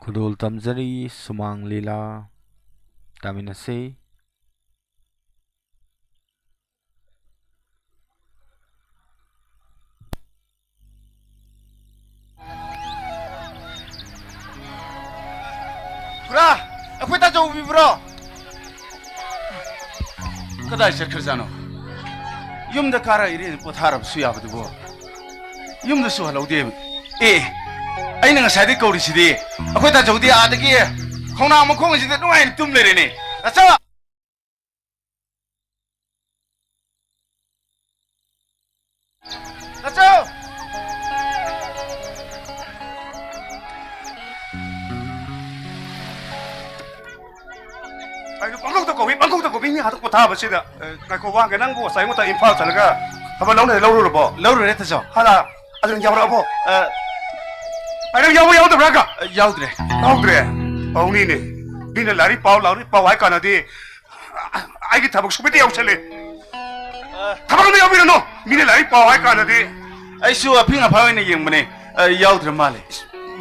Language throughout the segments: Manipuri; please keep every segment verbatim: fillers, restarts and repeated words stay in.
ꯈꯨꯗꯣꯜ ꯇꯝꯖꯔꯤ, ꯁꯨꯃꯥꯡ ꯂꯤꯂꯥ ꯇꯥꯃꯤꯟꯅꯁꯤ꯫ ꯈꯨꯔꯥ, ꯑꯩꯈꯣꯏ ꯇꯥꯆꯧ ꯎꯕꯤꯕ꯭ꯔꯣ? ꯀꯗꯥꯏ ꯆꯠꯈ꯭ꯔꯖꯥꯠꯅꯣ? ꯌꯨꯝꯗ ꯀꯥꯔꯛꯏꯔꯦ, ꯄꯣꯊꯥꯔꯕꯁꯨ ꯌꯥꯕꯗꯨꯕꯨ꯫ ꯌꯨꯝꯗꯁꯨ ꯍꯜꯍꯧꯗꯦ꯫ ꯑꯦ, ꯑꯩꯅ ꯉꯁꯥꯏꯗꯩ ꯀꯧꯔꯤꯁꯤꯗꯤ꯫ ꯑꯩꯈꯣꯏ ꯇꯥꯆꯧꯗꯤ ꯑꯥꯗꯒꯤ ꯈꯣꯡꯅꯥꯡ ꯃꯈꯣꯡ ꯑꯁꯤꯗ ꯅꯨꯡꯉꯥꯏꯅ ꯇꯨꯝ ꯂꯩꯔꯦꯅꯦ꯫ ꯇꯥꯆꯧ! ꯇꯥꯆꯧ! ꯀꯩꯅꯣ ꯄꯪꯀꯧꯗ ꯀꯧꯏ, ꯄꯪꯀꯧꯗ ꯀꯧꯏ, ꯃꯤ ꯉꯥꯏꯍꯥꯛꯇ ꯄꯣꯊꯥꯕꯁꯤꯗ꯫ ꯑꯦ, ꯉꯥꯏꯈꯣ, ꯋꯥ ꯍꯪꯒꯦ, ꯅꯪꯕꯨ ꯉꯁꯥꯏ ꯑꯩꯉꯣꯟꯗ ꯏꯝꯐꯥꯜ ꯆꯠꯂꯒ ꯊꯕꯛ ꯂꯧꯅꯤ ꯍꯥꯏꯗꯣ ꯂꯧꯔꯨꯔꯕꯣ? ꯂꯧꯔꯨꯔꯦ, ꯇꯥꯆꯧ꯫ ꯍꯥꯟꯅ ꯑꯗꯨꯝ ꯌꯥꯎꯔꯛꯑꯕꯣ? ꯑ, ꯑꯩ ꯅꯪ ꯌꯥꯎꯕ ꯌꯥꯎꯗꯕ꯭ꯔꯥ ꯍꯪꯒ? ꯑ, ꯌꯥꯎꯗ꯭ꯔꯦ꯫ ꯌꯥꯎꯗ꯭ꯔꯦ? ꯍꯧꯅꯤꯅꯦ꯫ ꯃꯤꯅ ꯂꯥꯏꯔꯤꯛ ꯄꯥꯎ, ꯂꯥꯏꯔꯤꯛ ꯄꯥꯎ ꯍꯥꯏ ꯀꯥꯟꯗꯗꯤ ꯑꯩꯒꯤ ꯊꯕꯛ ꯁꯨꯕꯗ ꯌꯥꯎꯁꯜꯂꯦ꯫ ꯊꯕꯛ ꯑꯃ ꯌꯥꯎꯕꯤꯔꯅꯨ꯫ ꯃꯤꯅ ꯂꯥꯏꯔꯤꯛ ꯄꯥꯎ ꯍꯥꯏ ꯀꯥꯟꯗꯗꯤ꯫ ꯑꯩꯁꯨ ꯑꯐꯤꯡ ꯑꯐꯥꯏ ꯑꯣꯏꯅ ꯌꯦꯡꯕꯅꯦ꯫ ꯑ, ꯌꯥꯎꯗ꯭ꯔ ꯃꯥꯜꯂꯦ꯫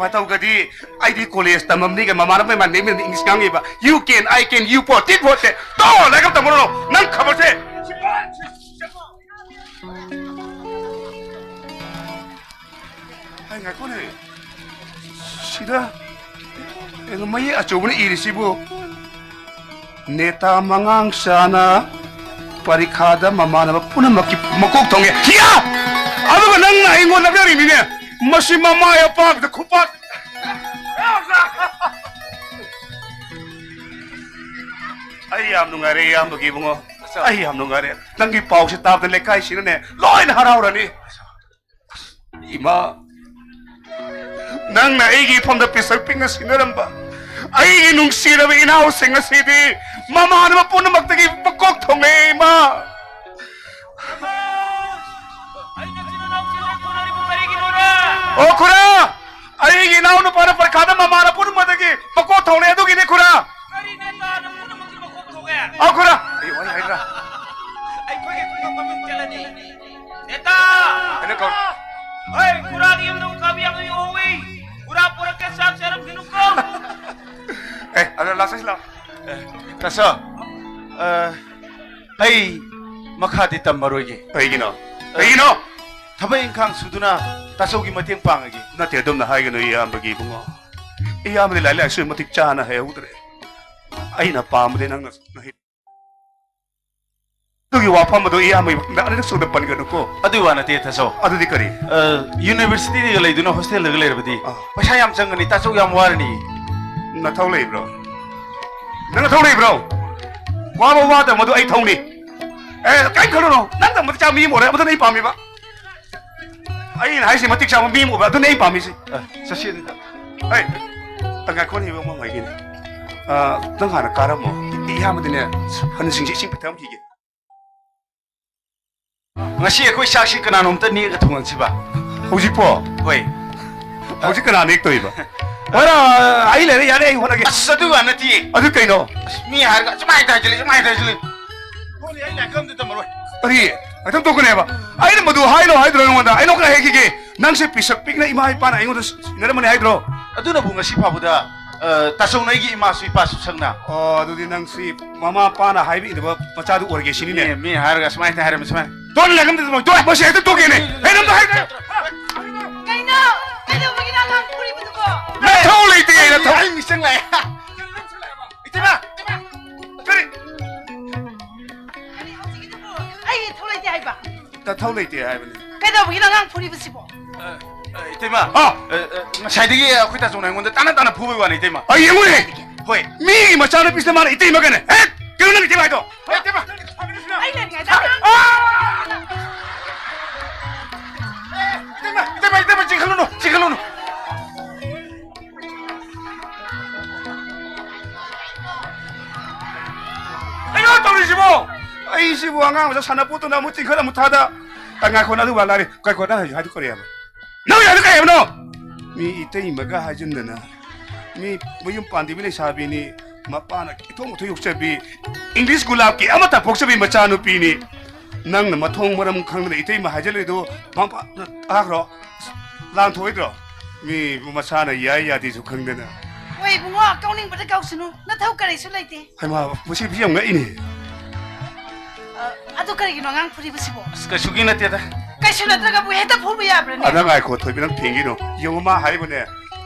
ꯃꯇꯧꯒꯗꯤ ꯑꯩꯗꯤ ꯀꯣꯂꯦꯖ ꯇꯝꯃꯝꯅꯤꯒ ꯃꯃꯥꯟꯅꯕ ꯏꯃꯥꯟꯅꯕ ꯏꯪꯂꯤꯁ ꯉꯥꯡꯉꯤꯕ꯫ "You can, I can, you for, tit for tat." ꯇꯣ, ꯂꯥꯏꯔꯤꯛ ꯑꯝ ꯇꯝꯃꯨꯔꯅꯨ꯫ ꯅꯪ ꯈꯕꯔꯁꯦ꯫ ꯑꯩ ꯉꯥꯏꯈꯣꯅꯦ꯫ ꯁꯤꯗ ꯀꯩꯅꯣ ꯃꯌꯦꯛ ꯑꯆꯧꯕꯅ ꯏꯔꯤꯁꯤꯕꯨ? "ꯅꯦꯇꯥ ꯃꯉꯥꯡ ꯆꯥꯅ ꯄꯔꯤꯈꯥꯗ ꯃꯃꯥꯟꯅꯕ ꯄꯨꯝꯅꯃꯛꯀꯤ ꯃꯀꯣꯛ ꯊꯣꯡꯉꯦ"꯫ ꯍꯤꯌꯥ! ꯑꯗꯨꯒ ꯅꯪꯅ ꯑꯩꯉꯣꯟꯗ ꯂꯛꯅꯔꯤꯅꯤꯅꯦ꯫ ꯃꯁꯤ ꯃꯃꯥꯏ ꯑꯄꯥꯛꯄꯗ ꯈꯨꯄꯥꯛ꯫ ꯑꯩ ꯌꯥꯝ ꯅꯨꯡꯉꯥꯏꯔꯦ, ꯏꯌꯥꯝꯕꯒꯤ ꯏꯕꯨꯡꯉꯣ꯫ ꯑꯩ ꯌꯥꯝ ꯅꯨꯡꯉꯥꯏꯔꯦ꯫ ꯅꯪꯒꯤ ꯄꯥꯎꯁꯦ ꯇꯥꯕꯗ ꯂꯩꯀꯥꯏꯁꯤꯅꯅꯦ ꯂꯣꯏꯅ ꯍꯔꯥꯎꯔꯅꯤ꯫ ꯏꯃꯥ, ꯅꯪꯅ ꯑꯩꯒꯤ ꯏꯐꯝꯗ ꯄꯤꯁꯛ ꯄꯤꯛꯅ ꯁꯤꯟꯅꯔꯝꯕ ꯑꯩꯒꯤ ꯅꯨꯡꯁꯤꯔꯕ ꯏꯅꯥꯎꯁꯤꯡ ꯑꯁꯤꯗꯤ ꯃꯃꯥꯟꯅꯕ ꯄꯨꯝꯅꯃꯛꯇꯒꯤ ꯃꯀꯣꯛ ꯊꯣꯡꯂꯦ, ꯏꯃꯥ꯫ ꯑꯣ ꯈꯨꯔꯥ, ꯑꯩꯒꯤ ꯏꯅꯥꯎ ꯅꯨꯄꯥꯅ ꯄꯔꯤꯈꯥꯗ ꯃꯃꯥꯟꯅꯕ ꯄꯨꯝꯅꯃꯛꯇꯒꯤ ꯃꯀꯣꯛ ꯊꯣꯡꯂꯦ, ꯑꯗꯨꯒꯤꯅꯦ ꯈꯨꯔꯥ꯫ ꯑꯣ ꯈꯨꯔꯥ꯫ ꯑꯩ ꯋꯥꯔꯤ ꯍꯥꯏꯗ꯭ꯔꯥ? ꯑꯩꯈꯣꯏꯒꯤ ꯈꯨꯡꯒꯪ ꯃꯃꯤꯡ ꯆꯠꯂꯅꯤ꯫ ꯅꯦꯇꯥ! ꯑꯩꯅ ꯀꯧ- ꯍꯣꯏ, ꯈꯨꯔꯥꯒꯤ ꯌꯨꯝꯗ ꯎꯀꯥꯕꯤ ꯌꯥꯝꯅ ꯌꯣꯛꯍꯧꯋꯤ꯫ ꯈꯨꯔꯥ ꯄꯨꯔꯛꯀꯦ, ꯆꯥꯛ ꯆꯥꯔꯝꯈꯤꯅꯨꯀꯣ꯫ ꯆꯠꯁꯤ ꯂꯥꯛꯑꯣ꯫ ꯑꯦ, ꯇꯥꯆꯧ, ꯑ, ꯑꯩ ꯃꯈꯥꯗꯤ ꯇꯝꯃꯔꯣꯏꯒꯦ꯫ ꯀꯩꯒꯤꯅꯣ? ꯀꯩꯒꯤꯅꯣ? ꯊꯕꯛ ꯏꯪꯈꯥꯡ ꯁꯨꯗꯨꯅ ꯇꯥꯆꯧꯒꯤ ꯃꯇꯦꯡ ꯄꯥꯡꯉꯒꯦ꯫ ꯅꯠꯇꯦ, ꯑꯗꯨꯝꯅ ꯍꯥꯏꯒꯅꯨ, ꯏꯌꯥꯝꯕꯒꯤ ꯏꯕꯨꯡꯉꯣ꯫ ꯏꯌꯥꯝꯕꯗꯤ ꯂꯥꯏꯔꯤꯛ ꯂꯥꯏꯁꯨ ꯃꯇꯤꯛ ꯆꯥꯅ ꯍꯩꯍꯧꯗ꯭ꯔꯦ꯫ ꯑꯩꯅ ꯄꯥꯝꯕꯗꯤ ꯅꯪꯅ ꯅꯍꯩ-, ꯑꯗꯨꯒꯤ ꯋꯥꯐꯝ ꯑꯗꯨ ꯏꯌꯥꯝꯕꯒꯤ ꯃꯐꯝꯗ ꯑꯅꯤꯔꯛ ꯁꯨꯅ ꯄꯟꯒꯅꯨꯀꯣ꯫ ꯑꯗꯨꯒꯤ ꯋꯥ ꯅꯠꯇꯦ, ꯇꯥꯆꯧ꯫ ꯑꯗꯨꯗꯤ ꯀꯔꯤ? ꯑ, ꯌꯨꯅꯤꯚꯔꯁꯤꯇꯤꯗꯒ ꯂꯩꯗꯨꯅ ꯍꯣꯁꯇꯦꯜꯗꯒ ꯂꯩꯔꯕꯗꯤ ꯑꯥ꯫ ꯄꯩꯁꯥ ꯌꯥꯝ ꯆꯪꯒꯅꯤ, ꯇꯥꯆꯧ ꯌꯥꯝ ꯋꯥꯔꯅꯤ꯫ ꯅꯊꯧ ꯂꯩꯕ꯭ꯔꯣ? ꯅꯪ ꯅꯊꯧ ꯂꯩꯕ꯭ꯔꯣ? ꯋꯥꯕ ꯋꯥꯗꯕ ꯃꯗꯨ ꯑꯩ ꯊꯧꯅꯤ꯫ ꯑꯦ, ꯀꯔꯤꯝ ꯈꯜꯂꯨꯅꯣ꯫ ꯅꯪ ꯇꯝꯕꯗ ꯆꯥ ꯃꯤ ꯑꯃ ꯑꯣꯏꯔꯦ, ꯑꯃꯗꯨꯅ ꯑꯩ ꯄꯥꯝꯃꯤꯕ꯫ ꯑꯩꯅ ꯍꯥꯏꯁꯦ ꯃꯇꯤꯛ ꯆꯥꯕ ꯃꯤ ꯑꯃ ꯑꯣꯏꯕ, ꯑꯗꯨꯅꯦ ꯑꯩ ꯄꯥꯝꯃꯤꯁꯦ꯫ ꯑ, ꯆꯠꯁꯤ ꯑꯗꯨꯗꯤ꯫ ꯍꯩ, ꯇ ꯉꯥꯏꯈꯣꯅꯦ, ꯏꯕꯨꯡꯉꯣ ꯍꯥꯏꯒꯦꯅꯦ꯫ ꯑ, ꯅꯪ ꯍꯥꯟꯅ ꯀꯥꯔꯝꯃꯣ꯫ ꯏꯌꯥꯝꯕꯗꯤꯅꯦ, ꯍꯟꯁꯤꯡꯁꯦ ꯏꯁꯤꯡ ꯄꯤꯊꯛꯑꯝꯈꯤꯒꯦ꯫ ꯉꯁꯤ ꯑꯩꯈꯣꯏ ꯆꯥꯛꯁꯤ ꯀꯅꯥꯅꯣꯝꯇ ꯅꯦꯛꯑꯒ ꯊꯣꯡꯍꯟꯁꯤꯕ? ꯍꯧꯖꯤꯛꯄꯣ? ꯍꯣꯏ꯫ ꯍꯧꯖꯤꯛ ꯀꯅꯥ ꯅꯦꯛꯇꯣꯏꯕ? ꯍꯣꯏ, ꯑꯩ ꯂꯩꯔꯦ, ꯌꯥꯔꯦ, ꯑꯩ ꯍꯣꯠꯅꯒꯦ꯫ ꯑꯁ, ꯑꯗꯨ ꯋꯥ ꯅꯠꯇꯤꯌꯦ꯫ ꯑꯗꯨ ꯀꯩꯅꯣ? ꯑꯁ, ꯃꯤ ꯍꯥꯏꯔꯒ ꯁꯨꯃꯥꯏꯅ ꯍꯥꯏꯖꯤꯜꯂꯤ, ꯁꯨꯃꯥꯏꯅ ꯍꯥꯏꯖꯤꯜꯂꯤ꯫ ꯍꯣꯏꯅꯦ, ꯑꯩ ꯂꯥꯏꯔꯤꯛ ꯑꯝꯇ ꯇꯝꯃꯔꯣꯏ꯫ ꯀꯔꯤ? ꯉꯥꯛꯇꯪ ꯇꯣꯛꯀꯅꯦꯕ꯫ ꯑꯩꯅ ꯃꯗꯨ ꯍꯥꯏꯅꯣ ꯍꯥꯏꯗ꯭ꯔꯣ ꯅꯉꯣꯟꯗ? ꯑꯩ ꯅꯉꯣꯟꯗ ꯍꯥꯏꯈꯤꯒꯦ꯫ ꯅꯪꯁꯦ ꯄꯤꯁꯛ ꯄꯤꯛꯅ ꯏꯃꯥ ꯏꯄꯥꯅ ꯑꯩꯉꯣꯟꯗ ꯁꯤꯟꯅꯔꯝꯕꯅꯤ ꯍꯥꯏꯗ꯭ꯔꯣ? ꯑꯗꯨꯅꯕꯨ ꯉꯁꯤ ꯐꯥꯎꯕꯗ, ꯑ, ꯇꯥꯆꯧꯅ ꯑꯩꯒꯤ ꯏꯃꯥꯁꯨ ꯏꯄꯥꯁꯨ ꯁꯛꯅ꯫ ꯑꯣ, ꯑꯗꯨꯗꯤ ꯅꯪꯁꯤ ꯃꯃꯥ ꯃꯄꯥꯅ ꯍꯥꯏꯕ ꯏꯟꯗꯕ ꯃꯆꯥꯗꯨ ꯑꯣꯏꯔꯒꯦ ꯁꯤꯅꯤꯅꯦ? ꯃꯤ, ꯃꯤ ꯍꯥꯏꯔꯒ ꯁꯨꯃꯥꯏꯅ ꯍꯥꯏꯔꯝꯃꯤ, ꯁꯨꯃꯥꯏꯅ꯫ ꯇꯣꯛ, ꯂꯥꯏꯔꯤꯛ ꯑꯝꯇ ꯇꯝꯃꯣꯏ꯫ ꯇꯣꯛ, ꯃꯁꯤ ꯍꯦꯛꯇ ꯇꯣꯛꯀꯦꯅꯦ꯫ ꯑꯩ ꯅꯪꯗ ꯍꯥꯏꯗ꯭ꯔꯦ꯫ ꯀꯩꯅꯣ? ꯀꯩꯗꯧꯕꯒꯤꯅꯣ ꯑꯉꯥꯡ ꯐꯨꯔꯤꯕꯗꯨꯕꯣ? ꯅꯊꯧ ꯂꯩꯇꯦ, ꯅꯊꯧ꯫ ꯑꯩ ꯃꯤꯆꯪ ꯂꯥꯛꯑꯦ꯫ ꯏꯇꯩꯃ! ꯀꯔꯤ? ꯀꯔꯤ ꯍꯧꯖꯤꯛꯀꯤꯗꯨꯕꯨ? ꯑꯩ ꯊꯧ ꯂꯩꯇꯦ ꯍꯥꯏꯕ꯫ ꯅꯊꯧ ꯂꯩꯇꯦ ꯍꯥꯏꯕꯅꯤ꯫ ꯀꯩꯗꯧꯕꯒꯤꯅꯣ ꯑꯉꯥꯡ ꯐꯨꯔꯤꯕꯁꯤꯕꯣ? ꯑ, ꯑ, ꯏꯇꯩꯃ! ꯍꯥ? ꯑ, ꯑ, ꯉꯁꯥꯏꯗꯒꯤ ꯑꯩꯈꯣꯏ ꯇꯥꯆꯧꯅ ꯑꯩꯉꯣꯟꯗ ꯇꯥꯅ ꯇꯥꯅ ꯐꯨꯕꯩ ꯋꯥꯅꯤ, ꯏꯇꯩꯃ꯫ ꯑꯩ ꯌꯦꯡꯉꯨꯅꯦ! ꯍꯣꯏ꯫ ꯃꯤꯒꯤ ꯃꯆꯥꯅꯨꯄꯤꯁꯤꯗ ꯃꯥꯅ ꯏꯇꯩꯃ ꯀꯥꯏꯅ꯫ ꯍꯦꯛ! ꯀꯩꯅꯣ ꯅꯪ ꯏꯇꯩꯃ ꯍꯥꯏꯗꯣ? ꯍꯣꯏ, ꯏꯇꯩꯃ! ꯑꯩ ꯂꯩꯔꯤꯉꯩꯗ ꯑ! ꯏꯇꯩꯃ, ꯏꯇꯩꯃ, ꯏꯇꯩꯃ, ꯆꯤꯡꯈꯠꯂꯨꯅꯨ, ꯆꯤꯡꯈꯠꯂꯨꯅꯨ꯫ ꯀꯩꯅꯣ ꯇꯧꯔꯤꯁꯤꯕꯣ? ꯑꯩꯁꯤꯕꯨ ꯑꯉꯥꯡ ꯃꯆꯥ ꯁꯥꯟꯅꯄꯣꯠꯇꯧꯅ ꯑꯃꯨꯛ ꯆꯤꯡꯈꯠ ꯑꯃꯨꯛ ꯊꯥꯗ꯫ ꯑ, ꯉꯥꯏꯈꯣ, ꯅꯪ ꯑꯗꯨ ꯋꯥ ꯂꯥꯔꯤ꯫ ꯉꯥꯏꯈꯣ, ꯅꯪ ꯍꯧꯖꯤꯛ ꯍꯥꯏꯗꯣ ꯀꯔꯤ ꯍꯥꯏꯕ? ꯅꯪ ꯌꯥꯗ ꯀꯩ ꯍꯥꯏꯕꯅꯣ? ꯃꯤ ꯏꯇꯩꯃꯒ ꯍꯥꯏꯖꯤꯟꯗꯅ, ꯃꯤ ꯃꯌꯨꯝ ꯄꯥꯟꯗꯕꯤ ꯂꯩꯁꯥꯕꯤꯅꯤ, ꯃꯄꯥꯅ ꯏꯊꯣꯛ ꯃꯊꯣꯛ ꯌꯣꯛꯆꯕꯤ, ꯏꯪꯂꯤꯁ ꯒꯨꯂꯥꯞꯀꯤ ꯑꯃꯠꯇ ꯄꯣꯛꯆꯕꯤ ꯃꯆꯥꯅꯨꯄꯤꯅꯤ꯫ ꯅꯪꯅ ꯃꯊꯣꯡ ꯃꯔꯝ ꯈꯪꯗꯅ ꯏꯇꯩꯃ ꯍꯥꯏꯖꯜꯂꯤꯗꯨ ꯃꯄꯥꯅ ꯇꯥꯈ꯭ꯔꯣ? ꯂꯥꯟꯊꯣꯛꯑꯣꯏꯗ꯭ꯔꯣ? ꯃꯤ ꯃꯁꯥꯅ ꯌꯥꯏ ꯌꯥꯗꯦꯁꯨ ꯈꯪꯗꯅ꯫ ꯏꯕꯨꯡꯉꯣ, ꯀꯧꯅꯤꯡꯕꯗ ꯀꯧꯁꯅꯨ, ꯅꯊꯧ ꯀꯔꯤꯁꯨ ꯂꯩꯇꯦ꯫ ꯍꯩꯃꯥ, ꯃꯁꯤ ꯐꯤꯖꯤ ꯌꯥꯝ ꯉꯛꯏꯅꯦ꯫ ꯑ, ꯑꯗꯨ ꯀꯔꯤꯒꯤꯅꯣ ꯑꯉꯥꯡ ꯐꯨꯔꯤꯕꯁꯤꯕꯣ? ꯑꯁ, ꯀꯩꯁꯨꯒꯤ ꯅꯠꯇꯦꯗ꯫ ꯀꯩꯁꯨ ꯅꯠꯇ꯭ꯔꯒꯕꯨ ꯍꯦꯛꯇ ꯐꯨꯕ ꯌꯥꯕ꯭ꯔꯅꯦ? ꯑꯗ ꯉꯥꯏꯈꯣ, ꯊꯣꯏꯕꯤ, ꯅꯪ ꯊꯦꯡꯈꯤꯅꯣ꯫ ꯌꯦꯡꯉꯨ, ꯃꯥ ꯍꯥꯏꯕꯅꯦ,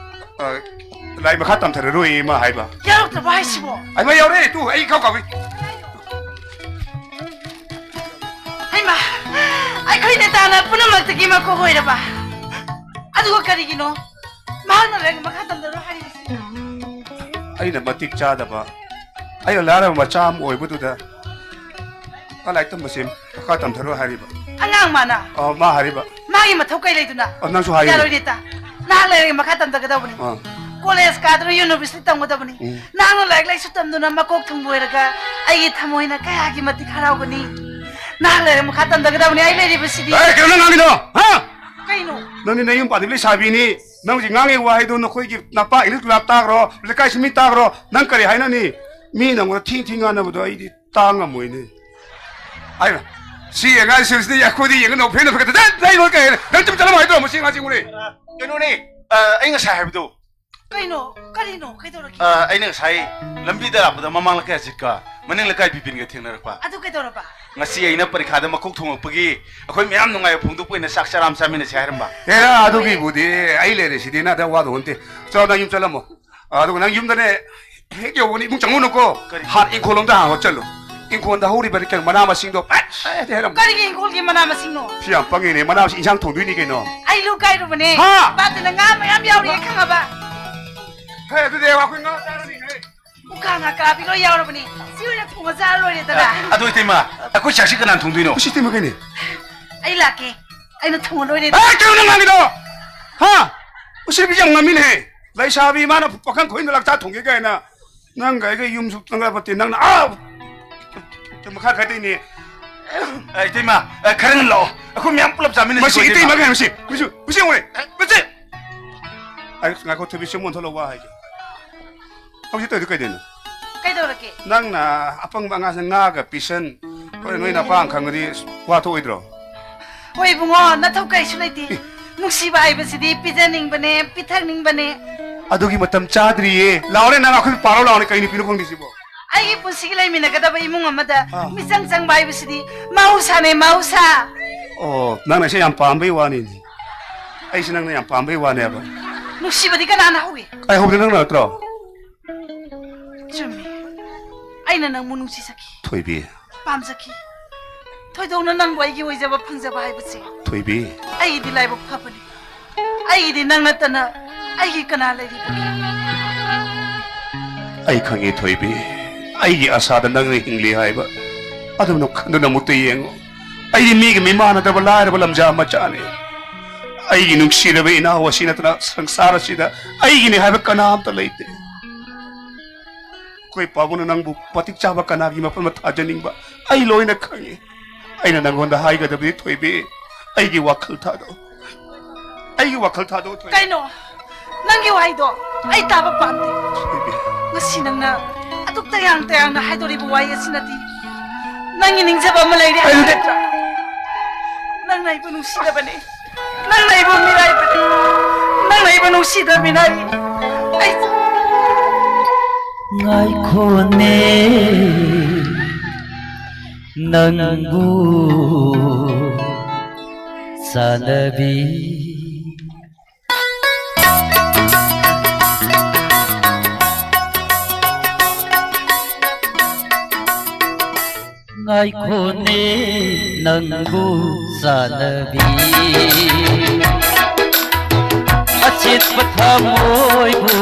ꯑ, ꯂꯥꯏ ꯃꯈꯥ ꯇꯝꯊꯔꯔꯣꯏꯌꯦ ꯃꯥ ꯍꯥꯏꯕ꯫ ꯌꯥꯎꯔꯛꯇ꯭ꯔꯕꯣ ꯍꯥꯏꯁꯤꯕꯣ? ꯍꯩꯃꯥ, ꯌꯥꯎꯔꯛꯑꯦ, ꯇꯨ, ꯑꯩ ꯏꯈꯥꯎ ꯀꯥꯎꯏ꯫ ꯍꯩꯃꯥ, ꯑꯩꯈꯣꯏ ꯅꯦꯇꯥꯅ ꯄꯨꯝꯅꯃꯛꯇꯒꯤ ꯃꯀꯣꯛ ꯑꯣꯏꯔꯕ꯫ ꯑꯗꯨꯒ ꯀꯔꯤꯒꯤꯅꯣ ꯃꯍꯥꯛꯅ ꯂꯥꯏꯔꯤꯛ ꯃꯈꯥ ꯇꯝꯊꯔꯣ ꯍꯥꯏꯔꯤꯕꯁꯤ? ꯑꯩꯅ ꯃꯇꯤꯛ ꯆꯥꯗꯕ, ꯑꯩꯅ ꯂꯥꯏꯔꯕ ꯃꯆꯥ ꯑꯃ ꯑꯣꯏꯕꯗꯨꯗ ꯃꯥ ꯂꯥꯏꯔꯤꯛ ꯇꯝꯕꯁꯦ ꯃꯈꯥ ꯇꯝꯊꯔꯣ ꯍꯥꯏꯔꯤꯕ꯫ ꯑꯉꯥꯡ ꯃꯥꯅ? ꯑ, ꯃꯥ ꯍꯥꯏꯔꯤꯕ꯫ ꯃꯥꯒꯤ ꯃꯊꯧ ꯀꯩ ꯂꯩꯗꯨꯅ? ꯑ, ꯅꯪꯁꯨ ꯍꯥꯏꯌꯨꯅꯦ꯫ ꯌꯥꯔꯣꯏ ꯅꯦꯇꯥ꯫ ꯅꯍꯥꯛ ꯂꯥꯏꯔꯤꯛ ꯃꯈꯥ ꯇꯝꯊꯒꯗꯧꯕꯅꯤ꯫ ꯑ꯫ ꯀꯣꯂꯦꯖ ꯀꯥꯗꯅ ꯌꯨꯅꯤꯚꯔꯁꯤꯇꯤ ꯇꯝꯒꯗꯕꯅꯤ꯫ ꯎꯝ꯫ ꯅꯍꯥꯛꯅ ꯂꯥꯏꯔꯤꯛ ꯂꯥꯏꯁꯨ ꯇꯝꯗꯨꯅ ꯃꯀꯣꯛ ꯊꯣꯡꯕ ꯑꯣꯏꯔꯒ ꯑꯩꯒꯤ ꯊꯃꯣꯏꯅ ꯀꯌꯥꯒꯤ ꯃꯇꯤꯛ ꯍꯔꯥꯎꯒꯅꯤ꯫ ꯅꯍꯥꯛ ꯂꯥꯏꯔꯤꯛ ꯃꯈꯥ ꯇꯝꯊꯒꯗꯕꯅꯤ꯫ ꯑꯩ ꯂꯩꯔꯤꯕꯁꯤꯗꯤ꯫ ꯑꯦ, ꯀꯩꯅꯣ ꯅꯪ ꯉꯥꯡꯉꯤꯗꯣ? ꯍꯥ? ꯀꯩꯅꯣ? ꯅꯪꯗꯤ ꯅꯌꯨꯝ ꯄꯥꯟꯗꯕꯤ ꯂꯩꯁꯥꯕꯤꯅꯤ꯫ ꯅꯪ ꯍꯧꯖꯤꯛ ꯉꯥꯡꯉꯤ ꯋꯥꯍꯩꯗꯣ ꯅꯈꯣꯏꯒꯤ ꯅꯄꯥ ꯏꯪꯂꯤꯁ ꯀ꯭ꯂꯥꯁ ꯇꯥꯈ꯭ꯔꯣ, ꯂꯩꯀꯥꯏ ꯁꯨꯃꯤ ꯇꯥꯈ꯭ꯔꯣ, ꯅꯪ ꯀꯔꯤ ꯍꯥꯏꯅꯅꯤ? ꯃꯤ ꯅꯪꯉꯣꯟꯗ ꯊꯤꯡ ꯊꯤꯡ ꯉꯥꯡꯅꯕꯗꯣ ꯑꯩꯗꯤ ꯇꯥ ꯉꯝꯃꯣꯏꯅꯦ꯫ ꯍꯥꯏꯃ, ꯁꯤ ꯑꯉꯥꯡꯁꯤꯡꯁꯤꯗꯤ ꯑꯩꯈꯣꯏꯗꯤ ꯌꯦꯡꯉ ꯅꯣꯛꯐꯦ ꯅꯣꯛꯐꯦ ꯀꯩꯗ ꯂꯩꯔꯣꯏ ꯀꯩ ꯍꯥꯏꯅ ꯅꯪ ꯆꯨꯝ ꯆꯠꯂꯝ ꯍꯥꯏꯗ꯭ꯔꯣ? ꯃꯁꯤ ꯑꯉꯥꯡꯁꯤꯡꯕꯨꯅꯦ꯫ ꯀꯩꯅꯣꯅꯦ, ꯑ, ꯑꯩ ꯉꯁꯥꯏ ꯍꯥꯏꯕꯗꯣ꯫ ꯀꯩꯅꯣ? ꯀꯔꯤꯅꯣ? ꯀꯩꯗꯧꯔꯒꯦ? ꯑ, ꯑꯩꯅ ꯉꯁꯥꯏ ꯂꯝꯕꯤꯗ ꯂꯥꯛꯄꯗ ꯃꯃꯥꯡ ꯂꯩꯀꯥꯏ ꯑꯖꯤꯠꯀ ꯃꯅꯤꯡ ꯂꯩꯀꯥꯏ ꯕꯤꯄꯤꯟꯒ ꯊꯦꯡꯅꯔꯛꯄ꯫ ꯑꯗꯨ ꯀꯩꯗꯧꯔꯕ? ꯉꯁꯤ ꯑꯩꯅ ꯄꯔꯤꯈꯥꯗ ꯃꯀꯣꯛ ꯊꯣꯡꯂꯛꯄꯒꯤ ꯑꯩꯈꯣꯏ ꯃꯌꯥꯝ ꯅꯨꯡꯉꯥꯏꯕ ꯐꯣꯡꯗꯣꯛꯄ ꯑꯣꯏꯅ ꯆꯥꯛ ꯆꯔꯥ ꯑꯃ ꯆꯥꯃꯤꯟꯅꯁꯦ ꯍꯥꯏꯔꯝꯕ꯫ ꯑꯦꯔꯥ, ꯑꯗꯨꯒꯤꯕꯨꯗꯤ ꯑꯩ ꯂꯩꯔꯤꯁꯤꯗꯤ, ꯅꯪ ꯑꯗ ꯋꯥꯗꯣ ꯍꯣꯟꯇꯦ꯫ ꯆꯥꯎ, ꯅꯪ ꯌꯨꯝ ꯆꯠꯂꯝꯃꯣ꯫ ꯑꯗꯨꯒ ꯅꯪ ꯌꯨꯝꯗꯅꯦ ꯍꯦꯛ ꯌꯧꯕꯅꯤ ꯏꯃꯨꯡ ꯆꯪꯉꯨꯅꯨꯀꯣ꯫ ꯀꯔꯤ? ꯍꯥꯟꯅ ꯏꯪꯈꯣꯜ ꯂꯣꯝꯗ ꯍꯥꯟꯅ ꯆꯠꯂꯨ꯫ ꯏꯪꯈꯣꯜꯗ ꯍꯧꯔꯤꯕ ꯀꯩꯅꯣ ꯃꯅꯥ ꯃꯁꯤꯡꯗꯣ ꯐꯠ ꯍꯦꯛꯇ ꯍꯦꯛꯂꯝꯃꯨ꯫ ꯀꯔꯤꯒꯤ ꯏꯪꯈꯣꯜꯒꯤ ꯃꯅꯥ ꯃꯁꯤꯡꯅꯣ? ꯁꯤ ꯌꯥꯝ ꯄꯪꯉꯤꯅꯦ, ꯃꯅꯥ ꯃꯁꯤꯡ ꯏꯟꯁꯥꯡ ꯊꯣꯡꯗꯣꯏꯅꯤ ꯀꯩꯅꯣ꯫ ꯑꯩ ꯂꯨ ꯀꯥꯏꯔꯨꯕꯅꯦ꯫ ꯍꯥ? ꯄꯥꯠꯇꯨꯅ ꯉꯥ ꯃꯌꯥꯝ ꯌꯥꯎꯔꯤꯌꯦ ꯈꯪꯉꯕ? ꯍꯦ, ꯑꯗꯨꯗꯤ ꯑꯩꯈꯣꯏ ꯉꯥ ꯆꯥꯔꯅꯤ, ꯍꯦ꯫ ꯃꯨꯀꯥ ꯉꯥꯀ꯭ꯔꯥꯕꯤ ꯂꯣꯏ ꯌꯥꯎꯔꯕꯅꯤ꯫ ꯁꯤ ꯑꯣꯏꯅ ꯊꯣꯡꯉ ꯆꯥꯔ ꯂꯣꯏꯔꯦꯗꯅ꯫ ꯑ, ꯑꯗꯨ ꯏꯇꯩꯃ, ꯑꯩꯈꯣꯏ ꯆꯥꯛꯁꯤ ꯀꯅꯥꯅ ꯊꯣꯡꯗꯣꯏꯅꯣ? ꯃꯁꯤ ꯏꯇꯩꯃ ꯀꯩꯅꯣ? ꯑꯩ ꯂꯥꯛꯀꯦ꯫ ꯑꯩꯅ ꯊꯣꯡꯉ ꯂꯣꯏꯔꯦꯗꯅ꯫ ꯑꯦ, ꯀꯩꯅꯣ ꯅꯪ ꯉꯥꯡꯉꯤꯗꯣ? ꯍꯥ? ꯃꯁꯤ ꯅꯨꯄꯤꯁꯤ ꯌꯥꯝ ꯉꯝꯃꯤꯅꯦꯍꯦ꯫ ꯂꯩꯁꯥꯕꯤ ꯃꯥꯅ ꯄꯥꯈꯪ ꯈꯣꯏꯅ ꯂꯥꯛꯆꯥ ꯊꯣꯡꯒꯦ ꯀꯥꯏꯅ꯫ ꯅꯪꯒ ꯑꯩꯒ ꯌꯨꯝꯁꯨ ꯅꯛꯅꯕ ꯅꯠꯇꯦ, ꯅꯪꯅ ꯑꯥ ꯃꯈꯥ ꯈꯥꯏꯗꯩꯅꯦ꯫ ꯑ, ꯏꯇꯩꯃ, ꯑ, ꯈꯔ ꯉꯟꯅ ꯂꯥꯛꯑꯣ꯫ ꯑꯩꯈꯣꯏ ꯃꯌꯥꯝ ꯄꯨꯂꯞ ꯆꯥꯃꯤꯟꯅꯁꯤ ꯃꯁꯤ ꯀꯣ, ꯏꯇꯩꯃ꯫ ꯏꯇꯩꯃ ꯀꯥꯏ ꯃꯁꯤ? ꯃꯁꯤ, ꯃꯁꯤ ꯌꯦꯡꯉꯨꯅꯦ꯫ ꯃꯁꯤ! ꯑꯩ ꯉꯥꯏꯈꯣ, ꯊꯣꯏꯕꯤ, ꯁꯤ ꯑꯃꯨꯛ ꯑꯣꯟꯊꯣꯛꯂꯛꯑꯣ, ꯋꯥ ꯍꯥꯏꯒꯦ꯫ ꯍꯧꯖꯤꯛ ꯇꯧꯔꯤꯗꯨ ꯀꯩꯗꯩꯅꯣ? ꯀꯩꯗꯧꯔꯒꯦ? ꯅꯪꯅ ꯑꯄꯪꯕ ꯑꯉꯥꯡꯁꯤꯡ ꯉꯥꯒ ꯄꯤꯁꯟ, ꯍꯣꯔꯦꯟ ꯅꯣꯏ ꯅꯄꯥ ꯑꯃ ꯈꯪꯉꯗꯤ ꯋꯥ ꯊꯣꯛꯑꯣꯏꯗ꯭ꯔꯣ? ꯍꯣꯏ ꯏꯕꯨꯡꯉꯣ, ꯅꯊꯧ ꯀꯔꯤꯁꯨ ꯂꯩꯇꯦ꯫ ꯑꯦ꯫ ꯅꯨꯡꯁꯤꯕ ꯍꯥꯏꯕꯁꯤꯗꯤ ꯄꯤꯖꯅꯤꯡꯕꯅꯦ, ꯄꯤꯊꯛꯅꯤꯡꯕꯅꯦ꯫ ꯑꯗꯨꯒꯤ ꯃꯇꯝ ꯆꯥꯗ꯭ꯔꯤꯌꯦ꯫ ꯂꯥꯎꯔꯦ, ꯅꯪ ꯑꯩꯈꯣꯏ ꯄꯥꯔꯣ ꯂꯥꯎꯔꯦ꯫ ꯀꯩ ꯅꯨꯄꯤꯅꯣ ꯈꯪꯗꯦ ꯁꯤꯕꯣ꯫ ꯑꯩꯒꯤ ꯄꯨꯟꯁꯤꯒꯤ ꯂꯩꯃꯤꯟꯅꯒꯗꯕ ꯏꯃꯨꯡ ꯑꯃꯗ ꯑꯥ꯫ ꯃꯤꯆꯪ ꯆꯪꯕ ꯍꯥꯏꯕꯁꯤꯗꯤ ꯃꯍꯧꯁꯥꯅꯦ, ꯃꯍꯧꯁꯥ꯫ ꯑꯣ, ꯅꯪꯅ ꯑꯩꯁꯦ ꯌꯥꯝ ꯄꯥꯝꯕꯩ ꯋꯥꯅꯤꯅꯦ꯫ ꯑꯩꯁꯦ ꯅꯪꯅ ꯌꯥꯝ ꯄꯥꯝꯕꯩ ꯋꯥꯅꯦꯕ꯫ ꯅꯨꯡꯁꯤꯕꯗꯤ ꯀꯅꯥꯅ ꯍꯧꯏ? ꯑꯩ ꯍꯧꯕꯗꯤ ꯅꯪꯅ ꯅꯠꯇ꯭ꯔꯣ? ꯆꯨꯝꯃꯤ꯫ ꯑꯩꯅ ꯅꯪꯕꯨ ꯅꯨꯡꯁꯤꯖꯈꯤ꯫ ꯊꯣꯏꯕꯤ꯫ ꯄꯥꯝꯖꯈꯤ꯫ ꯊꯣꯏꯗꯣꯛꯅ ꯅꯪꯕꯨ ꯑꯩꯒꯤ ꯑꯣꯏꯖꯕ ꯐꯪꯖꯕ ꯍꯥꯏꯕꯁꯦ꯫ ꯊꯣꯏꯕꯤ꯫ ꯑꯩꯒꯤꯗꯤ ꯂꯥꯏꯕꯛ ꯐꯕꯅꯤ꯫ ꯑꯩꯒꯤꯗꯤ ꯅꯪ ꯅꯠꯇꯅ ꯑꯩꯒꯤ ꯀꯅꯥ ꯂꯩꯔꯤꯕꯒꯦ? ꯑꯩ ꯈꯪꯉꯤ ꯊꯣꯏꯕꯤ, ꯑꯩꯒꯤ ꯑꯁꯥꯗ ꯅꯪꯅ ꯍꯤꯡꯂꯤ ꯍꯥꯏꯕ꯫ ꯑꯗꯨꯝꯅ ꯈꯟꯗꯨꯅ ꯑꯃꯨꯛꯇ ꯌꯦꯡꯉꯨ꯫ ꯑꯩꯗꯤ ꯃꯤꯒ ꯃꯤꯃꯥꯟꯅꯗꯕ ꯂꯥꯏꯔꯕ ꯂꯝꯖꯥ ꯃꯆꯥꯅꯤ꯫ ꯑꯩꯒꯤ ꯅꯨꯡꯁꯤꯔꯕ ꯏꯅꯥꯎ ꯑꯁꯤ ꯅꯠꯇꯅ ꯁꯪꯁꯥꯔ ꯑꯁꯤꯗ ꯑꯩꯒꯤꯅꯤ ꯍꯥꯏꯕ ꯀꯅꯥꯝꯇ ꯂꯩꯇꯦ꯫ ꯑꯩꯈꯣꯏ ꯄꯥꯕꯨꯡꯅ ꯅꯪꯕꯨ ꯃꯇꯤꯛ ꯆꯥꯕ ꯀꯅꯥꯒꯤ ꯃꯐꯝꯗ ꯊꯥꯖꯅꯤꯡꯕ ꯑꯩ ꯂꯣꯏꯅ ꯈꯪꯉꯤ꯫ ꯑꯩꯅ ꯅꯪꯉꯣꯟꯗ ꯍꯥꯏꯒꯗꯕꯗꯤ ꯊꯣꯏꯕꯤ, ꯑꯩꯒꯤ ꯋꯥꯈꯜ ꯊꯥꯗꯣꯛꯎ꯫ ꯑꯩꯒꯤ ꯋꯥꯈꯜ ꯊꯥꯗꯣꯛꯎ ꯊꯣꯏꯕꯤ꯫ ꯀꯩꯅꯣ? ꯅꯪꯒꯤ ꯋꯥꯍꯩꯗꯣ ꯑꯩ ꯇꯥꯕ ꯄꯥꯝꯗꯦ꯫ ꯊꯣꯏꯕꯤ꯫ ꯉꯁꯤ ꯅꯪꯅ ꯑꯗꯨꯛ ꯇꯌꯥꯡ ꯇꯌꯥꯡꯅ ꯍꯥꯏꯗꯣꯔꯤꯕ ꯋꯥꯍꯩ ꯑꯁꯤꯅꯗꯤ ꯅꯪꯒꯤ ꯅꯤꯡꯖꯕ ꯑꯃ ꯂꯩꯔꯦ ꯍꯥꯏꯕ ꯀꯩꯅꯣ? ꯅꯠꯇ꯭ꯔꯥ? ꯅꯪꯅ ꯑꯩꯕꯨ ꯅꯨꯡꯁꯤꯗꯕꯅꯤ꯫ ꯅꯪꯅ ꯑꯩꯕꯨ ꯃꯤꯔꯥꯏꯕꯅꯤ꯫ ꯅꯪꯅ ꯑꯩꯕꯨ ꯅꯨꯡꯁꯤꯗ꯭ꯔꯕꯅꯤꯅ ꯑꯩ, ꯑꯩ ꯉꯥꯏꯈꯣꯅꯦ, ꯅꯪꯕꯨ ꯆꯥꯟꯅꯕꯤ꯫ ꯉꯥꯏꯈꯣꯅꯦ, ꯅꯪꯕꯨ ꯆꯥꯟꯅꯕꯤ꯫ ꯑꯆꯦꯠꯄ ꯊꯃꯣꯏꯕꯨ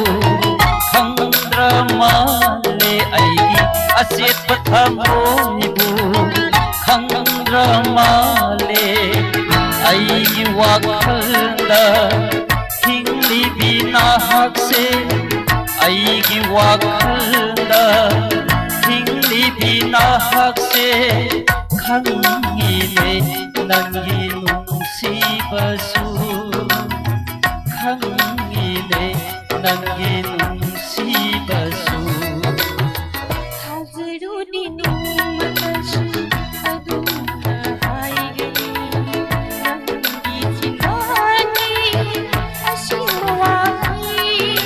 ꯈꯪꯗ꯭ꯔ ꯃꯥꯜꯂꯦ ꯑꯩꯒꯤ, ꯑꯆꯦꯠꯄ ꯊꯃꯣꯏꯕꯨ ꯈꯪꯗ꯭ꯔ ꯃꯥꯜꯂꯦ ꯑꯩꯒꯤ ꯋꯥꯈꯜꯗ꯫ ꯍꯤꯡꯂꯤꯕꯤ ꯅꯍꯥꯛꯁꯦ ꯑꯩꯒꯤ ꯋꯥꯈꯜꯗ, ꯍꯤꯡꯂꯤꯕꯤ ꯅꯍꯥꯛꯁꯦ ꯈꯪꯉꯤꯅꯦ ꯅꯪꯒꯤ ꯅꯨꯡꯁꯤꯕꯁꯨ, ꯈꯪꯉꯤꯅꯦ ꯅꯪꯒꯤ ꯅꯨꯡꯁꯤꯕꯁꯨ꯫ ꯊꯥꯖꯔꯨꯗꯤ ꯅꯣꯡꯃꯇꯁꯨ ꯑꯗꯨꯝꯅ ꯍꯥꯏꯒꯅꯤ, ꯅꯪꯒꯤ ꯆꯤꯟꯕꯥꯟꯒꯤ ꯑꯁꯦꯡꯕ ꯋꯥꯍꯩ꯫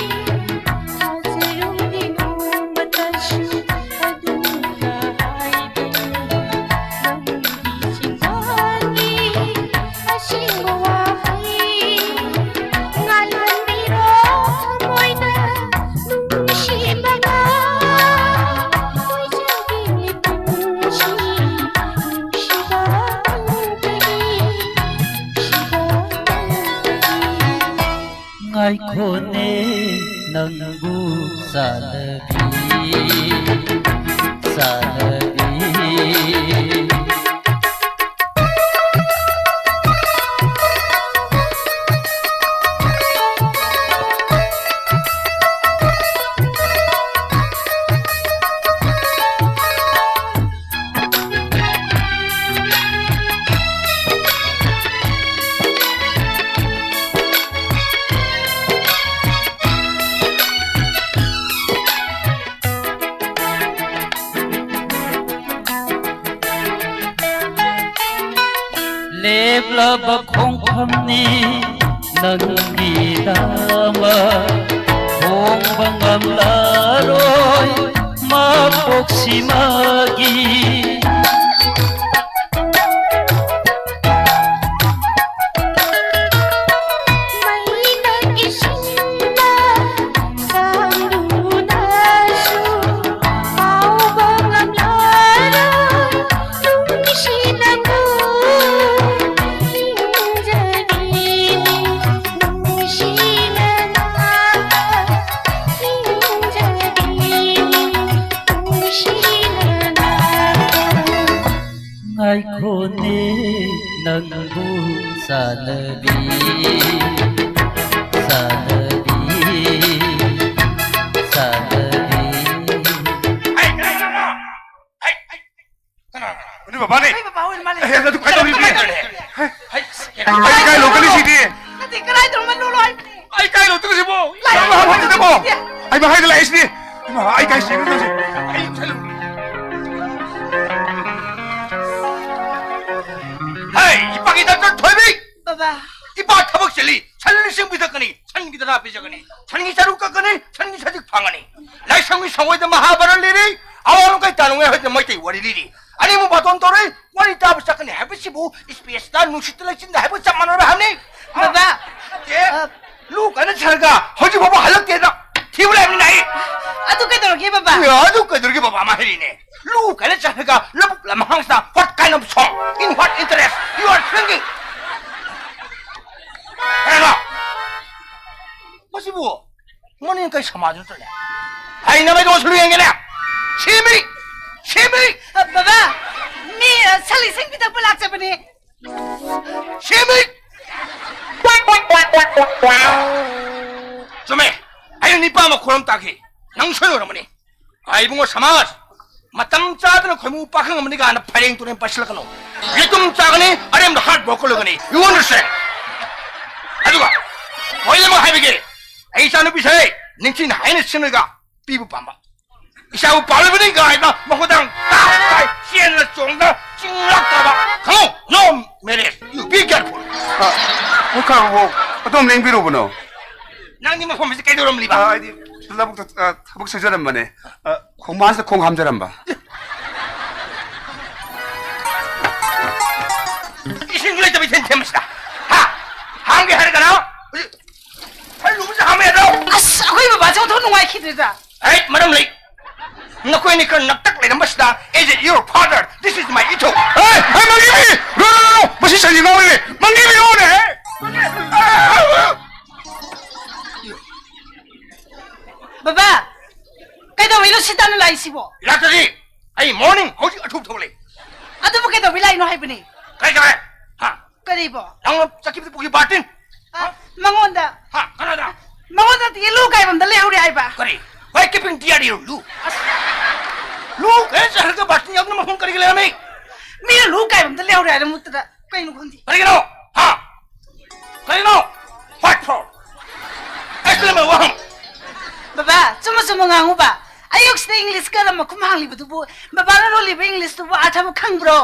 ꯉꯥꯏꯈꯣꯅꯦ ꯅꯪꯕꯨ ꯆꯥꯟꯅꯕꯤ, ꯆꯥꯟꯅꯕꯤ꯫ ꯂꯦꯞꯂꯕ ꯈꯣꯡꯐꯝꯅꯤ ꯅꯪꯒꯤꯗꯃꯛ ꯍꯣꯡꯕ ꯉꯝꯂꯔꯣꯏ ꯃꯄꯣꯛꯁꯤꯃꯒꯤ꯫ ꯃꯩꯅ ꯏꯁꯤꯡꯅ ꯆꯥꯝꯗꯨꯅꯁꯨ ꯀꯥꯎꯕ ꯉꯝꯂꯔꯣꯏ ꯅꯨꯡꯁꯤꯅꯕꯨ ꯍꯤꯡꯖꯒꯦ ꯅꯨꯡꯁꯤꯅꯅ ꯍꯤꯡꯖꯒꯦ ꯅꯨꯡꯁꯤꯅꯅ꯫ ꯉꯥꯏꯈꯣꯅꯦ ꯅꯪꯕꯨ ꯆꯥꯟꯅꯕꯤ, ꯆꯥꯟꯅꯕꯤ, ꯆꯥꯟꯅꯕꯤ꯫ ꯍꯩ, ꯀꯅꯥ, ꯀꯅꯥ, ꯀꯅꯥ? ꯍꯩ, ꯀꯅꯥ, ꯀꯅꯥ? ꯀꯅꯥ? ꯅꯣꯏ ꯕꯕꯥꯅꯦ꯫ ꯅꯣꯏ ꯕꯕꯥ ꯑꯣꯏꯔ ꯃꯥꯜꯂꯦ꯫ ꯑꯦ, ꯑꯗꯨ ꯀꯃꯥꯏ ꯇꯧꯔꯤꯒꯦ? ꯀꯃꯥꯏ ꯇꯧꯔꯤꯒꯦ? ꯍꯩ, ꯑꯩ ꯀꯥꯏ ꯂꯣꯠꯀꯅꯤ ꯁꯤꯗꯤ? ꯅꯠꯇꯦ, ꯀꯔꯥꯏꯗꯅꯣ ꯑꯃ ꯂꯣꯠꯂꯣ ꯍꯥꯏꯕꯅꯦ꯫ ꯑꯩ ꯀꯥꯏ ꯂꯣꯠꯇꯣꯏꯅꯣ ꯁꯤꯕꯣ? ꯂꯥꯏ ꯂꯥꯏ ꯂꯥꯏ ꯂꯥꯏ ꯂꯥꯏ꯫ ꯑꯩ ꯃꯍꯥꯏꯗ ꯂꯥꯛꯏꯁꯤꯗꯤ꯫ ꯏꯃꯥ, ꯑꯩ ꯀꯥꯏ ꯆꯦꯟꯗꯣꯏꯅꯣ ꯁꯤ? ꯑꯩ ꯆꯠꯂꯨ-, ꯍꯩ, ꯏꯄꯥꯒꯤ ꯗꯥꯛꯇꯔ ꯊꯣꯏꯕꯤ! ꯕꯕꯥ꯫ ꯏꯄꯥ ꯊꯕꯛ ꯆꯤꯜꯂꯤ꯫ ꯁꯟ ꯂꯤꯁꯤꯡ ꯄꯤꯊꯛꯀꯅꯤ꯫ ꯁꯟꯒꯤ ꯗꯅꯥ ꯄꯤꯖꯒꯅꯤ꯫ ꯁꯟꯒꯤ ꯆꯔꯨ ꯀꯛꯀꯅꯤ꯫ ꯁꯟꯒꯤ ꯁꯖꯤꯛ ꯐꯪꯒꯅꯤ꯫ ꯂꯥꯏꯁꯪꯒꯤ ꯁꯪꯒꯣꯏꯗ ꯃꯍꯥꯚꯥꯔꯠ ꯂꯤꯔꯤ꯫ ꯑꯋꯥ ꯅꯨꯡꯈꯩ ꯇꯥꯅꯨꯡꯉꯥꯏ ꯍꯣꯏꯗ ꯃꯩꯇꯩ ꯋꯥꯔꯤ ꯂꯤꯔꯤ꯫ ꯑꯅꯤꯃꯨꯛ ꯕꯥꯇꯣꯟ ꯇꯧꯔꯛꯏ꯫ ꯋꯥꯔꯤ ꯇꯥꯕ ꯆꯠꯀꯅꯤ ꯍꯥꯏꯕꯁꯤꯕꯨ ꯏꯁꯄꯦꯁꯇ ꯅꯨꯡꯁꯤꯠꯇ ꯂꯩꯆꯤꯟꯗ ꯍꯥꯏꯕ ꯆꯞ ꯃꯥꯟꯅꯔꯣꯏ ꯍꯥꯏꯕꯅꯤ꯫ ꯕꯕꯥ, ꯅꯠꯇꯦ꯫ ꯑ, ꯂꯨ ꯀꯥꯏꯅ ꯁꯔꯒ ꯍꯧꯖꯤꯛ ꯐꯥꯎꯕ ꯍꯜꯂꯛꯇꯦꯅ ꯊꯤꯕ ꯂꯩꯕꯅꯤꯅ ꯑꯩ꯫ ꯑꯗꯨ ꯀꯩꯗꯧꯔꯒꯦ, ꯕꯕꯥ? ꯑꯦ, ꯑꯗꯨ ꯀꯩꯗꯧꯔꯒꯦ, ꯕꯕꯥ? ꯃꯥ ꯍꯥꯏꯔꯤꯅꯦ꯫ ꯂꯨ ꯀꯥꯏꯅ ꯆꯠꯂꯒ ꯂꯧꯕꯨꯛ ꯂꯝꯍꯥꯡꯁꯤꯗ what kind of song? In what interest you are singing? ꯍꯥꯏꯔꯒ ꯁꯤꯕꯨ ꯃꯅꯤꯡ ꯀꯩ ꯁꯃꯥꯖ ꯅꯠꯇ꯭ꯔꯅꯦ? ꯍꯩꯅꯕ ꯏꯗꯣ ꯁꯨꯔꯨ ꯌꯦꯡꯒꯦꯅꯦ꯫ ꯁꯤꯃꯤ! ꯁꯤꯃꯤ! ꯑ, ꯕꯕꯥ, ꯃꯤ, ꯑ, ꯁꯂꯤꯁꯤꯡ ꯄꯤꯊꯛꯄ ꯂꯥꯛꯆꯕꯅꯤ꯫ ꯁꯤꯃꯤ! ꯆꯨꯝꯃꯦ꯫ ꯑꯩꯅ ꯅꯤꯄꯥ ꯑꯃ ꯈꯣꯏꯔꯝ ꯇꯥꯈꯤ꯫ ꯅꯪ ꯁꯣꯏ ꯑꯣꯏꯔꯝꯃꯅꯤ꯫ ꯑꯥ, ꯏꯕꯨꯡꯉꯣ ꯁꯃꯥꯖ, ꯃꯇꯝ ꯆꯥꯗꯅ ꯈꯣꯏꯃꯨ ꯄꯥꯈꯪ ꯑꯃꯅꯤ ꯀꯥꯏꯅ ꯐꯩꯔꯦꯡ ꯇꯨꯔꯦꯡ ꯄꯥꯏꯁꯤꯜꯂꯛꯀꯅꯨ꯫ ꯌꯦꯇꯨꯝ ꯆꯥꯒꯅꯤ, ꯑꯔꯦꯝꯕꯗ ꯍꯥꯔꯠ ꯋꯥꯔꯛ ꯀꯜꯂꯒꯅꯤ꯫ You understand? ꯑꯗꯨꯒ ꯋꯥꯔꯤ ꯑꯃ ꯍꯥꯏꯕꯤꯒꯦ꯫ ꯑꯩ ꯏꯆꯥꯅꯨꯄꯤꯁꯦ ꯅꯤꯡꯊꯤꯅ ꯍꯥꯏꯅ ꯁꯤꯡꯉꯒ ꯄꯤꯕ ꯄꯥꯝꯕ꯫ ꯏꯆꯥꯕꯨ ꯄꯥꯝꯂꯕꯅꯤ ꯀꯥꯏꯅ ꯃꯈꯣꯏꯗ ꯇꯥꯛ ꯇꯥꯏ ꯆꯦꯟꯗꯅ ꯆꯣꯡꯗꯅ ꯆꯤꯡꯂꯛꯇꯕ꯫ ꯈꯪꯉꯨ? No marriage. You be careful. ꯑ, ꯍꯣꯏ, ꯈꯥ, ꯍꯣ, ꯑꯗꯣꯝ ꯂꯦꯡꯕꯤꯔꯨꯕꯅꯣ꯫ ꯅꯪꯗꯤ ꯃꯐꯝ ꯑꯁꯤ ꯀꯩꯗꯧꯔꯝꯂꯤꯕ? ꯑ, ꯑꯩꯗꯤ ꯂꯧꯕꯨꯛꯇ, ꯑ, ꯊꯕꯛ ꯁꯨꯖꯔꯝꯕꯅꯦ꯫ ꯑ, ꯈꯣꯡꯕꯥꯟꯁꯤꯗ ꯈꯣꯡ ꯍꯥꯝꯖꯔꯝꯕ꯫ ꯏꯁꯤꯡꯁꯨ ꯂꯩꯇꯕ ꯏꯊꯦꯟ ꯊꯦꯟꯕꯁꯤꯗ꯫ ꯍꯥ? ꯍꯥꯝꯒꯦ ꯍꯥꯏꯔꯒꯅ ꯍꯧꯖꯤꯛ ꯐꯔꯤ ꯂꯨꯕꯁꯦ ꯍꯥꯝꯕ ꯌꯥꯗ꯭ꯔꯣ? ꯑꯁ, ꯑꯩꯈꯣꯏ ꯕꯕꯥꯁꯦ ꯑꯣꯟꯊꯣꯛ ꯅꯨꯡꯉꯥꯏꯈꯤꯗ꯭ꯔꯦꯗ꯫ ꯑꯩ ꯃꯔꯝ ꯂꯩ꯫ ꯅꯈꯣꯏ ꯑꯅꯤ ꯈꯔ ꯅꯛꯇꯛ ꯂꯩꯔꯝꯕꯁꯤꯗ, "Is it your father? This is my ꯏꯊꯧ"꯫ A, A, ꯃꯪꯒꯤꯕꯤ! No, no, no, no! ꯃꯁꯤ ꯁꯟꯒꯤ ꯉꯥꯎꯔꯤꯅꯦ! ꯃꯪꯒꯤꯕꯤ ꯉꯥꯎꯔꯦ! ꯕꯕꯥ, ꯀꯩꯗꯧꯔꯤꯅꯣ ꯁꯤ ꯇꯥꯟꯅ ꯂꯥꯛꯏꯁꯤꯕꯣ? ꯂꯥꯛꯇ꯭ꯔꯗꯤ ꯑꯩ morning ꯍꯧꯖꯤꯛ ꯑꯊꯨꯕ ꯊꯣꯛꯂꯛꯏ꯫ ꯑꯗꯨꯕꯨ ꯀꯩꯗꯧꯕꯩ ꯂꯥꯛꯏꯅꯣ ꯍꯥꯏꯕꯅꯤ? ꯀꯩ ꯇꯧꯔꯦ? ꯍꯥ? ꯀꯔꯤꯕꯣ? ꯅꯪꯅ ꯆꯠꯈꯤꯕꯗ ꯄꯨꯈ꯭ꯔꯤ ꯕꯥꯔꯇꯤꯟ? ꯑ, ꯃꯉꯣꯟꯗ꯫ ꯍꯥ? ꯀꯅꯥꯗ? ꯃꯉꯣꯟꯗ ꯅꯠꯇꯦ, ꯂꯨ ꯀꯥꯏꯕꯝꯗ ꯂꯩꯍꯧꯔꯦ ꯍꯥꯏꯕ꯫ ꯀꯔꯤ? Why keeping dear you? ꯂꯨ? ꯑꯁ, ꯂꯨ ꯀꯥꯏꯅ ꯆꯠꯈ꯭ꯔꯒ ꯕꯥꯔꯇꯤꯟ ꯌꯥꯎꯗꯅ ꯃꯐꯝ ꯀꯔꯤꯒꯤ ꯂꯩꯔꯝꯃꯤ? ꯃꯤꯅ ꯂꯨ ꯀꯥꯏꯕꯝꯗ ꯂꯩꯍꯧꯔꯦ ꯍꯥꯏꯅ ꯃꯨꯠꯇꯗ ꯀꯩꯅꯣ ꯈꯪꯗꯦ꯫ ꯀꯔꯤꯒꯤꯅꯣ? ꯍꯥ? ꯀꯔꯤꯅꯣ? What for? Explain ꯋꯥꯍꯪ꯫ ꯕꯕꯥ, ꯆꯨꯝꯅ ꯆꯨꯝꯅ ꯉꯥꯡꯉꯨꯕ꯫ ꯑꯌꯨꯛꯁꯤꯗ ꯏꯪꯂꯤꯁ ꯀꯔꯝꯕ ꯈꯨꯝ ꯍꯥꯡꯂꯤꯕꯗꯨꯕꯨ, ꯕꯕꯥꯅ ꯂꯣꯜꯂꯤꯕ ꯏꯪꯂꯤꯁꯇꯨꯕꯨ ꯑꯥꯔꯊ ꯑꯃ ꯈꯪꯕ꯭ꯔꯣ?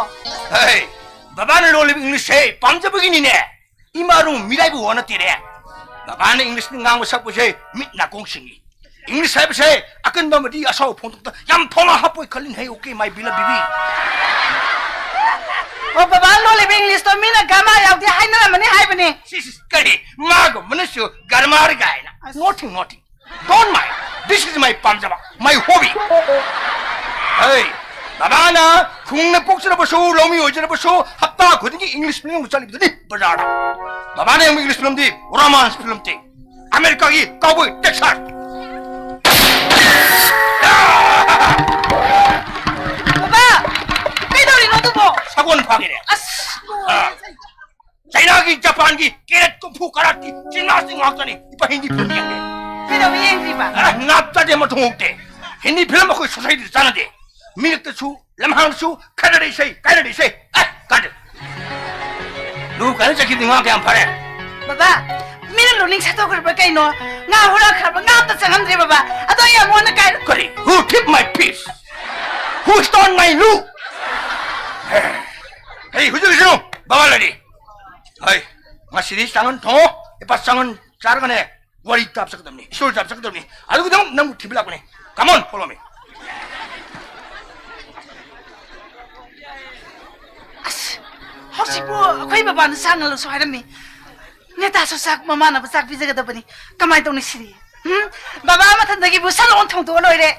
ꯍꯦ, ꯕꯕꯥꯅ ꯂꯣꯜꯂꯤꯕ ꯏꯪꯂꯤꯁꯁꯦ ꯄꯥꯝꯖꯕꯒꯤꯅꯤꯅꯦ꯫ ꯏꯃꯥ ꯔꯨꯝ ꯃꯤꯔꯥꯏꯕ ꯋꯥ ꯅꯠꯇꯦꯅꯦ꯫ ꯕꯕꯥꯅ ꯏꯪꯂꯤꯁ ꯉꯥꯡꯕ ꯁꯛꯄꯁꯦ ꯃꯤꯠ ꯅꯥꯀꯣꯡ ꯁꯤꯡꯉꯤ꯫ ꯏꯪꯂꯤꯁ ꯍꯥꯏꯕꯁꯦ ꯑꯀꯟꯕ ꯑꯃꯗꯤ ꯑꯁꯥꯎꯕ ꯐꯣꯡꯗꯣꯛꯇ ꯌꯥꯝ ꯐꯥꯎꯅ ꯍꯥꯞꯄꯣꯏ ꯈꯜꯂꯤꯅꯦ꯫ Okay, my beloved baby꯫ ꯑꯣ, ꯕꯕꯥꯅ ꯂꯣꯜꯂꯤꯕ ꯏꯪꯂꯤꯁꯇꯣ ꯃꯤꯅ ꯒ꯭ꯔꯥꯃꯥꯔ ꯌꯥꯎꯗꯦ ꯍꯥꯏꯅꯔꯝꯃꯅꯤ ꯍꯥꯏꯕꯅꯦ꯫ ꯁꯤ, ꯁꯤ, ꯀꯔꯤ? ꯃꯥꯒꯨꯝꯕꯅꯁꯨ ꯒ꯭ꯔꯥꯃꯥꯔ ꯀꯥꯏꯅ꯫ ꯑꯁ꯫ Nothing, nothing. Don't mind. This is my ꯄꯥꯝꯖꯕ, my hobby꯫ ꯍꯩ, ꯕꯕꯥꯅ ꯈꯨꯡꯒꯪꯗ ꯄꯣꯛꯆꯔꯕꯁꯨ, ꯂꯧꯃꯤ ꯑꯣꯏꯖꯔꯕꯁꯨ, ꯍꯞꯇꯥ ꯈꯨꯗꯤꯡꯒꯤ ꯏꯪꯂꯤꯁ ꯐꯤꯂꯝ ꯌꯦꯡꯕ ꯆꯠꯂꯤꯕꯗꯨꯅꯤ ꯕꯖꯥꯔꯗ꯫ ꯕꯕꯥꯅ ꯌꯦꯡꯕ ꯏꯪꯂꯤꯁ ꯐꯤꯂꯝꯗꯤ ꯔꯣꯃꯥꯟꯁ ꯐꯤꯂꯝ ꯇꯦ꯫ ꯑꯃꯦꯔꯤꯀꯥꯒꯤ cowboy Texas꯫ ꯕꯕꯥ, ꯀꯩꯗꯧꯔꯤꯅꯣ ꯑꯗꯨꯕꯣ? ꯁꯒꯣꯜ ꯐꯥꯒꯤꯅꯦ꯫ ꯑꯁ, ꯑꯥ꯫ ꯆꯩꯅꯥꯒꯤ, ꯖꯄꯥꯟꯒꯤ ꯀꯦꯔꯦꯠ ꯀꯨꯝꯐꯨ ꯀꯔꯥꯠꯀꯤ ꯖꯤꯝꯅꯥꯁꯇꯤꯛ ꯉꯥꯛꯇꯅꯤ꯫ ꯏꯄꯥ ꯍꯤꯟꯗꯤ ꯐꯤꯂꯝ ꯌꯦꯡꯒꯦ꯫ ꯀꯩꯗꯧꯕ ꯌꯦꯡꯗ꯭ꯔꯤꯕ? ꯑ, ꯅꯥꯞ ꯆꯥꯗꯦ ꯃꯊꯣꯡ ꯍꯧꯛꯇꯦ꯫ ꯍꯤꯟꯗꯤ ꯐꯤꯂꯝ ꯑꯩꯈꯣꯏ ꯁꯣꯁꯥꯏꯇꯤꯗ ꯆꯥꯟꯅꯗꯦ꯫ ꯃꯤꯔꯛꯇꯁꯨ, ꯂꯝꯍꯥꯡꯗꯁꯨ ꯈꯠꯅꯔꯛꯏꯁꯦ, ꯀꯥꯏꯅꯔꯛꯏꯁꯦ꯫ ꯑ, ꯀꯥꯏꯗ? ꯂꯨ ꯀꯥꯏꯅ ꯆꯠꯈꯤꯕꯗꯤ ꯉꯥ ꯀꯌꯥꯝ ꯐꯔꯦ? ꯕꯕꯥ, ꯃꯤꯅ ꯂꯨꯅꯤꯡ ꯁꯠꯇꯣꯛꯈ꯭ꯔꯕ ꯀꯩꯅꯣ? ꯉꯥ ꯍꯨꯔꯥꯟꯈ꯭ꯔꯕ? ꯉꯥ ꯑꯝꯇ ꯆꯪꯉꯝꯗ꯭ꯔꯦ ꯕꯕꯥ꯫ ꯑꯗꯣ ꯑꯩ ꯑꯃꯨꯛ ꯍꯟꯅ ꯀꯥꯏ- ꯀꯔꯤ? Who keep my fish? Who stole my ꯂꯨ? ꯍꯦ, ꯍꯨꯖꯤꯛ ꯍꯨꯖꯤꯛ ꯕꯕꯥ ꯂꯩꯔꯤ꯫ ꯍꯩ, ꯉꯁꯤꯗꯤ ꯆꯥꯉꯟ ꯊꯣꯡꯉꯣ꯫ ꯏꯄꯥ ꯆꯥꯉꯟ ꯆꯥꯔꯒꯅꯦ, ꯋꯥꯔꯤ ꯇꯥꯕ ꯆꯠꯀꯗꯕꯅꯤ, ꯏꯁꯣꯔ ꯇꯥꯕ ꯆꯠꯀꯗꯕꯅꯤ꯫ ꯑꯗꯨꯒꯤꯗꯃꯛ ꯅꯪꯕꯨ ꯊꯤꯕ ꯂꯥꯛꯄꯅꯤ꯫ Come on, follow me. ꯑꯁ, ꯍꯧꯖꯤꯛꯄꯨ ꯑꯩꯈꯣꯏ ꯕꯕꯥꯅ ꯆꯥꯛ ꯉꯜꯂꯁꯨ ꯍꯥꯏꯔꯝꯃꯤ꯫ ꯅꯦꯇꯥꯁꯨ ꯆꯥꯛ ꯃꯃꯥꯟꯅꯕ ꯆꯥꯛ ꯄꯤꯖꯒꯗꯕꯅꯤ꯫ ꯀꯃꯥꯏꯅ ꯇꯧꯅꯤ ꯁꯤꯗꯤ? ꯎꯝ? ꯕꯕꯥ ꯃꯊꯟꯗꯒꯤꯕꯨ ꯁꯠ ꯂꯥꯎꯅ ꯊꯣꯡꯗꯣꯛꯑ ꯂꯣꯏꯔꯦ꯫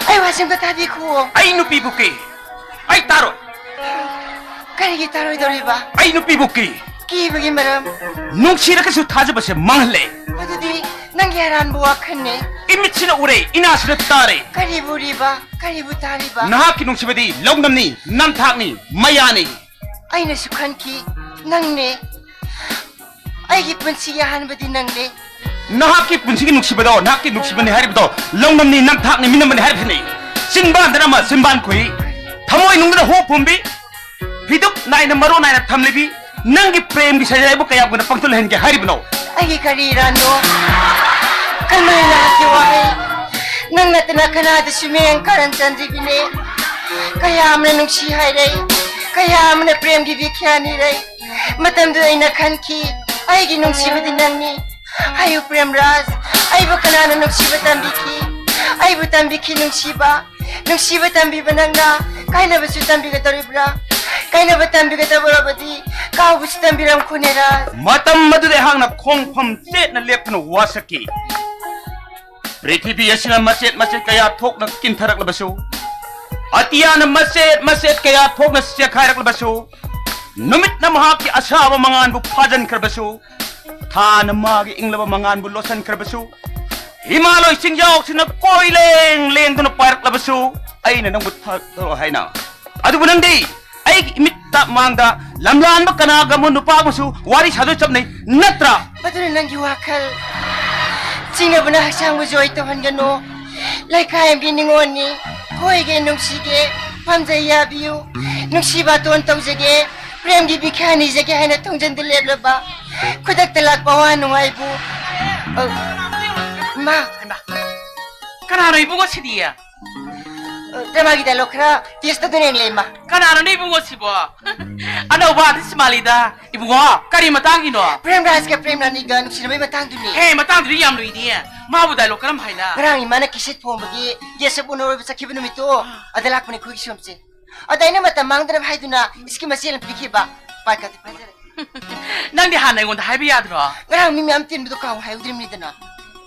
ꯑꯩ ꯋꯥꯁꯦ ꯑꯝꯇ ꯇꯥꯕꯤꯈꯨꯑꯣ꯫ ꯑꯩ ꯅꯨꯄꯤꯕꯨ ꯀꯤ꯫ ꯑꯩ ꯇꯥꯔꯣꯏ꯫ ꯀꯔꯤꯒꯤ ꯇꯥꯔꯣꯏꯗꯧꯔꯤꯕ? ꯑꯩ ꯅꯨꯄꯤꯕꯨ ꯀꯤ꯫ ꯀꯤꯕꯒꯤ ꯃꯔꯝ? ꯅꯨꯡꯁꯤꯔꯒꯁꯨ ꯊꯥꯖꯕꯁꯦ ꯃꯥꯡꯍꯜꯂꯦ꯫ ꯃꯗꯨꯗꯤ ꯅꯪꯒꯤ ꯑꯔꯥꯟꯕ ꯋꯥꯈꯜꯅꯦ꯫ ꯏꯃꯤꯠꯁꯤꯅ ꯎꯔꯦ, ꯏꯅꯥꯁꯤꯅ ꯇꯥꯔꯦ꯫ ꯀꯔꯤꯕꯨ ꯎꯔꯤꯕ? ꯀꯔꯤꯕꯨ ꯇꯥꯔꯤꯕ? ꯅꯍꯥꯛꯀꯤ ꯅꯨꯡꯁꯤꯕꯗꯤ ꯂꯧꯅꯝꯅꯤ, ꯅꯝꯊꯥꯛꯅꯤ, ꯃꯌꯥꯅꯤ꯫ ꯑꯩꯅꯁꯨ ꯈꯟꯈꯤ, ꯅꯪꯅꯦ꯫ ꯑꯩꯒꯤ ꯄꯨꯟꯁꯤꯒꯤ ꯑꯍꯥꯟꯕꯗꯤ ꯅꯪꯅꯦ꯫ ꯅꯍꯥꯛꯀꯤ ꯄꯨꯟꯁꯤꯒꯤ ꯅꯨꯡꯁꯤꯕꯗꯣ, ꯅꯍꯥꯛꯀꯤ ꯅꯨꯡꯁꯤꯕꯅꯤ ꯍꯥꯏꯔꯤꯕꯗꯣ ꯂꯧꯅꯝꯅꯤ, ꯅꯝꯊꯥꯛꯅꯤ, ꯃꯤꯅꯝꯕꯅꯤ ꯍꯥꯏꯔꯤꯕꯁꯤꯅꯤ꯫ ꯆꯤꯟꯕꯥꯟꯗꯅ ꯑꯃ ꯆꯤꯟꯕꯥꯟ ꯈꯨꯏ, ꯊꯃꯣꯏ ꯅꯨꯡꯗꯅ ꯍꯨ ꯐꯨꯝꯕꯤ, ꯐꯤꯗꯨꯞ ꯅꯥꯏꯅ ꯃꯔꯣ ꯅꯥꯏꯅ ꯊꯝꯂꯤꯕꯤ ꯅꯪꯒꯤ ꯄ꯭ꯔꯦꯝꯒꯤ ꯁꯩꯔꯦꯡ ꯑꯩꯕꯨ ꯀꯌꯥꯝ ꯀꯨꯏꯅ ꯄꯪꯊꯣꯛꯍꯟꯒꯦ ꯍꯥꯏꯔꯤꯕꯅꯣ? ꯑꯩꯒꯤ ꯀꯔꯤ ꯏꯔꯥꯟꯅꯣ? ꯀꯔꯝꯍꯥꯏꯅ ꯍꯥꯏꯈꯤ ꯋꯥꯍꯩ? ꯅꯪ ꯅꯠꯇꯅ ꯀꯅꯥꯗꯁꯨ ꯃꯤꯠꯌꯦꯡ ꯀꯔꯟ ꯆꯟꯗ꯭ꯔꯤꯕꯤꯅꯦ꯫ ꯀꯌꯥ ꯑꯃꯅ ꯅꯨꯡꯁꯤ ꯍꯥꯏꯔꯩ, ꯀꯌꯥ ꯑꯃꯅ ꯄ꯭ꯔꯦꯝꯒꯤ ꯕꯤꯈ꯭ꯌꯥꯟ ꯏꯔꯩ꯫ ꯃꯇꯝꯗꯨꯗ ꯑꯩꯅ ꯈꯟꯈꯤ, ꯑꯩꯒꯤ ꯅꯨꯡꯁꯤꯕꯗꯤ ꯅꯪꯅꯤ꯫ ꯍꯥꯏꯌꯨ ꯄ꯭ꯔꯦꯝꯔꯥꯖ, ꯑꯩꯕꯨ ꯀꯅꯥꯅ ꯅꯨꯡꯁꯤꯕ ꯇꯝꯕꯤꯈꯤ? ꯑꯩꯕꯨ ꯇꯝꯕꯤꯈꯤ ꯅꯨꯡꯁꯤꯕ꯫ ꯅꯨꯡꯁꯤꯕ ꯇꯝꯕꯤꯕ ꯅꯪꯅ ꯀꯥꯏꯅꯕꯁꯨ ꯇꯝꯕꯤꯒꯗꯧꯔꯤꯕ꯭ꯔꯥ? ꯀꯥꯏꯅꯕ ꯇꯝꯕꯤꯒꯗꯧꯔꯕꯗꯤ ꯀꯥꯎꯕꯁꯨ ꯇꯝꯕꯤꯔꯝꯈꯣꯅꯦ ꯔꯥꯖ꯫ ꯃꯇꯝ ꯑꯗꯨꯗ ꯑꯩꯍꯥꯛꯅ ꯈꯣꯡꯐꯝ ꯆꯦꯠꯅ ꯂꯦꯞꯇꯨꯅ ꯋꯥꯁꯛꯈꯤ꯫ ꯄ꯭ꯔꯤꯊꯤꯕꯤ ꯑꯁꯤꯅ ꯃꯆꯦꯠ ꯃꯆꯦꯠ ꯀꯌꯥ ꯊꯣꯛꯅ ꯀꯤꯟꯊꯔꯛꯂꯕꯁꯨ, ꯑꯇꯤꯌꯥꯅ ꯃꯆꯦꯠ ꯃꯆꯦꯠ ꯀꯌꯥ ꯊꯣꯛꯅ ꯆꯦꯛꯈꯥꯏꯔꯛꯂꯕꯁꯨ, ꯅꯨꯃꯤꯠꯅ ꯃꯍꯥꯛꯀꯤ ꯑꯁꯥꯕ ꯃꯉꯥꯟꯕꯨ ꯐꯥꯖꯤꯟꯈ꯭ꯔꯕꯁꯨ, ꯊꯥꯅ ꯃꯥꯒꯤ ꯏꯪꯂꯕ ꯃꯉꯥꯟꯕꯨ ꯂꯣꯠꯁꯤꯟꯈ꯭ꯔꯕꯁꯨ, ꯍꯤꯃꯥꯂꯣꯏ ꯆꯤꯡꯖꯥꯎꯁꯤꯡꯅ ꯀꯣꯏ ꯂꯦꯡ ꯂꯦꯡꯗꯨꯅ ꯄꯥꯏꯔꯛꯂꯕꯁꯨ, ꯑꯩꯅ ꯅꯪꯕꯨ ꯊꯥꯗꯣꯛꯑꯣ ꯍꯥꯏꯅ꯫ ꯑꯗꯨꯕꯨ ꯅꯪꯗꯤ ꯑꯩꯒꯤ ꯏꯃꯤꯠꯇ ꯃꯥꯡꯗ ꯂꯝꯂꯥꯟꯕ ꯀꯅꯥꯒ ꯑꯃ ꯅꯨꯄꯥ ꯑꯃꯁꯨ ꯋꯥꯔꯤ ꯁꯥꯗꯣꯏ ꯆꯞꯅꯩ, ꯅꯠꯇ꯭ꯔꯥ? ꯃꯗꯨꯅ ꯅꯪꯒꯤ ꯋꯥꯈꯜ꯫ ꯆꯤꯡꯅꯕꯅ ꯍꯛꯆꯥꯡꯕꯨ ꯖꯣꯏ ꯇꯧꯍꯟꯒꯅꯨ꯫ ꯂꯩꯀꯥꯏ ꯑꯃꯒꯤ ꯅꯤꯉꯣꯜꯅꯤ꯫ ꯀꯣꯏꯒꯦ, ꯅꯨꯡꯁꯤꯒꯦ, ꯄꯥꯝꯖꯩ ꯌꯥꯕꯤꯌꯨ꯫ ꯅꯨꯡꯁꯤ ꯕꯥꯇꯣꯟ ꯇꯧꯖꯒꯦ, ꯄ꯭ꯔꯦꯝꯒꯤ ꯚꯤꯈ꯭ꯌꯥ ꯅꯤꯖꯒꯦ ꯍꯥꯏꯅ ꯊꯣꯡꯖꯤꯟꯗ ꯂꯦꯞꯂꯕ, ꯈꯨꯗꯛꯇ ꯂꯥꯛꯄ ꯑꯋꯥ ꯅꯨꯡꯉꯥꯏꯕꯨ꯫ ꯑ, ꯃꯥ꯫ ꯍꯩꯃꯥ, ꯀꯅꯥꯅꯣ ꯏꯕꯨꯡꯉꯣ ꯁꯤꯗꯤ? ꯑ, ꯗ꯭ꯔꯃꯥꯒꯤ ꯗꯥꯏꯂꯣꯛ ꯈꯔ ꯇꯦꯁ ꯇꯧꯗꯨꯅ ꯌꯦꯡꯂꯦ, ꯏꯃꯥ꯫ ꯀꯅꯥꯅꯣꯅꯦ ꯏꯕꯨꯡꯉꯣ ꯁꯤꯕꯣ? ꯑꯅꯧꯕ ꯑꯥꯔꯇꯤꯁ ꯃꯥꯜꯂꯤꯗ꯫ ꯏꯕꯨꯡꯉꯣ, ꯀꯔꯤ ꯃꯇꯥꯡꯒꯤꯅꯣ? ꯄ꯭ꯔꯦꯝ ꯔꯥꯖꯒ ꯄ꯭ꯔꯦꯝ ꯔꯥꯅꯤꯒ ꯅꯨꯡꯁꯤꯅꯕꯩ ꯃꯇꯥꯡꯗꯨꯅꯤ꯫ ꯍꯦ, ꯃꯇꯥꯡꯗꯨꯗꯤ ꯌꯥꯝ ꯂꯨꯏꯅꯦ꯫ ꯃꯥꯕꯨ ꯗꯥꯏꯂꯣꯛ ꯀꯔꯝ ꯍꯥꯏꯅ? ꯉꯔꯥꯡ ꯏꯃꯥꯅ ꯀꯤꯁꯦꯠ ꯐꯣꯡꯕꯒꯤ ꯒꯦꯁ ꯑꯣꯐ ꯑꯣꯅꯔ ꯑꯣꯏꯕ ꯆꯠꯈꯤꯕ ꯅꯨꯃꯤꯠꯇꯣ, ꯑꯗ ꯂꯥꯛꯄꯅꯦ ꯑꯩꯈꯣꯏꯒꯤ ꯁꯣꯝꯁꯦ꯫ ꯑꯗ ꯑꯩꯅ ꯃꯇꯝ ꯃꯥꯡꯗꯅꯕ ꯍꯥꯏꯗꯨꯅ ꯏꯁꯀꯤꯝ ꯃꯆꯦ ꯑꯃ ꯄꯤꯈꯤꯕ꯫ ꯄꯥꯏ ꯀꯥꯇꯤ ꯄꯥꯏꯖꯔꯦ꯫ ꯅꯪꯗꯤ ꯍꯥꯟꯅ ꯑꯩꯉꯣꯟꯗ ꯍꯥꯏꯕ ꯌꯥꯗ꯭ꯔꯣ? ꯉꯔꯥꯡ ꯃꯤ ꯃꯌꯥꯝ ꯇꯤꯟꯕꯗꯣ ꯀꯥꯎ ꯍꯥꯏꯍꯧꯗ꯭ꯔꯤꯕꯅꯤꯗꯅ꯫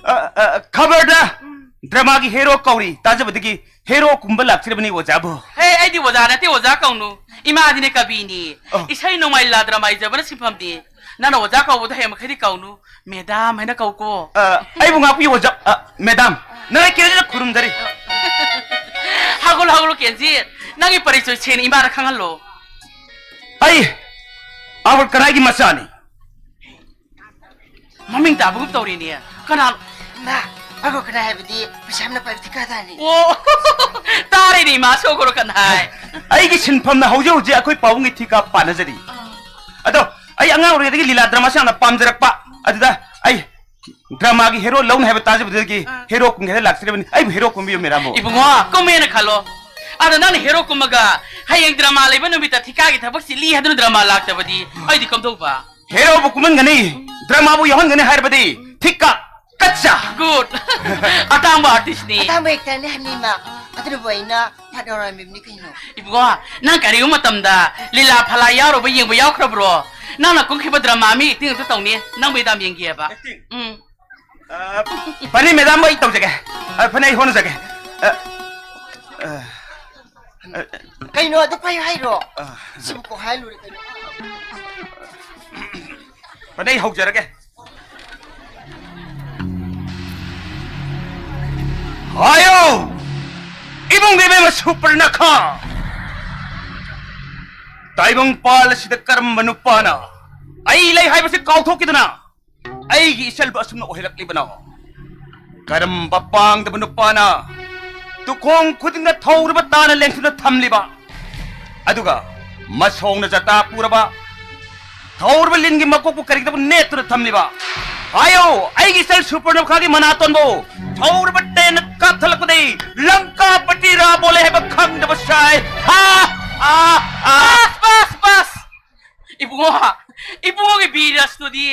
ꯑ, ꯑ, ꯈꯕꯔꯗ ꯗ꯭ꯔꯃꯥꯒꯤ ꯍꯦꯔꯣ ꯀꯧꯔꯤ ꯇꯥꯖꯕꯗꯒꯤ ꯍꯦꯔꯣ ꯀꯨꯝꯕ ꯂꯥꯛꯆꯔꯕꯅꯤ ꯑꯣꯖꯥꯕꯨ꯫ ꯍꯦ, ꯑꯩꯗꯤ ꯑꯣꯖꯥ ꯅꯠꯇꯦ, ꯑꯣꯖꯥ ꯀꯧꯅꯨ꯫ ꯏꯃꯥꯗꯤꯅꯦ ꯀꯕꯤꯅꯤ꯫ ꯑ꯫ ꯏꯁꯩ ꯅꯣꯡꯃꯥꯏ ꯂꯤꯂꯥ ꯗ꯭ꯔꯃꯥ ꯏꯖꯕꯅ ꯁꯤꯟꯐꯝꯗꯤ꯫ ꯅꯪꯅ ꯑꯣꯖꯥ ꯀꯧꯕꯗꯣ ꯍꯌꯦꯡ ꯃꯈꯩꯗꯤ ꯀꯧꯅꯨ꯫ ꯃꯦꯗꯥꯝ ꯍꯥꯏꯅ ꯀꯧꯀꯣ꯫ ꯑ, ꯑꯩꯕꯨ ꯉꯥꯛꯄꯤꯌꯨ ꯑꯣꯖꯥ꯫ ꯑ, ꯃꯦꯗꯥꯝ, ꯅꯪ ꯑꯩ ꯀꯦꯔꯦꯖꯅ ꯈꯨꯔꯨꯝꯖꯔꯤ꯫ ꯍꯧꯒꯠꯂꯣ, ꯍꯧꯒꯠꯂꯣ, ꯀꯦꯟꯖꯤ꯫ ꯅꯪꯒꯤ ꯄꯔꯤꯆꯣꯏ ꯁꯦꯡꯅ ꯏꯃꯥꯗ ꯈꯪꯍꯜꯂꯣ꯫ ꯑꯩ ꯑꯥꯕꯜ ꯀꯅꯥꯏꯒꯤ ꯃꯆꯥꯅꯤ꯫ ꯃꯃꯤꯡ ꯇꯥꯕꯒꯨꯝ ꯇꯧꯔꯤꯅꯦ꯫ ꯀꯅꯥ? ꯏꯃꯥ, ꯑꯥꯕꯜ ꯀꯅꯥꯏ ꯍꯥꯏꯕꯗꯤ ꯄꯩꯁꯥ ꯌꯥꯝꯅ ꯄꯥꯏꯕ ꯊꯤꯀꯥꯗꯥꯔꯅꯤ꯫ ꯑꯣ, ꯇꯥꯔꯤꯅꯦ ꯏꯃꯥ, ꯁꯣꯒꯣꯔꯣ ꯀꯅꯥꯏ꯫ ꯑꯩꯒꯤ ꯁꯤꯟꯐꯝꯅ ꯍꯧꯖꯤꯛ ꯍꯧꯖꯤꯛ ꯑꯩꯈꯣꯏ ꯄꯥꯕꯨꯡꯒꯤ ꯊꯤꯀꯥ ꯄꯥꯟꯅꯖꯔꯤ꯫ ꯑꯗꯣ ꯑꯩ ꯑꯉꯥꯡ ꯑꯣꯏꯔꯤꯉꯩꯗꯒꯤ ꯂꯤꯂꯥ ꯗ꯭ꯔꯃꯥꯁꯦ ꯌꯥꯝꯅ ꯄꯥꯝꯖꯔꯛꯄ꯫ ꯑꯗꯨꯗ ꯑꯩ ꯗ꯭ꯔꯃꯥꯒꯤ ꯍꯦꯔꯣ ꯂꯧꯅꯤ ꯍꯥꯏꯕ ꯇꯥꯖꯕꯗꯒꯤ ꯑꯥ꯫ ꯍꯦꯔꯣ ꯀꯨꯝꯒꯦ ꯍꯥꯏꯅ ꯂꯥꯛꯆꯔꯤꯕꯅꯤ꯫ ꯑꯩꯕꯨ ꯍꯦꯔꯣ ꯀꯨꯝꯕꯤꯌꯨ, ꯃꯦꯗꯥꯝꯕꯨ꯫ ꯏꯕꯨꯡꯉꯣ, ꯀꯨꯝꯃꯦꯅ ꯈꯜꯂꯣ꯫ ꯑꯗꯣ ꯅꯪꯅ ꯍꯦꯔꯣ ꯀꯨꯝꯃꯒ ꯍꯌꯦꯡ ꯗ꯭ꯔꯃꯥ ꯂꯩꯕ ꯅꯨꯃꯤꯠꯇ ꯊꯤꯀꯥꯒꯤ ꯊꯕꯛ ꯆꯤꯜꯂꯤ ꯍꯥꯏꯗꯨꯅ ꯗ꯭ꯔꯃꯥ ꯂꯥꯛꯇꯕꯗꯤ ꯑꯩꯗꯤ ꯀꯝꯗꯧꯕ? ꯍꯦꯔꯣꯕꯨ ꯀꯨꯝꯍꯟꯒꯅꯤ, ꯗ꯭ꯔꯃꯥꯕꯨ ꯌꯥꯎꯍꯟꯒꯅꯤ ꯍꯥꯏꯔꯕꯗꯤ ꯊꯤꯀꯥ ꯀꯠꯆꯥ꯫ ꯒꯨꯗ꯫ ꯑꯇꯥꯡꯕ ꯑꯥꯔꯇꯤꯁꯅꯤ꯫ ꯑꯇꯥꯡꯕ ꯑꯦꯛꯇꯔꯅꯤ ꯍꯥꯏꯕꯅꯤ, ꯏꯃꯥ꯫ ꯑꯗꯨꯅꯕꯨ ꯑꯩꯅ ꯐꯠ ꯌꯥꯎꯔꯝꯃꯤꯕꯅꯤ ꯀꯩꯅꯣ꯫ ꯏꯕꯨꯡꯉꯣ, ꯅꯪ ꯀꯔꯤꯒꯨꯝꯕ ꯃꯇꯝꯗ ꯂꯤꯂꯥ ꯐꯂꯥ ꯌꯥꯎꯔꯨꯕ ꯌꯦꯡꯕ ꯌꯥꯎꯈ꯭ꯔꯕ꯭ꯔꯣ? ꯅꯪꯅ ꯀꯨꯝꯈꯤꯕ ꯗ꯭ꯔꯃꯥ ꯃꯤ ꯑꯦꯛꯇꯤꯡ ꯑꯝꯇ ꯇꯧꯅꯤ꯫ ꯅꯪ ꯃꯦꯗꯥꯝ ꯌꯦꯡꯒꯦꯕ꯫ ꯑꯦꯛꯇꯤꯡ? ꯎꯝ꯫ ꯑ, ꯐꯅꯤ ꯃꯦꯗꯥꯝ, ꯑꯩ ꯇꯧꯖꯒꯦ꯫ ꯑ, ꯐꯅꯤ, ꯑꯩ ꯍꯣꯠꯅꯖꯒꯦ꯫ ꯑ, ꯑ, ꯀꯩꯅꯣ ꯑꯗꯨ ꯄꯥꯏꯌꯨ ꯍꯥꯏꯔꯣ? ꯑ꯫ ꯁꯤꯕꯨ ꯀꯣꯛ ꯍꯥꯏ ꯂꯨꯔꯦ ꯀꯩꯅꯣ꯫ ꯐꯅꯤ, ꯑꯩ ꯍꯧꯖꯔꯒꯦ꯫ ꯍꯥꯏꯌꯣ! ꯏꯕꯨꯡ ꯏꯕꯦꯝꯃ ꯁꯨꯄꯔꯅꯈꯥ! ꯇꯥꯏꯕꯪꯄꯥꯜ ꯑꯁꯤꯗ ꯀꯔꯝꯕ ꯅꯨꯄꯥꯅ ꯑꯩ ꯂꯩ ꯍꯥꯏꯕꯁꯤ ꯀꯥꯎꯊꯣꯛꯈꯤꯗꯨꯅ ꯑꯩꯒꯤ ꯏꯆꯜꯕꯨ ꯑꯁꯨꯝꯅ ꯑꯣꯏꯍꯜꯂꯛꯂꯤꯕꯅꯣ? ꯀꯔꯝꯕ ꯄꯥꯡꯗꯕ ꯅꯨꯄꯥꯅ ꯇꯨꯈꯣꯡ ꯈꯨꯗꯤꯡꯗ ꯊꯧꯔꯕ ꯇꯥꯅ ꯂꯦꯡꯗꯨꯅ ꯊꯝꯂꯤꯕ, ꯑꯗꯨꯒ ꯃꯁꯣꯡꯅ ꯖꯇꯥ ꯄꯨꯔꯕ ꯊꯧꯔꯕ ꯂꯤꯟꯒꯤ ꯃꯀꯣꯛꯄꯨ ꯀꯔꯤꯒꯤꯗꯃꯛ ꯅꯦꯠꯇꯨꯅ ꯊꯝꯂꯤꯕ? ꯍꯥꯏꯌꯣ, ꯑꯩꯒꯤ ꯏꯆꯜ ꯁꯨꯄꯔꯅꯈꯥꯒꯤ ꯃꯅꯥꯇꯣꯟꯕꯨ ꯊꯧꯔꯕ ꯇ꯭ꯔꯦꯟꯅ ꯀꯥꯞꯊꯠꯂꯛꯄꯗꯒꯤ ꯂꯪꯀꯥꯄꯇꯤ ꯔꯥꯕꯣꯂꯦ ꯍꯥꯏꯕ ꯈꯪꯗꯕ ꯁꯥꯏ꯫ ꯍꯥ? ꯑꯥ, ꯑꯥ꯫ ꯕꯁ, ꯕꯁ, ꯕꯁ! ꯏꯕꯨꯡꯉꯣ, ꯏꯕꯨꯡꯉꯣꯒꯤ ꯕꯤꯔꯁꯇꯨꯗꯤ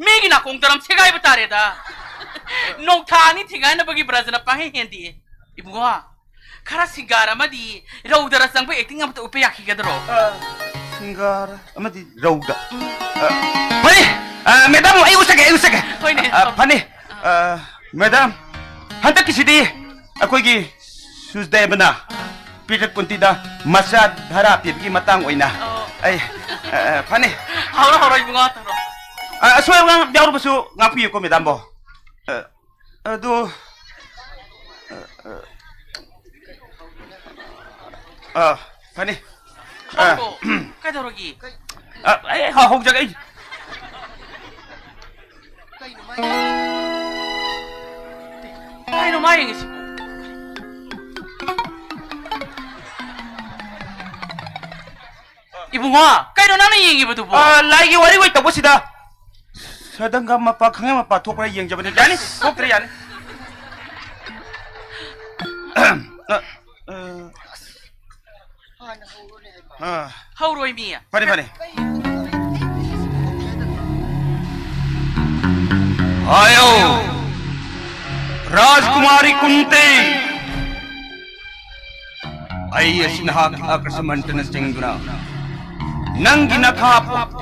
ꯃꯤꯒꯤ ꯅꯥꯀꯣꯡ ꯇꯔꯝ ꯁꯦꯒꯥꯏꯕ ꯇꯥꯔꯦꯗ꯫ ꯅꯣꯡꯊꯥ ꯑꯅꯤ ꯊꯤꯡꯒꯥꯏꯅꯕꯒꯤ ꯕ꯭ꯔꯖꯅ ꯄꯥꯡꯍꯦꯟ ꯍꯦꯟꯗꯦ꯫ ꯏꯕꯨꯡꯉꯣ, ꯈꯔ ꯁꯤꯡꯒꯥꯔ ꯑꯃꯗꯤ ꯔꯧꯗꯔ ꯆꯪꯕ ꯑꯦꯛꯇꯤꯡ ꯑꯃꯇ ꯎꯠꯄ ꯌꯥꯈꯤꯒꯗ꯭ꯔꯣ? ꯑ, ꯁꯤꯡꯒꯥꯔ ꯑꯃꯗꯤ ꯔꯧꯗ꯫ ꯎꯝ꯫ ꯑ, ꯐꯅꯤ꯫ ꯑ, ꯃꯦꯗꯥꯝ, ꯑꯩ ꯎꯠꯆꯒꯦ, ꯑꯩ ꯎꯠꯆꯒꯦ꯫ ꯍꯣꯏꯅꯦ, ꯑ, ꯇꯧꯔꯣ꯫ ꯐꯅꯤ꯫ ꯑ, ꯃꯦꯗꯥꯝ, ꯍꯟꯗꯛꯀꯤꯁꯤꯗꯤ ꯑꯩꯈꯣꯏꯒꯤ ꯁꯨꯖꯗꯦꯕꯅ ꯄꯤꯇ꯭ꯔ ꯀꯨꯟꯇꯤꯗ ꯃꯆꯥ ꯙꯔꯥ ꯄꯤꯕꯒꯤ ꯃꯇꯥꯡ ꯑꯣꯏꯅ ꯑꯣ꯫ ꯑꯩ, ꯑ, ꯑ, ꯐꯅꯤ꯫ ꯍꯧꯔꯣ, ꯍꯧꯔꯣ, ꯏꯕꯨꯡꯉꯣ, ꯍꯧꯔꯣ꯫ ꯑ, ꯑꯁꯣꯏ ꯑꯉꯥꯝ ꯌꯥꯎꯔꯕꯁꯨ ꯉꯥꯛꯄꯤꯌꯨꯀꯣ, ꯃꯦꯗꯥꯝꯕꯣ꯫ ꯑ, ꯑꯗꯣ, ꯑ, ꯑ, ꯑ, ꯐꯅꯤ꯫ ꯑ, ꯍꯧꯔꯣ꯫ ꯀꯩꯗꯧꯔꯒꯦ? ꯑ, ꯑꯩ ꯍ-, ꯍꯧꯖꯒꯦ ꯑꯩ꯫ ꯀꯩꯅꯣ ꯃꯥ ꯌꯦꯡꯉꯤꯁꯤꯕꯣ? ꯏꯕꯨꯡꯉꯣ, ꯀꯩꯅꯣ ꯅꯪꯅ ꯌꯦꯡꯉꯤꯕꯗꯨꯕꯣ? ꯑ, ꯂꯥꯏꯒꯤ ꯋꯥꯔꯤ ꯑꯣꯏ ꯇꯧꯕꯁꯤꯗ ꯁꯗꯪꯒ ꯃꯄꯥ ꯈꯪꯉꯦ ꯃꯄꯥ ꯊꯣꯛꯄ꯭ꯔꯥ ꯌꯦꯡꯖꯕꯅꯤ꯫ ꯌꯥꯅꯤ, ꯊꯣꯛꯇ꯭ꯔꯦ, ꯌꯥꯅꯤ꯫ ꯑ, ꯑ, ꯑ, ꯍꯧꯔꯣꯏ ꯃꯤ꯫ ꯐꯅꯤ, ꯐꯅꯤ꯫ ꯍꯥꯏꯌꯣ, ꯔꯥꯖꯀꯨꯃꯥꯔꯤ ꯀꯨꯟꯇꯤ꯫ ꯑꯩ ꯑꯁꯤ ꯅꯍꯥꯛꯀꯤ ꯑꯀ꯭ꯔꯁ ꯃꯟꯇ꯭ꯔꯅ ꯆꯤꯡꯗꯨꯅ ꯅꯪꯒꯤ ꯅꯈꯥ ꯄꯣꯛ-,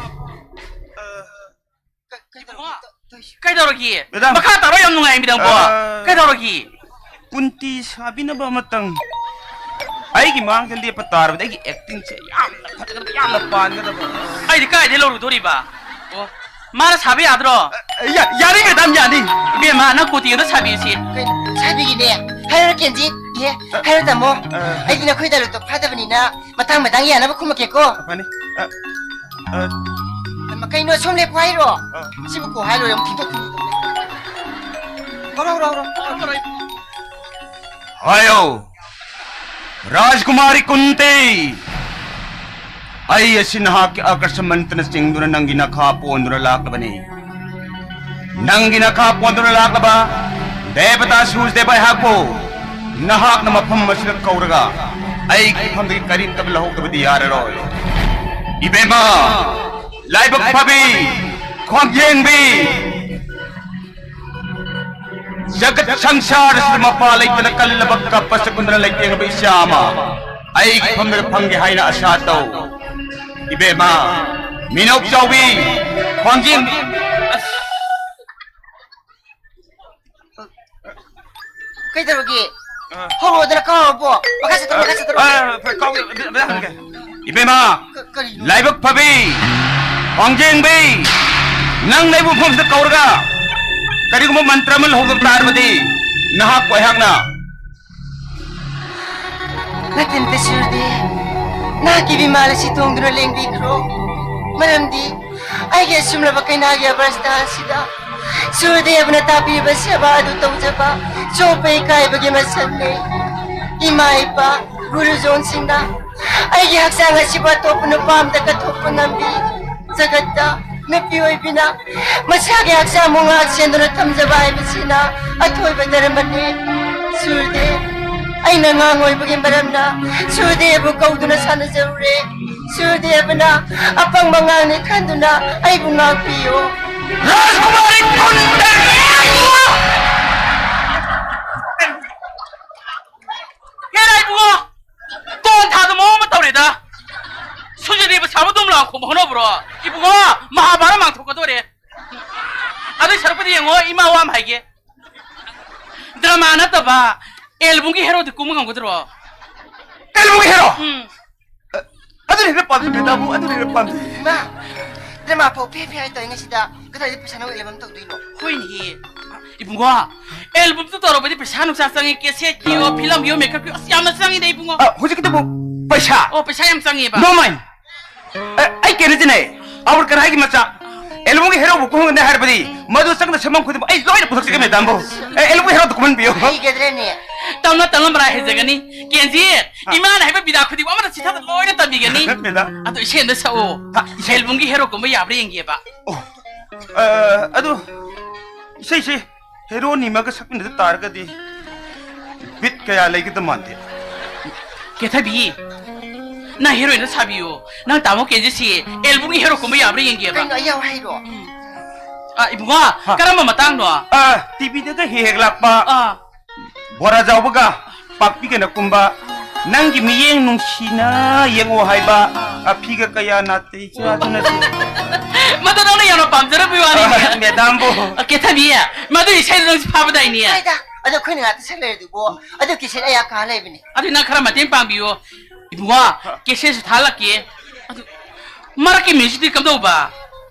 ꯀꯩꯗꯧꯔꯒꯦ? ꯃꯦꯗꯥꯝ꯫ ꯃꯈꯥ ꯇꯥꯔꯣ, ꯌꯥꯝ ꯅꯨꯡꯉꯥꯏ, ꯃꯦꯗꯥꯝꯕꯣ꯫ ꯑ, ꯀꯩꯗꯧꯔꯒꯦ? ꯀꯨꯟꯇꯤ ꯁꯥꯕꯤꯅꯕ ꯑꯃꯇꯪ ꯑꯩꯒꯤ ꯃꯥꯡꯗ ꯂꯦꯞꯄ ꯇꯥꯔꯕꯗꯤ ꯑꯩꯒꯤ ꯑꯦꯛꯇꯤꯡꯁꯦ ꯌꯥꯝꯅ ꯐꯖꯒꯗꯕ, ꯌꯥꯝꯅ ꯄꯥꯟꯒꯗꯕ꯫ ꯑꯩꯗꯤ ꯀꯥꯏꯗꯩ ꯂꯧꯔꯨꯗꯣꯔꯤꯕ? ꯑꯣ, ꯃꯥꯅ ꯁꯥꯕ ꯌꯥꯗ꯭ꯔꯣ? ꯑ, ꯌꯥ-, ꯌꯥꯅꯤ, ꯃꯦꯗꯥꯝ, ꯌꯥꯅꯤ꯫ ꯏꯕꯦꯝꯃ, ꯅꯪ ꯀꯨꯔꯇꯤ ꯑꯝꯇ ꯁꯥꯕꯤꯁꯤ꯫ ꯀꯩꯅꯣ? ꯁꯥꯕꯤꯒꯦꯅꯦ꯫ ꯍꯥꯏꯔꯣ ꯀꯦꯟꯖꯤ꯫ ꯏꯍꯦ, ꯍꯥꯏꯔꯣ ꯇꯥꯃꯣ꯫ ꯑ꯫ ꯑꯩꯗꯤ ꯅꯈꯣꯏ ꯗꯥꯏꯂꯣꯛꯇꯣ ꯐꯥꯗꯕꯅꯤꯅ ꯃꯇꯥꯡ ꯃꯇꯥꯡ ꯌꯥꯅꯕ ꯈꯨꯝꯃꯛꯀꯦꯀꯣ꯫ ꯐꯅꯤ꯫ ꯑ, ꯑ꯫ ꯀꯩꯅꯣ, ꯁꯣꯝ ꯂꯦꯞꯄꯣ ꯍꯥꯏꯔꯣ? ꯑ꯫ ꯁꯤꯕꯨ ꯀꯣ ꯍꯥꯏ ꯂꯣꯏꯔꯦ, ꯑꯃꯨꯛ ꯊꯤꯟꯗꯣꯛ ꯊꯤꯟꯖꯤꯟ ꯇꯧ ꯂꯩ꯫ ꯍꯧꯔꯣ, ꯍꯧꯔꯣ, ꯍꯧꯔꯣ, ꯍꯧꯔꯣ꯫ ꯍꯥꯏꯌꯣ꯫ ꯔꯥꯖꯀꯨꯃꯥꯔꯤ ꯀꯨꯟꯇꯤ, ꯑꯩ ꯑꯁꯤ ꯅꯍꯥꯛꯀꯤ ꯑꯀꯔꯁ ꯃꯟꯇ꯭ꯔꯅ ꯆꯤꯡꯗꯨꯅ ꯅꯪꯒꯤ ꯅꯈꯥ ꯄꯣꯟꯗꯨꯅ ꯂꯥꯛꯂꯕꯅꯤ꯫ ꯅꯪꯒꯤ ꯅꯈꯥ ꯄꯣꯟꯗꯨꯅ ꯂꯥꯛꯂꯕ ꯗꯦꯕꯇꯥ ꯁꯨꯔꯖꯗꯦꯕ ꯑꯩꯍꯥꯛꯄꯨ ꯅꯍꯥꯛꯅ ꯃꯐꯝ ꯑꯁꯤꯗ ꯀꯧꯔꯒ ꯑꯩꯒꯤ ꯏꯐꯝꯗꯒꯤ ꯀꯔꯤꯝꯇ ꯂꯧꯍꯧꯗꯕꯗꯤ ꯌꯥꯔꯔꯣꯏ꯫ ꯏꯕꯦꯝꯃ, ꯂꯥꯏꯕꯛ ꯐꯕꯤ, ꯈ꯭ꯋꯥꯡꯌꯦꯡꯕꯤ, ꯖꯒꯠ ꯁꯪꯁꯥꯔꯁꯤꯗ ꯃꯄꯥ ꯂꯩꯇꯅ ꯀꯜꯂꯕ ꯀꯞꯄ ꯁꯀꯨꯟꯗꯅ ꯂꯩꯇꯦꯡꯉꯕ ꯏꯆꯥ ꯑꯃ ꯑꯩꯒꯤ ꯐꯝꯗ ꯐꯪꯒꯦ ꯍꯥꯏꯅ ꯑꯁꯥ ꯇꯧ꯫ ꯏꯕꯦꯝꯃ, ꯃꯤꯅꯧ ꯆꯥꯎꯕꯤ, ꯈ꯭ꯋꯥꯡꯖꯤꯡ꯫ ꯀꯩꯗꯧꯔꯒꯦ? ꯑ꯫ ꯍꯧꯔꯛꯑꯣꯗꯅ, ꯀꯥꯎꯔꯕꯣ? ꯃꯈꯥ ꯆꯠꯊꯔꯣ, ꯃꯈꯥ ꯆꯠꯊꯔꯣ꯫ ꯑ, ꯐꯔꯦ, ꯀꯥꯎꯒꯦ, ꯑꯝꯇ, ꯑꯝꯇ ꯍꯪꯒꯦ꯫ ꯏꯕꯦꯝꯃ, ꯀ-, ꯀꯔꯤꯅꯣ? ꯂꯥꯏꯕꯛ ꯐꯕꯤ, ꯈ꯭ꯋꯥꯡꯖꯦꯡꯕꯤ, ꯅꯪ ꯂꯩꯕ ꯃꯐꯝꯁꯤꯗ ꯀꯧꯔꯒ ꯀꯔꯤꯒꯨꯝꯕ ꯃꯟꯇ꯭ꯔ ꯑꯃ ꯂꯧꯍꯧꯗꯕ ꯇꯥꯔꯕꯗꯤ ꯅꯍꯥꯛꯄꯨ ꯑꯩꯍꯥꯛꯅ ꯅꯠꯇꯦ, ꯅꯠꯇꯦ, ꯁꯨꯔꯗꯦ꯫ ꯅꯍꯥꯛꯀꯤ ꯕꯤꯃꯥꯜ ꯑꯁꯤ ꯇꯣꯡꯗꯨꯅ ꯂꯦꯡꯕꯤꯈ꯭ꯔꯣ꯫ ꯃꯔꯝꯗꯤ ꯑꯩꯒꯤ ꯑꯁꯨꯝꯂꯕ ꯀꯩꯅꯥꯒꯤ ꯑꯕꯔꯁꯇꯥ ꯑꯁꯤꯗ ꯁꯨꯔꯗꯦꯕꯅ ꯇꯥꯛꯄꯤꯔꯤꯕ ꯁꯦꯕꯥ ꯑꯗꯨ ꯇꯧꯖꯕ ꯆꯣꯞꯄ ꯏꯀꯥꯏꯕꯒꯤ ꯃꯁꯛꯅꯤ꯫ ꯏꯃꯥ ꯏꯄꯥ, ꯒꯨꯔꯨꯖꯣꯟꯁꯤꯡꯅ ꯑꯩꯒꯤ ꯍꯛꯆꯥꯡ ꯑꯁꯤꯕꯨ ꯑꯇꯣꯞꯄ ꯅꯨꯄꯥ ꯑꯃꯗ ꯀꯠꯊꯣꯛꯄ ꯉꯝꯕꯤ꯫ ꯖꯒꯠꯇ ꯅꯨꯄꯤ ꯑꯣꯏꯕꯤꯅ ꯃꯁꯥꯒꯤ ꯍꯛꯆꯥꯡꯕꯨ ꯉꯥꯛ ꯁꯦꯟꯗꯨꯅ ꯊꯝꯖꯕ ꯍꯥꯏꯕꯁꯤꯅ ꯑꯊꯣꯏꯕ ꯙꯔꯃꯅꯤ꯫ ꯁꯨꯔꯗꯦ, ꯑꯩꯅ ꯑꯉꯥꯡ ꯑꯣꯏꯕꯒꯤ ꯃꯔꯝꯅ ꯁꯨꯔꯗꯦꯕꯨ ꯀꯧꯗꯨꯅ ꯁꯥꯟꯅꯖꯔꯨꯔꯦ꯫ ꯁꯨꯔꯗꯦꯕꯅ ꯑꯄꯪꯕ ꯑꯉꯥꯡꯅꯤ ꯈꯟꯗꯨꯅ ꯑꯩꯕꯨ ꯉꯥꯛꯄꯤꯌꯨ꯫ ꯔꯥꯖꯀꯨꯃꯥꯔꯤ ꯀꯨꯟꯇꯤ! ꯍꯦꯔꯥ ꯏꯕꯨꯡꯉꯣ! ꯇꯣꯟ ꯊꯥꯗ ꯃꯑꯣꯡ ꯑꯃ ꯇꯧꯔꯦꯗ! ꯁꯨꯔꯗꯦꯕ ꯁꯥꯕ ꯗꯨꯝ ꯂꯥꯎ ꯈꯣꯡꯕ ꯍꯧꯅꯕ꯭ꯔꯣ? ꯏꯕꯨꯡꯉꯣ, ꯃꯍꯥꯚꯥꯔꯠ ꯃꯥꯡꯊꯣꯛꯀꯗꯣꯔꯦ꯫ ꯑꯗꯨꯏ ꯁꯔꯨꯛꯄꯨꯗꯤ ꯌꯦꯡꯉꯣ, ꯏꯃꯥ ꯋꯥ ꯑꯃ ꯍꯥꯏꯒꯦ꯫ ꯗ꯭ꯔꯃꯥ ꯅꯠꯇꯕ ꯑꯦꯜꯕꯨꯝꯒꯤ ꯍꯦꯔꯣꯗꯤ ꯀꯨꯝꯕ ꯉꯝꯒꯗ꯭ꯔꯣ? ꯑꯦꯜꯕꯨꯝꯒꯤ ꯍꯦꯔꯣ? ꯎꯝ꯫ ꯑ, ꯑꯗꯨꯅ ꯍꯦꯟꯅ ꯄꯥꯝꯖꯩ, ꯃꯦꯗꯥꯝꯕꯨ, ꯑꯗꯨꯅ ꯍꯦꯟꯅ ꯄꯥꯝꯖꯩ꯫ ꯏꯃꯥ, ꯗ꯭ꯔꯃꯥ ꯐꯥꯎ ꯐꯦ ꯐꯦ ꯍꯥꯏ ꯇꯧꯔꯤꯉꯩꯁꯤꯗ ꯀꯗꯥꯏꯗ ꯄꯩꯁꯥꯅꯣ ꯑꯦꯜꯕꯝ ꯇꯧꯗꯣꯏꯅꯣ? ꯍꯣꯏꯅꯦꯍꯦ꯫ ꯏꯕꯨꯡꯉꯣ, ꯑꯦꯜꯕꯝꯗꯨ ꯇꯧꯔꯛꯄꯗꯤ ꯄꯩꯁꯥ ꯅꯨꯡꯁꯥ ꯆꯪꯉꯤ, ꯀꯦꯁꯦꯠꯀꯤꯌꯣ, ꯐꯤꯂꯝꯒꯤꯌꯣ, ꯃꯦꯀꯞꯀꯤꯌꯣ, ꯑꯁ, ꯌꯥꯝꯅ ꯆꯪꯉꯤꯗ, ꯏꯕꯨꯡꯉꯣ꯫ ꯑ, ꯍꯧꯖꯤꯛꯀꯤꯗꯨꯕꯨ ꯄꯩꯁꯥ? ꯑꯣ, ꯄꯩꯁꯥ ꯌꯥꯝ ꯆꯪꯉꯦꯕ꯫ ꯅꯣ ꯃꯥꯏꯟ꯫ ꯑꯦ, ꯑꯩ ꯀꯩꯅꯣꯁꯤꯅꯦ, ꯑꯋꯔ ꯀꯔꯥꯏꯒꯤ ꯃꯆꯥ꯫ ꯑꯦꯜꯕꯝꯒꯤ ꯍꯦꯔꯣꯕꯨ ꯀꯨꯝꯍꯟꯒꯅꯤ ꯍꯥꯏꯔꯕꯗꯤ ꯃꯗꯨ ꯆꯪꯗ ꯁꯦꯝꯐꯝ ꯈꯨꯗꯤꯡꯃꯛ ꯑꯩ ꯂꯣꯏꯅ ꯄꯨꯊꯣꯛꯆꯒꯦ, ꯃꯦꯗꯥꯝꯕꯨ꯫ ꯑꯦ, ꯑꯦꯜꯕꯝꯒꯤ ꯍꯦꯔꯣꯗꯨ ꯀꯨꯝꯍꯟꯕꯤꯌꯨ꯫ ꯍꯩꯒꯗ꯭ꯔꯅꯦ? ꯇꯞꯅ ꯇꯞꯅ ꯃꯔꯥꯏ ꯍꯩꯖꯒꯅꯤ꯫ ꯀꯦꯟꯖꯤ, ꯑ꯫ ꯏꯃꯥꯅ ꯍꯥꯏꯕ ꯕꯤꯗꯥ ꯈꯨꯗꯤꯡꯃꯛ ꯑꯃꯗ ꯆꯤꯊꯗ ꯂꯣꯏꯅ ꯇꯝꯕꯤꯒꯅꯤ꯫ ꯃꯦꯗꯥꯝ꯫ ꯑꯗꯣ ꯏꯁꯩ ꯑꯝꯇ ꯁꯛꯑꯣ꯫ ꯍꯥ, ꯏꯁꯩ? ꯑꯦꯜꯕꯝꯒꯤ ꯍꯦꯔꯣ ꯀꯨꯝꯕ ꯌꯥꯕ꯭ꯔꯥ ꯌꯦꯡꯒꯦꯕ꯫ ꯑꯣ, ꯑ, ꯑꯗꯨ ꯏꯁꯩꯁꯦ ꯍꯦꯔꯣꯅꯤꯃꯒ ꯁꯛꯃꯤꯟꯅꯗ ꯇꯥꯔꯒꯗꯤ ꯕꯤꯠ ꯀꯌꯥ ꯂꯩꯒꯗꯕ ꯃꯥꯟꯗꯦ꯫ ꯀꯦꯊꯕꯤ, ꯅꯪ ꯍꯦꯔꯣꯏꯟꯗ ꯁꯥꯕꯤꯌꯣ꯫ ꯅꯪ ꯇꯥꯃꯣ ꯀꯦꯟꯖꯤꯁꯤ ꯑꯦꯜꯕꯝꯒꯤ ꯍꯦꯔꯣ ꯀꯨꯝꯕ ꯌꯥꯕ꯭ꯔꯥ ꯌꯦꯡꯒꯦꯕ꯫ ꯀꯩꯅꯣ ꯑꯌꯥꯎ ꯍꯥꯏꯔꯣ? ꯎꯝ꯫ ꯑ, ꯏꯕꯨꯡꯉꯣ, ꯍꯥ꯫ ꯀꯔꯝꯕ ꯃꯇꯥꯡꯅꯣ? ꯑ, ꯇꯤꯚꯤꯗꯒ ꯍꯦꯛ ꯍꯦꯛ ꯂꯥꯛꯄ ꯑꯥ꯫ ꯕꯣꯔꯥ ꯆꯥꯎꯕꯒ ꯄꯥꯛꯄꯤꯒꯅ ꯀꯨꯝꯕ ꯅꯪꯒꯤ ꯃꯤꯠꯌꯦꯡ ꯅꯨꯡꯁꯤꯅ ꯌꯦꯡꯉꯣ ꯍꯥꯏꯕ ꯑꯐꯤꯒ ꯀꯌꯥ ꯅꯥꯇꯩ ꯆꯥꯗꯨꯅ ꯁꯤ-, ꯃꯗꯨ ꯅꯪꯅ ꯌꯥꯝꯅ ꯄꯥꯝꯖꯔꯝꯕꯒꯤ ꯋꯥꯅꯤꯅꯦ꯫ ꯑ, ꯃꯦꯗꯥꯝꯕꯨ꯫ ꯑ, ꯀꯦꯊꯕꯤ, ꯃꯗꯨ ꯏꯁꯩꯗꯨ ꯅꯪꯁꯨ ꯐꯥꯕꯗꯥꯏꯅꯦ꯫ ꯍꯥꯏꯗ, ꯑꯗꯣ ꯑꯩꯈꯣꯏꯅ ꯉꯥꯛꯇ ꯁꯛ ꯂꯩꯔꯗꯨꯕꯨ, ꯑꯗꯨ ꯀꯦꯁꯦꯠ ꯑꯌꯥ ꯀꯥ ꯂꯩꯕꯅꯦ꯫ ꯑꯗꯨ ꯅꯪ ꯈꯔ ꯃꯇꯦꯡ ꯄꯥꯡꯕꯤꯌꯣ꯫ ꯏꯕꯨꯡꯉꯣ, ꯀꯦꯁꯦꯠꯁꯨ ꯊꯥꯍꯜꯂꯛꯀꯦ꯫ ꯑꯗꯨ ꯃꯔꯛꯀꯤ ꯃ꯭ꯌꯨꯖꯤꯛꯇꯤ ꯀꯝꯗꯧꯕ?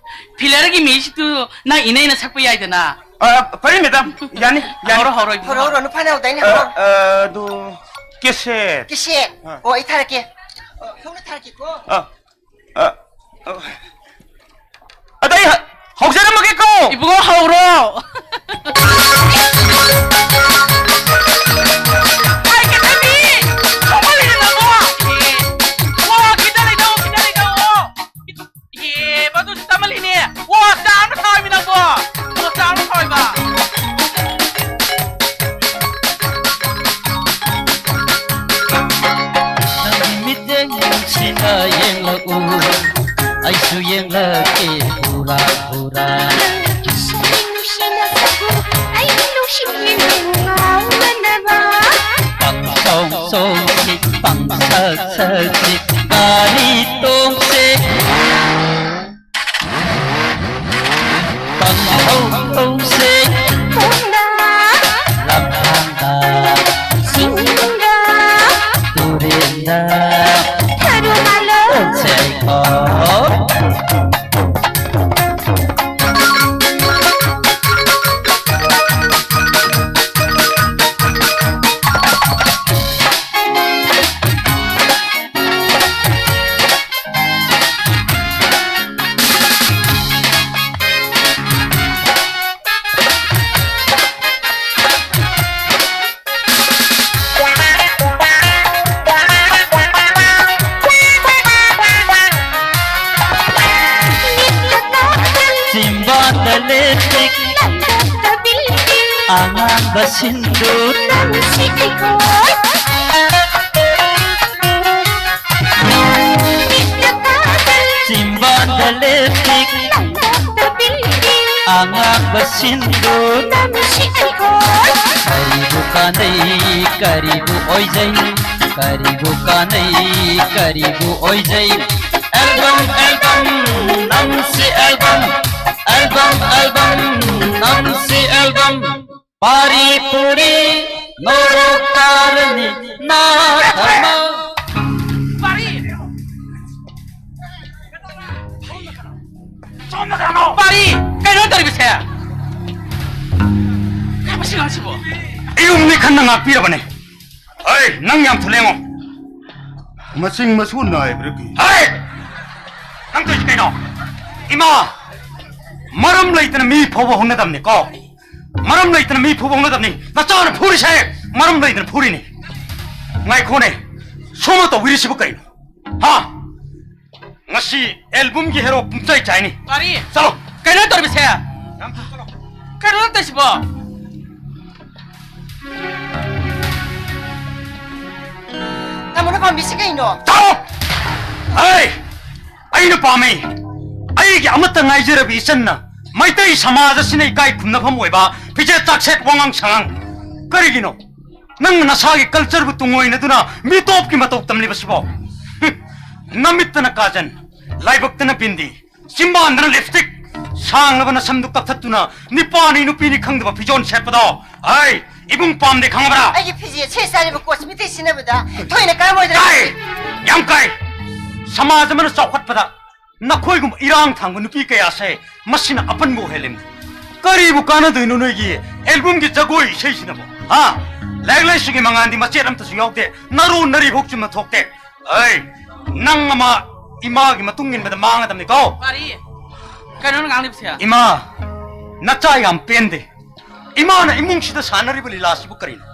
ꯐꯤꯂꯔꯒꯤ ꯃ꯭ꯌꯨꯖꯤꯛꯇꯨ ꯅꯪ ꯏꯅꯩꯅ ꯁꯛꯄ ꯌꯥꯏꯗꯅ꯫ ꯑ, ꯐꯔꯦ, ꯃꯦꯗꯥꯝ꯫ ꯌꯥꯅꯤ, ꯌꯥꯅꯤ꯫ ꯍꯧꯔꯣ, ꯍꯧꯔꯣ, ꯏꯕꯨꯡꯉꯣ꯫ ꯍꯧꯔꯣ, ꯍꯧꯔꯣ, ꯅꯨꯄꯥꯅ ꯍꯧꯗꯥꯏꯅꯦ, ꯑ, ꯍꯧꯔꯣ꯫ ꯑ, ꯑꯗꯨ, ꯀꯦꯁꯦꯠ꯫ ꯀꯦꯁꯦꯠ? ꯑ꯫ ꯑꯣ, ꯑꯩ ꯊꯥꯔꯛꯀꯦ꯫ ꯑ, ꯍꯧꯅ ꯊꯥꯔꯛꯀꯦꯀꯣ꯫ ꯑ, ꯑ, ꯑ꯫ ꯑꯗ ꯑꯩ ꯍ-, ꯍꯧꯖꯔꯝꯃꯒꯦꯀꯣ꯫ ꯏꯕꯨꯡꯉꯣ, ꯍꯧꯔꯣ꯫ ꯍꯥꯏ, ꯀꯦꯊꯕꯤ! ꯊꯣꯛꯃꯜꯂꯦ ꯅꯪꯕꯣ! ꯑꯦ, ꯋꯥ, ꯈꯤꯇ ꯂꯩꯅꯧ, ꯈꯤꯇ ꯂꯩꯅꯧ! ꯑꯦ, ꯃꯗꯨꯁꯨ ꯇꯝꯃꯜꯂꯤꯅꯦ! ꯋꯥ, ꯆꯥ ꯑꯃ ꯊꯥꯎꯃꯤ ꯅꯪꯕꯣ! ꯋꯥ, ꯆꯥ ꯑꯃ ꯊꯥꯎꯃꯤꯕ! ꯅꯪꯒꯤ ꯃꯤꯠꯌꯦꯡ ꯅꯨꯡꯁꯤꯅ ꯌꯦꯡꯂꯛꯎ, ꯑꯩꯁꯨ ꯌꯦꯡꯂꯛꯀꯦ ꯍꯨꯔꯥ ꯍꯨꯔꯥ꯫ ꯅꯪꯅ ꯏꯁꯩ ꯅꯨꯡꯁꯤꯅ ꯁꯛꯎ, ꯑꯩꯕꯨ ꯅꯨꯡꯁꯤꯕꯤꯅ ꯉꯥꯎꯅꯅꯕ꯫ ꯄꯪꯆꯣꯡ ꯆꯣꯡꯁꯤ, ꯄꯪꯁꯛ ꯁꯛꯁꯤ, ꯒꯥꯔꯤ ꯇꯣꯡꯁꯤ꯫ ꯄꯪꯊꯧ ꯊꯧꯁꯦ꯫ ꯈꯣꯡꯗ꯫ ꯂꯝꯍꯥꯡꯗ꯫ ꯆꯤꯡꯗ꯫ ꯇꯨꯔꯦꯟꯗ꯫ ꯊꯔꯨ ꯃꯥꯂꯣ꯫ ꯆꯦꯀꯣ꯫ ꯑꯉꯥꯡꯕ ꯁꯤꯟꯗꯨ ꯅꯪꯁꯤ ꯑꯩꯈꯣꯏ꯫ ꯆꯤꯝꯕꯥꯟꯗ ꯂꯤꯞꯁꯇꯤꯛ, ꯑꯉꯥꯡꯕ ꯁꯤꯟꯗꯨ ꯅꯪꯁꯤ ꯑꯩꯈꯣꯏ꯫ ꯀꯔꯤꯕꯨ ꯀꯥꯟꯅꯩ, ꯀꯔꯤꯕꯨ ꯑꯣꯏꯖꯩ, ꯀꯔꯤꯕꯨ ꯀꯥꯟꯅꯩ, ꯀꯔꯤꯕꯨ ꯑꯣꯏꯖꯩ꯫ ꯑꯦꯜꯕꯝ, ꯑꯦꯜꯕꯝ, ꯅꯪꯁꯤ ꯑꯦꯜꯕꯝ, ꯑꯦꯜꯕꯝ, ꯑꯦꯜꯕꯝ, ꯅꯪꯁꯤ ꯑꯦꯜꯕꯝ꯫ ꯄꯥꯔꯤ ꯄꯨꯔꯤ ꯅꯣꯔꯣꯛ ꯇꯥꯔꯅꯤ ꯅꯥ ꯙꯔꯃ꯫ ꯄꯥꯔꯤ! ꯁꯣꯝꯗ ꯀꯅꯥꯅꯣ? ꯄꯥꯔꯤ! ꯀꯩꯅꯣ ꯇꯧꯔꯤꯕꯁꯦ? ꯀꯩ ꯃꯁꯤ ꯑꯉꯥꯡꯁꯤꯕꯣ? ꯏꯌꯨꯝꯅꯤ ꯈꯟꯅ ꯉꯥꯛꯄꯤꯔꯕꯅꯦ꯫ ꯍꯩ, ꯅꯪ ꯌꯥꯝ ꯊꯨꯂꯦꯉꯣ꯫ ꯃꯁꯤꯡ ꯃꯁꯨ ꯅꯥꯏꯕ꯭ꯔꯥ ꯀꯩꯅꯣ? ꯍꯩ! ꯅꯪ ꯇꯧꯏꯁꯤ ꯀꯩꯅꯣ? ꯏꯃꯥ! ꯃꯔꯝ ꯂꯩꯇꯅ ꯃꯤ ꯐꯥꯎꯕ ꯍꯧꯅꯗꯕꯅꯤꯀꯣ꯫ ꯃꯔꯝ ꯂꯩꯇꯅ ꯃꯤ ꯐꯨꯕ ꯍꯧꯅꯗꯕꯅꯤ꯫ ꯅꯆꯥꯅ ꯐꯨꯔꯤꯁꯦ ꯃꯔꯝ ꯂꯩꯇꯅ ꯐꯨꯔꯤꯅꯤ꯫ ꯉꯥꯏꯈꯣꯅꯦ, ꯁꯣꯝꯅ ꯇꯧꯕꯤꯔꯤꯁꯤꯕꯨ ꯀꯩꯅꯣ? ꯍꯥ? ꯉꯁꯤ ꯑꯦꯜꯕꯝꯒꯤ ꯍꯦꯔꯣ ꯄꯨꯝꯆꯥꯏ ꯆꯥꯏꯅꯤ꯫ ꯄꯥꯔꯤ! ꯆꯠꯂꯣ꯫ ꯀꯩꯅꯣ ꯇꯧꯔꯤꯕꯁꯦ? ꯅꯪ ꯆꯠꯂꯣ꯫ ꯀꯩꯅꯣ ꯇꯧꯔꯤꯁꯤꯕꯣ? ꯇꯥꯃꯣꯅ ꯄꯥꯝꯕꯤꯁꯤ ꯀꯩꯅꯣ? ꯆꯠꯂꯣ! ꯍꯩ! ꯑꯩꯅ ꯄꯥꯝꯃꯤ꯫ ꯑꯩꯒꯤ ꯑꯃꯠꯇ ꯉꯥꯏꯖꯔꯕꯤ ꯏꯆꯟꯅ ꯃꯩꯇꯩ ꯁꯃꯥꯖ ꯑꯁꯤꯅ ꯏꯀꯥꯏ ꯈꯨꯝꯅꯐꯝ ꯑꯣꯏꯕ ꯐꯤꯖꯦꯠ ꯆꯥꯛꯁꯦꯠ ꯋꯥꯉꯥꯡ ꯁꯉꯥꯡ꯫ ꯀꯔꯤꯒꯤꯅꯣ ꯅꯪꯅ ꯅꯁꯥꯒꯤ ꯀꯜꯆꯔꯕꯨ ꯇꯨꯡꯑꯣꯏꯅꯗꯨꯅ ꯃꯤꯇꯣꯞꯀꯤ ꯃꯇꯧ ꯇꯝꯂꯤꯕꯁꯤꯕꯣ? ꯍꯨꯝ, ꯅꯃꯤꯠꯇꯅ ꯀꯥꯖꯟ, ꯂꯥꯏꯕꯛꯇꯅ ꯕꯤꯟꯗꯤ, ꯆꯤꯝꯕꯥꯟꯗꯅ ꯂꯤꯞꯁꯇꯤꯛ, ꯁꯥꯡꯂꯕ ꯅꯁꯝꯗꯨ ꯀꯛꯊꯠꯇꯨꯅ ꯅꯤꯄꯥꯅꯤ ꯅꯨꯄꯤꯅꯤ ꯈꯪꯗꯕ ꯐꯤꯖꯣꯜ ꯁꯦꯠꯄꯗꯣ, ꯍꯩ, ꯏꯕꯨꯡ ꯄꯥꯝꯗꯦ ꯈꯪꯉꯕ꯭ꯔꯥ? ꯑꯩꯒꯤ ꯐꯤꯖꯦꯠ ꯁꯦꯠ ꯆꯥꯔꯤꯕ ꯀꯣꯠꯁ ꯃꯤꯇꯩ ꯁꯤꯖꯤꯟꯅꯕꯗ ꯊꯣꯏꯅ ꯀꯥꯏꯔꯝꯃꯣꯏꯗ꯭ꯔꯥ? ꯀꯥꯏ! ꯌꯥꯝ ꯀꯥꯏ! ꯁꯃꯥꯖ ꯑꯃꯅ ꯆꯥꯎꯈꯠꯄꯗ ꯅꯈꯣꯏꯒꯨꯝꯕ ꯏꯔꯥꯡ ꯊꯥꯡꯕ ꯅꯨꯄꯤ ꯀꯌꯥꯁꯦ ꯃꯁꯤꯅ ꯑꯄꯟꯕ ꯑꯣꯏꯍꯜꯂꯤꯕꯅꯤ꯫ ꯀꯔꯤꯕꯨ ꯀꯥꯟꯅꯗꯣꯏꯅꯣ ꯅꯣꯏꯒꯤ ꯑꯦꯜꯕꯝꯒꯤ ꯖꯒꯣꯏ ꯏꯁꯩꯁꯤꯅꯕꯣ? ꯍꯥ? ꯂꯥꯏꯔꯤꯛ ꯂꯥꯏꯁꯨꯒꯤ ꯃꯉꯥꯟꯗꯤ ꯃꯆꯦꯠ ꯑꯝꯇꯁꯨ ꯌꯥꯎꯗꯦ, ꯅꯔꯣꯟ ꯅꯔꯤ ꯐꯥꯎ ꯆꯨꯝꯅ ꯊꯣꯛꯇꯦ꯫ ꯑꯩ, ꯅꯪ ꯑꯃ ꯏꯃꯥꯒꯤ ꯃꯇꯨꯡ ꯏꯟꯕꯗ ꯃꯥꯡꯒꯗꯕꯅꯤꯀꯣ꯫ ꯄꯥꯔꯤ, ꯀꯩꯅꯣ ꯅꯪ ꯉꯥꯡꯂꯤꯕꯁꯦ? ꯏꯃꯥ, ꯅꯆꯥ ꯌꯥꯝ ꯄꯦꯟꯗꯦ꯫ ꯏꯃꯥꯅ ꯏꯃꯨꯡꯁꯤꯗ ꯁꯥꯟꯅꯔꯤꯕ ꯂꯤꯂꯥꯁꯤꯕꯨ ꯀꯔꯤꯅꯣ?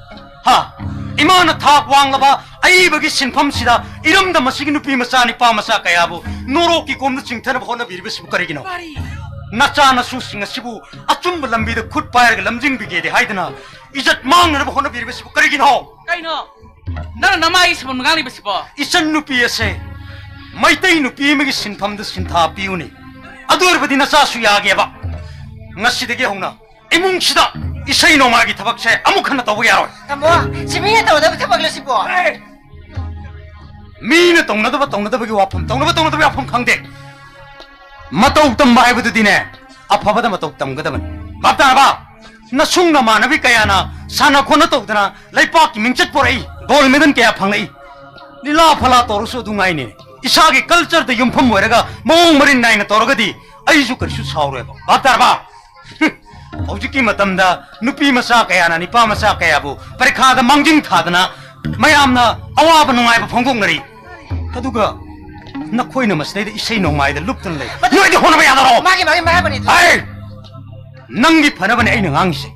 ꯍꯥ? ꯏꯃꯥꯅ ꯊꯥꯛ ꯋꯥꯡꯂꯕ ꯑꯏꯕꯒꯤ ꯁꯤꯟꯐꯝꯁꯤꯗ ꯏꯔꯝꯗꯝ ꯑꯁꯤꯒꯤ ꯅꯨꯄꯤ ꯃꯆꯥ ꯅꯤꯄꯥ ꯃꯆꯥ ꯀꯌꯥꯕꯨ ꯅꯣꯔꯣꯛꯀꯤ ꯀꯣꯝꯗ ꯆꯤꯡꯊꯅꯕ ꯍꯣꯠꯅꯕꯤꯔꯤꯕꯁꯤꯕꯨ ꯀꯔꯤꯒꯤꯅꯣ? ꯄꯥꯔꯤ, ꯅꯆꯥ ꯅꯁꯨꯁꯤꯡ ꯑꯁꯤꯕꯨ ꯑꯆꯨꯝꯕ ꯂꯝꯕꯤꯗ ꯈꯨꯠ ꯄꯥꯏꯔꯒ ꯂꯝꯖꯤꯡꯕꯤꯒꯦꯗꯤ ꯍꯥꯏꯗꯅ ꯏꯖꯠ ꯃꯥꯡꯅꯅꯕ ꯍꯣꯠꯅꯕꯤꯔꯤꯕꯁꯤꯕꯨ ꯀꯔꯤꯒꯤꯅꯣ? ꯀꯩꯅꯣ? ꯅꯪꯅ ꯅꯃꯥꯒꯤ ꯁꯤꯕꯝ ꯉꯥꯡꯂꯤꯕꯁꯤꯕꯣ? ꯏꯆꯟ ꯅꯨꯄꯤ ꯑꯁꯦ ꯃꯩꯇꯩ ꯅꯨꯄꯤ ꯑꯃꯒꯤ ꯁꯤꯟꯐꯝꯗ ꯁꯤꯟꯊꯥ ꯄꯤꯌꯨꯅꯤ꯫ ꯑꯗꯨ ꯑꯣꯏꯔꯕꯗꯤ ꯅꯆꯥꯁꯨ ꯌꯥꯒꯦꯕ꯫ ꯉꯁꯤꯗꯒꯤ ꯍꯧꯅ ꯏꯃꯨꯡꯁꯤꯗ ꯏꯁꯩ ꯅꯣꯡꯃꯥꯏꯒꯤ ꯊꯕꯛꯁꯦ ꯑꯃꯨꯛ ꯍꯟꯅ ꯇꯧꯕ ꯌꯥꯔꯣꯏ꯫ ꯇꯥꯃꯣ, ꯁꯤ ꯃꯤꯅ ꯇꯧꯒꯗꯕ ꯊꯕꯛꯂꯣ ꯁꯤꯕꯣ? ꯑꯦ! ꯃꯤꯅ ꯇꯧꯅꯗꯕ ꯇꯧꯅꯗꯕꯒꯤ ꯋꯥꯐꯝ, ꯇꯧꯅꯕ ꯇꯧꯅꯗꯕꯒꯤ ꯋꯥꯐꯝ ꯈꯪꯗꯦ꯫ ꯃꯇꯧ ꯇꯝꯕ ꯍꯥꯏꯕꯗꯨꯗꯤꯅꯦ, ꯑꯐꯕꯗ ꯃꯇꯧ ꯇꯝꯒꯗꯕꯅꯤ꯫ ꯚꯥꯞ ꯇꯥꯔꯕ? ꯅꯁꯨꯡ ꯅꯃꯥꯟꯅꯕꯤ ꯀꯌꯥꯅ ꯁꯥꯟꯅ ꯈꯣꯠꯅ ꯇꯧꯗꯅ ꯂꯩꯄꯥꯛꯀꯤ ꯃꯤꯡꯆꯠ ꯄꯨꯔꯛꯏ, ꯒꯣꯜ ꯃꯦꯗꯜ ꯀꯌꯥ ꯐꯪꯂꯛꯏ꯫ ꯂꯤꯂꯥ ꯐꯂꯥ ꯇꯧꯔꯁꯨ ꯑꯗꯨ ꯉꯥꯏꯅꯦ꯫ ꯏꯁꯥꯒꯤ ꯀꯜꯆꯔꯗ ꯌꯨꯝꯐꯝ ꯑꯣꯏꯔꯒ ꯃꯑꯣꯡ ꯃꯔꯤꯟ ꯅꯥꯏꯅ ꯇꯧꯔꯒꯗꯤ ꯑꯩꯁꯨ ꯀꯔꯤꯁꯨ ꯁꯥꯎꯔꯣꯏꯕ꯫ ꯚꯥꯞ ꯇꯥꯔꯕ? ꯍꯧꯖꯤꯛꯀꯤ ꯃꯇꯝꯗ ꯅꯨꯄꯤ ꯃꯆꯥ ꯀꯌꯥꯅ ꯅꯤꯄꯥ ꯃꯆꯥ ꯀꯌꯥꯕꯨ ꯄꯔꯤꯈꯥꯗ ꯃꯥꯡꯖꯤꯟ ꯊꯥꯗꯅ ꯃꯌꯥꯝꯅ ꯑꯋꯥꯕ ꯅꯨꯡꯉꯥꯏꯕ ꯐꯣꯡꯗꯣꯛꯅꯔꯤ꯫ ꯑꯗꯨꯒ ꯅꯈꯣꯏꯅ ꯃꯁꯤꯗꯩꯗ ꯏꯁꯩ ꯅꯣꯡꯃꯥꯏꯗ ꯂꯨꯞꯇꯨꯅ ꯂꯩ꯫ ꯅꯣꯏꯗꯤ ꯍꯣꯠꯅꯕ ꯌꯥꯗꯔꯣ? ꯃꯥꯒꯤ, ꯃꯥꯒꯤ ꯃꯔꯥꯏꯕꯛꯅꯤ ꯑꯗꯨ꯫ ꯍꯩ! ꯅꯪꯒꯤ ꯐꯅꯕꯅꯦ ꯑꯩꯅ ꯉꯥꯡꯉꯤꯁꯦ꯫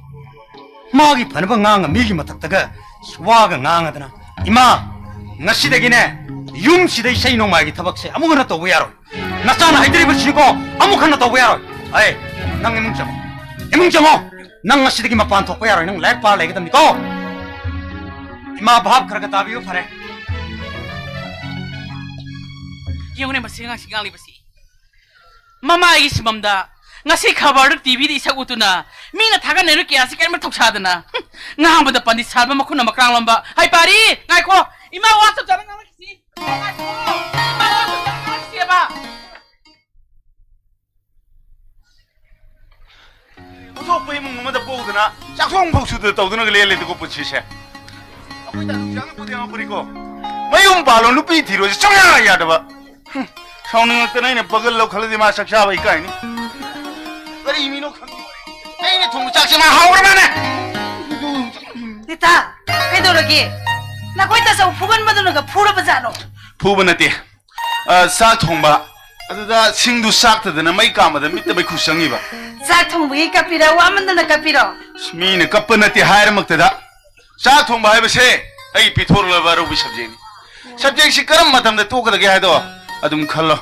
ꯃꯥꯒꯤ ꯐꯅꯕ ꯉꯥꯡꯉ ꯃꯤꯒꯤ ꯃꯊꯛꯇꯒ ꯋꯥꯒ ꯉꯥꯡꯉꯗꯅ꯫ ꯏꯃꯥ, ꯉꯁꯤꯗꯒꯤꯅꯦ ꯌꯨꯝꯁꯤꯗ ꯏꯁꯩ ꯅꯣꯡꯃꯥꯏꯒꯤ ꯊꯕꯛꯁꯦ ꯑꯃꯨꯛ ꯍꯟꯅ ꯇꯧꯕ ꯌꯥꯔꯣꯏ꯫ ꯅꯆꯥꯅ ꯍꯥꯏꯖꯔꯤꯕꯁꯤꯀꯣ ꯑꯃꯨꯛ ꯍꯟꯅ ꯇꯧꯕ ꯌꯥꯔꯣꯏ꯫ ꯑꯩ, ꯅꯪ ꯏꯃꯨꯡ ꯆꯪꯉꯣ꯫ ꯏꯃꯨꯡ ꯆꯪꯉꯣ꯫ ꯅꯪ ꯉꯁꯤꯗꯒꯤ ꯃꯄꯥꯟ ꯊꯣꯛꯄ ꯌꯥꯔꯣꯏ꯫ ꯅꯪ ꯂꯥꯏꯔꯤꯛ ꯄꯥ ꯂꯩꯒꯗꯕꯅꯤꯀꯣ꯫ ꯏꯃꯥ ꯚꯥꯞ ꯈꯔ ꯈꯔ ꯇꯥꯕꯤꯌꯨ ꯐꯔꯦ꯫ ꯌꯦꯡꯉꯨꯅꯦ ꯃꯁꯤ ꯑꯉꯥꯡꯁꯤ ꯉꯥꯡꯂꯤꯕꯁꯤ꯫ ꯃꯃꯥꯒꯤ ꯁꯤꯕꯝꯗ ꯉꯁꯤ ꯈꯕꯔꯗ ꯇꯤꯚꯤꯗ ꯏꯁꯛ ꯎꯠꯇꯨꯅ ꯃꯤꯅ ꯊꯥꯒꯠꯅꯔꯤꯕ ꯀꯌꯥꯁꯤ ꯀꯔꯤꯝꯇ ꯊꯧꯁꯥꯗꯅ꯫ ꯍꯨꯝ, ꯉꯥꯡꯕꯗ ꯄꯟꯗꯤꯠ ꯁꯥꯕ ꯃꯈꯨꯠꯅ ꯃꯀ꯭ꯔꯥꯡ ꯂꯣꯝꯕ꯫ ꯍꯩ ꯄꯥꯔꯤ, ꯉꯥꯏꯈꯣ꯫ ꯏꯃꯥ ꯋꯥ ꯆꯞ ꯆꯥꯅ ꯉꯥꯡꯂꯛꯈꯤꯁꯤ꯫ ꯉꯥꯏꯈꯣ꯫ ꯏꯃꯥ ꯋꯥ ꯆꯞ ꯆꯥꯅ ꯉꯥꯡꯂꯛꯈꯤꯁꯤꯕ꯫ ꯑꯇꯣꯞꯄ ꯏꯃꯨꯡ ꯑꯃꯗ ꯄꯣꯛꯎꯗꯅ ꯆꯥꯛꯊꯣꯡ ꯐꯥꯎ ꯁꯨꯗ ꯇꯧꯗꯨꯅꯒ ꯂꯦꯜꯂꯦꯗꯀꯣ ꯄꯨꯟꯁꯤꯁꯦ꯫ ꯑꯩꯈꯣꯏ ꯇꯥꯂꯨ ꯆꯥꯅ ꯄꯨꯗꯤ ꯉꯥꯡꯄꯅꯤꯀꯣ꯫ ꯃꯌꯨꯝ ꯄꯥꯜꯂꯣ, ꯅꯨꯄꯤ ꯊꯤꯔꯣꯁꯦ ꯁꯨꯡꯌꯥ ꯌꯥꯗꯕ꯫ ꯍꯨꯝ, ꯁꯥꯎꯅꯤꯡꯉꯛꯇꯅ ꯑꯩꯅ ꯕꯒꯜ ꯂꯧꯈꯠꯂꯗꯤ ꯃꯥ ꯆꯥꯛ ꯆꯥꯕ ꯏꯀꯥꯏꯅꯤ꯫ ꯀꯔꯤ ꯃꯤꯅꯣ ꯈꯪꯗꯦ꯫ ꯑꯩꯅ ꯊꯣꯡꯕ ꯆꯥꯛꯁꯦ ꯃꯥ ꯍꯥꯎꯔ ꯃꯥꯅꯦ꯫ ꯅꯤꯇꯥ, ꯀꯩꯗꯧꯔꯒꯦ? ꯅꯈꯣꯏ ꯇꯥꯆꯧ ꯐꯨꯒꯟꯕꯗꯨꯅꯒ ꯐꯨꯔꯕ ꯖꯥꯠꯂꯣ? ꯐꯨꯕ ꯅꯠꯇꯦ꯫ ꯑ, ꯆꯥꯛ ꯊꯣꯡꯕ꯫ ꯑꯗꯨꯗ ꯁꯤꯡꯗꯨ ꯆꯥꯛꯇꯗꯅ ꯃꯩ ꯀꯥꯝꯕꯗ ꯃꯤꯠꯇ ꯃꯩꯈꯨ ꯆꯪꯉꯤꯕ꯫ ꯆꯥꯛ ꯊꯣꯡꯕꯒꯤ ꯀꯞꯄꯤꯔꯣ? ꯋꯥꯃꯟꯗꯅ ꯀꯞꯄꯤꯔꯣ? ꯑꯁ, ꯃꯤꯅ ꯀꯞꯄ ꯅꯠꯇꯦ ꯍꯥꯏꯔꯃꯛꯇꯗ꯫ ꯆꯥꯛ ꯊꯣꯡꯕ ꯍꯥꯏꯕꯁꯦ ꯑꯩ ꯄꯤꯊꯣꯔꯛꯂꯕ ꯑꯔꯧꯕ ꯁꯕꯖꯦꯛꯅꯤ꯫ ꯁꯕꯖꯦꯛꯁꯤ ꯀꯔꯝꯕ ꯃꯇꯝꯗ ꯇꯣꯛꯀꯗꯒꯦ ꯍꯥꯏꯗꯣ ꯑꯗꯨꯝ ꯈꯜꯂꯣ꯫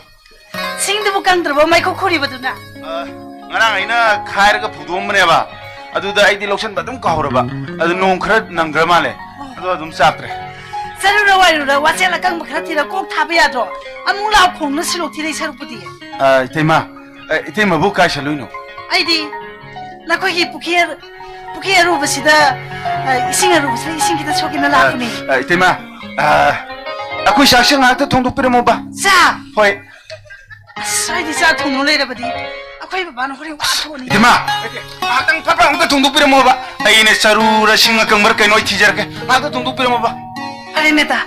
ꯁꯤꯡꯗꯨꯕꯨ ꯀꯪꯗ꯭ꯔꯕꯣ ꯃꯩꯈꯨ ꯈꯨꯔꯤꯕꯗꯨꯅ? ꯑ, ꯉꯔꯥꯡ ꯑꯩꯅ ꯈꯥꯏꯔꯒ ꯐꯧꯗꯣꯛꯑꯝꯕꯅꯦꯕ, ꯑꯗꯨꯗ ꯑꯩꯗꯤ ꯂꯧꯁꯟꯕ ꯑꯗꯨꯝ ꯀꯥꯎꯍꯧꯔꯕ꯫ ꯑꯗꯨ ꯅꯣꯡ ꯈꯔ ꯅꯪꯈ꯭ꯔ ꯃꯥꯜꯂꯦ, ꯑꯗꯣ ꯑꯗꯨꯝ ꯆꯥꯛꯇ꯭ꯔꯦ꯫ ꯆꯠꯂꯨꯔ ꯋꯥꯏꯔꯨꯔ ꯋꯥꯆꯦꯜ ꯑꯀꯪꯕ ꯈꯔ ꯊꯤꯔ ꯀꯣꯛ ꯊꯥꯕ ꯌꯥꯗ꯭ꯔꯣ? ꯑꯃꯨꯛ ꯂꯥꯎ ꯈꯣꯡꯅ ꯁꯤꯜꯂꯣꯛ ꯊꯤꯔꯩ ꯁꯔꯨꯛꯄꯨꯗꯤ꯫ ꯑ, ꯏꯇꯩꯃ, ꯑ, ꯏꯇꯩꯃꯕꯨ ꯀꯥꯏ ꯆꯠꯂꯨꯏꯅꯣ? ꯑꯩꯗꯤ ꯅꯈꯣꯏꯒꯤ ꯄꯨꯈ꯭ꯔꯤ ꯑꯔ-, ꯄꯨꯈ꯭ꯔꯤ ꯑꯔꯨꯕꯁꯤꯗ, ꯑ, ꯏꯁꯤꯡ ꯑꯔꯨꯕꯁꯤꯗ ꯏꯁꯤꯡ ꯈꯤꯇ ꯁꯣꯛꯀꯦꯅ ꯂꯥꯛꯄꯅꯦ꯫ ꯑ, ꯏꯇꯩꯃ, ꯑ, ꯑꯩꯈꯣꯏ ꯆꯥꯛꯁꯦ ꯉꯥꯏꯍꯥꯛꯇ ꯊꯣꯡꯗꯣꯛꯄꯤꯔꯝꯃꯣꯕ꯫ ꯆꯥꯛ? ꯍꯣꯏ꯫ ꯑꯁ, ꯑꯩꯗꯤ ꯆꯥꯛ ꯊꯣꯡꯅ ꯂꯩꯔꯕꯗꯤ ꯑꯩꯈꯣꯏ ꯕꯕꯥꯅ ꯍꯣꯔꯦꯟ ꯋꯥ ꯊꯣꯛꯑꯅꯤ꯫ ꯏꯇꯩꯃ, ꯉꯥꯏꯍꯥꯛꯇꯪ ꯐꯠ ꯐꯠ ꯑꯃꯨꯛꯇ ꯊꯣꯡꯗꯣꯛꯄꯤꯔꯝꯃꯣꯕ꯫ ꯑꯩꯅꯦ ꯆꯔꯨꯔ ꯁꯤꯡ ꯑꯀꯪꯕꯔ ꯀꯩꯅꯣ ꯑꯩ ꯊꯤꯖꯔꯛꯀꯦ꯫ ꯉꯥꯏꯍꯥꯛꯇ ꯊꯣꯡꯗꯣꯛꯄꯤꯔꯝꯃꯣꯕ꯫ ꯐꯔꯦ ꯃꯦꯇꯥ,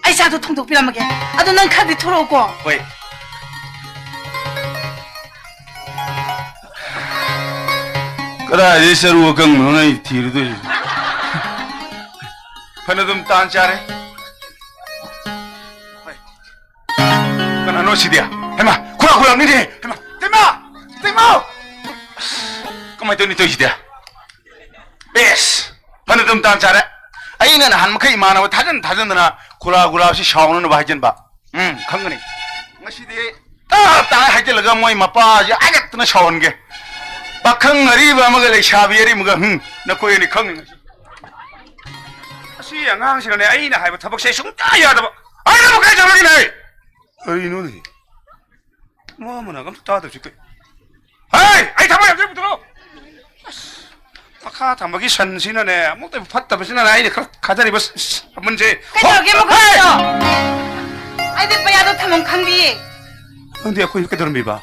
ꯑꯩ ꯆꯥꯛꯇꯣ ꯊꯣꯡꯗꯣꯛꯄꯤꯔꯝꯃꯒꯦ꯫ ꯑꯗꯣ ꯅꯪ ꯈꯔꯗꯤ ꯊꯣꯔꯛꯎꯀꯣ꯫ ꯍꯣꯏ꯫ ꯀꯗꯥꯏꯗꯩ ꯆꯔꯨ ꯑꯀꯪꯕꯅꯣ ꯑꯩ ꯊꯤꯔꯨꯗꯣꯏꯁꯦ? ꯐꯅ ꯑꯗꯨꯝ ꯇꯥꯟ ꯆꯥꯔꯦ꯫ ꯀꯅꯥꯅꯣ ꯁꯤꯗꯤ? ꯍꯩꯃꯥ, ꯈꯨꯔꯥ ꯈꯨꯔꯥꯅꯤꯅꯦ꯫ ꯍꯩꯃꯥ, ꯇꯩꯃꯥ! ꯇꯩꯃꯥ! ꯑꯁ, ꯀꯃꯥꯏꯅ ꯇꯧꯅꯤ ꯇꯧꯔꯤꯁꯤꯗꯤ? ꯕꯦꯁ! ꯐꯅ ꯑꯗꯨꯝ ꯇꯥꯟ ꯆꯥꯔꯦ꯫ ꯑꯩꯅ ꯅꯍꯥꯟ ꯃꯈꯩ ꯏꯃꯥꯟꯅꯕ ꯊꯥꯖꯟ ꯊꯥꯖꯟꯗꯅ ꯈꯨꯔꯥ ꯈꯨꯔꯥꯁꯤ ꯁꯥꯎꯅꯅꯕ ꯍꯥꯏꯖꯟꯕ꯫ ꯎꯝ, ꯈꯪꯒꯅꯤ꯫ ꯉꯁꯤꯗꯤ ꯇꯞ ꯇꯥꯏ ꯍꯥꯏꯖꯤꯜꯂꯒ ꯃꯣꯏ ꯃꯄꯥꯁꯦ ꯍꯥꯏꯒꯠꯇꯅ ꯁꯥꯎꯍꯟꯒꯦ꯫ ꯄꯥꯈꯪ ꯑꯔꯤꯕ ꯑꯃꯒ ꯂꯩꯁꯥꯕꯤ ꯑꯔꯤꯕꯒ, ꯍꯨꯝ, ꯅꯈꯣꯏ ꯑꯅꯤ ꯈꯪꯅꯤ ꯉꯁꯤ꯫ ꯑꯁꯤ ꯑꯉꯥꯡꯁꯤꯅꯅꯦ ꯑꯩꯅ ꯍꯥꯏꯕ ꯊꯕꯛꯁꯦ ꯁꯨꯡꯌꯥ ꯌꯥꯗꯕ꯫ ꯑꯩꯅꯕꯨ ꯀꯥꯏ ꯆꯠꯂꯒꯦꯅꯦ? ꯀꯔꯤꯅꯣꯅꯦ? ꯃꯥ ꯃꯅꯥꯛ ꯑꯝꯇ ꯇꯥꯗꯕꯁꯤ ꯀꯩ? ꯍꯩ! ꯑꯩ ꯊꯕꯛ ꯌꯥꯝ ꯆꯠꯄꯗꯨꯔꯣ? ꯑꯁ, ꯃꯈꯥ ꯊꯝꯕꯒꯤ ꯁꯟꯁꯤꯅꯅꯦ, ꯑꯃꯨꯛꯇ ꯐꯠꯇꯕꯁꯤꯅꯅꯦ ꯑꯩꯅ ꯈꯔ ꯈꯥꯖꯔꯤꯕ ꯁ-, ꯁ-, ꯁꯥꯃꯟꯁꯦ꯫ ꯀꯩꯗꯧꯔꯒꯦ ꯍꯣ! ꯃꯈꯣꯏꯗꯣ? ꯍꯩ! ꯑꯩꯗꯤ ꯄꯩꯌꯥꯗꯣ ꯊꯝꯐꯝ ꯈꯪꯗꯤꯌꯦ꯫ ꯅꯪꯗꯤ ꯑꯩꯈꯣꯏ ꯀꯩꯗꯧꯔꯝꯃꯤꯕ?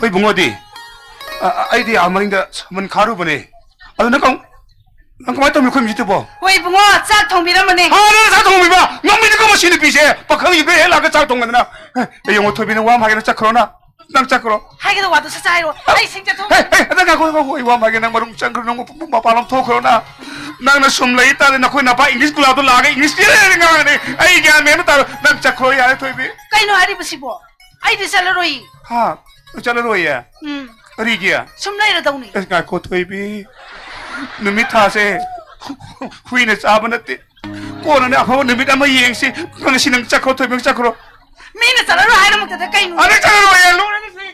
ꯍꯣꯏ, ꯏꯕꯨꯡꯉꯣꯗꯤ? ꯑ, ꯑ, ꯑꯩꯗꯤ ꯑꯥ ꯃꯅꯤꯡꯗ ꯁꯥꯃꯟ ꯈꯥꯔꯨꯕꯅꯦ꯫ ꯑꯗꯨ ꯅꯪ ꯀꯃ-, ꯅꯪ ꯀꯃꯥꯏꯅ ꯇꯧꯔꯝꯃꯤ ꯑꯩꯈꯣꯏ ꯃꯤꯁꯤꯠꯇꯨꯕꯣ? ꯍꯣꯏ, ꯏꯕꯨꯡꯉꯣ, ꯆꯥꯛ ꯊꯣꯡꯕꯤꯔꯝꯕꯅꯦ꯫ ꯍꯥ, ꯅꯪ ꯆꯥꯛ ꯊꯣꯡꯕꯤꯕ? ꯉꯝꯃꯤꯗꯨꯀꯣ ꯃꯁꯤ ꯅꯨꯄꯤꯁꯦ? ꯄꯥꯈꯪ ꯌꯨꯝꯗ ꯍꯦꯛ ꯂꯥꯛꯑꯒ ꯆꯥꯛ ꯊꯣꯡꯉꯗꯅ꯫ ꯑꯦ, ꯌꯦꯡꯉꯣ, ꯊꯣꯏꯕꯤ, ꯅꯪ ꯋꯥ ꯑꯃ ꯍꯥꯏꯒꯦ, ꯅꯪ ꯆꯠꯈ꯭ꯔꯣ ꯅꯪ꯫ ꯅꯪ ꯆꯠꯈ꯭ꯔꯣ꯫ ꯍꯥꯏꯒꯗꯧ ꯋꯥꯗꯣ ꯁꯠ ꯁꯠ ꯍꯥꯏꯔꯣ꯫ ꯑꯩ ꯁꯤꯡ ꯆꯠꯊꯣꯛ- ꯍꯦ, ꯍꯦ, ꯅꯪ ꯉꯥꯏꯈꯣ, ꯉꯥꯏꯈꯣ, ꯑꯩ ꯋꯥ ꯑꯃ ꯍꯥꯏꯒꯦ, ꯅꯪ ꯃꯔꯨꯝ ꯆꯪꯈ꯭ꯔꯣ, ꯅꯪ ꯃꯄꯥꯟ ꯂꯣꯝ ꯊꯣꯛꯈ꯭ꯔꯣ ꯅꯪ꯫ ꯅꯪꯅ ꯁꯨꯝ ꯂꯩ ꯇꯥꯔꯗꯤ ꯅꯈꯣꯏ ꯅꯄꯥ ꯏꯪꯂꯤꯁ ꯒꯨꯂꯥꯞꯗꯣ ꯂꯥꯛꯑꯒ ꯏꯪꯂꯤꯁ ꯄꯤꯔꯦ ꯉꯥꯡꯉꯅꯤ꯫ ꯑꯩ ꯒ꯭ꯌꯥꯟ ꯃꯦꯟ ꯑꯃ ꯇꯥꯔꯣꯏ꯫ ꯅꯪ ꯆꯠꯈ꯭ꯔꯣ ꯌꯥꯔꯦ, ꯊꯣꯏꯕꯤ꯫ ꯀꯩꯅꯣ ꯍꯥꯏꯔꯤꯕꯁꯤꯕꯣ? ꯑꯩꯗꯤ ꯆꯠꯂꯔꯣꯏ꯫ ꯍꯥ? ꯅꯪ ꯆꯠꯂꯔꯣꯏꯌꯦ? ꯎꯝ꯫ ꯀꯔꯤꯒꯤ? ꯁꯨꯝ ꯂꯩꯔꯗꯧꯅꯤ꯫ ꯑꯦ, ꯉꯥꯏꯈꯣ, ꯊꯣꯏꯕꯤ꯫ ꯅꯨꯃꯤꯠ ꯊꯥꯁꯦ ꯍꯨꯏꯅ ꯆꯥꯕ ꯅꯠꯇꯦ꯫ ꯀꯣꯟꯅꯅꯦ ꯑꯐꯕ ꯅꯨꯃꯤꯠ ꯑꯃ ꯌꯦꯡꯁꯤ꯫ ꯉꯁꯤ ꯅꯪ ꯆꯠꯈ꯭ꯔꯣ, ꯊꯣꯏꯕꯤ, ꯅꯪ ꯆꯠꯈ꯭ꯔꯣ꯫ ꯃꯤꯅ ꯆꯠꯂꯔꯣꯏ ꯍꯥꯏꯔꯃꯛꯇꯗ ꯀꯩꯅꯣ? ꯑꯗꯩ ꯆꯠꯂꯔꯣꯏꯌꯦ, ꯂꯣꯏꯔꯦ ꯉꯁꯤ꯫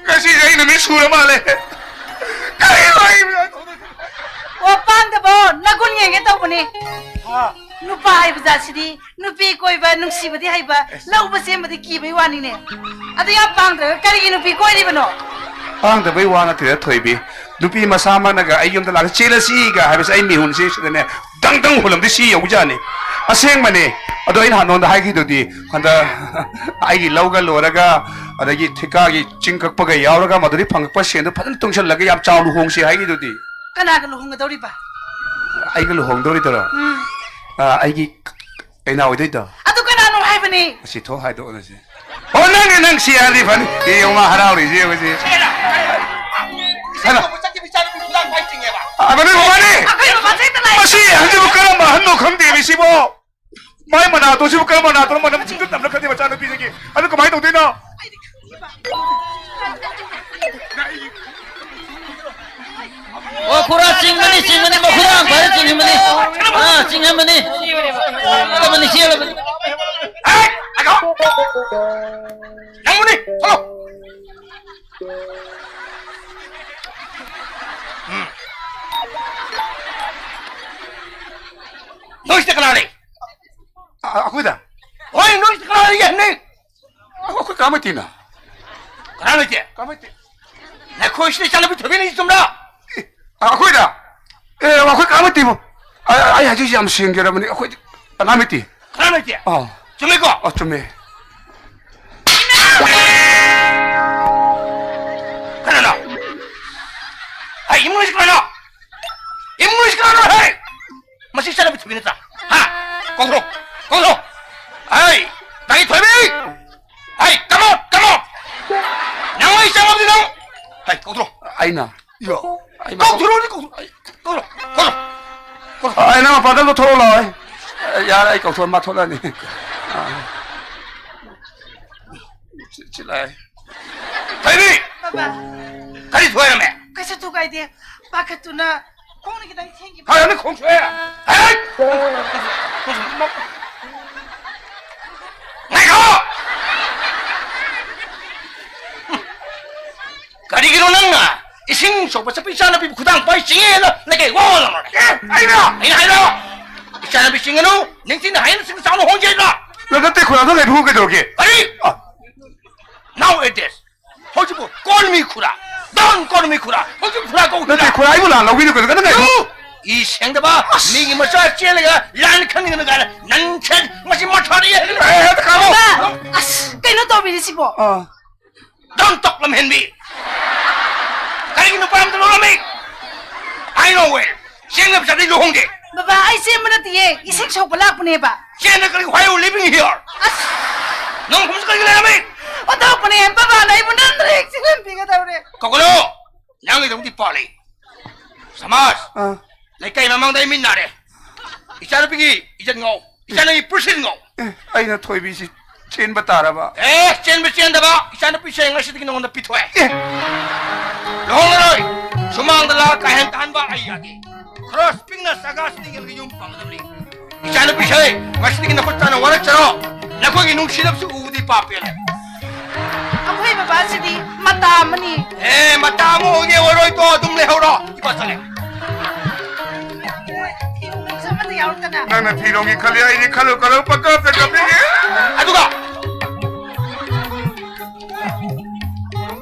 ꯉꯁꯤꯁꯦ ꯑꯩ ꯅꯨꯃꯤꯠ ꯁꯨꯔ ꯃꯥꯜꯂꯦ꯫ ꯀꯔꯤꯅꯣ ꯑꯩ ꯑꯣ, ꯄꯥꯡꯗꯕꯣ, ꯅꯒꯨꯟ ꯌꯦꯡꯒꯦ ꯇꯧꯕꯅꯤ꯫ ꯍꯥ? ꯅꯨꯄꯥ ꯍꯥꯏꯕ ꯖꯥꯠꯁꯤꯗꯤ ꯅꯨꯄꯤ ꯀꯣꯏꯕ, ꯅꯨꯡꯁꯤꯕꯗꯤ ꯍꯩꯕ, ꯂꯧꯕ ꯁꯦꯝꯕꯗꯤ ꯀꯤꯕꯩ ꯋꯥꯅꯤꯅꯦ꯫ ꯑꯗꯨ ꯌꯥꯝ ꯄꯥꯡꯗ꯭ꯔꯒ ꯀꯔꯤꯒꯤ ꯅꯨꯄꯤ ꯀꯣꯏꯔꯤꯕꯅꯣ? ꯄꯥꯡꯗꯕꯩ ꯋꯥ ꯅꯠꯇꯦꯗ ꯊꯣꯏꯕꯤ꯫ ꯅꯨꯄꯤ ꯃꯁꯥꯃꯛꯅꯒ ꯑꯩ ꯌꯨꯝꯗ ꯂꯥꯛꯑꯒ "ꯆꯦꯜꯂꯁꯤꯒ" ꯍꯥꯏꯕꯁꯦ ꯑꯩ ꯃꯤꯍꯨꯟꯁꯦ ꯁꯤꯗꯅꯦ ꯗꯪ ꯗꯪ ꯍꯨꯜꯂꯝꯗꯤ ꯁꯤ ꯌꯧꯖꯥꯅꯤ꯫ ꯑꯁꯦꯡꯕꯅꯦ꯫ ꯑꯗꯣ ꯑꯩꯅ ꯅꯉꯣꯟꯗ ꯍꯥꯏꯈꯤꯗꯨꯗꯤ, ꯍꯟꯗꯛ ꯑꯩꯒꯤ ꯂꯧꯒ ꯂꯣꯏꯔꯒ, ꯑꯗꯒꯤ ꯊꯤꯀꯥꯒꯤ ꯆꯤꯡ ꯀꯛꯄꯒ ꯌꯥꯎꯔꯒ ꯃꯗꯨꯗꯒꯤ ꯐꯪꯉꯛꯄ ꯁꯦꯟꯗꯨ ꯐꯖꯅ ꯇꯨꯡꯁꯤꯜꯂꯒ ꯌꯥꯝ ꯆꯥꯎ ꯂꯨꯍꯣꯡꯁꯤ ꯍꯥꯏꯈꯤꯗꯨꯗꯤ꯫ ꯀꯅꯥꯒ ꯂꯨꯍꯣꯡꯒꯗꯧꯔꯤꯕ? ꯑꯩꯒ ꯂꯨꯍꯣꯡꯗꯧꯔꯤꯗꯨꯔꯣ? ꯎꯝ꯫ ꯑ, ꯑꯩꯒꯤ ꯀꯩꯅꯥ ꯑꯣꯏꯗꯣꯏꯗꯣ꯫ ꯑꯗꯨ ꯀꯅꯥꯅꯣ ꯍꯥꯏꯕꯅꯤ? ꯑꯁꯤ ꯊꯣꯛ ꯍꯥꯏꯗꯣꯛꯑꯣ ꯁꯤ꯫ ꯑꯣ, ꯅꯪꯅꯦ, ꯅꯪ ꯁꯤ ꯍꯥꯏꯔꯗꯤ ꯐꯅꯤ꯫ ꯑꯦ, ꯌꯦꯡꯉꯨ ꯃꯥ ꯍꯔꯥꯎꯔꯤꯁꯦ ꯌꯦꯡꯉꯨ ꯁꯤ꯫ ꯁꯦꯂꯥ꯫ ꯍꯥꯏꯔꯣ꯫ ꯏꯆꯥꯅꯨꯄꯤ ꯃꯆꯥꯅꯨꯄꯤ ꯍꯨꯔꯥꯟ ꯍꯥꯏ ꯆꯤꯡꯉꯦꯕ꯫ ꯑ, ꯃꯅꯨꯡ ꯃꯃꯥꯅꯤ꯫ ꯑꯩꯈꯣꯏ ꯃꯃꯥꯁꯦ ꯍꯦꯛꯇ ꯂꯥꯛꯑꯦ꯫ ꯃꯁꯤ ꯑꯍꯟꯁꯤꯕꯨ ꯀꯔꯝꯕ ꯑꯍꯟꯅꯣ ꯈꯪꯗꯦ ꯃꯤꯁꯤꯕꯣ꯫ ꯃꯥꯏ ꯃꯅꯥꯇꯣꯟꯁꯤꯕꯨ ꯀꯔꯝꯕ ꯅꯥꯇꯣꯟ ꯃꯅꯝ ꯊꯤꯡꯖꯤꯟꯅꯕꯅꯣ ꯈꯪꯗꯦ ꯃꯆꯥꯅꯨꯄꯤꯁꯤꯒꯤ꯫ ꯑꯗꯨ ꯀꯃꯥꯏꯅ ꯇꯧꯗꯣꯏꯅꯣ? ꯑꯣ, ꯈꯨꯔꯥ ꯆꯤꯡꯕꯅꯤ, ꯆꯤꯡꯕꯅꯤ, ꯃꯈꯨꯔꯥ ꯐꯔꯦ ꯆꯤꯡꯍꯟꯕꯅꯤ꯫ ꯑꯥ, ꯆꯤꯡꯍꯟꯕꯅꯤ꯫ ꯆꯦꯜꯂꯕꯅꯤ, ꯆꯦꯜꯂꯕꯅꯤ꯫ ꯑꯦ, ꯉꯥꯏꯈꯣ꯫ ꯅꯪꯕꯨꯅꯤ, ꯊꯣꯛꯂꯛꯑꯣ꯫ ꯎꯝ꯫ ꯅꯣꯏꯁꯤꯗ ꯀꯅꯥ ꯂꯩ? ꯑ-, ꯑꯩꯈꯣꯏꯗ? ꯍꯣꯏ, ꯅꯣꯏꯁꯤꯗ ꯀꯅꯥ ꯂꯩꯒꯦ ꯍꯥꯏꯕꯅꯤ? ꯑꯩꯈꯣꯏ ꯀꯥꯃꯩꯇꯦꯅ꯫ ꯀꯅꯥ ꯂꯩꯇꯦ? ꯀꯥꯃꯩꯇꯦ꯫ ꯅꯈꯣꯏꯁꯤꯗ ꯏꯆꯥꯅꯨꯄꯤ ꯊꯣꯏꯕꯤ ꯂꯩꯁꯤ ꯆꯨꯝꯕ꯭ꯔꯥ? ꯑꯦ, ꯑ-, ꯑꯩꯈꯣꯏꯗ? ꯑꯦ, ꯑꯩꯈꯣꯏ ꯀꯥꯃꯩꯇꯦꯕꯨ꯫ ꯑ-, ꯑ-, ꯑꯩ ꯍꯧꯖꯤꯛ ꯌꯥꯝ ꯁꯦꯡꯖꯔꯕꯅꯤ꯫ ꯑꯩꯈꯣꯏꯗꯤ ꯀꯥꯃꯩꯇꯦ꯫ ꯀꯅꯥ ꯂꯩꯇꯦ? ꯑꯥ꯫ ꯆꯨꯝꯃꯤꯀꯣ? ꯑ, ꯆꯨꯝꯃꯦ꯫ ꯀꯅꯥꯅꯣ? ꯍꯩ, ꯏꯃꯨꯡ ꯂꯩꯁꯤ ꯀꯅꯥꯅꯣ? ꯏꯃꯨꯡ ꯂꯩꯁꯤ ꯀꯅꯥꯅꯣ? ꯍꯩ! ꯃꯁꯤ ꯏꯆꯥꯅꯨꯄꯤ ꯊꯣꯏꯕꯤ ꯅꯠꯇ꯭ꯔꯥ? ꯍꯥ? ꯀꯧꯊꯣꯔꯛꯑꯣ! ꯀꯧꯊꯣꯔꯛꯑꯣ! ꯑꯩ! ꯇꯥꯏ ꯊꯣꯏꯕꯤ! ꯑꯩ! Come on! Come on! ꯅꯪ ꯑꯩ ꯆꯪꯉꯕꯗꯤ ꯅꯪ! ꯑꯩ! ꯀꯧꯊꯣꯔꯛꯑꯣ! ꯑꯩꯅ? ꯌꯣ! ꯑꯩ ꯃꯥ ꯀꯧꯊꯣꯔꯛꯑꯣ! ꯀꯧꯊꯣꯔꯛꯑꯣ! ꯑꯩ! ꯀꯧꯊꯣꯔꯛꯑꯣ! ꯀꯧꯊꯣꯔꯛꯑꯣ! ꯑꯩ ꯅꯪ ꯃꯄꯥꯟꯗ ꯂꯧꯊꯣꯛꯑꯣ ꯂꯥꯛꯑꯣ! ꯑꯩ! ꯌꯥꯔꯦ, ꯑꯩ ꯀꯧꯊꯣꯛꯑ ꯃꯥ ꯊꯣꯛꯂꯛꯑꯅꯤ꯫ ꯑꯥ꯫ ꯁꯤ, ꯁꯤ ꯂꯥꯛꯑꯦ꯫ ꯊꯣꯏꯕꯤ! ꯕꯕꯥ꯫ ꯀꯔꯤ ꯊꯣꯏꯔꯝꯃꯦ? ꯀꯩꯁꯨ ꯊꯨꯒꯥꯏꯗꯦ꯫ ꯄꯥꯈꯠꯇꯨꯅ ꯈꯣꯡꯅ ꯈꯤꯇꯪ ꯊꯦꯡꯈꯤꯕ꯫ ꯐꯔꯦꯅꯦ, ꯈꯣꯡ ꯁꯣꯛꯑꯦ꯫ ꯍꯦꯛ! ꯉꯥꯏꯈꯣ! ꯀꯔꯤꯒꯤꯅꯣ ꯅꯪꯅ ꯏꯁꯤꯡ ꯁꯣꯛꯄ ꯆꯠꯄ ꯏꯆꯥꯅꯨꯄꯤꯕꯨ ꯈꯨꯗꯥꯡ ꯄꯥꯏ ꯆꯤꯡꯉꯦꯅ ꯂꯩꯀꯥꯏ ꯋꯥ ꯋꯥ ꯂꯥꯎꯔꯦ? ꯑꯦ, ꯑꯩꯅ? ꯑꯩꯅ ꯍꯥꯏꯔꯣ? ꯏꯆꯥꯅꯨꯄꯤ ꯆꯤꯡꯒꯅꯨ, ꯅꯤꯡꯊꯤꯅ ꯍꯥꯏꯅ ꯆꯤꯡ ꯆꯥꯎꯅ ꯍꯣꯡꯖꯩꯗ꯭ꯔꯣ? ꯅꯪ ꯅꯠꯇꯦ, ꯈꯨꯔꯥꯗꯣ ꯂꯩꯕꯕꯨ ꯀꯩꯗꯧꯔꯒꯦ? ꯀꯔꯤ? ꯑ꯫ Nowadays, ꯍꯧꯖꯤꯛꯄꯨ call me Khura, don't call me ꯈꯨꯔꯥ, ꯍꯧꯖꯤꯛ ꯈꯨꯔꯥ ꯀꯧ ꯅꯠꯇꯦ, ꯈꯨꯔꯥ꯫ ꯈꯨꯔꯥ ꯑꯩꯕꯨ ꯂꯥꯟ ꯂꯧꯕꯤꯅꯨ ꯀꯩꯅꯣ, ꯀꯟꯅ ꯉꯥꯏꯈꯣ꯫ ꯌꯨ! ꯏ ꯁꯦꯡꯗꯕ, ꯑꯁ! ꯃꯤꯒꯤ ꯃꯆꯥ ꯆꯦꯜꯂꯒ ꯂꯥꯟ ꯈꯪꯅꯤꯡꯗꯅ ꯀꯥꯏꯅ ꯅꯟꯁꯦꯟꯁ, ꯃꯁꯤ ꯃꯊꯥꯗ ꯌꯦ-, ꯑꯦ, ꯑꯦ, ꯈꯥꯝꯃꯣ! ꯕꯥ! ꯑꯁ, ꯀꯩꯅꯣ ꯇꯧꯕꯤꯔꯤꯁꯤꯕꯣ? ꯑꯥ꯫ Don't talk ꯂꯝꯍꯦꯟꯕꯤ! ꯀꯔꯤꯒꯤ ꯅꯨꯄꯥ ꯑꯃꯗ ꯂꯧꯔꯝꯃꯤ? I know well. ꯆꯦꯟꯅꯕ ꯆꯠꯂꯤ ꯂꯨꯍꯣꯡꯗꯦ꯫ ꯕꯕꯥ, ꯑꯩ ꯆꯦꯟꯕ ꯅꯠꯇꯤꯌꯦ, ꯏꯁꯤꯡ ꯁꯣꯛꯄ ꯂꯥꯛꯄꯅꯦꯕ꯫ ꯆꯦꯟꯅ ꯀꯔꯤ, why you living here? ꯑꯁ! ꯅꯪ ꯃꯐꯝꯁꯤ ꯀꯔꯤꯒꯤ ꯂꯩꯔꯝꯃꯤ? ꯑꯣꯟꯊꯣꯛꯄꯅꯦ, ꯕꯕꯥꯅ ꯑꯩꯕꯨ ꯅꯝꯗꯅ ꯍꯦꯛ ꯆꯦꯜꯍꯟꯕꯤꯒꯗꯧꯔꯦ꯫ ꯀꯧꯒꯅꯨ! ꯅꯪꯒꯤꯗꯃꯛꯇꯤ ꯄꯥꯜꯂꯤ꯫ ꯁꯃꯥꯖ, ꯑꯥ꯫ ꯂꯩꯀꯥꯏ ꯃꯃꯥꯡꯗ ꯑꯩ ꯃꯤꯠ ꯅꯥꯔꯦ꯫ ꯏꯆꯥꯅꯨꯄꯤꯒꯤ ꯏꯖꯠ ꯉꯥꯎ, ꯏꯆꯥꯅꯨꯄꯤ ꯄꯨꯟꯁꯤ ꯉꯥꯎ꯫ ꯑꯦ, ꯑꯩꯅ ꯊꯣꯏꯕꯤꯁꯤ ꯆꯦꯟꯕ ꯇꯥꯔꯕ? ꯑꯦ, ꯆꯦꯟꯕ ꯆꯦꯟꯗꯕ, ꯏꯆꯥꯅꯨꯄꯤꯁꯦ ꯉꯁꯤꯗꯒꯤ ꯅꯉꯣꯟꯗ ꯄꯤꯊꯣꯛꯑꯦ꯫ ꯑꯦ! ꯂꯨꯍꯣꯡꯂꯔꯣꯏ꯫ ꯁꯨꯃꯥꯡꯗ ꯂꯥꯛꯑ ꯀꯥ ꯍꯦꯟ ꯇꯥꯍꯟꯕ ꯑꯩ ꯌꯥꯗꯦ꯫ ꯈꯔ ꯄꯤꯛꯅ ꯆꯥꯒꯥꯁꯤꯗ ꯌꯦꯜꯒ ꯌꯨꯝ ꯄꯥꯡꯒꯗꯕꯅꯤ꯫ ꯏꯆꯥꯅꯨꯄꯤꯁꯦ ꯉꯁꯤꯗꯒꯤ ꯅꯈꯨꯠ ꯇꯥꯅ ꯋꯥꯔꯛꯆꯔꯣ꯫ ꯅꯈꯣꯏꯒꯤ ꯅꯨꯡꯁꯤꯅꯕꯁꯨ ꯎꯕꯗꯤ ꯄꯥꯞ ꯄꯦꯜꯂꯦ꯫ ꯑꯩꯈꯣꯏ ꯕꯕꯥꯁꯤꯗꯤ ꯃꯇꯥ ꯑꯃꯅꯤ꯫ ꯑꯦ, ꯃꯇꯥ ꯑꯃ ꯑꯣꯏꯒꯦ ꯑꯣꯏꯔꯣꯏꯗꯣ ꯑꯗꯨꯝ ꯂꯩꯍꯧꯔꯣ꯫ ꯏꯄꯥ ꯆꯠꯂꯦ꯫ ꯐꯤꯔꯣꯜꯁꯨ ꯑꯃꯠꯇ ꯌꯥꯎꯔꯛꯇꯅ꯫ ꯅꯪꯅ ꯐꯤꯔꯣꯜꯒꯤ ꯈꯜꯂꯤ, ꯑꯩꯗꯤ ꯈꯜꯂꯨ ꯈꯜꯂꯨ ꯄꯪꯀꯞꯇ ꯀꯞꯅꯤꯡꯉꯦ꯫ ꯑꯗꯨꯒ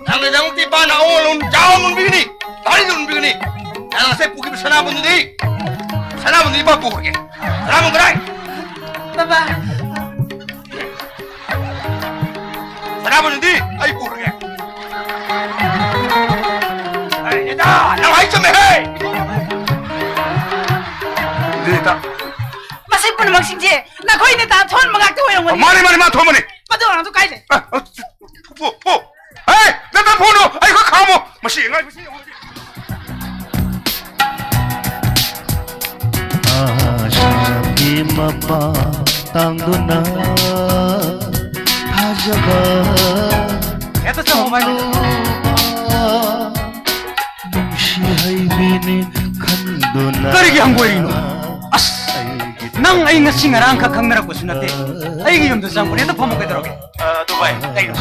ꯅꯪꯅ ꯅꯪ ꯏꯄꯥꯅ ꯑꯋꯣꯜ ꯂꯣꯟ ꯆꯥꯎ ꯂꯣꯟꯕꯤꯒꯅꯤ, ꯚꯥꯔꯤ ꯂꯣꯟꯕꯤꯒꯅꯤ꯫ ꯅꯪ ꯉꯁꯥꯏ ꯄꯨꯈꯤꯕ ꯁꯅꯥꯕꯨꯟꯗꯨꯗꯤ, ꯁꯅꯥꯕꯨꯟꯗꯨꯗꯤ ꯏꯄꯥ ꯄꯨꯈ꯭ꯔꯒꯦ꯫ ꯁꯅꯥꯕꯨꯟ ꯀꯗꯥꯏ? ꯕꯕꯥ꯫ ꯁꯅꯥꯕꯨꯟꯗꯨꯗꯤ ꯑꯩ ꯄꯨꯈ꯭ꯔꯒꯦ꯫ ꯑꯩ ꯅꯦꯇꯥ, ꯅꯪ ꯍꯥꯏ ꯆꯨꯝꯃꯦꯍꯦ! ꯅꯦꯇꯥ꯫ ꯃꯁꯤ ꯄꯨꯝꯅꯃꯛꯁꯤꯡꯁꯦ ꯅꯈꯣꯏ ꯅꯦꯇꯥ ꯊꯣꯟꯕ ꯉꯥꯛꯇ ꯑꯣꯏꯔꯝꯒꯅꯤ꯫ ꯃꯥꯅꯤ, ꯃꯥꯅꯤ, ꯃꯥ ꯊꯣꯟꯕꯅꯤ꯫ ꯃꯗꯨ ꯑꯉꯥꯡꯗꯨ ꯀꯥꯏ ꯂꯩ? ꯑ, ꯑ, ꯐꯨ, ꯐꯨ꯫ ꯍꯦ! ꯅꯦꯇꯥ ꯐꯣꯟꯗꯣ ꯑꯩ ꯈꯨꯠ ꯈꯥꯝꯃꯣ꯫ ꯃꯁꯤ ꯑꯉꯥꯡ, ꯃꯁꯤ ꯑꯉꯥꯡ꯫ ꯑꯥꯁꯥꯒꯤ ꯃꯄꯥ ꯇꯥꯡꯗꯨꯅ ꯊꯥꯖꯕ ꯍꯦꯛꯇ ꯆꯪꯉꯣ, ꯃꯥꯏ꯫ ꯅꯨꯡꯁꯤ ꯍꯩꯕꯤꯅꯤ ꯈꯟꯗꯨꯅ ꯀꯔꯤꯒꯤ ꯍꯪꯒꯣꯏꯔꯤꯅꯣ? ꯑꯁ, ꯑꯩꯒꯤ ꯅꯪ ꯑꯩ ꯉꯁꯤ ꯉꯔꯥꯡꯈꯛ ꯈꯪꯅꯔꯛꯄꯁꯨ ꯅꯠꯇꯦ꯫ ꯑꯩꯒꯤ ꯌꯨꯝꯗ ꯆꯪꯕꯅꯦ, ꯑꯗꯨ ꯐꯝꯃꯨ ꯀꯩꯗꯧꯔꯒꯦ? ꯑ, ꯑꯗꯨ ꯚꯥꯏ, ꯀꯩꯅꯣ?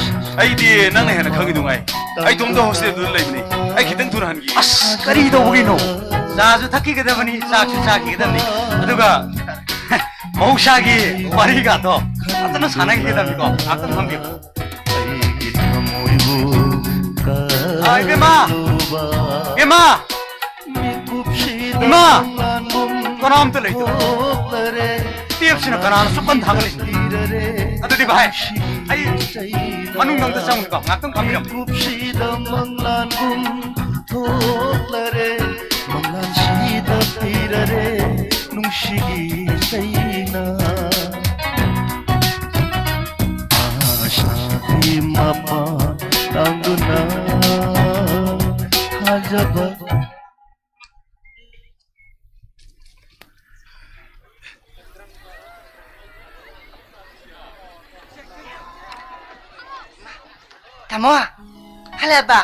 ꯑꯩꯗꯤ ꯅꯪꯅ ꯍꯦꯟꯅ ꯈꯪꯉꯤꯗꯨ ꯉꯥꯏ꯫ ꯑꯩ ꯏꯇꯣꯝꯇ ꯍꯣꯁꯇꯦꯜꯗꯨꯗ ꯂꯩꯕꯅꯤ꯫ ꯑꯩ ꯈꯤꯇꯪ ꯊꯨꯅ ꯍꯟꯈꯤ꯫ ꯑꯁ, ꯀꯔꯤ ꯇꯧꯕꯒꯤꯅꯣ? ꯆꯥꯁꯨ ꯊꯛꯈꯤꯒꯗꯕꯅꯤ, ꯆꯥꯛꯁꯨ ꯆꯥꯈꯤꯒꯗꯕꯅꯤ꯫ ꯑꯗꯨꯒ ꯃꯍꯧꯁꯥꯒꯤ ꯋꯥꯔꯤꯒꯗꯣ ꯐꯖꯅ ꯁꯥꯟꯅꯈꯤꯒꯗꯕꯅꯤꯀꯣ꯫ ꯉꯥꯛꯇꯪ ꯐꯝꯕꯤꯌꯨ꯫ ꯑꯩꯒꯤ ꯊꯃꯣꯏꯕꯨ ꯑ, ꯏꯕꯦꯝꯃ! ꯀꯜꯂꯨꯕ ꯏꯕꯦꯝꯃ! ꯃꯤꯀꯨꯞꯁꯤꯗ ꯏꯃꯥ! ꯂꯥꯟꯒꯨꯝ ꯀꯅꯥꯝꯇ ꯂꯩꯇꯦ꯫ ꯊꯣꯛꯂꯔꯦ꯫ ꯇꯦꯞꯁꯤꯅ ꯀꯅꯥꯅ ꯁꯨꯛꯀꯟ ꯊꯥꯒꯠꯂꯤꯁꯤꯅꯣ? ꯑꯗꯨꯗꯤ ꯚꯥꯏ, ꯑꯩ ꯃꯅꯨꯡꯗ ꯑꯝꯇ ꯆꯪꯉꯨꯒꯦꯀꯣ, ꯉꯥꯛꯇꯪ ꯐꯝꯕꯤꯔꯝꯃꯨ꯫ ꯃꯤꯀꯨꯞꯁꯤꯗ ꯃꯪꯂꯥꯟꯒꯨꯝ ꯊꯣꯛꯂꯔꯦ, ꯃꯪꯂꯥꯟꯁꯤꯗ ꯄꯤꯔꯔꯦ ꯅꯨꯡꯁꯤꯒꯤ ꯆꯩꯅ꯫ ꯑꯥꯁꯥꯒꯤ ꯃꯄꯥꯟ ꯇꯥꯡꯗꯨꯅ ꯊꯥꯖꯕ꯫ ꯇꯥꯃꯣ, ꯍꯜꯂꯛꯑꯕ?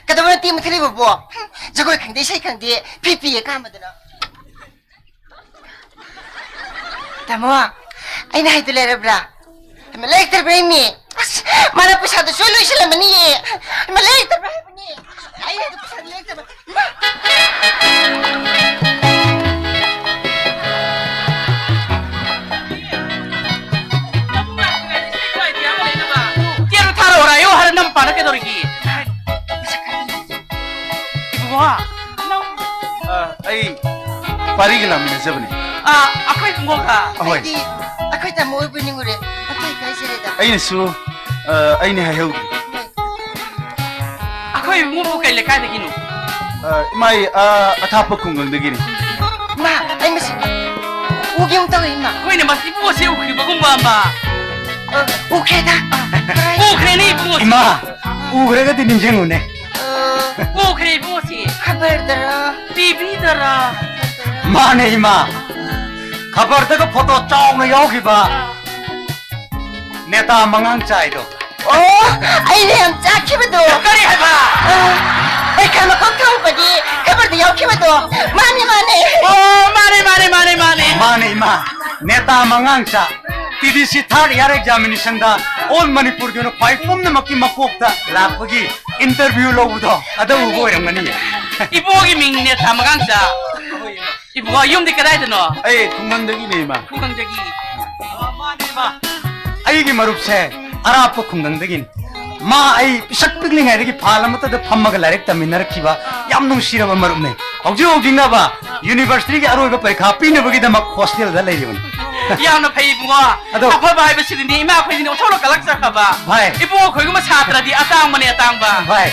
ꯀꯩꯗꯧꯕ ꯅꯠꯇꯦ ꯃꯨꯊꯠꯂꯤꯕꯕꯣ? ꯖꯒꯣꯏ ꯈꯪꯗꯦ, ꯏꯁꯩ ꯈꯪꯗꯦ, ꯐꯤ ꯄꯤꯌꯦ ꯀꯥꯝꯕꯗꯨꯅ꯫ ꯇꯥꯃꯣ, ꯑꯩꯅ ꯍꯥꯏꯗꯣ ꯂꯩꯔꯕ꯭ꯔꯥ? ꯍꯩꯃꯥ, ꯂꯩꯔꯛꯇ꯭ꯔꯕ꯭ꯔꯥ ꯏꯃꯤ? ꯑꯁ, ꯃꯥꯅ ꯄꯩꯁꯥꯗꯣ ꯁꯣꯏ ꯂꯣꯏꯁꯤꯜꯂꯝꯃꯅꯤꯌꯦ꯫ ꯍꯩꯃꯥ, ꯂꯩꯔꯛꯇ꯭ꯔꯕ꯭ꯔꯥ ꯍꯥꯏꯕꯅꯦ? ꯑꯩ ꯍꯥꯏꯗꯣ ꯄꯩꯁꯥꯗꯣ ꯂꯩꯔꯛꯇ꯭ꯔꯕ? ꯏꯃꯥ! ꯇꯦꯞꯇꯣ ꯊꯥꯔꯛꯑꯣꯔꯥ? ꯑꯌꯣ ꯍꯥꯏꯔ ꯅꯝ ꯄꯥꯅ ꯀꯩꯗꯧꯔꯤꯒꯦ? ꯏꯕꯨꯡꯉꯣ, ꯅꯪ ꯑ, ꯑꯩ ꯄꯥꯔꯤꯒ ꯂꯥꯛꯃꯤꯟꯅꯖꯕꯅꯦ꯫ ꯑ, ꯑꯩꯈꯣꯏ ꯏꯕꯨꯡꯉꯣꯒ? ꯑꯍꯣꯏ꯫ ꯑꯩꯗꯤ ꯑꯩꯈꯣꯏ ꯇꯥꯃꯣ ꯑꯣꯏꯕꯣꯏ ꯅꯤꯡꯉꯨꯔꯦ꯫ ꯃꯊꯥ ꯏꯀꯥꯏꯖꯔꯦꯗ꯫ ꯑꯩꯅꯁꯨ, ꯑ, ꯑꯩꯅ ꯍꯥꯏꯍꯧꯗ꯭ꯔꯦ꯫ ꯑꯩꯈꯣꯏ ꯏꯕꯨꯡꯉꯣꯕꯨ ꯀꯩ ꯂꯩꯀꯥꯏꯗꯒꯤꯅꯣ? ꯑ, ꯏꯃꯥ ꯑꯩ, ꯑ, ꯑꯊꯥꯞꯄ ꯈꯨꯡꯒꯪꯗꯒꯤꯅꯤ꯫ ꯃꯥ, ꯑꯩ ꯃꯁꯤ ꯎꯒꯦ ꯑꯃꯨꯛ ꯇꯧꯋꯦ, ꯏꯃꯥ꯫ ꯑꯩꯈꯣꯏꯅ ꯃꯁꯤ ꯏꯕꯨꯡꯉꯣꯁꯦ ꯎꯈꯤꯕꯒꯨꯝꯕ ꯑꯃ꯫ ꯑ, ꯎꯈ꯭ꯔꯦꯗ꯫ ꯀꯗꯥꯏ? ꯎꯈ꯭ꯔꯦꯅꯦ ꯏꯕꯨꯡꯉꯣꯁꯦ꯫ ꯏꯃꯥ, ꯎꯈ꯭ꯔꯒꯗꯤ ꯅꯤꯡꯁꯤꯡꯉꯨꯅꯦ꯫ ꯑ, ꯎꯈ꯭ꯔꯦ ꯏꯕꯨꯡꯉꯣꯁꯦ꯫ ꯈꯕꯔꯗꯔ? ꯇꯤꯚꯤꯗꯔ? ꯃꯥꯅꯦ, ꯏꯃꯥ꯫ ꯈꯕꯔꯗꯒ ꯐꯣꯇꯣ ꯆꯥꯎꯅ ꯌꯥꯎꯈꯤꯕ꯫ ꯑꯥ꯫ ꯅꯦꯇꯥ ꯃꯉꯥꯡ ꯆꯥꯏꯗꯣ꯫ ꯑꯣ, ꯑꯩꯅ ꯌꯥꯝ ꯆꯥꯛꯈꯤꯕꯗꯣ꯫ ꯀꯔꯤ ꯍꯥꯏꯕ? ꯑ, ꯄꯩꯈꯥ ꯃꯀꯣꯛ ꯊꯪꯕꯒꯤ ꯈꯕꯔꯗ ꯌꯥꯎꯈꯤꯕꯗꯣ꯫ ꯃꯥꯅꯦ, ꯃꯥꯅꯦ꯫ ꯑꯣ, ꯃꯥꯅꯦ, ꯃꯥꯅꯦ, ꯃꯥꯅꯦ, ꯃꯥꯅꯦ꯫ ꯃꯥꯅꯦ, ꯏꯃꯥ꯫ ꯅꯦꯇꯥ ꯃꯉꯥꯡ ꯆꯥ꯫ ꯇꯤ ꯗꯤ ꯁꯤ ꯊꯥꯔꯠ ꯏꯌꯥꯔ ꯑꯦꯛꯖꯥꯃꯤꯅꯦꯁꯟꯗ ꯑꯣꯜ ꯃꯅꯤꯄꯨꯔꯒꯤ ꯑꯣꯏꯅ ꯈ꯭ꯋꯥꯏ ꯄꯨꯝꯅꯃꯛꯀꯤ ꯃꯀꯣꯛꯇ ꯂꯥꯛꯄꯒꯤ ꯏꯟꯇꯔꯚꯤꯌꯨ ꯂꯧꯕꯗꯣ ꯑꯗ ꯎꯕ ꯑꯣꯏꯔꯝꯒꯅꯤꯌꯦ꯫ ꯏꯕꯣꯒꯤ ꯃꯤꯡꯅꯦ ꯊꯥꯃꯒꯥꯡꯆꯥ꯫ ꯏꯕꯨꯡꯉꯣ, ꯌꯨꯝꯗꯤ ꯀꯗꯥꯏꯗꯅꯣ? ꯑꯩ ꯈꯨꯡꯒꯪꯗꯒꯤꯅꯦ, ꯏꯃꯥ꯫ ꯈꯨꯡꯒꯪꯗꯒꯤ꯫ ꯑꯩꯒꯤ ꯃꯔꯨꯞꯁꯦ ꯑꯔꯥꯞꯄ ꯈꯨꯡꯒꯪꯗꯒꯤꯅꯤ꯫ ꯃꯥ ꯑꯩ ꯄꯤꯁꯛ ꯄꯤꯛꯂꯤꯉꯩꯗꯒꯤ ꯐꯥꯜ ꯑꯃꯠꯇꯗ ꯐꯝꯃꯒ ꯂꯥꯏꯔꯤꯛ ꯇꯝꯃꯤꯟꯅꯔꯛꯈꯤꯕ ꯌꯥꯝ ꯅꯨꯡꯁꯤꯔꯕ ꯃꯔꯨꯞꯅꯦ꯫ ꯍꯧꯖꯤꯛ ꯍꯧꯖꯤꯛꯅꯕ ꯌꯨꯅꯤꯚꯔꯁꯤꯇꯤꯒꯤ ꯑꯔꯣꯏꯕ ꯄꯔꯤꯈꯥ ꯄꯤꯅꯕꯒꯤꯗꯃꯛ ꯍꯣꯁꯇꯦꯜꯗ ꯂꯩꯔꯤꯕꯅꯤ꯫ ꯌꯥꯝꯅ ꯐꯩ ꯏꯕꯨꯡꯉꯣ꯫ ꯑꯗꯣ ꯑꯐꯕ ꯍꯥꯏꯕꯁꯤꯗꯤꯅꯦ ꯏꯃꯥ ꯑꯩꯈꯣꯏꯗꯤꯅꯦ ꯑꯣꯟꯊꯣꯛꯅ ꯀꯜꯂꯛꯆꯈ꯭ꯔꯕ꯫ ꯚꯥꯏ꯫ ꯏꯕꯨꯡꯉꯣ ꯑꯩꯈꯣꯏꯒꯨꯝꯕ ꯁꯥꯇ꯭ꯔꯗꯤ ꯑꯇꯥꯡꯕꯅꯦ, ꯑꯇꯥꯡꯕ꯫ ꯚꯥꯏ,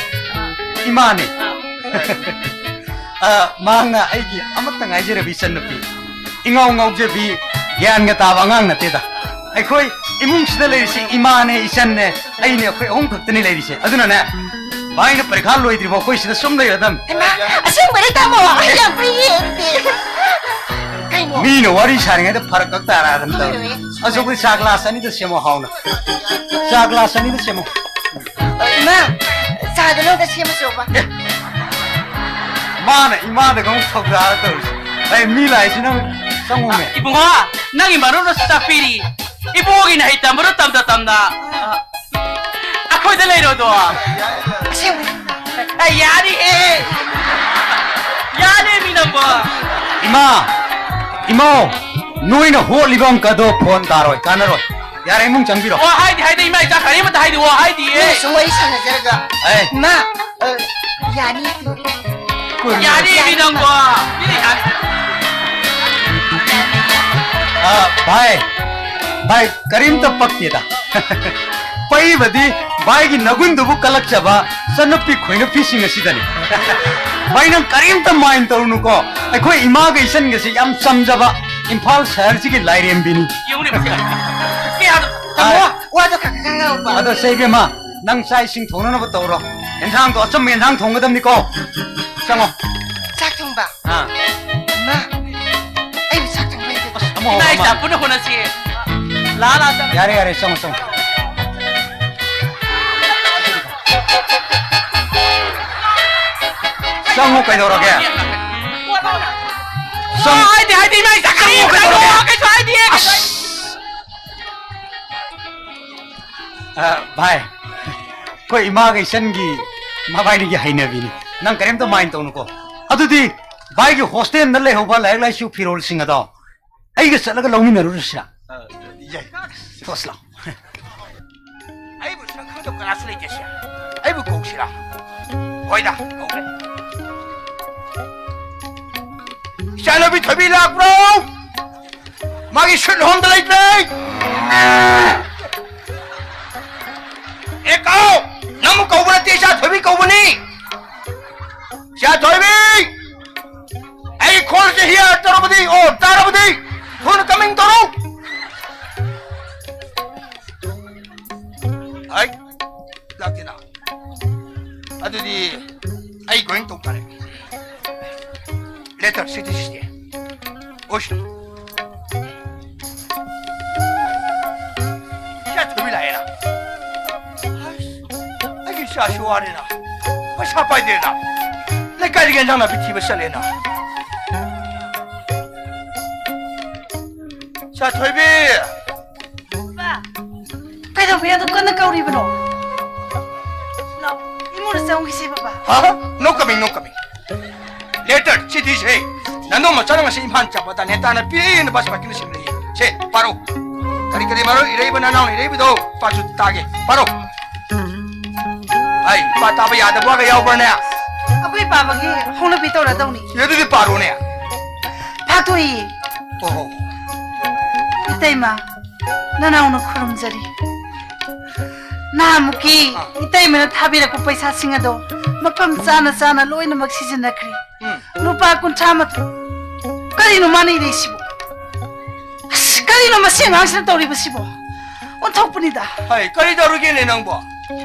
ꯏꯃꯥꯅꯦ꯫ ꯑ, ꯃꯍꯥꯛꯅ ꯑꯩꯒꯤ ꯑꯃꯠꯇ ꯉꯥꯏꯖꯔꯕꯤ ꯏꯆꯟꯅꯨꯄꯤ꯫ ꯏꯉꯥꯎ ꯉꯥꯎꯖꯕꯤ, ꯒ꯭ꯌꯥꯟꯒ ꯇꯥꯕ ꯑꯉꯥꯡ ꯅꯠꯇꯦꯗ꯫ ꯑꯩꯈꯣꯏ ꯏꯃꯨꯡꯁꯤꯗ ꯂꯩꯔꯤꯁꯤ ꯏꯃꯥꯅꯦ, ꯏꯆꯟꯅꯦ, ꯑꯩꯅꯦ, ꯑꯩꯈꯣꯏ ꯑꯍꯨꯝ ꯈꯛꯇꯅꯤ ꯂꯩꯔꯤꯁꯦ꯫ ꯑꯗꯨꯅꯅꯦ, ꯚꯥꯏꯅ ꯄꯔꯤꯈꯥ ꯂꯣꯏꯗ꯭ꯔꯤꯐꯥꯎ ꯑꯩꯈꯣꯏ ꯁꯤꯗ ꯁꯨꯝ ꯂꯩꯔꯗꯝ꯫ ꯍꯩꯃꯥ, ꯑꯁꯦꯡꯕꯩꯔꯣ ꯇꯥꯃꯣ? ꯑꯩ ꯌꯥꯝ ꯐꯩꯌꯦ ꯑꯗꯨꯗꯤ꯫ ꯀꯩꯅꯣ? ꯃꯤꯅ ꯋꯥꯔꯤ ꯁꯥꯔꯤꯉꯩꯗ ꯐꯔꯛ ꯀꯛ ꯇꯥꯔꯛꯑꯗꯝ ꯇꯧꯔꯦ꯫ ꯍꯣꯏ, ꯍꯣꯏ꯫ ꯑꯁ, ꯑꯩꯈꯣꯏ ꯆꯥ ꯒ꯭ꯂꯥꯁ ꯑꯅꯤꯗ ꯁꯦꯝꯃꯣ ꯍꯥꯎꯅ꯫ ꯆꯥ ꯒ꯭ꯂꯥꯁ ꯑꯅꯤꯗ ꯁꯦꯝꯃꯣ꯫ ꯏꯃꯥ, ꯆꯥꯗꯣ ꯂꯧꯗ ꯁꯦꯝꯃꯁꯣꯕ꯫ ꯑꯦ, ꯃꯥꯅ ꯏꯃꯥꯗꯒ ꯑꯃꯨꯛ ꯊꯧꯗꯥꯔ ꯇꯧꯔꯤꯁꯦ꯫ ꯑꯩ ꯃꯤ ꯂꯥꯛꯏꯁꯤ ꯅꯪ ꯆꯪꯉꯨꯅꯦ꯫ ꯏꯕꯨꯡꯉꯣ, ꯅꯪꯒꯤ ꯃꯔꯨꯞꯅꯁꯨ ꯇꯥꯛꯄꯤꯔꯤ꯫ ꯏꯕꯣꯒꯤꯅ ꯍꯩ ꯇꯝꯕꯗꯣ ꯇꯝꯗ ꯇꯝꯗ, ꯑ, ꯑꯩꯈꯣꯏꯗ ꯂꯩꯔꯣꯗꯣ꯫ ꯑꯁꯦꯡꯕ꯫ ꯑꯦ, ꯌꯥꯔꯤꯍꯦ꯫ ꯌꯥꯔꯦꯃꯤ ꯅꯪꯕꯣ꯫ ꯏꯃꯥ, ꯏꯃꯧ, ꯅꯣꯏꯅ ꯍꯣꯠꯂꯤꯕ ꯑꯪꯀꯗꯣ ꯐꯣꯟ ꯇꯥꯔꯣꯏ, ꯀꯥꯟꯅꯔꯣꯏ꯫ ꯌꯥꯔꯦ, ꯏꯃꯨꯡ ꯆꯪꯕꯤꯔꯣ꯫ ꯋꯥ ꯍꯥꯏꯗꯤ ꯍꯥꯏꯗꯤ ꯏꯃꯥ ꯏꯆꯥ ꯀꯔꯤꯃꯠꯇ ꯍꯥꯏꯗꯤ ꯋꯥ ꯍꯥꯏꯗꯤꯌꯦ꯫ ꯅꯪ ꯁꯨꯝ ꯋꯥꯔꯤ ꯁꯥꯟꯅꯖꯔꯒ꯫ ꯑꯦ꯫ ꯏꯃꯥ, ꯑ, ꯌꯥꯅꯤ꯫ ꯌꯥꯔꯦꯃꯤ ꯅꯪꯕꯣ꯫ ꯃꯤꯅ ꯌꯥꯅꯤ꯫ ꯑ, ꯚꯥꯏ, ꯚꯥꯏ, ꯀꯔꯤꯝꯇ ꯄꯛꯇꯦꯗ꯫ ꯄꯛꯏꯕꯗꯤ ꯚꯥꯏꯒꯤ ꯅꯒꯨꯟꯗꯨꯕꯨ ꯀꯜꯂꯛꯆꯕ ꯆꯠꯅꯨꯄꯤ ꯈꯣꯏꯅꯨꯄꯤꯁꯤꯡ ꯑꯁꯤꯗꯅꯤ꯫ ꯚꯥꯏ, ꯅꯪ ꯀꯔꯤꯝꯇ ꯃꯥꯏꯟ ꯇꯧꯔꯨꯅꯨꯀꯣ꯫ ꯑꯩꯈꯣꯏ ꯏꯃꯥꯒ ꯏꯆꯟꯒꯁꯦ ꯌꯥꯝ ꯆꯝꯖꯕ ꯏꯝꯐꯥꯜ ꯁꯍꯔꯁꯤꯒꯤ ꯂꯥꯏꯔꯦꯝꯕꯤꯅꯤ꯫ ꯌꯦꯡꯉꯨꯅꯦ ꯃꯁꯤ꯫ ꯀꯌꯥꯗ ꯇꯝꯃꯣ? ꯋꯥꯗꯣ ꯈꯔ ꯈꯔ ꯉꯥꯡꯉꯛꯄ꯫ ꯑꯗꯣ ꯁꯦ ꯏꯕꯦꯝꯃ, ꯅꯪ ꯆꯥꯛ ꯏꯁꯤꯡ ꯊꯣꯡꯅꯅꯕ ꯇꯧꯔꯣ꯫ ꯌꯦꯟꯁꯥꯡꯗꯣ ꯑꯆꯝꯕ ꯌꯦꯟꯁꯥꯡ ꯊꯣꯡꯒꯗꯕꯅꯤꯀꯣ꯫ ꯆꯪꯉꯣ꯫ ꯆꯥꯛ ꯊꯣꯡꯕ? ꯑꯥ꯫ ꯏꯃꯥ, ꯑꯩꯕꯨ ꯆꯥꯛ ꯊꯣꯡꯕ ꯍꯩꯇꯦ꯫ ꯑꯁ, ꯑꯃꯨꯛ ꯍꯧꯔ ꯏꯃꯥ ꯏꯆꯥ ꯃꯥꯜꯂꯦ꯫ ꯄꯨꯟꯅ ꯍꯣꯠꯅꯁꯤ꯫ ꯂꯥ, ꯂꯥ, ꯆꯪꯉꯣ꯫ ꯌꯥꯔꯦ, ꯌꯥꯔꯦ, ꯆꯪꯉꯣ, ꯆꯪꯉꯣ꯫ ꯆꯪꯉꯣ, ꯀꯩꯗꯧꯔꯒꯦ? ꯆꯪꯉꯣ꯫ ꯍꯥꯏꯗꯦ, ꯍꯥꯏꯗꯦ, ꯏꯃꯥ ꯏꯆꯥ ꯀꯔꯤ ꯆꯪꯉꯣ, ꯀꯩꯗꯧꯔꯒꯦ? ꯀꯩꯁꯨ ꯍꯥꯏꯗꯦ, ꯀꯩꯁꯨ ꯍꯥꯏꯗꯦ꯫ ꯑꯁ! ꯑ, ꯚꯥꯏ, ꯑꯩꯈꯣꯏ ꯏꯃꯥꯒ ꯏꯆꯟꯒꯤ ꯃꯕꯥꯏꯅꯤꯒꯤ ꯍꯩꯅꯕꯤꯅꯤ꯫ ꯅꯪ ꯀꯔꯤꯝꯇ ꯃꯥꯏꯟ ꯇꯧꯅꯨꯀꯣ꯫ ꯑꯗꯨꯗꯤ ꯚꯥꯏꯒꯤ ꯍꯣꯁꯇꯦꯜꯗ ꯂꯩꯍꯧꯕ ꯂꯥꯏꯔꯤꯛ ꯂꯥꯏꯁꯨ ꯐꯤꯔꯣꯜꯁꯤꯡ ꯑꯗꯣ ꯑꯩꯒ ꯆꯠꯂꯒ ꯂꯧꯃꯤꯟꯅꯔꯨꯔꯁꯤꯔꯥ? ꯑ, ꯌꯥꯏ꯫ ꯊꯣꯁ ꯂꯥꯎ꯫ ꯑꯩꯕꯨ ꯁꯛ ꯈꯪꯗꯕ ꯀꯅꯥꯁꯨ ꯂꯩꯇꯦ ꯁꯦ꯫ ꯑꯩꯕꯨ ꯀꯧꯁꯤꯔꯥ? ꯍꯣꯏꯗ, ꯀꯧꯒꯦ꯫ ꯏꯆꯥꯅꯨꯄꯤ ꯊꯣꯏꯕꯤ ꯂꯥꯛꯄ꯭ꯔꯣ? ꯃꯥꯒꯤ ꯁꯨꯠ ꯍꯣꯝꯗ ꯂꯩꯇ꯭ꯔꯦ꯫ ꯑꯦ ꯀꯥꯎ! ꯅꯪꯕꯨ ꯀꯧꯕ ꯅꯠꯇꯦ, ꯏꯆꯥ ꯊꯣꯏꯕꯤ ꯀꯧꯕꯅꯤ꯫ ꯏꯆꯥ ꯊꯣꯏꯕꯤ! ꯑꯩ ꯈꯣꯟꯁꯦ ꯍꯤꯌꯥꯔ ꯇꯧꯔꯕꯗꯤ, ꯑꯣ, ꯇꯥꯔꯕꯗꯤ ꯊꯨꯅ ꯀꯃꯤꯡ ꯇꯧꯔꯣ꯫ ꯍꯥꯏ, ꯂꯥꯛꯇꯦꯅ꯫ ꯑꯗꯨꯗꯤ ꯑꯩ ꯒꯣꯏꯡ ꯇꯧ ꯇꯥꯔꯦ꯫ ꯂꯦꯇꯔ ꯁꯤꯗꯤ ꯁꯤꯗꯤ꯫ ꯑꯣꯏꯁꯅꯨ꯫ ꯏꯆꯥ ꯊꯣꯏꯕꯤ ꯂꯥꯛꯑꯦꯅ꯫ ꯑꯁ, ꯑꯩꯒꯤ ꯏꯆꯥꯁꯤ ꯋꯥꯔꯦꯅ꯫ ꯄꯩꯁꯥ ꯄꯥꯏꯗꯦꯅ꯫ ꯂꯩꯀꯥꯏꯗꯒꯤ ꯏꯟꯖꯥꯡ ꯅꯥꯄꯤ ꯊꯤꯕ ꯆꯠꯂꯦꯅ꯫ ꯏꯆꯥ ꯊꯣꯏꯕꯤ! ꯕꯥ, ꯀꯩꯗꯧꯕꯩ ꯑꯗꯨꯛ ꯀꯟꯅ ꯀꯧꯔꯤꯕꯅꯣ? ꯂꯥꯎ, ꯏꯃꯨꯡꯗ ꯆꯪꯈꯤꯁꯤ, ꯕꯕꯥ꯫ ꯍꯥ? No coming, no coming. Letter ꯁꯤꯗꯤ ꯁꯦ, ꯅꯅꯧ ꯃꯆꯥꯅ ꯉꯁꯤ ꯏꯝꯐꯥꯜ ꯆꯠꯄꯗ ꯅꯦꯇꯥꯅ ꯄꯤꯔꯛꯏꯅ ꯕꯁ ꯄꯥꯔꯀꯤꯡꯗ ꯁꯤꯡꯂꯛꯏ꯫ ꯁꯦ, ꯄꯥꯔꯣ꯫ ꯀꯔꯤ ꯀꯔꯤ ꯃꯔꯣꯜ ꯏꯔꯛꯏꯕ ꯅꯅꯥꯎꯅ ꯏꯔꯛꯏꯕꯗꯣ ꯄꯥꯁꯨ ꯇꯥꯒꯦ꯫ ꯄꯥꯔꯣ꯫ ꯍꯥꯏ, ꯏꯄꯥ ꯇꯥꯕ ꯌꯥꯗꯕꯒ ꯌꯥꯎꯕ꯭ꯔꯅꯦ? ꯑꯩꯈꯣꯏ ꯄꯥꯕꯒꯤ ꯍꯧꯅꯕꯤ ꯇꯧꯔꯗꯧꯅꯤ꯫ ꯑꯦ, ꯑꯗꯨꯗꯤ ꯄꯥꯔꯣꯅꯦ꯫ ꯐꯥꯛꯇꯣꯛꯏ꯫ ꯑꯣꯍꯣ꯫ ꯏꯇꯩꯃ, ꯅꯅꯥꯎꯅ ꯈꯨꯔꯨꯝꯖꯔꯤ꯫ ꯅꯍꯥꯟꯃꯨꯛꯀꯤ ꯑꯥ꯫ ꯏꯇꯩꯃꯅ ꯊꯥꯕꯤꯔꯛꯄ ꯄꯩꯁꯥꯁꯤꯡ ꯑꯗꯣ ꯃꯐꯝ ꯆꯥꯅ ꯆꯥꯅ ꯂꯣꯏꯅꯃꯛ ꯁꯤꯖꯤꯟꯅꯈ꯭ꯔꯦ꯫ ꯎꯝ꯫ ꯂꯨꯄꯥ ꯀꯨꯟꯊ꯭ꯔꯥ ꯃꯥꯊꯣꯏ꯫ ꯀꯔꯤꯅꯣ ꯃꯥꯅ ꯏꯔꯛꯏꯁꯤꯕꯣ? ꯑꯁ, ꯀꯔꯤꯅꯣ ꯃꯁꯤ ꯑꯉꯥꯡꯁꯤꯅ ꯇꯧꯔꯤꯕꯁꯤꯕꯣ? ꯑꯣꯟꯊꯣꯛꯄꯅꯤꯗ꯫ ꯍꯩ, ꯀꯔꯤ ꯇꯧꯔꯤꯒꯦꯅꯦ ꯅꯪꯕꯣ?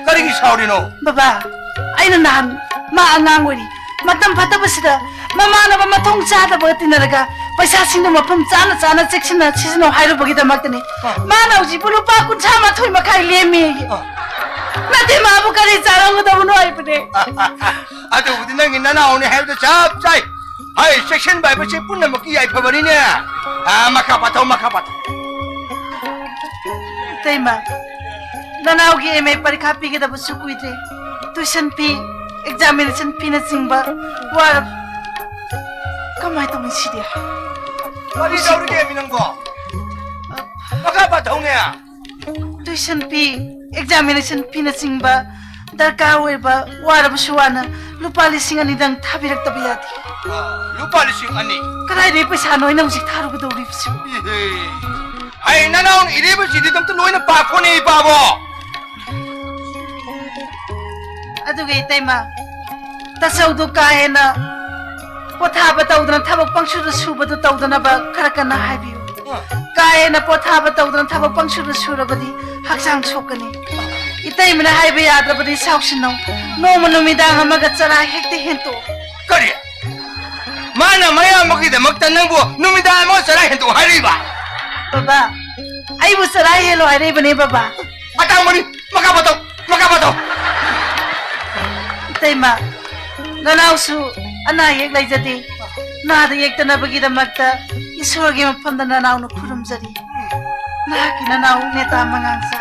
ꯀꯔꯤꯒꯤ ꯁꯥꯎꯔꯤꯅꯣ? ꯕꯕꯥ, ꯑꯩꯅ ꯅꯍꯥꯟ ꯃꯥ ꯑꯉꯥꯡ ꯑꯣꯏꯔꯤ ꯃꯇꯝ ꯐꯠꯇꯕꯁꯤꯗ ꯃꯃꯥꯟꯅꯕ ꯃꯊꯣꯡ ꯆꯥꯗꯕꯒ ꯇꯤꯟꯅꯔꯒ ꯄꯩꯁꯥꯁꯤꯡꯗꯣ ꯃꯐꯝ ꯆꯥꯅ ꯆꯥꯅ ꯆꯦꯛꯁꯤꯟꯅ ꯁꯤꯖꯤꯟꯅꯧ ꯍꯥꯏꯔꯨꯕꯒꯤꯗꯃꯛꯇꯅꯤ꯫ ꯑꯥ꯫ ꯃꯥꯅ ꯍꯧꯖꯤꯛꯄꯨ ꯂꯨꯄꯥ ꯀꯨꯟꯊ꯭ꯔꯥ ꯃꯥꯊꯣꯏ ꯃꯈꯥꯏ ꯂꯦꯝꯃꯦꯌꯦ꯫ ꯑꯥ꯫ ꯅꯠꯇꯦ, ꯃꯥꯕꯨ ꯀꯔꯤ ꯆꯥꯔꯝꯒꯗꯕꯅꯣ ꯍꯥꯏꯕꯅꯦ꯫ ꯑꯗꯨꯕꯨꯗꯤ ꯅꯪꯒꯤ ꯅꯅꯥꯎꯅꯤ ꯍꯥꯏꯕꯗꯣ ꯆꯞ ꯆꯥꯏ꯫ ꯍꯩ, ꯆꯦꯛꯁꯤꯟꯕ ꯍꯥꯏꯕꯁꯤ ꯄꯨꯝꯅꯃꯛꯀꯤ ꯌꯥꯏꯐꯕꯅꯤꯅꯦ꯫ ꯑꯥ, ꯃꯈꯥ ꯄꯥꯊꯧ, ꯃꯈꯥ ꯄꯥꯊꯧ꯫ ꯏꯇꯩꯃ, ꯅꯅꯥꯎꯒꯤ ꯑꯦꯝ ꯑꯦ ꯄꯔꯤꯈꯥ ꯄꯤꯒꯗꯕꯁꯨ ꯀꯨꯏꯗ꯭ꯔꯦ꯫ ꯇꯨꯏꯁꯟ ꯐꯤ, ꯑꯦꯛꯖꯥꯃꯤꯅꯦꯁꯟ ꯐꯤꯅꯆꯤꯡꯕ ꯋꯥꯔꯕ꯫ ꯀꯃꯥꯏꯅ ꯇꯧꯅꯤ ꯁꯤꯗꯤ? ꯀꯔꯤ ꯇꯧꯔꯤꯒꯦ ꯃꯤ ꯅꯪꯕꯣ? ꯃꯈꯥ ꯄꯥꯊꯧꯅꯦ꯫ ꯇꯨꯏꯁꯟ ꯐꯤ, ꯑꯦꯛꯖꯥꯃꯤꯅꯦꯁꯟ ꯐꯤꯅꯆꯤꯡꯕ ꯗꯔꯀꯥꯔ ꯑꯣꯏꯕ, ꯋꯥꯔꯕꯁꯨ ꯋꯥꯅ ꯂꯨꯄꯥ ꯂꯤꯁꯤꯡ ꯑꯅꯤꯗꯪ ꯊꯥꯕꯤꯔꯛꯇꯕ ꯌꯥꯗꯦ꯫ ꯂꯨꯄꯥ ꯂꯤꯁꯤꯡ ꯑꯅꯤ? ꯀꯗꯥꯏꯗꯒꯤ ꯄꯩꯁꯥꯅꯣ ꯑꯩꯅ ꯍꯧꯖꯤꯛ ꯊꯥꯔꯨꯒꯗꯧꯔꯤꯕꯁꯤꯕꯨ? ꯏꯍꯦ꯫ ꯑꯩ ꯅꯅꯥꯎꯅ ꯏꯔꯤꯕꯁꯤꯗꯤ ꯑꯗꯨꯝꯇ ꯂꯣꯏꯅ ꯄꯥꯈꯣꯅꯦ, ꯏꯄꯥꯕꯣ꯫ ꯑꯗꯨꯒ ꯏꯇꯩꯃ, ꯇꯥꯆꯧꯗꯨ ꯀꯥ ꯍꯦꯟꯅ ꯄꯣꯊꯥꯕ ꯇꯧꯗꯅ ꯊꯕꯛ ꯄꯪꯁꯨꯗ ꯁꯨꯕꯗꯨ ꯇꯧꯗꯅꯕ ꯈꯔ ꯀꯟꯅ ꯍꯥꯏꯕꯤꯌꯨ꯫ ꯀꯥ ꯍꯦꯟꯅ ꯄꯣꯊꯥꯕ ꯇꯧꯗꯅ ꯊꯕꯛ ꯄꯪꯁꯨꯗ ꯁꯨꯔꯕꯗꯤ ꯍꯛꯆꯥꯡ ꯁꯣꯛꯀꯅꯤ꯫ ꯏꯇꯩꯃꯅ ꯍꯥꯏꯕ ꯌꯥꯗ꯭ꯔꯕꯗꯤ ꯁꯥꯎꯁꯤꯟꯅꯧ꯫ ꯅꯣꯡꯃ ꯅꯨꯃꯤꯗꯥꯡ ꯑꯃꯒ ꯆꯔꯥ ꯍꯦꯛꯇ ꯍꯦꯟꯇꯣꯛꯑꯣ꯫ ꯀꯔꯤ? ꯃꯥꯅ ꯃꯌꯥꯝꯕꯒꯤꯗꯃꯛꯇ ꯅꯪꯕꯨ ꯅꯨꯃꯤꯗꯥꯡ ꯑꯃ ꯆꯔꯥ ꯍꯦꯟꯇꯣꯛ ꯍꯥꯏꯔꯤꯕ? ꯕꯕꯥ, ꯑꯩꯕꯨ ꯆꯔꯥ ꯍꯦꯜꯂꯣ ꯍꯥꯏꯔꯛꯏꯕꯅꯦ, ꯕꯕꯥ꯫ ꯑꯇꯥꯡꯕꯅꯤ, ꯃꯈꯥ ꯄꯥꯊꯧ, ꯃꯈꯥ ꯄꯥꯊꯧ꯫ ꯏꯇꯩꯃ, ꯅꯅꯥꯎꯁꯨ ꯑꯅꯥ ꯑꯌꯦꯛ ꯂꯩꯖꯗꯦ꯫ ꯅꯥꯗ ꯌꯦꯛꯇꯅꯕꯒꯤꯗꯃꯛꯇ ꯏꯁꯣꯔꯒꯤ ꯃꯐꯝꯗ ꯅꯅꯥꯎꯅ ꯈꯨꯔꯨꯝꯖꯔꯤ꯫ ꯅꯍꯥꯛꯀꯤ ꯅꯅꯥꯎ ꯅꯦꯇꯥ ꯃꯉꯥꯡꯆꯥ꯫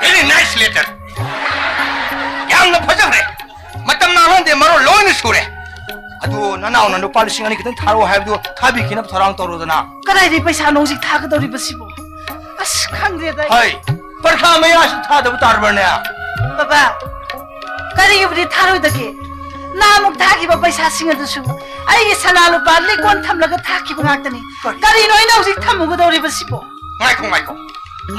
Very nice letter. ꯌꯥꯝꯅ ꯐꯖꯈ꯭ꯔꯦ꯫ ꯃꯇꯝ ꯃꯥꯡꯍꯟꯗꯦ, ꯃꯔꯣꯜ ꯂꯣꯏꯅ ꯁꯨꯔꯦ꯫ ꯑꯗꯨ ꯅꯅꯥꯎꯅ ꯂꯨꯄꯥ ꯂꯤꯁꯤꯡ ꯑꯅꯤ ꯈꯛꯇꯪ ꯊꯥꯔꯛꯑꯣ ꯍꯥꯏꯕꯗꯨ ꯊꯥꯕꯤꯈꯤꯅꯕ ꯊꯧꯔꯥꯡ ꯇꯧꯔꯣꯗꯅ꯫ ꯀꯗꯥꯏꯗꯒꯤ ꯄꯩꯁꯥꯅꯣ ꯍꯧꯖꯤꯛ ꯊꯥꯒꯗꯧꯔꯤꯕꯁꯤꯕꯨ? ꯑꯁ, ꯈꯪꯗ꯭ꯔꯦꯗ ꯑꯩ꯫ ꯍꯩ, ꯄꯔꯤꯈꯥ ꯃꯌꯥꯁꯨ ꯊꯥꯗꯕ ꯇꯥꯔꯕ꯭ꯔꯅꯦ? ꯕꯕꯥ, ꯀꯔꯤꯒꯤꯕꯨꯗꯤ ꯊꯥꯔꯣꯏꯗꯒꯦ? ꯅꯍꯥꯟꯃꯨꯛ ꯊꯥꯈꯤꯕ ꯄꯩꯁꯥꯁꯤꯡ ꯑꯗꯨꯁꯨ ꯑꯩꯒꯤ ꯁꯅꯥ ꯂꯨꯄꯥ ꯂꯤꯛꯀꯣꯟ ꯊꯝꯂꯒ ꯊꯥꯈꯤꯕ ꯉꯥꯛꯇꯅꯤ꯫ ꯀꯔꯤ? ꯀꯔꯤꯅꯣ ꯑꯩꯅ ꯍꯧꯖꯤꯛ ꯊꯝꯃꯨꯒꯗꯧꯔꯤꯕꯁꯤꯕꯣ? ꯉꯥꯏꯈꯣ, ꯉꯥꯏꯈꯣ꯫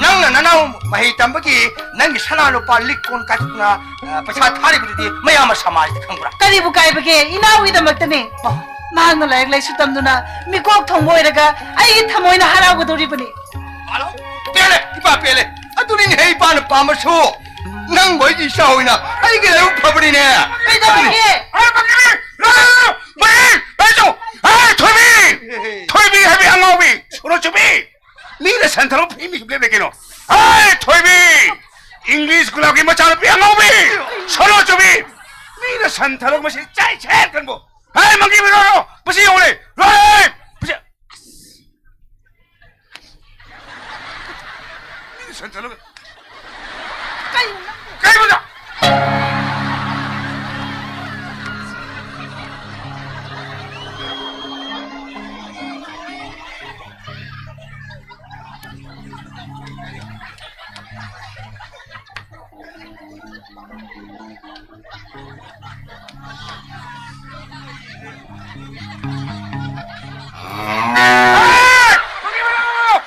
ꯅꯪꯅ ꯅꯅꯥꯎ ꯃꯍꯩ ꯇꯝꯕꯒꯤ ꯅꯪꯒꯤ ꯁꯅꯥ ꯂꯨꯄꯥ ꯂꯤꯛ ꯀꯣꯟ ꯀꯥꯏꯊꯣꯛꯇꯨꯅ, ꯑ, ꯄꯩꯁꯥ ꯊꯥꯔꯤꯕꯗꯨꯗꯤ ꯃꯌꯥꯝ ꯑꯃ ꯁꯃꯥꯖꯗ ꯈꯪꯕ꯭ꯔꯥ? ꯀꯔꯤꯕꯨ ꯀꯥꯏꯕꯒꯦ? ꯏꯅꯥꯎꯒꯤꯗꯃꯛꯇꯅꯦ꯫ ꯑ꯫ ꯃꯍꯥꯛꯅ ꯂꯥꯏꯔꯤꯛ ꯂꯥꯏꯁꯨ ꯇꯝꯗꯨꯅ ꯃꯤꯀꯣꯛ ꯊꯣꯡꯕ ꯑꯣꯏꯔꯒ ꯑꯩꯒꯤ ꯊꯃꯣꯏꯅ ꯍꯔꯥꯎꯒꯗꯧꯔꯤꯕꯅꯤ꯫ ꯍꯜꯂꯣ? ꯄꯦꯜꯂꯦ, ꯏꯄꯥ ꯄꯦꯜꯂꯦ꯫ ꯑꯗꯨꯅꯤꯅꯦꯍꯦ ꯏꯄꯥꯅ ꯄꯥꯝꯕꯁꯨ꯫ ꯅꯪꯕꯨ ꯑꯩꯒꯤ ꯏꯆꯥ ꯑꯣꯏꯅ ꯑꯩꯒꯤ ꯂꯥꯏꯕꯛ ꯐꯕꯅꯤꯅꯦ꯫ ꯀꯩꯗꯧꯔꯒꯦ? ꯑ, ꯃꯍꯩ! ꯃꯍꯩ! ꯂꯥꯛꯑꯣ! ꯃꯍꯩ! ꯂꯥꯛꯑꯣ! ꯑ, ꯊꯣꯏꯕꯤ! ꯊꯣꯏꯕꯤ ꯍꯥꯏꯕꯤ ꯑꯉꯥꯎꯕꯤ! ꯁꯣꯅꯣ ꯆꯨꯕꯤ! ꯃꯤꯅ ꯁꯟ ꯊꯥꯔꯣ ꯐꯤ ꯃꯤ ꯁꯨꯝ ꯂꯦꯞ ꯂꯩ ꯀꯩꯅꯣ? ꯍꯦ, ꯊꯣꯏꯕꯤ! ꯏꯪꯂꯤꯁ ꯒꯨꯂꯥꯞꯀꯤ ꯃꯆꯥꯅꯨꯄꯤ ꯑꯉꯥꯎꯕꯤ! ꯁꯣꯅꯣ ꯆꯨꯕꯤ! ꯃꯤꯅ ꯁꯟ ꯊꯥꯔꯣ ꯃꯁꯤ ꯆꯥꯏ ꯁꯦꯠ ꯀꯟꯕꯨ! ꯍꯦ, ꯃꯪꯒꯤ ꯃꯤꯔꯣ! ꯃꯁꯤ ꯌꯦꯡꯉꯨꯅꯦ! ꯍꯦ! ꯃꯁꯤ! ꯃꯤꯅ ꯁꯟ ꯊꯥꯔꯣ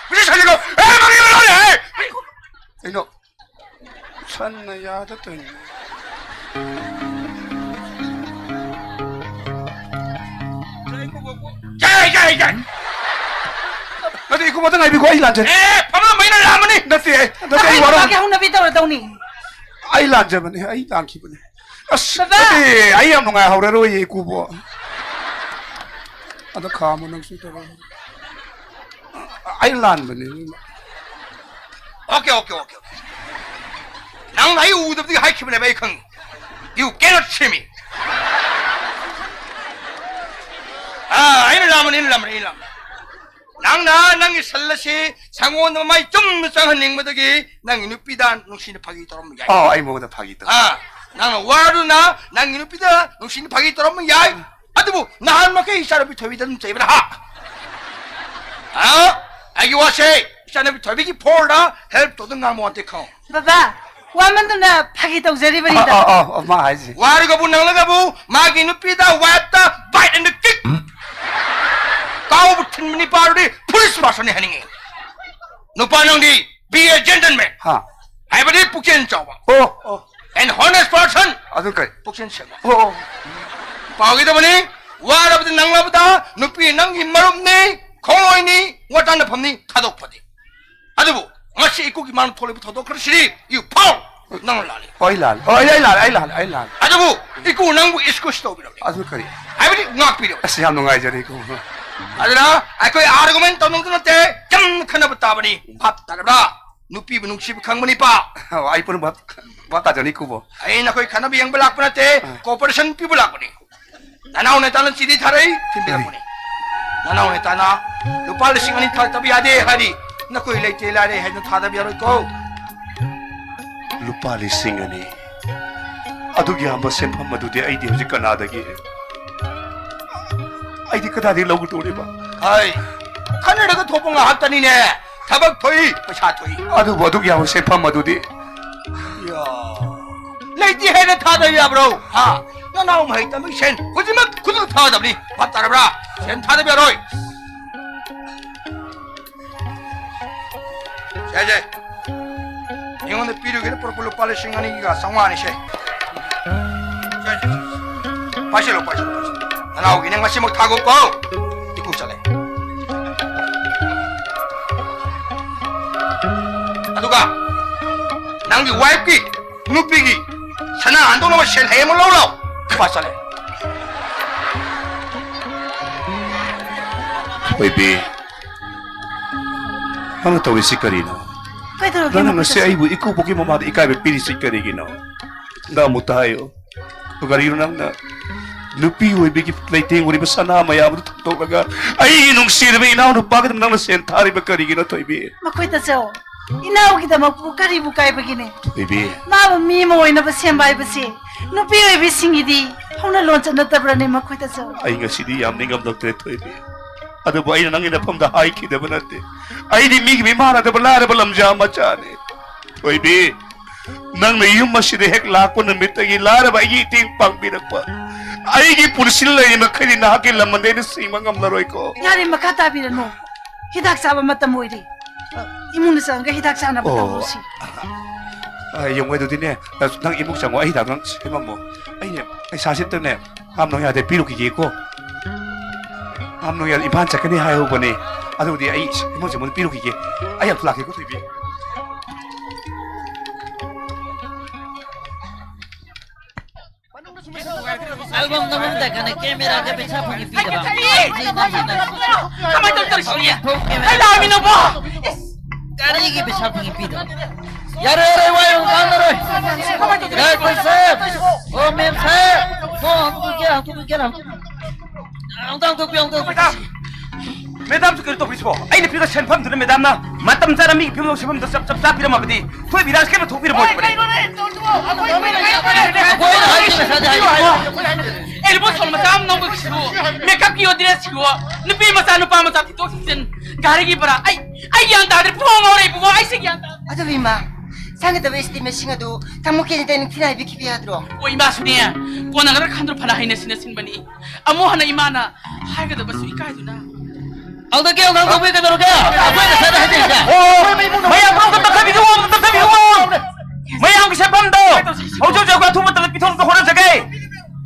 ꯍꯧꯖꯤꯛ ꯁꯥꯖꯤꯜꯂꯣ꯫ ꯑꯦ, ꯃꯪꯒꯤ ꯃꯔꯣꯜꯅꯦ, ꯍꯦ! ꯀꯩꯅꯣ? ꯁꯟꯅ ꯌꯥꯗ ꯇꯧꯔꯤꯅꯦ꯫ ꯌꯥꯏ, ꯌꯥꯏ, ꯌꯥꯏ꯫ ꯅꯠꯇꯦ, ꯏꯀꯨꯕꯣ, ꯑꯝꯇ ꯉꯥꯏꯕꯤꯈꯣ, ꯑꯩ ꯂꯥꯟꯖꯔꯦ꯫ ꯑꯦ, ꯐꯝꯂꯝꯕꯩꯅ ꯂꯥꯟꯕꯅꯤ꯫ ꯅꯠꯇꯦ, ꯅꯠꯇꯦ, ꯑꯩ ꯑꯩꯈꯣꯏ ꯋꯥꯔꯧ-, ꯕꯕꯥꯒꯤ ꯍꯧꯅꯕꯤ ꯇꯧꯔꯗꯧꯅꯤ꯫ ꯑꯩ ꯂꯥꯟꯖꯕꯅꯦ, ꯑꯩ ꯂꯥꯟꯈꯤꯕꯅꯦ꯫ ꯑꯁ, ꯕꯕꯥ! ꯅꯠꯇꯦ, ꯑꯩ ꯌꯥꯝ ꯅꯨꯡꯉꯥꯏꯍꯧꯔꯔꯣꯏꯌꯦ, ꯏꯀꯨꯕꯣ꯫ ꯑꯗ ꯈꯥꯝꯃꯣ, ꯅꯪꯁꯨ ꯇꯧꯔꯣ꯫ ꯑꯩ ꯂꯥꯟꯕꯅꯦ꯫ Okay, okay, okay, okay. ꯅꯪ ꯑꯩ ꯎꯗꯕꯗꯒꯤ ꯍꯥꯏꯈꯤꯕꯅꯦꯕ, ꯑꯩ ꯈꯪꯉꯤ꯫ You cannot see me. ꯑꯥ, ꯑꯩꯅ ꯂꯥꯟꯕꯅꯤ, ꯑꯩꯅ ꯂꯥꯟꯕꯅꯤ, ꯑꯩꯅ ꯂꯥꯟꯕꯅꯤ꯫ ꯅꯪꯅ ꯅꯪꯒꯤ ꯁꯟ ꯑꯁꯤ ꯁꯪꯒꯣꯝꯗ ꯃꯃꯥꯏ ꯆꯨꯝꯅ ꯆꯪꯍꯟꯅꯤꯡꯕꯗꯒꯤ ꯅꯪꯒꯤ ꯅꯨꯄꯤꯗ ꯅꯨꯡꯁꯤꯅ ꯐꯥꯒꯤ ꯇꯧꯔꯝꯕ ꯌꯥꯏ꯫ ꯑꯥ, ꯑꯩ ꯃꯉꯣꯟꯗ ꯐꯥꯒꯤ ꯇꯧ꯫ ꯑꯥ, ꯅꯪꯅ ꯋꯥꯔꯗꯨꯅ ꯅꯪꯒꯤ ꯅꯨꯄꯤꯗ ꯅꯨꯡꯁꯤꯅ ꯐꯥꯒꯤ ꯇꯧꯔꯝꯕ ꯌꯥꯏ꯫ ꯑꯗꯨꯕꯨ ꯅꯍꯥꯟ ꯃꯈꯩ ꯏꯆꯥꯅꯨꯄꯤ ꯊꯣꯏꯕꯤꯗ ꯑꯗꯨꯝ ꯆꯩꯕ꯭ꯔꯥ, ꯍꯥ? ꯑꯥ, ꯑꯩꯒꯤ ꯋꯥꯁꯦ ꯏꯆꯥꯅꯨꯄꯤ ꯊꯣꯏꯕꯤꯒꯤ ꯐꯣꯔꯗ ꯍꯦꯜꯞ ꯇꯧꯗꯨꯅ ꯉꯥꯡꯕ ꯋꯥꯇꯦ ꯈꯪꯉꯣ꯫ ꯕꯕꯥ, ꯋꯥꯃꯟꯗꯨꯅ ꯐꯥꯒꯤ ꯇꯧꯖꯔꯤꯕꯅꯤꯗ꯫ ꯑ, ꯑ, ꯑ, ꯑ, ꯃꯥ ꯍꯥꯏꯁꯦ꯫ ꯋꯥꯔꯒꯕꯨ ꯅꯪꯂꯒꯕꯨ ꯃꯥꯒꯤ ꯅꯨꯄꯤꯗ ꯋꯥꯏꯐꯇ bite and kick ꯀꯥꯎꯕ ꯊꯤꯟꯕ ꯅꯤꯄꯥꯗꯨꯗꯤ foolish personꯅꯤ ꯍꯥꯏꯅꯤꯡꯉꯤ꯫ ꯅꯨꯄꯥ ꯅꯪꯗꯤ be a gentleman꯫ ꯍꯥ꯫ ꯍꯥꯏꯕꯗꯤ ꯄꯨꯛꯆꯦꯜ ꯆꯥꯎꯕ꯫ ꯑꯣ, ꯑꯣ꯫ An honest person꯫ ꯑꯗꯨ ꯀꯩ? ꯄꯨꯛꯆꯦꯜ ꯁꯦꯡꯕ꯫ ꯑꯣ, ꯑꯣ꯫ ꯄꯥꯎꯒꯤꯗꯕꯅꯤ, ꯋꯥꯔꯕꯗꯤ ꯅꯪꯂꯕꯗ ꯅꯨꯄꯤ ꯅꯪꯒꯤ ꯃꯔꯨꯞꯅꯤ, ꯈꯣꯡꯂꯣꯏꯅꯤ, ꯋꯥꯇꯥꯟꯅꯐꯝꯅꯤ, ꯊꯥꯗꯣꯛꯄꯗꯤ꯫ ꯑꯗꯨꯕꯨ ꯉꯁꯤ ꯏꯀꯨꯒꯤ ꯃꯥꯡꯗ ꯊꯣꯛꯂꯤꯕ ꯊꯧꯗꯣꯛ ꯈꯔꯁꯤꯗꯤ you foul! ꯅꯪꯅ ꯂꯥꯜꯂꯤ꯫ ꯍꯣꯏ, ꯂꯥꯜꯂꯦ꯫ ꯍꯣꯏ, ꯑꯩ ꯂꯥꯜꯂꯦ, ꯑꯩ ꯂꯥꯜꯂꯦ, ꯑꯩ ꯂꯥꯜꯂꯦ꯫ ꯑꯗꯨꯕꯨ ꯏꯀꯨ ꯅꯪꯕꯨ excuse ꯇꯧꯕꯤꯔꯕꯅꯤ꯫ ꯑꯗꯨ ꯀꯔꯤ? ꯍꯥꯏꯕꯗꯤ ꯉꯥꯛꯄꯤꯔꯕꯅꯤ꯫ ꯑꯁ, ꯌꯥꯝ ꯅꯨꯡꯉꯥꯏꯖꯔꯦ, ꯏꯀꯨ꯫ ꯑꯗꯨꯅ ꯑꯩꯈꯣꯏ argument ꯇꯧꯅꯤꯡꯗ ꯅꯠꯇꯦ, ꯆꯝꯅ ꯈꯟꯅꯕ ꯇꯥꯕꯅꯤ꯫ ꯚꯥꯞ ꯇꯥꯔꯕ꯭ꯔꯥ? ꯅꯨꯄꯤꯕꯨ ꯅꯨꯡꯁꯤꯕ ꯈꯪꯕꯅꯤꯄꯥ꯫ ꯑꯣ, ꯑꯩ ꯄꯨꯝꯅꯃꯛ ꯚꯥꯞ ꯇꯥꯖꯅꯤ, ꯏꯀꯨꯕꯣ꯫ ꯑꯩ ꯅꯈꯣꯏ ꯈꯟꯅꯕ ꯌꯦꯡꯕ ꯂꯥꯛꯄ ꯅꯠꯇꯦ, ꯑꯥ꯫ Cooperation ꯄꯤꯕ ꯂꯥꯛꯄꯅꯤ꯫ ꯅꯅꯥꯎ ꯅꯇꯥꯅ ꯆꯤꯊꯤ ꯊꯥꯔꯛꯏ, ꯊꯤꯟꯕꯤꯔꯛꯄꯅꯤ꯫ ꯅꯅꯥꯎ ꯅꯇꯥꯅ ꯂꯨꯄꯥ ꯂꯤꯁꯤꯡ ꯑꯅꯤ ꯊꯥꯔꯛꯇꯕ ꯌꯥꯗꯦ ꯍꯥꯏꯔꯤ, ꯅꯈꯣꯏ ꯂꯩꯇꯦ ꯂꯥꯏꯔꯦ ꯍꯥꯏꯗꯨꯅ ꯊꯥꯗꯕ ꯌꯥꯔꯣꯏꯀꯣ꯫ ꯂꯨꯄꯥ ꯂꯤꯁꯤꯡ ꯑꯅꯤ? ꯑꯗꯨꯛ ꯌꯥꯝꯕ ꯁꯦꯟꯐꯝ ꯑꯗꯨꯗꯤ ꯑꯩꯗꯤ ꯍꯧꯖꯤꯛ ꯀꯅꯥꯗꯒꯤ, ꯑꯩꯗꯤ ꯀꯗꯥꯏꯗꯒꯤ ꯂꯧꯒꯗꯧꯔꯤꯕ? ꯍꯥꯏ, ꯈꯟꯅꯔꯒ ꯊꯣꯛꯄ ꯉꯥꯏꯍꯥꯛꯇꯅꯤꯅꯦ, ꯊꯕꯛ ꯊꯣꯛꯏ, ꯄꯩꯁꯥ ꯊꯣꯛꯏ꯫ ꯑꯗꯨꯕꯨ ꯑꯗꯨꯛ ꯌꯥꯝꯕ ꯁꯦꯟꯐꯝ ꯑꯗꯨꯗꯤ? ꯌꯥ, ꯂꯩꯇꯦ ꯍꯥꯏꯅ ꯊꯥꯗ ꯌꯥꯕ꯭ꯔꯣ? ꯍꯥ? ꯅꯅꯥꯎ ꯃꯍꯩ ꯇꯝꯕꯒꯤ ꯁꯦꯟ ꯍꯧꯖꯤꯛꯃꯛ ꯈꯨꯗꯛꯇ ꯊꯥꯗꯕꯅꯤ꯫ ꯚꯥꯞ ꯇꯥꯔꯕ꯭ꯔꯥ? ꯁꯦꯟ ꯊꯥꯗꯕ ꯌꯥꯔꯣꯏ꯫ ꯁꯦ, ꯁꯦ꯫ ꯑꯩꯉꯣꯟꯗ ꯄꯤꯔꯨꯒꯦꯅ ꯄꯨꯔꯛꯄ ꯂꯨꯄꯥ ꯂꯤꯁꯤꯡ ꯑꯅꯤꯒ ꯆꯥꯝꯃꯉꯥꯅꯤ ꯁꯦ꯫ ꯁꯦ, ꯁꯦ, ꯁꯦ꯫ ꯄꯥꯏꯁꯤꯜꯂꯣ, ꯄꯥꯏꯁꯤꯜꯂꯣ, ꯄꯥꯏꯁꯤꯜꯂꯣ꯫ ꯅꯅꯥꯎꯒꯤ ꯅꯪ ꯉꯁꯤꯃꯛ ꯊꯥꯒꯣꯀꯣ꯫ ꯏꯀꯨ ꯆꯠꯂꯦ꯫ ꯑꯗꯨꯒ ꯅꯪꯒꯤ wife ꯀꯤ ꯅꯨꯄꯤꯒꯤ ꯁꯅꯥ ꯍꯟꯗꯣꯛꯅꯕ ꯁꯦꯟ ꯍꯌꯦꯡꯃꯛ ꯂꯧ ꯂꯥꯎ꯫ ꯄꯥꯏ ꯆꯠꯂꯦ꯫ ꯊꯣꯏꯕꯤ, ꯅꯪꯅ ꯇꯧꯔꯤꯁꯤ ꯀꯔꯤꯅꯣ? ꯀꯩꯗꯧꯔꯒꯦ, ꯅꯪꯅ ꯃꯈꯣꯏ ꯉꯁꯤ ꯇꯥꯆꯧ? ꯑꯩꯕꯨ ꯏꯀꯨꯕꯣꯛꯀꯤ ꯃꯃꯥꯡꯗ ꯏꯀꯥꯏꯕ ꯄꯤꯔꯤꯁꯤ ꯀꯔꯤꯒꯤꯅꯣ? ꯅꯪ ꯑꯃꯨꯛꯇ ꯍꯥꯏꯌꯨ꯫ ꯀꯔꯤꯅꯣ ꯅꯪꯅ ꯅꯨꯄꯤ ꯑꯣꯏꯕꯒꯤ ꯂꯩꯇꯦꯡ ꯑꯣꯏꯔꯤꯕ ꯁꯅꯥ ꯃꯌꯥꯝ ꯑꯗꯨ ꯊꯥꯗꯣꯛꯂꯒ ꯑꯩꯒꯤ ꯅꯨꯡꯁꯤꯔꯕ ꯏꯅꯥꯎꯅꯨꯄꯥꯒꯤꯗꯃꯛ ꯅꯪꯅ ꯁꯦꯟ ꯊꯥꯔꯤꯕ ꯀꯔꯤꯒꯤꯅꯣ, ꯊꯣꯏꯕꯤ? ꯃꯈꯣꯏ ꯇꯥꯆꯧ, ꯏꯅꯥꯎꯒꯤꯗꯃꯛꯄꯨ ꯀꯔꯤꯕꯨ ꯀꯥꯏꯕꯒꯤꯅꯦ? ꯊꯣꯏꯕꯤ꯫ ꯃꯥꯕꯨ ꯃꯤ ꯑꯃ ꯑꯣꯏꯅꯕ ꯁꯦꯝꯕ ꯍꯥꯏꯕꯁꯤ ꯅꯨꯄꯤ ꯑꯣꯏꯕꯤꯁꯤꯡꯒꯤꯗꯤ ꯍꯧꯅ ꯂꯣꯟꯆꯠ ꯅꯠꯇꯕ꯭ꯔꯅꯦ, ꯃꯈꯣꯏ ꯇꯥꯆꯧ? ꯑꯩ ꯉꯁꯤꯗꯤ ꯌꯥꯝ ꯅꯤꯡꯉꯝꯂꯛꯇ꯭ꯔꯦ, ꯊꯣꯏꯕꯤ꯫ ꯑꯗꯨꯕꯨ ꯑꯩꯅ ꯅꯪꯒꯤ ꯅꯐꯝꯗ ꯍꯥꯏꯈꯤꯗꯕ ꯅꯠꯇꯦ꯫ ꯑꯩꯗꯤ ꯃꯤꯒꯤ ꯃꯤꯃꯥꯟꯅꯗꯕ ꯂꯥꯏꯔꯕ ꯂꯝꯖꯥ ꯃꯆꯥꯅꯤ꯫ ꯊꯣꯏꯕꯤ, ꯅꯪꯅ ꯌꯨꯝ ꯑꯁꯤꯗ ꯍꯦꯛ ꯂꯥꯛꯄ ꯅꯨꯃꯤꯠꯇꯒꯤ ꯂꯥꯏꯔꯕ ꯑꯩꯒꯤ ꯏꯇꯦꯡ ꯄꯥꯡꯕꯤꯔꯛꯄ, ꯑꯩꯒꯤ ꯄꯨꯟꯁꯤ ꯂꯩꯔꯤ ꯃꯈꯩꯗꯤ ꯅꯍꯥꯛꯀꯤ ꯂꯃꯟꯗꯤ ꯑꯩꯅ ꯁꯤꯡꯕ ꯉꯝꯂꯔꯣꯏꯀꯣ꯫ ꯌꯥꯔꯦ, ꯃꯈꯥ ꯇꯥꯕꯤꯔꯅꯨ꯫ ꯍꯤꯗꯥꯛ ꯆꯥꯕ ꯃꯇꯝ ꯑꯣꯏꯔꯦ꯫ ꯏꯃꯨꯡꯗ ꯆꯪꯉꯒ ꯍꯤꯗꯥꯛ ꯆꯥꯅꯕ ꯑꯣ꯫ ꯇꯧꯔꯁꯤ꯫ ꯑ, ꯌꯦꯡꯉꯣ ꯑꯗꯨꯗꯤꯅꯦ, ꯅꯪ ꯏꯃꯨꯡ ꯆꯪꯉꯣ, ꯑꯩ ꯍꯤꯗꯥꯛ ꯅꯪ ꯁꯦꯝꯃꯝꯃꯣ꯫ ꯑꯩꯅꯦ, ꯄꯩꯁꯥꯁꯤ ꯑꯝꯇꯅꯦ, ꯃꯥꯝ ꯅꯣꯡꯌꯥꯗ ꯄꯤꯔꯨꯈꯤꯒꯦꯀꯣ꯫ ꯃꯥꯝ ꯅꯣꯡꯌꯥꯗ ꯏꯝꯐꯥꯜ ꯆꯠꯀꯅꯤ ꯍꯥꯏꯍꯧꯕꯅꯦ꯫ ꯑꯗꯨꯕꯨꯗꯤ ꯑꯩ ꯏꯃꯨꯡ ꯆꯪꯉꯣ ꯄꯤꯔꯨꯈꯤꯒꯦ꯫ ꯑꯩ ꯑꯝꯇ ꯂꯥꯛꯀꯦꯀꯣ, ꯊꯣꯏꯕꯤ꯫ ꯑꯦꯜꯕꯝ ꯅꯝꯕꯝꯗ ꯀꯅꯦ ꯀꯦꯃꯦꯔꯥꯒ ꯄꯩꯁꯥ ꯐꯪꯉꯤ ꯄꯤꯗꯕ꯫ ꯀꯃꯥꯏꯅ ꯇꯧꯔꯤ ꯇꯧꯔꯤꯁꯤꯗꯤ? ꯀꯩ ꯂꯥꯛꯑꯃꯤꯅꯣꯕꯣ? ꯀꯔꯤꯒꯤ ꯄꯩꯁꯥ ꯐꯪꯉꯤ ꯄꯤꯗꯕ? ꯌꯥꯔꯦ, ꯌꯥꯔꯦ, ꯋꯥ ꯌꯥꯝ ꯉꯥꯡꯅꯔꯣꯏ꯫ ꯀꯃꯥꯏꯅ ꯇꯧꯔꯤ? ꯗꯥꯏꯔꯦꯛꯇꯔ ꯁꯥꯍꯦꯕ, ꯑꯣ, ꯃꯦꯝ ꯁꯥꯍꯦꯕ, ꯊꯣꯡ ꯍꯥꯡꯗꯣꯛꯄꯤꯒꯦ, ꯍꯥꯡꯗꯣꯛꯄꯤꯒꯦ, ꯍꯥꯡꯗꯣꯛꯄꯤꯒꯦ꯫ ꯑꯝꯇ ꯍꯥꯡꯗꯣꯛꯄꯤꯌꯨ, ꯑꯝꯇ ꯍꯥꯡꯗꯣꯛꯄꯤꯌꯨ꯫ ꯃꯦꯗꯥꯝ, ꯃꯦꯗꯥꯝꯁꯨ ꯀꯩꯅꯣ ꯇꯧꯕꯤꯁꯤꯕꯣ? ꯑꯩꯅ ꯄꯤꯕ ꯁꯦꯟꯐꯝꯗꯨꯅ ꯃꯦꯗꯥꯝꯅ ꯃꯇꯝ ꯆꯥꯅ ꯃꯤꯒꯤ ꯐꯤꯕꯝ ꯂꯧꯁꯤꯟꯐꯝꯗ ꯆꯞ, ꯆꯞ ꯆꯥ ꯄꯤꯔꯝꯃꯕꯗꯤ ꯊꯣꯏꯕꯤ ꯔꯥꯖ ꯀꯩꯅꯣ ꯊꯣꯛꯄꯤꯔꯝꯃꯣꯏꯗꯕꯅꯦ꯫ ꯑꯩꯈꯣꯏꯅ ꯍꯥꯏꯔꯤꯁꯦ ꯉꯁꯥꯏꯗꯩ ꯍꯥꯏꯔꯤꯁꯦ꯫ ꯑꯦꯜꯕꯝ ꯁꯣꯜ ꯃꯆꯥ ꯑꯃ ꯅꯝꯕꯒꯤꯁꯤꯕꯨ ꯃꯦꯀꯞꯀꯤ ꯑꯣꯗꯤꯌꯦꯟꯁꯁꯤꯕꯨ ꯅꯨꯄꯤ ꯃꯆꯥ ꯅꯨꯄꯥ ꯃꯆꯥ ꯊꯤꯟꯗꯣꯛ ꯊꯤꯟꯖꯤꯟ ꯒꯥꯔꯤꯒꯤ ꯚꯔꯥ ꯑꯩ, ꯑꯩ ꯒ꯭ꯌꯥꯟ ꯇꯥꯗ꯭ꯔꯦ꯫ ꯄꯨꯡ ꯑꯃ ꯍꯧꯔꯦ ꯏꯕꯨꯡꯉꯣ, ꯑꯩꯁꯦ ꯒ꯭ꯌꯥꯟ ꯇꯥꯗ꯭ꯔꯦ꯫ ꯑꯗꯨꯕꯨ ꯏꯃꯥ, ꯀꯥꯟꯅꯗꯕ estimateꯁꯤꯡ ꯑꯗꯨ ꯇꯥꯃꯣ ꯀꯦꯅꯤꯗ ꯅꯤꯡꯊꯤꯅ ꯍꯥꯏꯕꯤꯈꯤꯕ ꯌꯥꯗ꯭ꯔꯣ? ꯑꯣ, ꯏꯃꯥꯁꯨꯅꯦ, ꯀꯣꯟꯅꯒꯗ꯭ꯔꯥ ꯈꯟꯗ꯭ꯔꯣ ꯐꯅ ꯍꯩꯅ ꯁꯤꯟꯅ ꯁꯤꯟꯕꯅꯤ꯫ ꯑꯃꯨꯛ ꯍꯟꯅ ꯏꯃꯥꯅ ꯍꯥꯏꯒꯗꯕꯁꯨ ꯏꯀꯥꯏꯗꯨꯅ꯫ ꯍꯧꯗꯛꯀꯦ, ꯍꯧꯗꯛ ꯇꯧꯕꯤꯌꯨ, ꯀꯩꯗꯧꯔꯒꯦ? ꯑꯩꯈꯣꯏ ꯉꯁꯥꯏꯗ ꯍꯥꯏꯖꯔꯤꯁꯦ꯫ ꯑꯣ, ꯃꯌꯥꯝ ꯄꯨꯝꯅꯃꯛꯇ ꯊꯥꯕꯤꯌꯨ, ꯑꯝꯇ ꯊꯥꯕꯤꯌꯨ꯫ ꯃꯌꯥꯝꯒꯤ ꯁꯦꯟꯐꯝꯗꯣ ꯍꯧꯖꯤꯛ ꯍꯧꯖꯤꯛ ꯑꯩꯈꯣꯏ ꯑꯊꯨꯕ ꯃꯇꯝꯗ ꯄꯤꯊꯣꯛꯅꯕ ꯍꯣꯠꯅꯖꯒꯦ꯫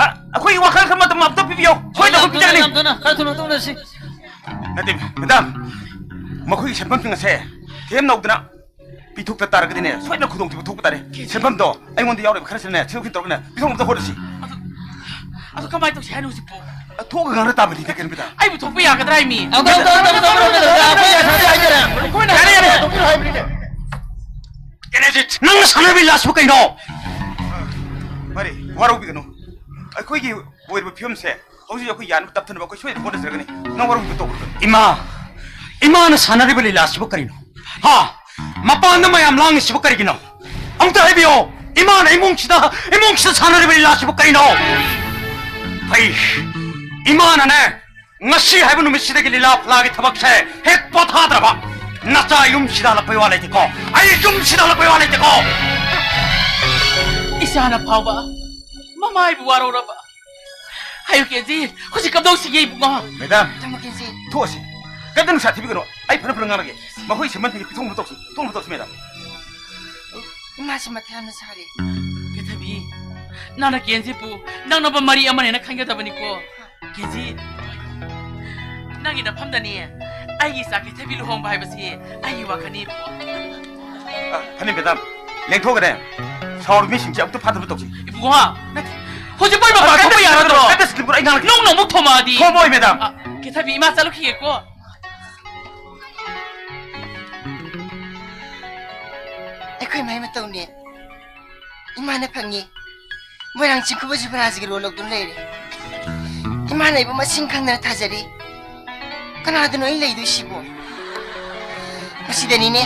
ꯑ, ꯑꯩꯈꯣꯏꯒꯤ ꯋꯥꯈꯜ ꯈꯟꯕ ꯃꯇꯝ ꯑꯝꯇ ꯄꯤꯕꯤꯌꯣ꯫ ꯁꯣꯏꯗꯅ ꯑꯩꯈꯣꯏ ꯄꯤꯖꯒꯅꯤ꯫ ꯌꯥꯝ ꯊꯨꯅ, ꯈꯔ ꯊꯨꯅ ꯇꯧꯅꯁꯤ꯫ ꯅꯠꯇꯦ, ꯃꯦꯗꯥꯝ, ꯃꯈꯣꯏꯒꯤ ꯁꯦꯟꯐꯝꯁꯤꯡ ꯑꯁꯦ ꯊꯦꯝ ꯅꯧꯗꯅ ꯄꯤꯊꯣꯛꯇ ꯇꯥꯔꯒꯗꯤꯅꯦ, ꯁꯣꯏꯗꯅ ꯈꯨꯗꯣꯡꯊꯤꯕ ꯊꯣꯛꯄ ꯇꯥꯔꯦ꯫ ꯁꯦꯟꯐꯝꯗꯣ ꯑꯩꯉꯣꯟꯗ ꯌꯥꯎꯔꯤꯕ ꯈꯔꯁꯤꯅ ꯊꯤꯗꯣꯛ ꯊꯤꯟ ꯇꯧꯔꯒꯅꯦ ꯄꯤꯊꯣꯛꯅꯕ ꯍꯣꯠꯅꯁꯤ꯫ ꯑꯗꯨ, ꯑꯗꯨ ꯀꯃꯥꯏꯅ ꯇꯧꯁꯤ ꯍꯥꯏꯅꯣ ꯍꯧꯖꯤꯛꯄꯣ? ꯑ, ꯊꯣꯛꯑꯒ ꯉꯥꯡꯅ ꯇꯥꯕꯅꯤꯅꯦ, ꯀꯩꯅꯣ ꯃꯦꯗꯥꯝ? ꯑꯩꯕꯨ ꯊꯣꯛꯄ ꯌꯥꯒꯗ꯭ꯔꯥ ꯍꯥꯏꯃꯤ? ꯑꯗꯣ, ꯑꯗꯣ, ꯑꯗꯣ, ꯑꯗꯣ, ꯑꯗꯣ, ꯑꯗꯣ, ꯑꯗꯣ, ꯑꯩꯈꯣꯏ ꯉꯁꯥꯏꯗꯤ ꯍꯥꯏꯖꯔꯦ꯫ ꯑꯩꯈꯣꯏꯅ ꯌꯥꯔꯦ, ꯌꯥꯔꯦ꯫ ꯍꯥꯏꯕꯅꯤꯅꯦ꯫ ꯀꯦꯅꯦꯖꯤꯠ, ꯅꯪꯅ ꯁꯥꯟꯅꯔꯤꯕ ꯂꯤꯂꯥꯁꯤꯕꯨ ꯀꯩꯅꯣ? ꯃꯥꯔꯤ, ꯋꯥꯔꯧꯕꯤꯒꯅꯨ꯫ ꯑꯩꯈꯣꯏꯒꯤ ꯑꯣꯏꯔꯤꯕ ꯐꯤꯕꯝꯁꯦ ꯍꯧꯖꯤꯛ ꯑꯩꯈꯣꯏ ꯌꯥꯅꯕ ꯇꯞꯊꯅꯕ ꯑꯩꯈꯣꯏ ꯁꯣꯏꯗꯅ ꯍꯣꯠꯅꯖꯔꯒꯅꯤ꯫ ꯅꯪ ꯋꯥꯔꯧꯕꯤꯕ ꯇꯧꯒꯅꯨ꯫ ꯏꯃꯥ, ꯏꯃꯥꯅ ꯁꯥꯟꯅꯔꯤꯕ ꯂꯤꯂꯥꯁꯤꯕꯨ ꯀꯔꯤꯅꯣ? ꯍꯥ? ꯃꯄꯥꯟꯗ ꯃꯌꯥꯝ ꯂꯥꯡꯉꯤꯁꯤꯕꯨ ꯀꯔꯤꯒꯤꯅꯣ? ꯑꯝꯇ ꯍꯥꯏꯕꯤꯌꯣ꯫ ꯏꯃꯥꯅ ꯏꯃꯨꯡꯁꯤꯗ, ꯏꯃꯨꯡꯁꯤꯗ ꯁꯥꯟꯅꯔꯤꯕ ꯂꯤꯂꯥꯁꯤꯕꯨ ꯀꯔꯤꯅꯣ? ꯑꯩ, ꯏꯃꯥꯅꯅꯦ, ꯉꯁꯤ ꯍꯥꯏꯕ ꯅꯨꯃꯤꯠꯁꯤꯗꯒꯤ ꯂꯤꯂꯥ ꯐꯂꯥꯒꯤ ꯊꯕꯛꯁꯦ ꯍꯦꯛ ꯄꯣꯊꯥꯗ꯭ꯔꯕ, ꯅꯆꯥ ꯌꯨꯝꯁꯤꯗ ꯍꯜꯂꯛꯄꯩ ꯋꯥ ꯂꯩꯇꯦꯀꯣ꯫ ꯑꯩ ꯌꯨꯝꯁꯤꯗ ꯍꯜꯂꯛꯄꯩ ꯋꯥ ꯂꯩꯇꯦꯀꯣ꯫ ꯏꯆꯥꯅ ꯐꯥꯎꯕ ꯃꯃꯥꯏꯕꯨ ꯋꯥꯔꯧꯔꯕ꯫ ꯍꯥꯏꯌꯨ ꯀꯦꯟꯖꯤ, ꯍꯧꯖꯤꯛ ꯀꯝꯗꯧꯁꯤꯒꯦ ꯏꯕꯨꯡꯉꯣ? ꯃꯦꯗꯥꯝ, ꯇꯥꯃꯣ ꯀꯦꯟꯖꯤ꯫ ꯊꯣꯛꯑꯁꯤ꯫ ꯀꯩꯝꯇ ꯅꯨꯡꯁꯥ ꯊꯤꯕꯤꯒꯅꯨ꯫ ꯑꯩ ꯐꯅ ꯐꯅ ꯉꯥꯡꯂꯒꯦ꯫ ꯃꯈꯣꯏ ꯁꯦꯝꯕꯟ ꯊꯤꯡꯒꯤ ꯄꯤꯊꯣꯛꯅꯕ ꯇꯧꯁꯤ꯫ ꯄꯤꯊꯣꯛꯅꯕ ꯇꯧꯁꯤ, ꯃꯦꯗꯥꯝ꯫ ꯏꯃꯥꯁꯤ ꯃꯊꯥ ꯌꯥꯝꯅ ꯁꯥꯔꯦ꯫ ꯀꯦꯊꯕꯤ, ꯅꯪꯅ ꯀꯦꯟꯖꯤꯕꯨ ꯅꯛꯅꯕ ꯃꯔꯤ ꯑꯃꯅꯦꯅ ꯈꯟꯒꯗꯕꯅꯤꯀꯣ꯫ ꯀꯦꯟꯖꯤ, ꯅꯪꯒꯤ ꯅꯐꯝꯗꯅꯤ ꯑꯩꯒꯤ ꯏꯆꯥ ꯀꯦꯊꯕꯤ ꯂꯨꯍꯣꯡꯕ ꯍꯥꯏꯕꯁꯤ ꯑꯩꯒꯤ ꯋꯥꯈꯜꯅꯤ ꯏꯕꯨꯡꯉꯣ꯫ ꯑ, ꯐꯅꯤ, ꯃꯦꯗꯥꯝ꯫ ꯂꯦꯡꯊꯣꯛꯈ꯭ꯔꯦ꯫ ꯁꯥꯎꯔꯕ ꯃꯤꯁꯤꯡꯁꯦ ꯑꯃꯨꯛꯇ ꯐꯥꯗꯕ ꯇꯧꯁꯤ꯫ ꯏꯕꯨꯡꯉꯣ, ꯅꯠꯇꯦ꯫ ꯍꯧꯖꯤꯛ ꯃꯣꯏ ꯃꯄꯥꯟ ꯀꯩꯝꯇ ꯊꯣꯛꯄ ꯌꯥꯒꯗ꯭ꯔꯣ? ꯀꯩꯝꯇ ꯁꯤꯟꯕꯤꯔꯣ, ꯑꯩ ꯉꯥꯡꯂꯛꯀꯦ꯫ ꯅꯣꯡꯅ ꯑꯃꯨꯛ ꯊꯣꯝꯃꯛꯑꯗꯤ꯫ ꯊꯣꯝꯃꯣꯏ, ꯃꯦꯗꯥꯝ꯫ ꯑ, ꯀꯦꯊꯕꯤ, ꯏꯃꯥ ꯆꯠꯂꯨꯈꯤꯒꯦꯀꯣ꯫ ꯑꯩꯈꯣꯏ ꯃꯥꯏ ꯃꯇꯧꯅꯦ꯫ ꯏꯃꯥꯅ ꯐꯪꯉꯤ꯫ ꯃꯣꯏꯔꯥꯡ ꯆꯤꯡꯈꯨꯕ ꯖꯤꯕꯔꯥꯖꯒꯤ ꯔꯣꯜ ꯂꯧꯗꯨꯅ ꯂꯩꯔꯦ꯫ ꯏꯃꯥꯅ ꯑꯩꯕꯨ ꯃꯁꯤꯡ ꯈꯪꯗꯅ ꯊꯥꯖꯔꯤ꯫ ꯀꯅꯥꯗꯅꯣ ꯑꯩ ꯂꯩꯗꯣꯏꯁꯤꯕꯣ? ꯃꯁꯤꯗꯅꯤꯅꯦ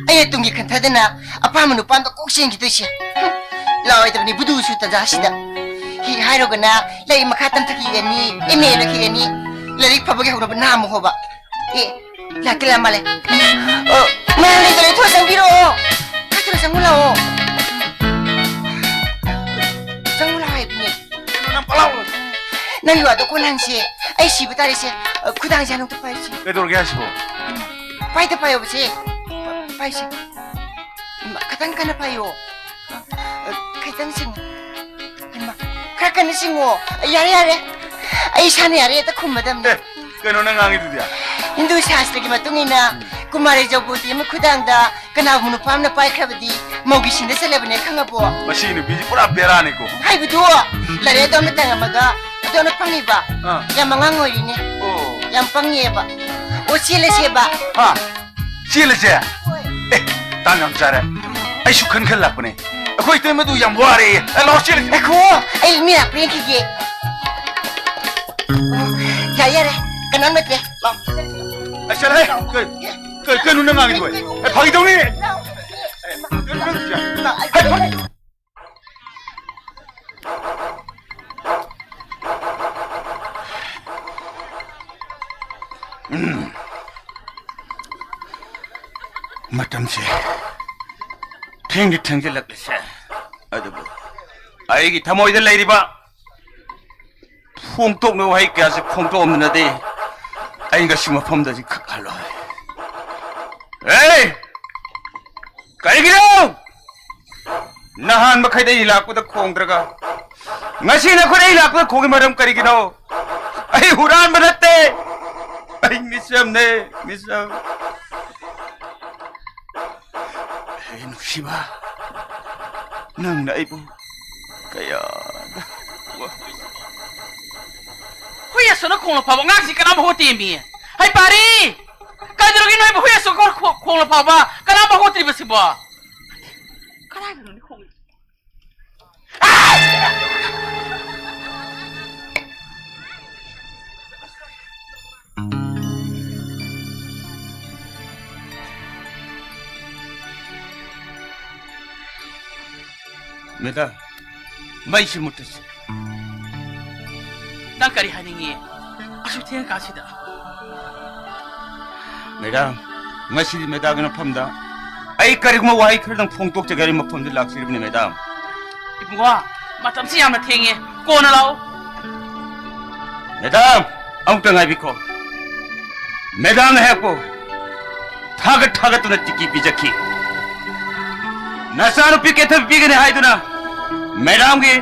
ꯑꯩꯅ ꯇꯨꯡꯒꯤ ꯈꯟꯊꯗꯅ ꯑꯄꯥꯝꯕ ꯅꯨꯄꯥ ꯑꯝꯗ ꯀꯣꯛ ꯆꯦꯟꯈꯤꯗꯣꯏꯁꯦ꯫ ꯍꯨꯝ, ꯂꯥꯛꯑꯣꯏꯗꯕꯅꯤ ꯕꯨꯗꯨꯁꯨ ꯇꯟꯖꯥꯁꯤꯗ꯫ ꯍꯤ ꯍꯥꯏꯔꯨꯒꯅ ꯂꯥꯏꯔꯤꯛ ꯃꯈꯥ ꯇꯝꯊꯈꯤꯒꯅꯤ, ꯑꯦꯝ ꯑꯦ ꯂꯣꯏꯈꯤꯒꯅꯤ, ꯂꯥꯏꯔꯤꯛ ꯐꯕꯒꯤ ꯍꯧꯅꯕ ꯅꯥꯝꯃ ꯍꯣꯕ꯫ ꯑꯦ, ꯂꯥꯛꯇꯤ ꯂꯥꯛ ꯃꯥꯜꯂꯦ꯫ ꯑ, ꯃꯌꯥꯝ ꯂꯩꯇꯔꯦ, ꯊꯣꯛꯑ ꯆꯪꯕꯤꯔꯛꯑꯣ꯫ ꯆꯪꯉꯨ ꯂꯥꯛꯑꯣ꯫ ꯆꯪꯉꯨ ꯂꯥꯛꯑꯣ ꯍꯥꯏꯕꯅꯦ꯫ ꯅꯪ ꯄꯂꯥꯎ꯫ ꯅꯪꯒꯤ ꯋꯥꯗꯣ ꯀꯣꯟꯅ ꯍꯪꯁꯦ꯫ ꯑꯩ ꯁꯤꯕ ꯇꯥꯔꯦꯁꯦ꯫ ꯑ, ꯈꯨꯗꯥꯡꯁꯦ ꯍꯥꯟꯅ ꯑꯝꯇ ꯄꯥꯏꯁꯦ꯫ ꯀꯩꯗꯧꯔꯒꯦ ꯍꯥꯏꯁꯤꯕꯣ? ꯄꯥꯏꯗ ꯄꯥꯏꯌꯣꯕꯁꯦ꯫ ꯄꯥꯏꯁꯦ꯫ ꯈꯤꯇꯪ ꯀꯟꯅ ꯄꯥꯏꯌꯣ꯫ ꯑ, ꯈꯤꯇꯪ ꯆꯤꯡꯉꯨ꯫ ꯍꯩꯃꯥ, ꯈꯔ ꯀꯟꯅ ꯆꯤꯡꯉꯣ꯫ ꯌꯥꯔꯦ, ꯌꯥꯔꯦ꯫ ꯑꯩ ꯏꯁꯥꯅ ꯌꯥꯔꯦ, ꯍꯦꯛꯇ ꯈꯨꯝꯃꯗꯝꯅꯦ꯫ ꯑꯦ, ꯀꯩꯅꯣ ꯅꯪ ꯉꯥꯡꯉꯤꯗꯨꯗꯤ? ꯍꯤꯟꯗꯨ ꯁꯥꯁꯇ꯭ꯔꯒꯤ ꯃꯇꯨꯡ ꯏꯟꯅ ꯀꯨꯃꯥꯔꯤ ꯖꯧꯕꯣꯇꯤ ꯑꯃ ꯈꯨꯗꯥꯡꯗ ꯀꯅꯥꯒꯨꯝꯕ ꯅꯨꯄꯥ ꯑꯃꯅ ꯄꯥꯏꯈ꯭ꯔꯕꯗꯤ ꯃꯧꯒꯤ ꯁꯤꯟꯗ ꯆꯜꯂꯕꯅꯦ, ꯈꯪꯉꯕꯣ? ꯃꯁꯤ ꯅꯨꯄꯤꯁꯤ ꯄꯨꯔꯥ ꯕꯦꯔꯥꯅꯤꯀꯣ꯫ ꯍꯥꯏꯕꯗꯨ ꯂꯥꯏꯔꯤꯛ ꯑꯗꯣꯝꯗ ꯇꯝꯃꯒ ꯑꯗꯣꯝꯗ ꯄꯪꯉꯤꯕ꯫ ꯑꯥ꯫ ꯌꯥꯝ ꯑꯉꯥꯡ ꯑꯣꯏꯔꯤꯅꯦ꯫ ꯑꯣ꯫ ꯌꯥꯝ ꯄꯪꯉꯦꯕ꯫ ꯑꯣ, ꯆꯦꯜꯂꯁꯦꯕ꯫ ꯍꯥ? ꯆꯦꯜꯂꯁꯦ? ꯍꯣꯏ꯫ ꯑꯦ, ꯇꯥꯟ ꯌꯥꯝ ꯆꯥꯔꯦ꯫ ꯑꯩꯁꯨ ꯈꯟ ꯈꯟ ꯂꯥꯛꯄꯅꯦ꯫ ꯑꯩꯈꯣꯏ ꯏꯇꯩꯃꯗꯨ ꯌꯥꯝ ꯋꯥꯔꯦꯌꯦ꯫ ꯑꯦ, ꯂꯥꯛꯑꯣ, ꯆꯦꯜꯂꯁꯦ꯫ ꯉꯥꯏꯈꯣ, ꯑꯩ ꯃꯤ ꯂꯥꯛꯄ꯭ꯔꯥ ꯌꯦꯡꯈꯤꯒꯦ꯫ ꯑꯣ, ꯌꯥꯔꯦ, ꯌꯥꯔꯦ꯫ ꯀꯅꯥꯝ ꯂꯩꯇ꯭ꯔꯦ꯫ ꯂꯥꯛꯑꯣ꯫ ꯑꯦ, ꯆꯠꯂꯍꯦ꯫ ꯀꯩ, ꯀꯩ, ꯀꯩꯅꯣ ꯅꯪ ꯉꯥꯡꯉꯤꯗꯨꯕꯣ? ꯑꯦ, ꯐꯥꯒꯤ ꯇꯧꯅꯤ꯫ ꯀꯩꯅꯣ ꯅꯪ ꯇꯧꯔꯤꯁꯦ? ꯍꯦ, ꯐꯥꯒꯤ꯫ ꯎꯝ꯫ ꯃꯇꯝꯁꯦ ꯊꯦꯡꯗꯤ ꯊꯦꯡꯖꯤꯜꯂꯛꯂꯤꯁꯦ, ꯑꯗꯨꯕꯨ ꯑꯩꯒꯤ ꯊꯃꯣꯏꯗ ꯂꯩꯔꯤꯕ ꯐꯣꯡꯗꯣꯛꯅꯕ ꯋꯥꯍꯩ ꯀꯌꯥꯁꯦ ꯐꯣꯡꯗꯣꯛꯑꯝꯗꯅꯗꯤ ꯑꯩ ꯉꯁꯤ ꯃꯐꯝꯗꯗꯤ ꯈꯛ ꯍꯜꯂꯣꯏ꯫ ꯑꯦ! ꯀꯔꯤꯒꯤꯅꯣ? ꯅꯍꯥꯟ ꯃꯈꯩꯗ ꯑꯩ ꯂꯥꯛꯄꯗ ꯈꯣꯡꯗ꯭ꯔꯒ, ꯉꯁꯤ ꯅꯈꯣꯏꯅ ꯑꯩ ꯂꯥꯛꯄꯗ ꯈꯣꯡꯉꯤ ꯃꯔꯝ ꯀꯔꯤꯒꯤꯅꯣ? ꯑꯩ ꯍꯨꯔꯥꯟꯕ ꯅꯠꯇꯦ꯫ ꯑꯩ ꯃꯤꯆꯝꯅꯦ, ꯃꯤꯆꯝ꯫ ꯍꯦ ꯅꯨꯡꯁꯤꯕ, ꯅꯪꯅ ꯑꯩꯕꯨ ꯀꯌꯥꯗ ꯋꯥ- ꯍꯨꯏ ꯑꯁꯣꯟꯅ ꯈꯣꯡꯅ ꯐꯥꯕ ꯑꯉꯥꯡꯁꯤ ꯀꯅꯥꯝ ꯍꯣꯠꯇꯦꯃꯤ꯫ ꯍꯩ ꯄꯥꯔꯤ! ꯀꯩꯗꯧꯔꯒꯦ ꯅꯣꯏꯕꯨ ꯍꯨꯏ ꯑꯁꯣꯟꯅ ꯈꯣ-, ꯈꯣꯡꯅ ꯐꯥꯕ ꯀꯅꯥꯝ ꯍꯣꯠꯇ꯭ꯔꯤꯕꯁꯤꯕꯣ? ꯀꯗꯥꯏꯗꯅꯣꯅꯦ ꯈꯣꯡꯉꯤꯁꯦ? ꯃꯦꯗꯥꯝ, ꯃꯩꯁꯤ ꯃꯨꯠꯇꯁꯤ꯫ ꯅꯪ ꯀꯔꯤ ꯍꯥꯏꯅꯤꯡꯉꯤ? ꯑꯁꯨꯛ ꯊꯦꯡꯉꯀꯥꯟꯁꯤꯗ? ꯃꯦꯗꯥꯝ, ꯉꯁꯤꯗꯤ ꯃꯦꯗꯥꯝꯒꯤ ꯃꯐꯝꯗ ꯑꯩ ꯀꯔꯤꯒꯨꯝꯕ ꯋꯥꯍꯩ ꯈꯔꯗꯪ ꯐꯣꯡꯗꯣꯛꯆꯒꯦ ꯍꯥꯏꯅ ꯃꯐꯝꯗ ꯂꯥꯛꯆꯔꯤꯕꯅꯤ, ꯃꯦꯗꯥꯝ꯫ ꯏꯕꯨꯡꯉꯣ, ꯃꯇꯝꯁꯤ ꯌꯥꯝꯅ ꯊꯦꯡꯉꯦ, ꯀꯣꯟꯅ ꯂꯥꯛꯑꯣ꯫ ꯃꯦꯗꯥꯝ, ꯑꯃꯨꯛꯇ ꯉꯥꯏꯕꯤꯈꯣ꯫ ꯃꯦꯗꯥꯝꯅ ꯑꯩꯍꯥꯛꯄꯨ ꯊꯥꯒꯠ ꯊꯥꯒꯠꯇꯨꯅ ꯇꯤꯀꯤ ꯄꯤꯖꯈꯤ꯫ ꯅꯆꯥꯅꯨꯄꯤ ꯀꯦꯊꯕꯤ ꯄꯤꯒꯅꯤ ꯍꯥꯏꯗꯨꯅ ꯃꯦꯗꯥꯝꯒꯤ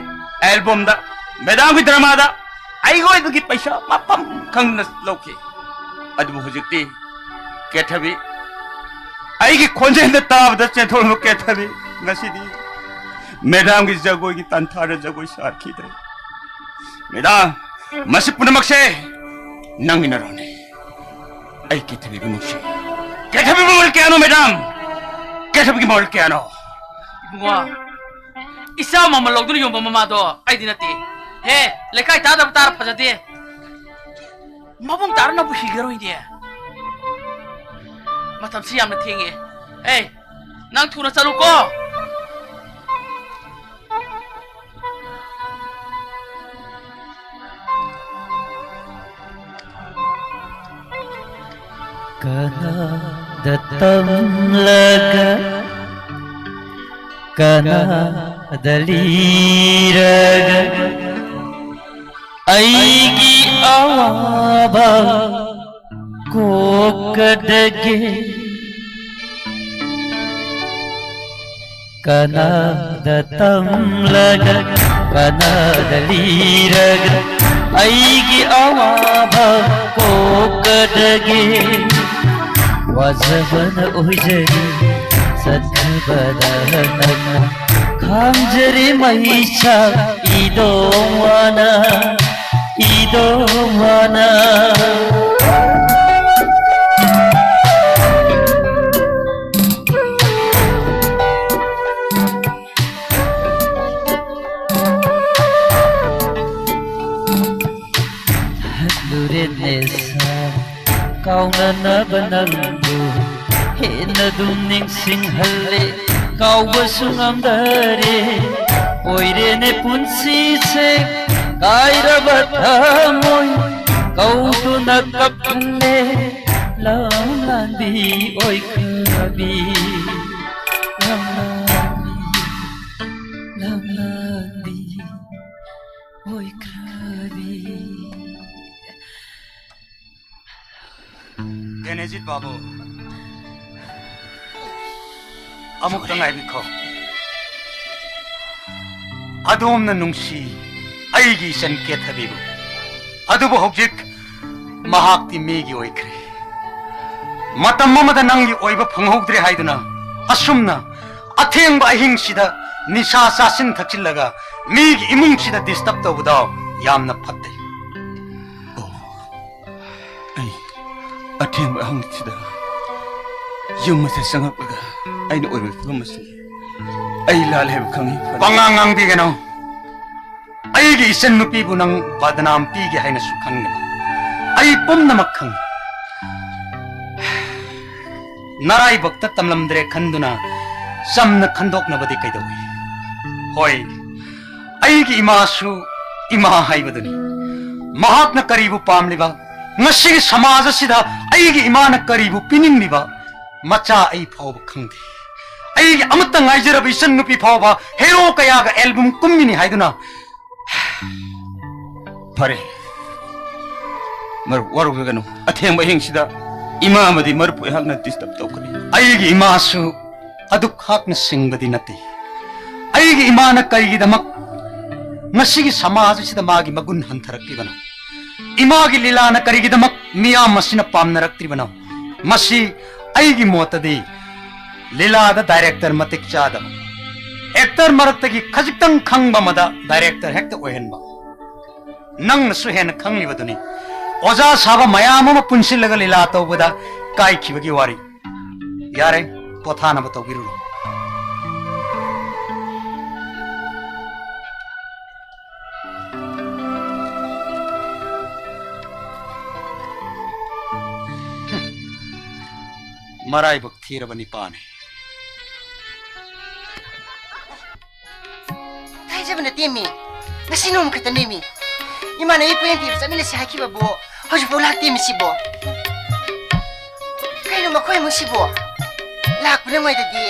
ꯑꯦꯜꯕꯝꯗ, ꯃꯦꯗꯥꯝꯒꯤ ꯗ꯭ꯔꯃꯥꯗ ꯑꯩꯒꯤ ꯑꯣꯏꯕꯒꯤ ꯄꯩꯁꯥ ꯃꯐꯝ ꯈꯪꯗꯅ ꯂꯧꯈꯤ꯫ ꯑꯗꯨꯕꯨ ꯍꯧꯖꯤꯛꯇꯤ ꯀꯦꯊꯕꯤ, ꯑꯩꯒꯤ ꯈꯣꯟꯖꯦꯜꯗ ꯇꯥꯕꯗ ꯆꯦꯟꯊꯣꯛꯂꯕ ꯀꯦꯊꯕꯤ ꯉꯁꯤꯗꯤ ꯃꯦꯗꯥꯝꯒꯤ ꯖꯒꯣꯏꯒꯤ ꯇꯥꯟꯊꯥꯗ ꯖꯒꯣꯏ ꯁꯥꯈꯤꯗ꯭ꯔꯦ꯫ ꯃꯦꯗꯥꯝ, ꯃꯁꯤ ꯄꯨꯝꯅꯃꯛꯁꯦ ꯅꯪꯒꯤ ꯅꯔꯣꯟꯅꯤ꯫ ꯑꯩ ꯀꯦꯊꯕꯤꯕꯨ ꯅꯨꯡꯁꯤ꯫ ꯀꯦꯊꯕꯤꯕꯨ ꯃꯃꯜ ꯀꯌꯥꯅꯣ, ꯃꯦꯗꯥꯝ? ꯀꯦꯊꯕꯤꯒꯤ ꯃꯃꯜ ꯀꯌꯥꯅꯣ? ꯏꯕꯨꯡꯉꯣ, ꯏꯆꯥ ꯃꯃꯜ ꯂꯧꯗꯨꯅ ꯌꯣꯟꯕ ꯃꯃꯥꯗꯣ ꯑꯩꯗꯤ ꯅꯠꯇꯦ꯫ ꯍꯦ, ꯂꯩꯀꯥꯏ ꯇꯥꯗꯕ ꯇꯥꯔ ꯐꯖꯗꯦ꯫ ꯃꯕꯨꯡ ꯇꯥꯔꯅꯕꯨ ꯍꯤꯒꯔꯣꯏꯅꯦ꯫ ꯃꯇꯝꯁꯤ ꯌꯥꯝꯅ ꯊꯦꯡꯉꯦ꯫ ꯑꯦ, ꯅꯪ ꯊꯨꯅ ꯆꯠꯂꯨꯀꯣ꯫ ꯀꯅꯥꯗ ꯇꯝꯂꯒ, ꯀꯅꯥꯗ ꯂꯤꯔꯒ, ꯑꯩꯒꯤ ꯑꯋꯥꯕ ꯀꯣꯛꯀꯗꯒꯦ? ꯀꯅꯥꯗ ꯇꯝꯂꯒ, ꯀꯅꯥꯗ ꯂꯤꯔꯒ, ꯑꯩꯒꯤ ꯑꯋꯥꯕ ꯀꯣꯛꯀꯗꯒꯦ? ꯋꯥꯖꯕꯅ ꯑꯣꯏꯖꯔꯤ ꯆꯠꯈ꯭ꯔꯕꯗ ꯅꯪꯅ, ꯈꯥꯡꯖꯔꯤ ꯃꯩꯁꯥ ꯏꯗꯣꯝ ꯋꯥꯅ, ꯏꯗꯣꯝ ꯋꯥꯅ꯫ ꯍꯜꯂꯨꯔꯦ ꯅꯦꯁꯥ, ꯀꯥꯎꯅꯅꯕ ꯅꯪꯕꯨ ꯍꯦꯟꯅ ꯑꯗꯨꯝ ꯅꯤꯡꯁꯤꯡꯍꯜꯂꯦ, ꯀꯥꯎꯕꯁꯨ ꯉꯝꯗꯔꯦ꯫ ꯑꯣꯏꯔꯦꯅꯦ ꯄꯨꯟꯁꯤꯁꯦ ꯀꯥꯏꯔꯕ ꯊꯃꯣꯏ, ꯀꯧꯗꯨꯅ ꯀꯞꯍꯜꯂꯦ ꯂꯝꯂꯥꯟꯕꯤ ꯑꯣꯏꯈ꯭ꯔꯕꯤ꯫ ꯕꯦꯅꯦꯖꯤꯠ ꯕꯥꯕꯨ, ꯑꯃꯨꯛꯇ ꯉꯥꯏꯕꯤꯈꯣ꯫ ꯑꯗꯣꯝꯅ ꯅꯨꯡꯁꯤ ꯑꯩꯒꯤ ꯏꯆꯟ ꯀꯦꯊꯕꯤꯕꯨ, ꯑꯗꯨꯕꯨ ꯍꯧꯖꯤꯛ ꯃꯍꯥꯛꯇꯤ ꯃꯤꯒꯤ ꯑꯣꯏꯈ꯭ꯔꯦ꯫ ꯃꯇꯝ ꯑꯃꯗ ꯅꯪꯒꯤ ꯑꯣꯏꯕ ꯐꯪꯍꯧꯗ꯭ꯔꯦ ꯍꯥꯏꯗꯨꯅ ꯑꯁꯨꯝꯅ ꯑꯊꯦꯡꯕ ꯑꯍꯤꯡꯁꯤꯗ ꯅꯤꯁꯥ ꯆꯥꯁꯤꯟ ꯊꯛꯆꯤꯜꯂꯒ ꯃꯤꯒꯤ ꯏꯃꯨꯡꯁꯤꯗ ꯗꯤꯁꯇꯔꯕ ꯇꯧꯕꯗꯣ ꯌꯥꯝꯅ ꯐꯠꯇꯦ꯫ ꯑꯣ, ꯑꯩ ꯑꯊꯦꯡꯕ ꯑꯍꯤꯡꯁꯤꯗ ꯌꯨꯝ ꯑꯁꯤꯗ ꯆꯪꯉꯛꯂꯒ ꯑꯩꯅ ꯑꯣꯏꯔꯤꯕ ꯐꯤꯕꯝ ꯑꯁꯤ ꯑꯩ ꯂꯥꯜꯂꯦ ꯍꯥꯏꯕ ꯈꯪꯉꯤ꯫ ꯄꯉꯥꯡ ꯉꯥꯡꯕꯤꯒꯅꯨ꯫ ꯑꯩꯒꯤ ꯏꯆꯟ ꯅꯨꯄꯤꯕꯨ ꯅꯪ ꯕꯗꯅꯥꯝ ꯄꯤꯒꯦ ꯍꯥꯏꯅꯁꯨ ꯈꯟꯒꯅꯨ꯫ ꯑꯩ ꯄꯨꯝꯅꯃꯛ ꯈꯪꯉꯤ꯫ ꯅꯔꯥꯏꯕꯛꯇ ꯇꯝꯂꯝꯗ꯭ꯔꯦ ꯈꯟꯗꯨꯅ ꯆꯝꯅ ꯈꯟꯗꯣꯛꯅꯕꯗꯤ ꯀꯩꯗꯧꯏ? ꯍꯣꯏ, ꯑꯩꯒꯤ ꯏꯃꯥꯁꯨ ꯏꯃꯥ ꯍꯥꯏꯕꯗꯨꯅꯤ꯫ ꯃꯍꯥꯛꯅ ꯀꯔꯤꯕꯨ ꯄꯥꯝꯂꯤꯕ, ꯉꯁꯤꯒꯤ ꯁꯃꯥꯖ ꯑꯁꯤꯗ ꯑꯩꯒꯤ ꯏꯃꯥꯅ ꯀꯔꯤꯕꯨ ꯄꯤꯅꯤꯡꯂꯤꯕ, ꯃꯆꯥ ꯑꯩ ꯐꯥꯎꯕ ꯈꯪꯗꯦ꯫ ꯑꯩꯒꯤ ꯑꯃꯠꯇ ꯉꯥꯏꯖꯔꯕ ꯏꯆꯟ ꯅꯨꯄꯤ ꯐꯥꯎꯕ ꯍꯦꯔꯣ ꯀꯌꯥꯒ ꯑꯦꯜꯕꯝ ꯀꯨꯝꯃꯤꯅꯤ ꯍꯥꯏꯗꯨꯅ꯫ ꯐꯔꯦ, ꯃꯔꯨꯞ, ꯋꯥꯔꯧꯕꯤꯒꯅꯨ꯫ ꯑꯊꯦꯡꯕ ꯑꯍꯤꯡꯁꯤꯗ ꯏꯃꯥ ꯑꯃꯗꯤ ꯃꯔꯨꯞꯄꯨ ꯑꯩꯍꯥꯛꯅ ꯗꯤꯁꯇꯔꯕ ꯇꯧꯈ꯭ꯔꯦ꯫ ꯑꯩꯒꯤ ꯏꯃꯥꯁꯨ ꯑꯗꯨꯛ ꯍꯥꯛꯅ ꯁꯤꯡꯕꯗꯤ ꯅꯠꯇꯦ꯫ ꯑꯩꯒꯤ ꯏꯃꯥꯅ ꯀꯔꯤꯒꯤꯗꯃꯛ ꯉꯁꯤꯒꯤ ꯁꯃꯥꯖ ꯑꯁꯤꯗ ꯃꯥꯒꯤ ꯃꯒꯨꯟ ꯍꯟꯊꯔꯛꯂꯤꯕꯅꯣ? ꯏꯃꯥꯒꯤ ꯂꯤꯂꯥꯅ ꯀꯔꯤꯒꯤꯗꯃꯛ ꯃꯤꯌꯥꯝ ꯑꯁꯤꯅ ꯄꯥꯝꯅꯔꯛꯇ꯭ꯔꯤꯕꯅꯣ? ꯃꯁꯤ ꯑꯩꯒꯤ ꯃꯣꯠꯇꯗꯤ ꯂꯤꯂꯥꯗ ꯗꯥꯏꯔꯦꯛꯇꯔ ꯃꯇꯤꯛ ꯆꯥꯗꯕ, ꯑꯦꯛꯇꯔ ꯃꯔꯛꯇꯒꯤ ꯈꯖꯤꯛꯇꯪ ꯈꯪꯕ ꯑꯃꯗ ꯗꯥꯏꯔꯦꯛꯇꯔ ꯍꯦꯛꯇ ꯑꯣꯏꯍꯟꯕ꯫ ꯅꯪꯅꯁꯨ ꯍꯦꯟꯅ ꯈꯪꯂꯤꯕꯗꯨꯅꯤ꯫ ꯑꯣꯖꯥ ꯁꯥꯕ ꯃꯌꯥꯝ ꯑꯃ ꯄꯨꯟꯁꯤꯜꯂꯒ ꯂꯤꯂꯥ ꯇꯧꯕꯗ ꯀꯥꯏꯈꯤꯕꯒꯤ ꯋꯥꯔꯤ꯫ ꯌꯥꯔꯦ, ꯄꯣꯊꯥꯅꯕ ꯇꯧꯕꯤꯔꯨꯔꯣ꯫ ꯃꯔꯥꯏꯕꯛ ꯊꯤꯔꯕ ꯅꯤꯄꯥꯅꯤ꯫ ꯍꯥꯏꯖꯕ ꯅꯠꯇꯦꯃꯤ, ꯉꯁꯤ ꯅꯣꯡꯃ ꯈꯛꯇꯅꯦꯃꯤ꯫ ꯏꯃꯥꯟꯅꯕꯤ ꯄꯣꯌꯦꯡ ꯄꯤꯕ ꯆꯠꯃꯤꯟꯅꯁꯤ ꯍꯥꯏꯈꯤꯕꯕꯨ ꯍꯧꯖꯤꯛꯐꯥꯎ ꯂꯥꯛꯇꯦꯃꯤ ꯁꯤꯕꯣ꯫ ꯀꯩꯅꯣ ꯃꯈꯣꯏ ꯏꯃꯨꯡꯁꯤꯕꯣ? ꯂꯥꯛꯄ ꯅꯨꯡꯉꯥꯏꯗꯗꯤ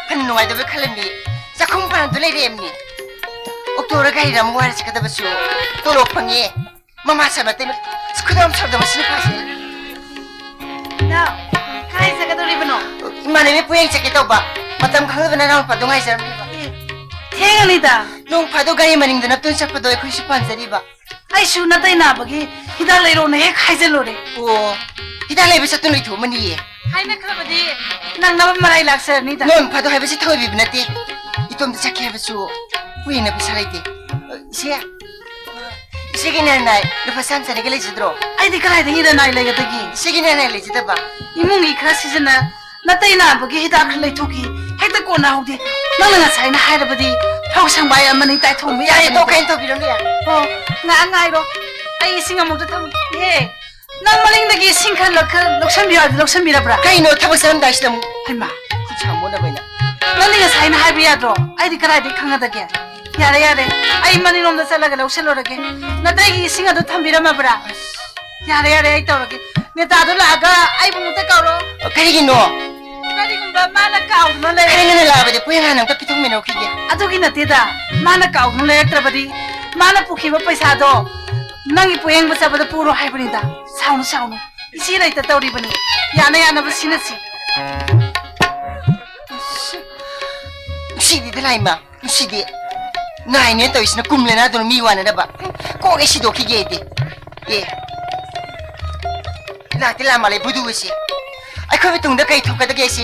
ꯐꯅ ꯅꯨꯡꯉꯥꯏꯗꯕ ꯈꯜꯂꯝꯃꯤ꯫ ꯆꯥꯛꯈꯨꯝ ꯄꯥꯟꯗꯨ ꯂꯩꯔꯦꯝꯅꯤ꯫ ꯑꯣꯛꯇꯣꯔ ꯒꯥꯔꯤꯔ ꯑꯃ ꯋꯥꯏꯔ ꯆꯠꯀꯗꯕꯁꯨ ꯇꯣꯂꯣꯞ ꯐꯪꯉꯦ꯫ ꯃꯃꯥ ꯁꯥꯟꯅ ꯇꯩꯅ ꯈꯨꯗꯝ ꯁꯥꯗꯕ ꯁꯤꯅ ꯐꯥꯁꯦ꯫ ꯀꯥꯏ ꯆꯠꯀꯗꯧꯔꯤꯕꯅꯣ? ꯏꯃꯥꯟꯅꯕꯤ ꯄꯣꯌꯦꯡ ꯆꯠꯀꯦ ꯇꯧꯕ꯫ ꯃꯇꯝ ꯈꯪꯗꯕ ꯅꯅꯥꯎ ꯅꯨꯄꯥꯗꯣ ꯉꯥꯏꯖꯔꯝꯂꯤꯕ꯫ ꯑꯦ, ꯊꯦꯡꯉꯅꯤꯗ꯫ ꯅꯣꯡ ꯐꯥꯗꯣꯛ ꯒꯥꯔꯤ ꯃꯅꯤꯡꯗ ꯅꯞꯇꯨꯅ ꯆꯠꯄꯗꯣ ꯑꯩꯈꯣꯏꯁꯨ ꯄꯥꯝꯖꯔꯤꯕ꯫ ꯑꯩꯁꯨ ꯅꯇꯩ ꯅꯥꯕꯒꯤ ꯍꯤꯗꯥꯛ ꯂꯩꯔꯣꯅ ꯍꯦꯛ ꯍꯥꯏꯖꯜꯂꯨꯔꯦ꯫ ꯑꯣ, ꯍꯤꯗꯥꯛ ꯂꯩꯕ ꯆꯠꯇꯨꯅ ꯂꯩꯊꯣꯛꯑꯃꯅꯤꯌꯦ꯫ ꯍꯥꯏꯅꯈ꯭ꯔꯕꯗꯤ ꯅꯪꯅꯕ ꯃꯔꯥꯏ ꯂꯥꯛꯆꯔꯅꯤꯗ꯫ ꯅꯣꯡ ꯐꯥꯗꯣꯛ ꯍꯥꯏꯕꯁꯤ ꯊꯧꯑꯣꯏꯕꯤꯕ ꯅꯠꯇꯦ꯫ ꯏꯇꯣꯝꯇ ꯆꯠꯀꯦ ꯍꯥꯏꯕꯁꯨ ꯄꯣꯌꯦꯡꯅ ꯄꯩꯁꯥ ꯂꯩꯇꯦ꯫ ꯏꯆꯦ, ꯏꯆꯦꯒꯤ ꯅꯤꯔꯅꯥꯏ ꯂꯨꯄꯥ ꯆꯥꯝ ꯆꯅꯤꯒ ꯂꯩꯖꯗ꯭ꯔꯣ? ꯑꯩꯗꯤ ꯀꯗꯥꯏꯗ ꯅꯤꯔꯅꯥꯏ ꯂꯩꯒꯗꯒꯦ? ꯏꯆꯦꯒꯤ ꯅꯤꯔꯅꯥꯏ ꯂꯩꯖꯗꯕ? ꯏꯃꯨꯡꯒꯤ ꯈꯔ ꯁꯤꯖꯤꯟꯅ, ꯅꯇꯩ ꯅꯥꯕꯒꯤ ꯍꯤꯗꯥꯛ ꯈꯔ ꯂꯩꯊꯣꯛꯈꯤ꯫ ꯍꯦꯛꯇ ꯀꯣꯟꯅꯍꯧꯗꯦ꯫ ꯅꯪꯅ ꯉꯁꯥꯏꯅ ꯍꯥꯏꯔꯕꯗꯤ ꯐꯧ ꯁꯪꯕꯥꯏ ꯑꯃꯅꯤ ꯇꯥꯏꯊꯣꯛꯑꯝꯕ ꯌꯥꯔꯦ, ꯌꯥꯕꯅꯤꯗ꯫ ꯇꯣꯛ ꯀꯩꯅ ꯇꯧꯕꯤꯔꯝꯕ ꯌꯥꯔꯦ꯫ ꯑꯣ, ꯉꯥꯏꯍꯥꯛ ꯉꯥꯏꯔꯣ꯫ ꯑꯩ ꯏꯁꯤꯡ ꯑꯃꯨꯛꯇ ꯊꯝꯒꯦ꯫ ꯅꯪ ꯃꯅꯤꯡꯗꯒꯤ ꯏꯁꯤꯡ ꯈꯔ ꯂꯧ-, ꯈꯔ ꯂꯧꯁꯟꯕꯤꯌꯨ ꯍꯥꯏꯕꯗꯤ ꯂꯧꯁꯟꯕꯤꯔꯕ꯭ꯔꯥ? ꯀꯩꯅꯣ ꯊꯕꯛ ꯆꯠꯂꯝꯗꯥꯏꯁꯤꯗ ꯑꯃꯨꯛ? ꯍꯩꯃꯥ꯫ ꯈꯨꯠ ꯁꯥ ꯃꯣꯠꯅꯕ ꯑꯩꯅ꯫ ꯅꯪꯗꯤ ꯉꯁꯥꯏꯅ ꯍꯥꯏꯕ ꯌꯥꯗ꯭ꯔꯣ? ꯑꯩꯗꯤ ꯀꯗꯥꯏꯗꯒꯤ ꯈꯪꯒꯗꯒꯦ? ꯌꯥꯔꯦ, ꯌꯥꯔꯦ꯫ ꯑꯩ ꯃꯅꯤꯡꯂꯣꯝꯗ ꯆꯠꯂꯒ ꯂꯧꯁꯜꯂꯨꯔꯒꯦ꯫ ꯅꯇꯩꯒꯤ ꯏꯁꯤꯡ ꯑꯗꯨ ꯊꯝꯕꯤꯔꯝꯃꯕ꯭ꯔꯥ? ꯌꯥꯔꯦ, ꯌꯥꯔꯦ, ꯑꯩ ꯇꯧꯔꯒꯦ꯫ ꯅꯦꯇꯥꯗꯣ ꯂꯥꯛꯑꯒ ꯑꯩꯕꯨ ꯑꯃꯨꯛꯇ ꯀꯧꯔꯣ꯫ ꯀꯔꯤꯒꯤꯅꯣ? ꯀꯔꯤꯒꯨꯝꯕ ꯃꯥꯅ ꯀꯥꯎꯗꯨꯅ ꯂꯩꯔꯦ꯫ ꯈꯔ ꯉꯟꯅ ꯂꯥꯛꯑꯕꯗꯤ ꯄꯨꯌꯦꯡ ꯍꯥꯟꯅ ꯑꯝꯇ ꯄꯤꯊꯣꯛꯃꯤꯟꯅꯧꯈꯤꯒꯦ꯫ ꯑꯗꯨꯒꯤ ꯅꯠꯇꯦꯗ, ꯃꯥꯅ ꯀꯥꯎꯗꯨꯅ ꯂꯩꯔꯛꯇ꯭ꯔꯕꯗꯤ ꯃꯥꯅ ꯄꯨꯈꯤꯕ ꯄꯩꯁꯥꯗꯣ ꯅꯪꯒꯤ ꯄꯣꯌꯦꯡꯕ ꯆꯠꯄꯗ ꯄꯨꯔꯣ ꯍꯥꯏꯕꯅꯤꯗ꯫ ꯁꯥꯎꯅꯨ, ꯁꯥꯎꯅꯨ꯫ ꯏꯆꯦ ꯂꯩꯇ ꯇꯧꯔꯤꯕꯅꯤ꯫ ꯌꯥꯅ ꯌꯥꯅꯕ ꯁꯤꯟꯅꯁꯤ꯫ ꯅꯨꯡꯁꯤꯗꯦꯗ ꯂꯥꯏꯃ, ꯅꯨꯡꯁꯤꯗꯦ꯫ ꯅꯥꯏꯅꯦ ꯇꯧꯔꯤꯁꯤꯅ ꯀꯨꯝꯂꯦꯅ ꯑꯗꯨꯅ ꯃꯤ ꯋꯥꯅꯅꯕ꯫ ꯀꯣꯛ ꯑꯩ ꯁꯤꯗꯣꯛꯈꯤꯒꯦ ꯑꯩꯗꯤ꯫ ꯑꯦ꯫ ꯂꯥꯛꯇꯤ ꯂꯥꯛ ꯃꯥꯜꯂꯦ ꯕꯨꯗꯨ ꯑꯁꯤ꯫ ꯑꯩꯈꯣꯏ ꯇꯨꯡꯗ ꯀꯩ ꯊꯣꯛꯀꯗꯒꯦ ꯑꯁꯤ?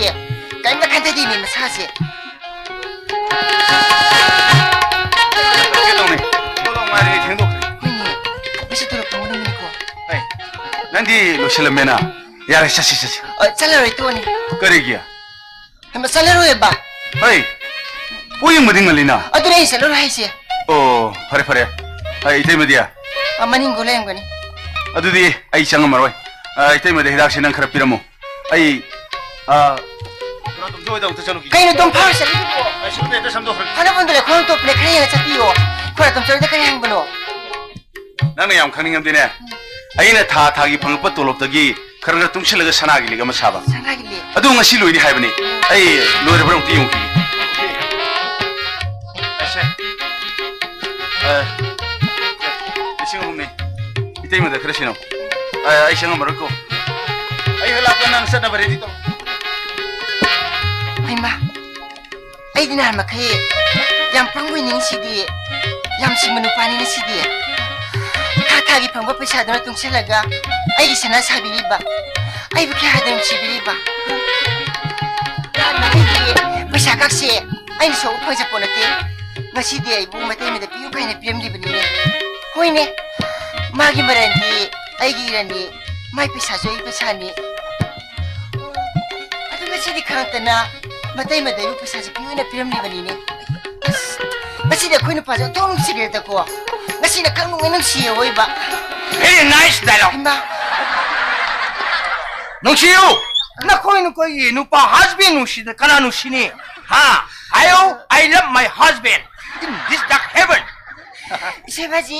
ꯀꯔꯤꯝꯇ ꯈꯟꯊꯗꯦꯅꯦ ꯃꯁꯥꯁꯦ꯫ ꯀꯩꯗꯧꯅꯤ? ꯊꯣꯛꯂꯛꯑꯣ ꯉꯥꯏꯔꯦ, ꯑꯩ ꯊꯦꯡꯗꯣꯛꯈ꯭ꯔꯦ꯫ ꯍꯣꯏꯅꯦ, ꯉꯁꯤ ꯇꯣꯂꯣꯞ ꯐꯪꯒꯗꯕꯅꯤꯀꯣ꯫ ꯍꯩ, ꯅꯪꯗꯤ ꯂꯣꯏꯁꯤꯜꯂꯝꯃꯦꯅ? ꯌꯥꯔꯦ, ꯆꯠꯁꯤ, ꯆꯠꯁꯤ꯫ ꯑ, ꯆꯠꯂꯔꯣꯏ, ꯇꯣꯛꯑꯅꯤ꯫ ꯀꯔꯤꯒꯤ? ꯍꯩꯃꯥ, ꯆꯠꯂꯔꯣꯏꯕ꯫ ꯍꯩ, ꯄꯣꯌꯦꯡꯕꯗꯤ ꯉꯜꯂꯤꯅ꯫ ꯑꯗꯨꯅꯦ ꯑꯩ ꯆꯠꯂꯔꯣꯏ ꯍꯥꯏꯁꯦ꯫ ꯑꯣ, ꯐꯔꯦ, ꯐꯔꯦ꯫ ꯑꯩ ꯏꯇꯩꯃꯗꯤ? ꯑ, ꯃꯅꯤꯡꯗ ꯂꯩꯔꯝꯒꯅꯤ꯫ ꯑꯗꯨꯗꯤ ꯑꯩ ꯆꯪꯉꯝꯃꯔꯣꯏ꯫ ꯑ, ꯏꯇꯩꯃꯗ ꯍꯤꯗꯥꯛꯁꯦ ꯅꯪ ꯈꯔ ꯄꯤꯔꯝꯃꯨ꯫ ꯑꯩ, ꯑ, ꯈꯨꯔꯥꯇꯣꯝꯆꯥ ꯍꯣꯏꯗ ꯑꯃꯨꯛꯇ ꯆꯠꯂꯨꯈꯤꯒꯦ꯫ ꯀꯩꯅꯣ ꯑꯗꯨꯝ ꯐꯥꯔ ꯆꯠꯂꯤꯗꯨꯕꯣ? ꯑꯩ ꯁꯣꯝꯗ ꯍꯦꯛꯇ ꯁꯝꯗꯣꯛꯈ꯭ꯔꯒꯦ꯫ ꯐꯅꯕꯨꯟꯗ ꯂꯩꯈꯣꯝ ꯇꯣꯞꯄꯅꯦ, ꯈꯔ ꯌꯦꯡꯉ ꯆꯠꯄꯤꯌꯣ꯫ ꯈꯨꯔꯥꯇꯣꯝꯆꯥ ꯍꯣꯏꯗ ꯀꯔꯤ ꯍꯪꯕꯅꯣ? ꯅꯪꯅ ꯌꯥꯝ ꯈꯪꯅꯤꯡꯉꯝꯗꯤꯅꯦ꯫ ꯑꯩꯅ ꯊꯥ ꯊꯥꯒꯤ ꯐꯪꯉꯛꯄ ꯇꯣꯂꯣꯞꯇꯒꯤ ꯈꯔ ꯈꯔ ꯇꯨꯡꯁꯤꯜꯂꯒ ꯁꯅꯥꯒꯤ ꯂꯤꯛ ꯑꯃ ꯁꯥꯕ꯫ ꯁꯅꯥꯒꯤ ꯂꯤꯛ? ꯑꯗꯨ ꯉꯁꯤ ꯂꯣꯏꯅꯤ ꯍꯥꯏꯕꯅꯤ꯫ ꯑꯩ ꯂꯣꯏꯔꯕ꯭ꯔꯥ ꯑꯃꯨꯛꯇ ꯌꯦꯡꯉꯨꯈꯤꯒꯦ꯫ ꯑꯁꯦ꯫ ꯑ, ꯂꯤꯁꯤꯡ ꯑꯍꯨꯝꯅꯤ꯫ ꯏꯇꯩꯃꯗ ꯈꯔ ꯁꯤꯟꯅꯧ꯫ ꯑ, ꯑꯩ ꯁꯪꯉꯝꯃꯔꯣꯏꯀꯣ꯫ ꯑꯩ ꯍꯦꯛ ꯂꯥꯛꯄ ꯅꯪ ꯆꯠꯅꯕ ready ꯇꯧ꯫ ꯍꯩꯃꯥ, ꯑꯩꯗꯤ ꯅꯍꯥꯟ ꯃꯈꯩ ꯌꯥꯝ ꯄꯪꯕꯣꯏ ꯅꯤꯡꯁꯤꯗꯤ, ꯌꯥꯝ ꯁꯤꯡꯕ ꯅꯨꯄꯥꯅꯤꯅ ꯁꯤꯗꯤ꯫ ꯊꯥ ꯊꯥꯒꯤ ꯐꯪꯕ ꯄꯩꯁꯥꯗꯨꯅ ꯇꯨꯡꯁꯤꯜꯂꯒ ꯑꯩꯒꯤ ꯁꯅꯥ ꯁꯥꯕꯤꯔꯤꯕ, ꯑꯩꯕꯨ ꯀꯌꯥꯗ ꯅꯨꯡꯁꯤꯕꯤꯔꯤꯕ꯫ ꯅꯍꯥꯟ ꯃꯈꯩꯗꯤ ꯄꯩꯁꯥ ꯀꯛꯁꯦ ꯑꯩꯅ ꯁꯣꯛ ꯐꯪꯖꯄꯣ ꯅꯠꯇꯦ꯫ ꯉꯁꯤꯗꯤ ꯑꯩꯕꯨ ꯃꯇꯩ ꯃꯗ ꯄꯤꯌꯨ ꯀꯥꯏꯅ ꯄꯤꯔꯝꯂꯤꯕꯅꯤꯅꯦ꯫ ꯍꯣꯏꯅꯦ, ꯃꯥꯒꯤ ꯃꯔꯟꯗꯤ ꯑꯩꯒꯤ ꯏꯔꯟꯅꯤ, ꯃꯥꯏ ꯄꯩꯁꯥꯁꯨ ꯑꯩ ꯄꯩꯁꯥꯅꯤ꯫ ꯑꯗꯨ ꯉꯁꯤꯗꯤ ꯈꯪꯉꯛꯇꯅ ꯃꯇꯩ ꯃꯗꯩꯕꯨ ꯄꯩꯁꯥꯁꯦ ꯄꯤꯌꯨꯅ ꯄꯤꯔꯝꯂꯤꯕꯅꯤꯅꯦ꯫ ꯑꯁ, ꯉꯁꯤꯗꯤ ꯑꯩꯈꯣꯏ ꯅꯨꯄꯥꯁꯦ ꯑꯣꯟꯊꯣꯛ ꯅꯨꯡꯁꯤꯈ꯭ꯔꯦꯗꯀꯣ꯫ ꯉꯁꯤꯅ ꯈꯪ ꯅꯨꯡꯉꯥꯏ ꯅꯨꯡꯁꯤꯌꯦ ꯑꯣꯏꯕ꯫ Very nice dialogue. ꯍꯩꯃꯥ꯫ ꯅꯨꯡꯁꯤꯌꯨ꯫ ꯅꯈꯣꯏ ꯅꯈꯣꯏꯒꯤ ꯅꯨꯄꯥ husband ꯅꯨꯡꯁꯤꯗ ꯀꯅꯥ ꯅꯨꯡꯁꯤꯅꯤ? ꯍꯥ? ꯍꯥꯏꯌꯨ, "I love my husband in this dark heaven." ꯏꯆꯦ ꯕꯥꯖꯤ,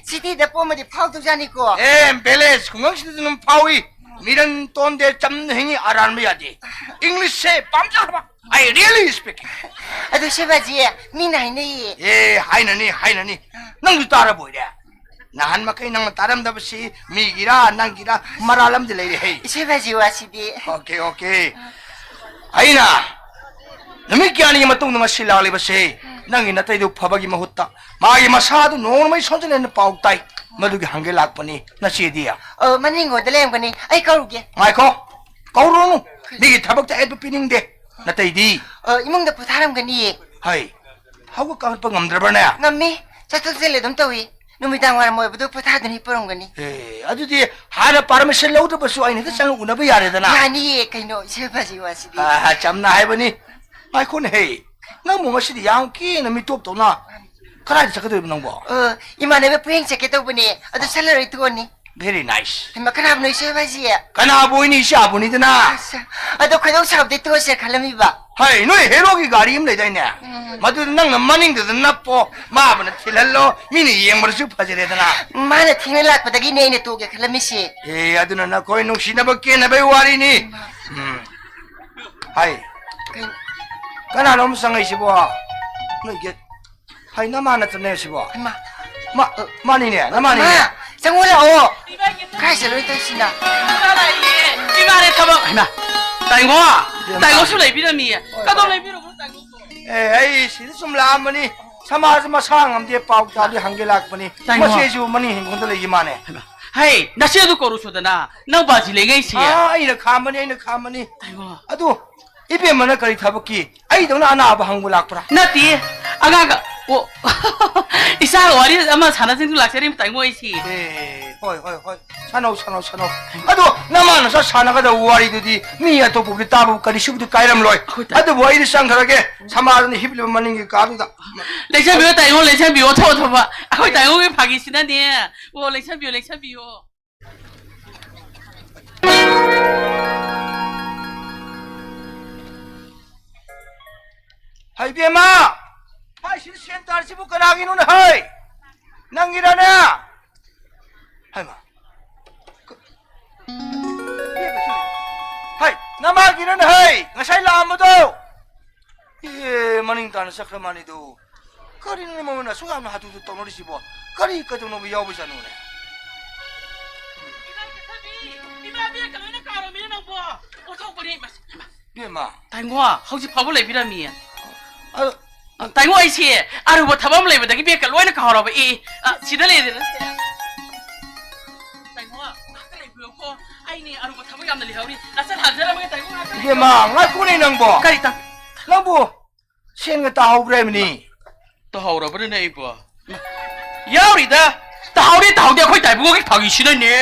cityꯗ ꯄꯣꯝꯃꯗꯤ ꯐꯥꯎꯗꯧꯖꯥꯠꯅꯤꯀꯣ꯫ ꯑꯦ, village ꯈꯨꯡꯒꯪꯁꯤꯗꯁꯨ ꯑꯗꯨꯝ ꯐꯥꯎꯏ꯫ ꯃꯤꯔꯟ ꯇꯣꯟꯗꯦ, ꯆꯝꯅ ꯍꯤꯡꯉꯤ, ꯑꯔꯥꯟꯕ ꯌꯥꯗꯦ꯫ Englishꯁꯦ ꯄꯥꯝꯖꯈ꯭ꯔꯕ꯫ I really speak. ꯑꯗꯨ ꯏꯆꯦ ꯕꯥꯖꯤ, ꯃꯤꯅ ꯍꯥꯏꯅꯩꯌꯦ꯫ ꯑꯦ, ꯍꯥꯏꯅꯅꯤ, ꯍꯥꯏꯅꯅꯤ꯫ ꯅꯪꯁꯨ ꯇꯥꯔꯕꯣꯏꯔꯦ? ꯅꯍꯥꯟ ꯃꯈꯩ ꯅꯪꯅ ꯇꯥꯔꯝꯗꯕꯁꯤ ꯃꯤꯒꯤꯔꯥ ꯅꯪꯒꯤꯔꯥ ꯃꯔꯥꯜ ꯑꯃꯗꯤ ꯂꯩꯔꯦ ꯍꯩ꯫ ꯏꯆꯦ ꯕꯥꯖꯤ ꯋꯥꯁꯤꯗꯤ꯫ Okay, okay. ꯑꯩꯅ ꯅꯨꯃꯤꯠ ꯀꯌꯥꯅꯤꯒꯤ ꯃꯇꯨꯡꯗ ꯉꯁꯤ ꯂꯥꯛꯂꯤꯕꯁꯤ ꯅꯪꯒꯤ ꯅꯇꯩꯗꯨ ꯐꯕꯒꯤ ꯃꯍꯨꯠꯇ ꯃꯥꯒꯤ ꯃꯁꯥꯗꯨ ꯅꯣꯡꯃꯩ ꯁꯣꯟꯖꯜꯂꯦꯅ ꯄꯥꯎ ꯇꯥꯏ꯫ ꯃꯗꯨꯒꯤ ꯍꯪꯒꯦ ꯂꯥꯛꯄꯅꯤ꯫ ꯅꯆꯦꯗꯤ? ꯑ, ꯃꯅꯤꯡ ꯍꯣꯗ ꯂꯩꯔꯝꯒꯅꯤ꯫ ꯑꯩ ꯀꯧꯔꯨꯒꯦ꯫ ꯉꯥꯏꯈꯣ꯫ ꯀꯧꯔꯨꯅꯨ꯫ ꯃꯤꯒꯤ ꯊꯕꯛꯇ ꯑꯌꯦꯠꯄ ꯄꯤꯅꯤꯡꯗꯦ꯫ ꯅꯇꯩꯗꯤ? ꯑ, ꯏꯃꯨꯡꯗ ꯄꯣꯊꯥꯔꯝꯒꯅꯤꯌꯦ꯫ ꯍꯩ, ꯍꯧꯒꯠ ꯀꯥꯡꯈꯠꯄ ꯉꯝꯗ꯭ꯔꯕꯅꯦ? ꯉꯝꯃꯤ꯫ ꯆꯠꯊꯣꯛ ꯆꯠꯁꯤꯟ ꯑꯗꯨꯝ ꯇꯧꯏ꯫ ꯅꯨꯃꯤꯗꯥꯡ ꯋꯥꯏꯔꯝ ꯑꯣꯏꯕꯗꯨ ꯄꯣꯊꯥꯗꯨꯅ ꯍꯤꯞꯄꯔꯝꯒꯅꯤ꯫ ꯑꯦ, ꯑꯗꯨꯗꯤ ꯍꯥꯟꯅ permission ꯂꯧꯗ꯭ꯔꯕꯁꯨ ꯑꯩꯅ ꯍꯦꯛꯇ ꯆꯪꯉ ꯎꯅꯕ ꯌꯥꯔꯦꯗꯅ꯫ ꯌꯥꯅꯤꯌꯦ ꯀꯩꯅꯣ, ꯏꯆꯦ ꯐꯖꯤ ꯋꯥꯁꯤꯗꯤ꯫ ꯑ, ꯆꯝꯅ ꯍꯥꯏꯕꯅꯤ꯫ ꯉꯥꯏꯈꯣꯅꯦ ꯍꯦ, ꯅꯪꯕꯨ ꯉꯁꯤꯗꯤ ꯌꯥꯝ ꯀꯦꯅ ꯃꯤꯇꯣꯞ ꯇꯧꯅ ꯀꯗꯥꯏꯗ ꯆꯠꯀꯗꯧꯔꯤꯕ ꯅꯪꯕꯣ? ꯑ, ꯏꯃꯥꯟꯅꯕ ꯄꯣꯌꯦꯡ ꯆꯠꯀꯦ ꯇꯧꯕꯅꯦ, ꯑꯗꯨ ꯆꯠꯂꯔꯣꯏ ꯇꯣꯛꯑꯅꯤ꯫ Very nice. ꯍꯩꯃꯥ, ꯀꯅꯥꯕꯨꯅꯣ ꯏꯆꯦ ꯍꯥꯏꯁꯤ? ꯀꯅꯥꯕꯨ ꯑꯣꯏꯅꯤ, ꯏꯆꯥꯕꯨꯅꯤꯗꯅ꯫ ꯑꯁ, ꯑꯗꯣ ꯈꯣꯏꯗꯧ ꯁꯥꯎꯕꯗꯤ ꯇꯣꯛꯑꯁꯤꯔ ꯈꯜꯂꯝꯃꯤꯕ꯫ ꯍꯩ, ꯅꯣꯏ ꯍꯦꯔꯣꯒꯤ ꯒꯥꯔꯤ ꯑꯃ ꯂꯩꯗꯥꯏꯅꯦ? ꯎꯝ꯫ ꯃꯗꯨꯗ ꯅꯪꯅ ꯃꯅꯤꯡꯗꯨꯗ ꯅꯞꯄꯣ, ꯃꯥꯕꯨꯅ ꯊꯤꯜꯍꯜꯂꯣ, ꯃꯤꯅ ꯌꯦꯡꯕꯗꯁꯨ ꯐꯖꯔꯦꯗꯅ꯫ ꯃꯥꯅ ꯊꯦꯡꯅ ꯂꯥꯛꯄꯗꯒꯤꯅꯦ ꯑꯩꯅ ꯇꯣꯛꯑꯒꯦ ꯈꯜꯂꯝꯃꯤꯁꯦ꯫ ꯑꯦ, ꯑꯗꯨꯅ ꯅꯈꯣꯏ ꯅꯨꯡꯁꯤꯅꯕ ꯀꯦꯟꯅꯕꯩ ꯋꯥꯔꯤꯅꯤ꯫ ꯎꯝ꯫ ꯍꯩ, ꯀꯩꯅꯣ? ꯀꯅꯥꯅꯣ ꯑꯃ ꯆꯪꯉꯛꯏꯁꯤꯕꯣ? ꯅꯣꯏ ꯒꯦꯠ ꯍꯩ, ꯅꯃꯥ ꯅꯠꯇ꯭ꯔꯅꯦ ꯁꯤꯕꯣ? ꯍꯩꯃꯥ꯫ ꯃꯥ, ꯑ, ꯃꯥꯅꯤꯅꯦ, ꯅꯃꯥꯅꯤꯅꯦ꯫ ꯃꯥ, ꯆꯪꯉꯣ ꯂꯥꯛꯑꯣ꯫ ꯀꯥꯏ ꯆꯠꯂꯨꯏ ꯇꯧꯏꯁꯤꯅ? ꯏꯃꯥꯅꯦ ꯊꯕꯛ꯫ ꯍꯩꯃꯥ, ꯇꯥꯏꯉꯣ, ꯏꯕꯦꯝꯃ꯫ ꯇꯥꯏꯉꯣꯁꯨ ꯂꯩꯕꯤꯔꯝꯃꯤꯌꯦ꯫ ꯍꯣꯏ, ꯀꯗꯣꯝ ꯍꯣꯏ꯫ ꯂꯩꯕꯤꯔꯨꯕꯅꯣ ꯇꯥꯏꯉꯣ? ꯑꯦ, ꯑꯩ ꯁꯤꯗ ꯁꯨꯝ ꯂꯥꯛꯑꯝꯕꯅꯤ꯫ ꯁꯃꯥꯖ ꯃꯁꯥ ꯉꯝꯗꯦ, ꯄꯥꯎ ꯇꯥꯕꯗꯤ ꯍꯪꯒꯦ ꯂꯥꯛꯄꯅꯤ꯫ ꯇꯥꯏꯉꯣ꯫ ꯃꯆꯦꯁꯨ ꯃꯅꯤꯡ ꯍꯤꯡꯒꯣꯜꯗ ꯂꯩꯈꯤ ꯃꯥꯅꯦ꯫ ꯍꯩꯃꯥ, ꯍꯩ, ꯅꯆꯦꯗꯨ ꯀꯧꯔꯨꯁꯣꯗꯅ, ꯅꯪ ꯕꯥꯖꯤ ꯂꯩꯉꯩꯁꯤ꯫ ꯑꯥ, ꯑꯩꯅ ꯈꯥꯝꯕꯅꯤ, ꯑꯩꯅ ꯈꯥꯝꯕꯅꯤ꯫ ꯇꯥꯏꯉꯣ꯫ ꯑꯗꯨ ꯏꯕꯦꯝꯃꯅ ꯀꯔꯤ ꯊꯕꯛꯀꯤ ꯑꯩꯗꯧꯅ ꯑꯅꯥꯕ ꯍꯪꯕ ꯂꯥꯛꯄ꯭ꯔꯥ? ꯅꯠꯇꯦ, ꯑꯉꯥꯡꯒ, ꯑꯣ, ꯏꯆꯥꯒ ꯋꯥꯔꯤ ꯑꯃ ꯁꯥꯟꯅꯁꯤꯡꯗꯨ ꯂꯥꯛꯆꯔꯤꯕ ꯇꯥꯏꯉꯣ ꯑꯩꯁꯤ꯫ ꯑꯦ, ꯍꯣꯏ, ꯍꯣꯏ, ꯍꯣꯏ, ꯁꯥꯟꯅꯧ, ꯁꯥꯟꯅꯧ, ꯁꯥꯟꯅꯧ꯫ ꯑꯗꯣ ꯅꯃꯥ ꯅꯆꯥ ꯁꯥꯟꯅꯒꯗꯕ ꯋꯥꯔꯤꯗꯨꯗꯤ ꯃꯤ ꯑꯇꯣꯞꯄꯕꯨꯗꯤ ꯇꯥꯕ ꯀꯔꯤꯁꯨꯕꯨꯗꯤ ꯀꯥꯏꯔꯝꯂꯣꯏ꯫ ꯑꯩꯈꯣꯏ ꯇꯥꯏ- ꯑꯗꯨꯕꯨ ꯑꯩꯗꯤ ꯆꯪꯈ꯭ꯔꯒꯦ, ꯁꯃꯥꯖꯅ ꯍꯤꯞꯂꯤꯕ ꯃꯅꯤꯡꯒꯤ ꯀꯥꯗꯨꯗ꯫ ꯂꯦꯡꯁꯟꯕꯤꯌꯣ ꯇꯥꯏꯉꯣ, ꯂꯦꯡꯁꯟꯕꯤꯌꯣ, ꯑꯣꯟꯊꯣꯛ ꯑꯣꯟꯊꯣꯛꯄ꯫ ꯑꯩꯈꯣꯏ ꯇꯥꯏꯉꯣꯒꯤ ꯐꯥꯒꯤꯁꯤꯅꯅꯦ꯫ ꯑꯣ, ꯂꯦꯡꯁꯟꯕꯤꯌꯣ, ꯂꯦꯡꯁꯟꯕꯤꯌꯣ꯫ ꯍꯩ ꯕꯦꯝꯃ! ꯍꯥꯏ, ꯁꯤꯗ ꯁꯦꯟ ꯇꯥꯔꯤꯁꯤꯕꯨ ꯀꯅꯥꯒꯤꯅꯣꯅꯦ ꯍꯩ? ꯅꯪꯒꯤꯔꯅꯦ? ꯍꯩꯃꯥ! ꯀ-, ꯍꯩ, ꯅꯃꯥꯒꯤꯔꯅꯦ ꯍꯩ? ꯉꯁꯥꯏ ꯂꯥꯛꯑꯝꯕꯗꯣ? ꯑꯦ, ꯃꯅꯤꯡ ꯇꯥꯅ ꯆꯠꯈ꯭ꯔ ꯃꯥꯜꯂꯤꯗꯣ꯫ ꯀꯔꯤꯅꯣ ꯃꯉꯣꯟꯗ ꯑꯁꯨꯛ ꯌꯥꯝꯅ ꯍꯥꯊꯨ ꯍꯥꯊꯨ ꯇꯧꯅꯔꯤꯁꯤꯕꯣ? ꯀꯔꯤ ꯀꯩꯗꯧꯅꯕ ꯌꯥꯎꯕꯖꯥꯠꯅꯣꯅꯦ? ꯏꯃꯥ ꯀꯦꯊꯕꯤ! ꯏꯃꯥ ꯕꯦꯒꯀ ꯂꯣꯏꯅ ꯀꯥꯎꯔꯝꯃꯤꯅꯦ ꯅꯪꯕꯣ! ꯑꯣꯟꯊꯣꯛꯄꯅꯤ! ꯏꯃꯥ, ꯏꯃꯥ! ꯏꯕꯦꯝꯃ! ꯇꯥꯏꯉꯣ, ꯍꯧꯖꯤꯛ ꯐꯥꯎꯕ ꯂꯩꯕꯤꯔꯝꯃꯤ꯫ ꯑ, ꯇꯥꯏꯉꯣ, ꯑꯩꯁꯦ ꯑꯔꯨꯕ ꯊꯕꯛ ꯑꯃ ꯂꯩꯕꯗꯒꯤ ꯕꯦꯒꯀ ꯂꯣꯏꯅ ꯀꯥꯎꯔꯕ꯫ ꯑꯦ, ꯑ, ꯁꯤꯗ ꯂꯩꯔꯦ꯫ ꯇꯥꯏꯉꯣ, ꯉꯥꯛꯇ ꯂꯩꯕꯤꯌꯨꯀꯣ꯫ ꯑꯩꯅꯦ ꯑꯔꯨꯕ ꯊꯕꯛ ꯌꯥꯝꯅ ꯂꯩꯍꯧꯔꯤ꯫ ꯅꯆꯟ ꯍꯟꯖꯔꯝꯃꯒꯦ, ꯇꯥꯏꯉꯣ, ꯉꯥꯛꯇ ꯂꯩꯕꯤꯌꯨ꯫ ꯏꯕꯦꯝꯃ, ꯉꯥꯏꯈꯣꯅꯦ ꯅꯪꯕꯣ꯫ ꯀꯔꯤ ꯇ-, ꯅꯪꯕꯨ ꯁꯦꯟꯒ ꯇꯥꯍꯧꯕ꯭ꯔꯥ ꯍꯥꯏꯕꯅꯤ? ꯇꯥꯍꯧꯔꯕꯅꯤꯅꯦ ꯑꯩꯕꯣ꯫ ꯌꯥꯎꯔꯤꯗ꯫ ꯇꯥꯍꯧꯔꯤ, ꯇꯥꯍꯧꯗꯦ, ꯑꯩꯈꯣꯏ ꯇꯥꯏꯕꯨꯡꯒꯤ ꯐꯥꯒꯤꯁꯤꯅꯅꯦ꯫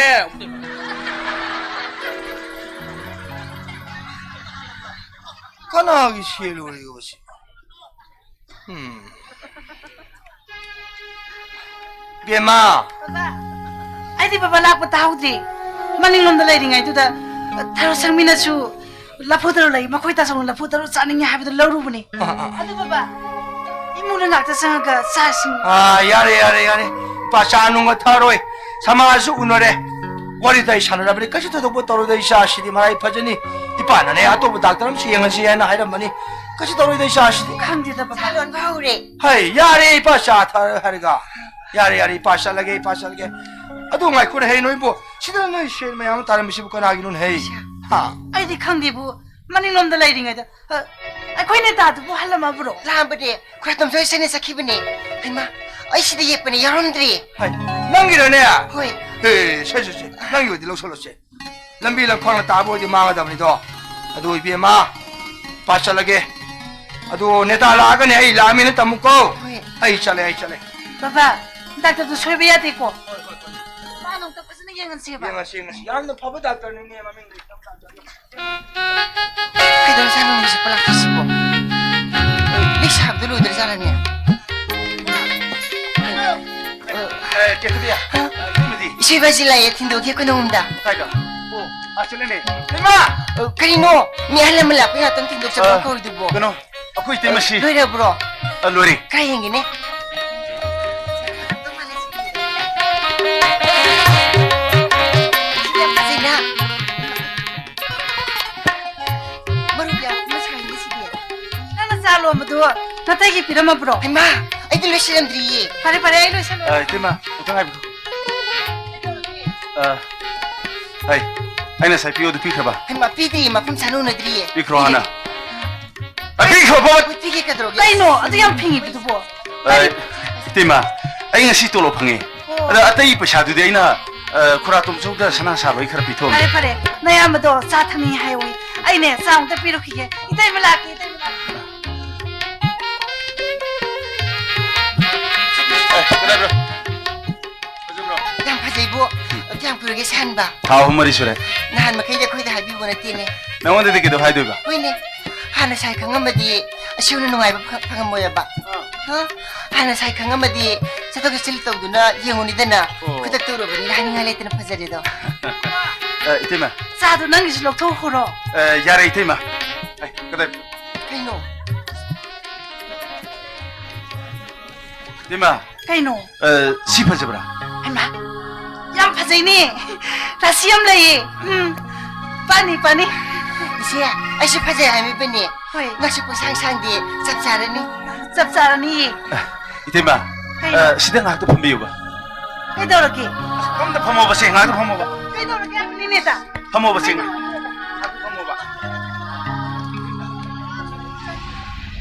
ꯀꯅꯥꯒꯤ ꯁꯦꯜ ꯑꯣꯏꯔꯤꯕ ꯁꯤ? ꯎꯝ꯫ ꯕꯦꯝꯃ! ꯕꯕꯥ, ꯑꯩꯗꯤ ꯕꯕꯥ ꯂꯥꯛꯄ ꯇꯥꯍꯧꯗ꯭ꯔꯤ꯫ ꯃꯅꯤꯡꯂꯣꯝꯗ ꯂꯩꯔꯤꯉꯩꯗꯨꯗ ꯊꯔꯣ ꯁꯪꯃꯤꯅꯁꯨ ꯂꯐꯨ ꯊꯔꯣ ꯂꯩ, ꯃꯈꯣꯏ ꯇꯥꯆꯧꯅ ꯂꯐꯨ ꯊꯔꯣ ꯆꯥꯅꯤꯡꯉꯦ ꯍꯥꯏꯕꯗꯨ ꯂꯧꯔꯨꯕꯅꯤ꯫ ꯑꯥ, ꯑꯥ, ꯑꯥ꯫ ꯑꯗꯨ ꯕꯕꯥ, ꯏꯃꯨꯡꯗ ꯉꯥꯛꯇ ꯆꯪꯉꯒ ꯆꯥꯁꯤꯡ꯫ ꯑꯥ, ꯌꯥꯔꯦ, ꯌꯥꯔꯦ, ꯌꯥꯔꯦ꯫ ꯏꯄꯥ ꯆꯥ ꯅꯨꯡꯒ ꯊꯛꯑꯔꯣꯏ꯫ ꯁꯃꯥꯖꯁꯨ ꯎꯅꯔꯦ꯫ ꯋꯥꯔꯤ ꯋꯥꯇꯥꯏ ꯁꯥꯟꯅꯔꯕꯅꯤ꯫ ꯀꯩꯁꯨ ꯊꯣꯏꯗꯣꯛꯄ ꯇꯧꯔꯣꯏꯗ, ꯏꯆꯥꯁꯤꯗꯤ ꯃꯔꯥꯏ ꯐꯖꯅꯤ꯫ ꯏꯄꯥꯅꯅꯦ, ꯑꯇꯣꯞꯄ ꯗꯥꯛꯇꯔ ꯑꯃꯁꯨ ꯌꯦꯡꯍꯟꯁꯤ ꯍꯥꯏꯅ ꯍꯥꯏꯔꯝꯕꯅꯤ꯫ ꯀꯩꯁꯨ ꯇꯧꯔꯣꯏꯗ, ꯏꯆꯥꯁꯤꯗꯤ꯫ ꯈꯪꯗꯦꯗ ꯕꯕꯥ꯫ ꯆꯥ ꯂꯣꯟꯕ ꯍꯧꯔꯦ꯫ ꯍꯩ, ꯌꯥꯔꯦ, ꯏꯄꯥ ꯆꯥ ꯊꯛꯑꯔꯣꯏ ꯍꯥꯏꯔꯒ꯫ ꯌꯥꯔꯦ, ꯌꯥꯔꯦ, ꯏꯄꯥ ꯆꯠꯂꯒꯦ, ꯏꯄꯥ ꯆꯠꯂꯒꯦ꯫ ꯑꯗꯨ ꯉꯥꯏꯈꯣꯅꯦ, ꯍꯩ, ꯅꯣꯏꯕꯨ ꯁꯤꯗ ꯅꯣꯏ ꯁꯦꯟ ꯃꯌꯥꯝ ꯑꯃ ꯇꯥꯔꯝꯃꯤꯁꯤꯕꯨ ꯀꯅꯥꯒꯤꯅꯣꯅꯦ, ꯍꯩ? ꯍꯥ? ꯑꯩꯗꯤ ꯈꯪꯗꯦꯕꯨ, ꯃꯅꯤꯡꯂꯣꯝꯗ ꯂꯩꯔꯤꯉꯩꯗ, ꯑ, ꯑꯩꯈꯣꯏ ꯅꯦꯇꯥꯗꯨꯕꯨ ꯍꯜꯂꯝꯃꯕ꯭ꯔꯣ? ꯂꯥꯛꯑꯝꯕꯅꯦ, ꯈꯨꯔꯥꯇꯣꯝ ꯆꯣꯏꯁꯅ ꯆꯠꯈꯤꯕꯅꯦ꯫ ꯍꯩꯃꯥ, ꯑꯩ ꯁꯤꯗ ꯌꯦꯛꯄꯅꯦ, ꯌꯥꯎꯔꯝꯗ꯭ꯔꯦ꯫ ꯍꯩ, ꯅꯪꯒꯤꯔꯅꯦ? ꯍꯣꯏ꯫ ꯑꯦ, ꯁꯦ, ꯁꯦ, ꯁꯦ, ꯅꯪꯒꯤ ꯑꯣꯏꯗꯤ ꯂꯧꯁꯜꯂꯣꯁꯦ꯫ ꯂꯝꯕꯤ ꯂꯝꯈꯥꯡꯗ ꯇꯥꯕ ꯑꯣꯏꯗꯤ ꯃꯥꯡꯒꯗꯕꯅꯤꯗꯣ꯫ ꯑꯗꯨ, ꯏꯕꯦꯝꯃ, ꯄꯥ ꯆꯠꯂꯒꯦ꯫ ꯑꯗꯨ ꯅꯦꯇꯥ ꯂꯥꯛꯑꯒꯅꯦ ꯑꯩ ꯂꯥꯛꯑꯃꯤꯅ ꯇꯝꯃꯨꯀꯣ꯫ ꯍꯣꯏ꯫ ꯑꯩ ꯆꯠꯂꯦ, ꯑꯩ ꯆꯠꯂꯦ꯫ ꯕꯕꯥ, ꯗꯥꯛꯇꯔꯗꯨ ꯁꯣꯏꯕ ꯌꯥꯗꯦꯀꯣ꯫ ꯍꯣꯏ, ꯍꯣꯏ, ꯍꯣꯏ꯫ ꯃꯥ ꯅꯣꯡꯇ ꯐꯖꯅ ꯌꯦꯡꯍꯟꯁꯦꯕ꯫ ꯌꯦꯡꯍꯟꯁꯤ, ꯌꯦꯡꯍꯟꯁꯤ꯫ ꯌꯥꯝꯅ ꯐꯕ ꯗꯥꯛꯇꯔꯅꯤꯅꯦ, ꯃꯃꯤꯡꯗꯤ ꯏꯇꯝ ꯇꯝꯗꯕ꯫ ꯀꯩꯗꯧꯔꯖꯥꯠꯅꯣ ꯍꯧꯖꯤꯛ ꯄꯂꯥꯛꯇꯣꯏꯁꯤꯕꯣ? ꯂꯤꯛ ꯁꯥꯕꯗ ꯂꯣꯏꯗ꯭ꯔꯖꯥꯠꯂꯅꯦ? ꯑꯦ, ꯀꯦꯊꯕꯤ, ꯏꯇꯩꯃꯗꯤ? ꯏꯁꯨ ꯏꯕꯥꯁꯤ ꯂꯥꯛꯑꯦ, ꯊꯤꯟꯗꯣꯛꯀꯦ ꯑꯩꯈꯣꯏ ꯅꯣꯡꯗ꯫ ꯀꯥꯏꯗ? ꯑꯣ, ꯑꯥ, ꯆꯠꯂꯅꯦ꯫ ꯏꯃꯥ! ꯑ, ꯀꯔꯤꯅꯣ? ꯃꯤ ꯑꯍꯜ ꯂꯃꯟ ꯂꯥꯛꯄ ꯉꯥꯛꯇꯪ ꯊꯤꯟꯗꯣꯛꯆꯕ ꯑ, ꯀꯧꯔꯤꯗꯨꯕꯣ? ꯀꯩꯅꯣ, ꯑꯩꯈꯣꯏ ꯏꯇꯩꯃꯁꯤ꯫ ꯂꯣꯏꯔꯕ꯭ꯔꯣ? ꯑ, ꯂꯣꯏꯔꯦ꯫ ꯈꯔ ꯌꯦꯡꯒꯦꯅꯦ꯫ ꯌꯥꯝ ꯐꯖꯩꯅ꯫ ꯃꯔꯨꯞ ꯌꯥꯝ ꯑꯃ ꯁꯥꯡꯉꯤꯁꯤꯗꯤ꯫ ꯅꯪꯅ ꯆꯥ ꯂꯣꯟꯕꯗꯣ ꯅꯇꯩꯒꯤ ꯄꯤꯔꯝꯃꯕ꯭ꯔꯣ? ꯍꯩꯃꯥ, ꯑꯩꯗꯤ ꯂꯣꯏꯁꯤꯜꯂꯝꯗ꯭ꯔꯤꯌꯦ꯫ ꯐꯔꯦ, ꯐꯔꯦ, ꯑꯩ ꯂꯣꯏꯁꯤꯜꯂꯝꯃꯒꯦ꯫ ꯑ, ꯏꯇꯩꯃ, ꯑꯃꯨꯛꯇꯪ ꯉꯥꯏꯕꯤꯈꯣ꯫ ꯑ, ꯍꯩ, ꯑꯩꯅ ꯉꯁꯥꯏ ꯄꯤꯌꯣꯗꯨ ꯄꯤꯈ꯭ꯔꯕ? ꯍꯩꯃꯥ, ꯄꯤꯗ꯭ꯔꯤꯌꯦ, ꯃꯐꯝ ꯆꯥꯅ ꯎꯅꯗ꯭ꯔꯤꯌꯦ꯫ ꯄꯤꯈ꯭ꯔꯣ ꯍꯥꯟꯅ꯫ ꯄꯤꯔꯒꯦ꯫ ꯑ, ꯄꯤꯈ꯭ꯔꯣ, ꯐꯕ꯫ ꯍꯣꯏ, ꯄꯤꯒꯦ, ꯀꯩꯗꯧꯔꯒꯦ? ꯀꯩꯅꯣ ꯑꯗꯨ ꯌꯥꯝ ꯐꯤꯡꯉꯤꯕꯗꯨꯕꯣ? ꯑ, ꯏꯇꯩꯃ, ꯑꯩ ꯉꯁꯤ ꯇꯣꯂꯣꯞ ꯐꯪꯉꯦ꯫ ꯑꯣ꯫ ꯑꯗ ꯑꯇꯩ ꯄꯩꯁꯥꯗꯨꯗꯤ ꯑꯩꯅ, ꯑ, ꯈꯨꯔꯥꯇꯣꯝꯆꯧꯗ ꯁꯅꯥ ꯁꯥꯕꯒꯤ ꯈꯔ ꯄꯤꯊꯣꯛꯑꯝꯃꯦ꯫ ꯐꯔꯦ, ꯐꯔꯦ꯫ ꯅꯌꯥꯝꯕꯗꯣ ꯆꯥ ꯊꯛꯅꯤꯡꯉꯤ ꯍꯥꯏꯍꯧꯋꯤ꯫ ꯑꯩꯅꯦ, ꯆꯥ ꯑꯝꯇ ꯄꯤꯔꯨꯈꯤꯒꯦ꯫ ꯏꯇꯩꯃ ꯂꯥꯛꯀꯦ, ꯏꯇꯩꯃ ꯂꯥꯛꯀꯦ꯫ ꯑꯦ, ꯀꯗꯥꯏꯗꯅꯣ? ꯐꯖꯕ꯭ꯔꯣ? ꯌꯥꯝ ꯐꯖꯩꯕꯣ꯫ ꯀꯌꯥꯝ ꯀꯨꯏꯔꯒꯦ ꯁꯥꯍꯟꯕ? ꯊꯥ ꯑꯍꯨꯝ ꯃꯔꯤ ꯁꯨꯔꯦ꯫ ꯅꯍꯥꯟ ꯃꯈꯩꯗꯤ ꯑꯩꯈꯣꯏꯗ ꯍꯥꯏꯕꯤꯕ ꯅꯠꯇꯦꯅꯦ꯫ ꯅꯉꯣꯟꯗꯗꯤ ꯀꯩꯗꯧ ꯍꯥꯏꯗꯣꯏꯕ? ꯍꯣꯏꯅꯦ꯫ ꯍꯥꯟꯅ ꯁꯥꯏ ꯈꯪꯉꯝꯃꯗꯤ ꯑꯁꯤꯒꯨꯝꯅ ꯅꯨꯡꯉꯥꯏꯕ ꯐ-, ꯐꯪꯉꯝꯃꯣꯏꯕ꯫ ꯑꯥ꯫ ꯍꯥ? ꯍꯥꯟꯅ ꯁꯥꯏ ꯈꯪꯉꯝꯃꯗꯤ ꯆꯠꯊꯣꯛ ꯆꯠꯁꯤꯟ ꯇꯧꯗꯨꯅ ꯌꯦꯡꯉꯨꯅꯤꯗꯅ꯫ ꯑꯣ꯫ ꯈꯨꯗꯛꯇ ꯎꯔꯕꯅꯤꯅ ꯍꯥꯏꯅꯤꯡꯉꯥꯏ ꯂꯩꯇꯅ ꯐꯖꯔꯦꯗꯣ꯫ ꯑ, ꯏꯇꯩꯃ꯫ ꯆꯥꯗꯣ ꯅꯪꯒꯤꯁꯨ ꯂꯧꯊꯣꯛꯈ꯭ꯔꯣ꯫ ꯑ, ꯌꯥꯔꯦ, ꯏꯇꯩꯃ꯫ ꯑꯩ, ꯀꯗꯥꯏ? ꯀꯩꯅꯣ? ꯏꯇꯩꯃ꯫ ꯀꯩꯅꯣ? ꯑ, ꯁꯤ ꯐꯖꯕ꯭ꯔꯥ? ꯍꯩꯃꯥ, ꯌꯥꯝ ꯐꯖꯩꯅꯦ꯫ ꯔꯥꯁꯤ ꯌꯥꯝ ꯂꯩꯌꯦ꯫ ꯎꯝ, ꯄꯥꯅꯤ, ꯄꯥꯅꯤ꯫ ꯏꯆꯦ, ꯑꯩꯁꯨ ꯐꯖꯩ ꯍꯥꯏꯕꯤꯕꯅꯦ꯫ ꯍꯣꯏ꯫ ꯉꯛꯁꯨ ꯄꯨꯡꯁꯥꯡ ꯁꯥꯡꯗꯦ, ꯆꯞ ꯆꯥꯔꯅꯤ꯫ ꯆꯞ ꯆꯥꯔꯅꯤꯌꯦ꯫ ꯑ, ꯏꯇꯩꯃ, ꯀꯩꯅꯣ? ꯑ, ꯁꯤꯗ ꯉꯥꯏꯍꯥꯛꯇ ꯐꯝꯕꯤꯌꯨꯕ꯫ ꯀꯩꯗꯧꯔꯒꯦ? ꯑꯝꯇ ꯐꯝꯃꯣꯕꯁꯦ, ꯉꯥꯏꯍꯥꯛꯇ ꯐꯝꯃꯣꯕ꯫ ꯀꯩꯗꯧꯔꯒꯦ ꯍꯥꯏꯕꯅꯤꯅꯦ, ꯏꯇꯥ? ꯐꯝꯃꯣꯕꯁꯦ꯫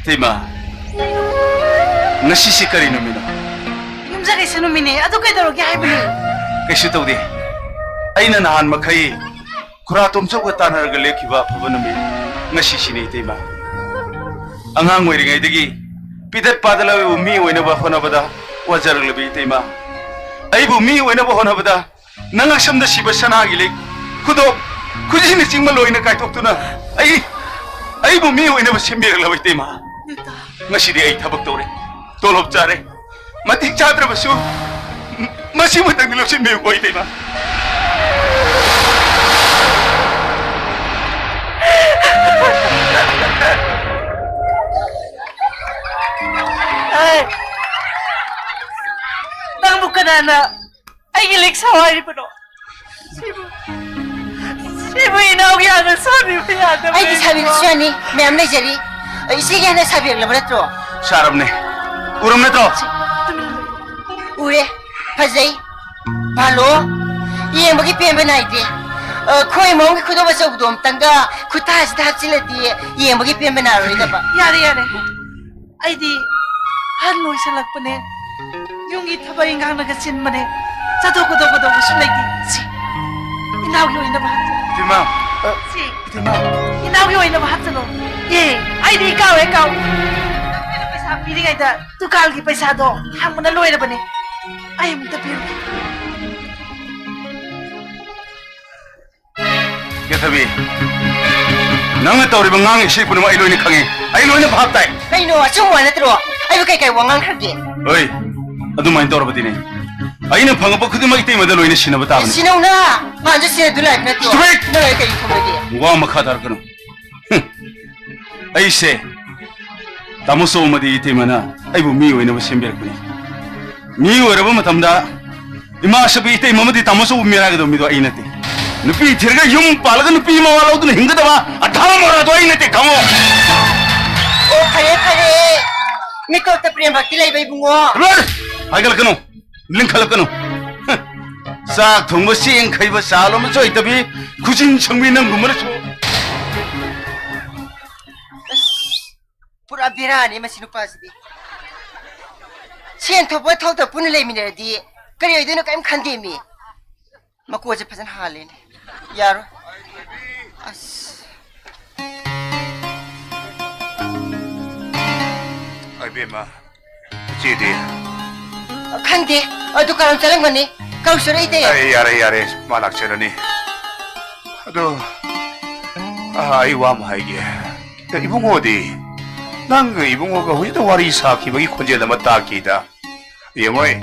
ꯏꯇꯩꯃ, ꯉꯁꯤꯁꯤ ꯀꯔꯤ ꯅꯨꯃꯤꯠꯅꯣ? ꯌꯨꯝꯖꯀꯩꯁ ꯅꯨꯃꯤꯠꯅꯦ꯫ ꯑꯗꯨ ꯀꯩꯗꯧꯔꯒꯦ ꯍꯥꯏꯕꯅꯦ? ꯀꯩꯁꯨ ꯇꯧꯗꯦ꯫ ꯑꯩꯅ ꯅꯍꯥꯟ ꯃꯈꯩ ꯈꯨꯔꯥ ꯇꯣꯝꯆꯧꯒ ꯇꯥꯟꯅꯔꯒ ꯂꯦꯞꯈꯤꯕ ꯑꯐꯕ ꯅꯨꯃꯤꯠ ꯉꯁꯤꯁꯤꯅꯤ, ꯏꯇꯩꯃ꯫ ꯑꯉꯥꯡ ꯑꯣꯏꯔꯤꯉꯩꯗꯒꯤ ꯄꯤꯗꯠ ꯄꯥꯗꯂꯕ ꯃꯤ ꯑꯣꯏꯅꯕ ꯍꯣꯠꯅꯕꯗ ꯋꯥꯖꯔꯛꯂꯕ ꯏꯇꯩꯃ, ꯑꯩꯕꯨ ꯃꯤ ꯑꯣꯏꯅꯕ ꯍꯣꯠꯅꯕꯗ ꯅꯉꯛꯁꯝꯗ ꯁꯤꯕ ꯁꯅꯥꯒꯤ ꯂꯤꯛ, ꯈꯨꯗꯣꯞ, ꯈꯨꯖꯤꯅꯆꯤꯡꯕ ꯂꯣꯏꯅ ꯀꯥꯏꯊꯣꯛꯇꯨꯅ ꯑꯩ, ꯑꯩꯕꯨ ꯃꯤ ꯑꯣꯏꯅꯕ ꯁꯦꯝꯕꯤꯔꯛꯂꯕ ꯏꯇꯩꯃ꯫ ꯉꯁꯤꯗꯤ ꯑꯩ ꯊꯕꯛ ꯇꯧꯔꯦ, ꯇꯣꯂꯣꯞ ꯆꯥꯔꯦ, ꯃꯇꯤꯛ ꯆꯥꯗ꯭ꯔꯕꯁꯨ ꯃꯁꯤꯃꯇꯪꯗꯤ ꯂꯧꯁꯤꯟꯕꯤꯌꯨꯀꯣ, ꯏꯇꯩꯃ꯫ ꯑꯦ! ꯅꯪꯕꯨ ꯀꯅꯥꯅ ꯑꯩꯒꯤ ꯂꯤꯛ ꯁꯥꯎ ꯍꯥꯏꯔꯤꯕꯅꯣ? ꯁꯤꯕꯨ, ꯁꯤꯕꯨ ꯏꯅꯥꯎꯒꯤ ꯍꯥꯟꯅ ꯁꯥꯕꯤꯕ ꯌꯥꯗꯕ꯭ꯔꯥ? ꯑꯩꯗꯤ ꯁꯥꯕꯤꯔꯁꯨ ꯌꯥꯅꯤ, ꯃꯌꯥꯝ ꯂꯩꯖꯔꯤ꯫ ꯏꯆꯦꯒꯤ ꯍꯥꯟꯅ ꯁꯥꯕꯤꯔꯛꯂꯕ ꯅꯠꯇ꯭ꯔꯣ? ꯁꯥꯔꯕꯅꯦ꯫ ꯎꯔꯝ ꯅꯠꯇ꯭ꯔꯣ? ꯎꯔꯦ꯫ ꯐꯖꯩ꯫ ꯚꯥꯂꯣ꯫ ꯌꯦꯡꯕꯒꯤ ꯄꯦꯟꯕ ꯅꯥꯏꯗꯦ꯫ ꯑ, ꯈꯣꯏ ꯃꯑꯣꯡꯒꯤ ꯈꯨꯗꯣꯞ ꯑꯆꯧꯕꯗꯣ ꯑꯝꯇꯪꯒ ꯈꯨꯠꯇꯥꯁꯤꯗ ꯍꯥꯞꯆꯤꯜꯂꯗꯤ ꯌꯦꯡꯕꯒꯤ ꯄꯦꯟꯕ ꯅꯥꯏꯔꯣꯏꯗꯕ꯫ ꯌꯥꯔꯦ, ꯌꯥꯔꯦ꯫ ꯑꯩꯗꯤ ꯑꯍꯜ ꯑꯣꯏꯁꯜꯂꯛꯄꯅꯦ꯫ ꯌꯨꯝꯒꯤ ꯊꯕꯛ ꯏꯪꯈꯥꯡꯅꯒ ꯆꯤꯟꯕꯅꯦ꯫ ꯆꯠꯊꯣꯛꯀꯗꯧꯕꯗꯧꯕꯁꯨ ꯂꯩꯇꯦ꯫ ꯁꯤ, ꯏꯅꯥꯎꯒꯤ ꯑꯣꯏꯅꯕ ꯍꯥꯞꯆꯜꯂꯣ꯫ ꯏꯇꯩꯃ, ꯑ, ꯁꯤ, ꯏꯇꯩꯃ꯫ ꯏꯅꯥꯎꯒꯤ ꯑꯣꯏꯅꯕ ꯍꯥꯞꯆꯜꯂꯣ꯫ ꯑꯦ, ꯑꯩꯗꯤ ꯏꯀꯥꯎ ꯍꯦꯛ ꯀꯥꯎ꯫ ꯅꯈꯣꯏꯅ ꯄꯩꯁꯥ ꯄꯤꯔꯤꯉꯩꯗ ꯗꯨꯀꯥꯟꯒꯤ ꯄꯩꯁꯥꯗꯣ ꯍꯥꯡꯕꯅ ꯂꯣꯏꯔꯕꯅꯦ꯫ ꯑꯩ ꯑꯃꯨꯛꯇ ꯄꯤꯔꯨꯒꯦ꯫ ꯌꯦꯊꯕꯤ, ꯅꯪꯅ ꯇꯧꯔꯤꯕ ꯉꯥꯡ ꯏꯁꯩ ꯄꯨꯝꯅꯃꯛ ꯑꯩ ꯂꯣꯏꯅ ꯈꯪꯉꯤ꯫ ꯑꯩ ꯂꯣꯏꯅ ꯚꯥꯞ ꯇꯥꯏ꯫ ꯀꯩꯅꯣ, ꯑꯆꯨꯝꯕ ꯅꯠꯇ꯭ꯔꯣ? ꯑꯩꯕꯨ ꯀꯩ ꯀꯩ ꯋꯥ ꯉꯥꯡꯈ꯭ꯔꯒꯦ? ꯍꯣꯏ, ꯑꯗꯨꯃꯥꯏꯅ ꯇꯧꯔꯕꯗꯤꯅꯦ, ꯑꯩꯅ ꯐꯪꯉꯛꯄ ꯈꯨꯗꯤꯡꯃꯛ ꯏꯇꯩꯃꯗ ꯂꯣꯏꯅ ꯁꯤꯟꯅꯕ ꯇꯥꯕꯅꯤ꯫ ꯁꯤꯅꯧꯅ! ꯃꯥꯟꯁꯨ ꯁꯤꯟꯅꯗꯨ ꯂꯥꯛꯏꯕ ꯅꯠꯇ꯭ꯔꯣ? ꯆꯨꯞꯄꯦ! ꯅꯪ ꯑꯩ ꯀꯩ ꯈꯨꯝꯂꯒꯦ? ꯋꯥ ꯃꯈꯥ ꯇꯥꯔꯛꯀꯅꯨ꯫ ꯍꯨꯝ꯫ ꯑꯩꯁꯦ ꯇꯥꯃꯣ ꯆꯧ ꯑꯃꯗꯤ ꯏꯇꯩꯃꯅ ꯑꯩꯕꯨ ꯃꯤ ꯑꯣꯏꯅꯕ ꯁꯦꯝꯕꯤꯔꯛꯄꯅꯤ꯫ ꯃꯤ ꯑꯣꯏꯔꯕ ꯃꯇꯝꯗ ꯏꯃꯥ ꯑꯁꯤꯕꯨ ꯏꯇꯩꯃ ꯑꯃꯗꯤ ꯇꯥꯃꯣ ꯆꯧꯕ ꯃꯤꯔꯥꯏꯒꯗꯧꯕ ꯃꯤꯗꯣ ꯑꯩ ꯅꯠꯇꯦ꯫ ꯅꯨꯄꯤ ꯊꯤꯔꯒ ꯌꯨꯝ ꯄꯥꯜꯂꯒ ꯅꯨꯄꯤ ꯃꯋꯥ ꯂꯧꯗꯨꯅ ꯍꯤꯡꯒꯗꯕ ꯑꯙꯥ ꯃꯣꯔꯥꯗꯣ ꯑꯩ ꯅꯠꯇꯦ, ꯈꯪꯉꯣ꯫ ꯑꯣ, ꯐꯔꯦ, ꯐꯔꯦ꯫ ꯃꯤꯀꯣꯛꯇ ꯄ꯭ꯔꯦꯝ ꯚꯛꯇꯤ ꯂꯩꯕ ꯏꯕꯨꯡꯉꯣ꯫ ꯂꯣꯏ! ꯍꯥꯏꯒꯠꯂꯛꯀꯅꯨ, ꯂꯤꯡꯈꯠꯂꯛꯀꯅꯨ꯫ ꯍ, ꯆꯥꯛ ꯊꯣꯡꯕ ꯆꯦꯡ ꯈꯩꯕ ꯆꯥ ꯂꯣꯟꯕꯁꯨ ꯍꯩꯇꯕꯤ, ꯈꯨꯖꯤꯟ ꯁꯪꯕꯤ ꯅꯪꯒꯨꯝꯕꯅꯁꯨ꯫ ꯑꯁ, ꯄꯨꯔꯥ ꯕꯦꯔꯥꯅꯤ ꯃꯁꯤ ꯅꯨꯄꯥꯁꯤꯗꯤ꯫ ꯁꯦꯟ ꯊꯣꯛꯄ ꯊꯣꯛꯇꯕ ꯄꯨꯟꯅ ꯂꯩꯃꯤꯟꯅꯔꯗꯤ ꯀꯔꯤ ꯑꯣꯏꯗꯣꯏꯅꯣ ꯀꯔꯤꯝ ꯈꯟꯗꯦ ꯃꯤ꯫ ꯃꯀꯣꯟꯁꯦ ꯐꯖꯅ ꯍꯥꯜꯂꯦꯅꯦ꯫ ꯌꯥꯔꯣꯏ꯫ ꯑꯁ꯫ ꯏꯕꯦꯝꯃ, ꯏꯆꯦꯗꯤ? ꯈꯪꯗꯦ꯫ ꯑ, ꯗꯨꯀꯥꯟ ꯆꯠꯂꯝꯒꯅꯤ꯫ ꯀꯧꯁꯤꯔꯣ ꯏꯇꯩ? ꯑꯩ, ꯌꯥꯔꯦ, ꯌꯥꯔꯦ꯫ ꯃꯥ ꯂꯥꯛꯆꯔꯅꯤ꯫ ꯑꯗꯣ, ꯑ, ꯑꯩ ꯋꯥ ꯑꯃ ꯍꯥꯏꯒꯦ꯫ ꯏꯕꯨꯡꯉꯣꯗꯤ? ꯅꯪꯒ ꯏꯕꯨꯡꯉꯣꯒ ꯍꯧꯖꯤꯛꯇ ꯋꯥꯔꯤ ꯁꯥꯈꯤꯕꯒꯤ ꯈꯣꯟꯖꯦꯜ ꯑꯃ ꯇꯥꯈꯤꯗ꯫ ꯌꯦꯡꯉꯣꯏ꯫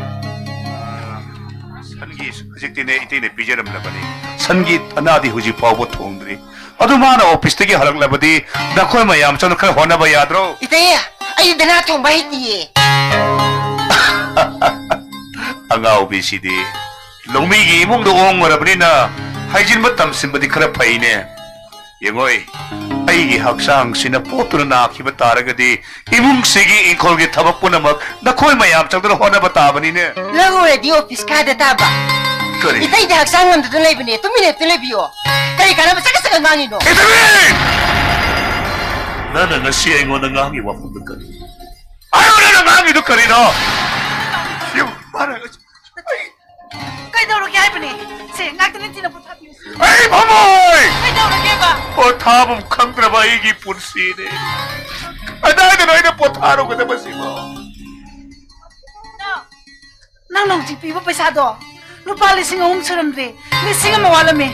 ꯁꯟꯒꯤ ꯍꯧꯖꯤꯛꯇꯤꯅꯦ ꯏꯇꯩꯅ ꯄꯤꯖꯔꯝꯂꯕꯅꯤ꯫ ꯁꯟꯒꯤ ꯑꯅꯥꯗꯤ ꯍꯧꯖꯤꯛ ꯐꯥꯎꯕ ꯊꯣꯡꯗ꯭ꯔꯤ꯫ ꯑꯗꯨ ꯃꯥꯅ ꯑꯣꯐꯤꯁꯇꯒꯤ ꯍꯜꯂꯛꯂꯕꯗꯤ ꯅꯈꯣꯏ ꯃꯌꯥꯝ ꯆꯪꯅ ꯈꯔ ꯍꯣꯠꯅꯕ ꯌꯥꯗ꯭ꯔꯣ? ꯏꯇꯩ, ꯑꯩ ꯗꯅꯥ ꯊꯣꯡꯕ ꯍꯩꯇꯤꯌꯦ꯫ ꯑꯉꯥꯎꯕꯤꯁꯤꯗꯤ꯫ ꯂꯧꯃꯤꯒꯤ ꯏꯃꯨꯡꯗ ꯑꯣꯡꯉꯨꯔꯕꯅꯤꯅ ꯍꯩꯖꯤꯟꯕ ꯇꯝꯁꯤꯟꯕꯗꯤ ꯈꯔ ꯐꯩꯅꯦ꯫ ꯌꯦꯡꯉꯣꯏ, ꯑꯩꯒꯤ ꯍꯛꯆꯥꯡꯁꯤꯅ ꯄꯣꯠꯇꯨꯅ ꯅꯥꯈꯤꯕ ꯇꯥꯔꯒꯗꯤ ꯏꯃꯨꯡꯁꯤꯒꯤ ꯏꯪꯈꯣꯜꯒꯤ ꯊꯕꯛ ꯄꯨꯝꯅꯃꯛ ꯅꯈꯣꯏ ꯃꯌꯥꯝ ꯆꯪꯗꯨꯅ ꯍꯣꯠꯅꯕ ꯇꯥꯕꯅꯤꯅꯦ꯫ ꯂꯧ ꯎꯔꯗꯤ ꯑꯣꯐꯤꯁ ꯀꯥꯗ ꯇꯥꯕ꯫ ꯀꯔꯤ? ꯏꯇꯩꯗꯤ ꯍꯛꯆꯥꯡ ꯉꯝꯗꯗꯨꯅ ꯂꯩꯕꯅꯦ, ꯇꯨꯃꯤꯟ ꯍꯦꯛꯇ ꯂꯩꯕꯤꯌꯣ꯫ ꯀꯔꯤ ꯀꯥꯟꯅꯕ ꯆꯀꯠ ꯆꯀꯠ ꯉꯥꯡꯉꯤꯅꯣ? ꯏꯇꯩꯃꯤ! ꯅꯪꯅ ꯉꯁꯤ ꯑꯩꯉꯣꯟꯗ ꯉꯥꯡꯉꯤ ꯋꯥꯐꯝꯗꯨ ꯀꯔꯤ? ꯑꯩꯉꯣꯟꯗ ꯅꯪ ꯉꯥꯡꯉꯤꯗꯨ ꯀꯔꯤꯅꯣ? ꯌꯦꯡꯉꯨ, ꯃꯥꯅ ꯉꯁꯤ ꯑꯩ ꯀꯩꯗꯧꯔꯒꯦ ꯍꯥꯏꯕꯅꯦ? ꯁꯦ, ꯉꯥꯛꯇ ꯅꯤꯡꯊꯤꯅ ꯄꯣꯊꯥꯕꯤꯌꯨ꯫ ꯑꯩ ꯐꯝꯃꯣꯏ! ꯀꯩꯗꯧꯔꯒꯦꯕ? ꯄꯣꯊꯥꯐꯝ ꯈꯪꯗ꯭ꯔꯕ ꯑꯩꯒꯤ ꯄꯨꯟꯁꯤꯅꯦ꯫ ꯀꯗꯥꯏꯗꯅꯣ ꯑꯩꯅ ꯄꯣꯊꯥꯔꯨꯒꯗꯕꯁꯤꯕꯣ? ꯅꯪꯅ ꯍꯧꯖꯤꯛ ꯄꯤꯕ ꯄꯩꯁꯥꯗꯣ ꯂꯨꯄꯥ ꯂꯤꯁꯤꯡ ꯑꯍꯨꯝ ꯁꯨꯔꯝꯗ꯭ꯔꯦ, ꯂꯤꯁꯤꯡ ꯑꯃ ꯋꯥꯠꯂꯝꯃꯦ꯫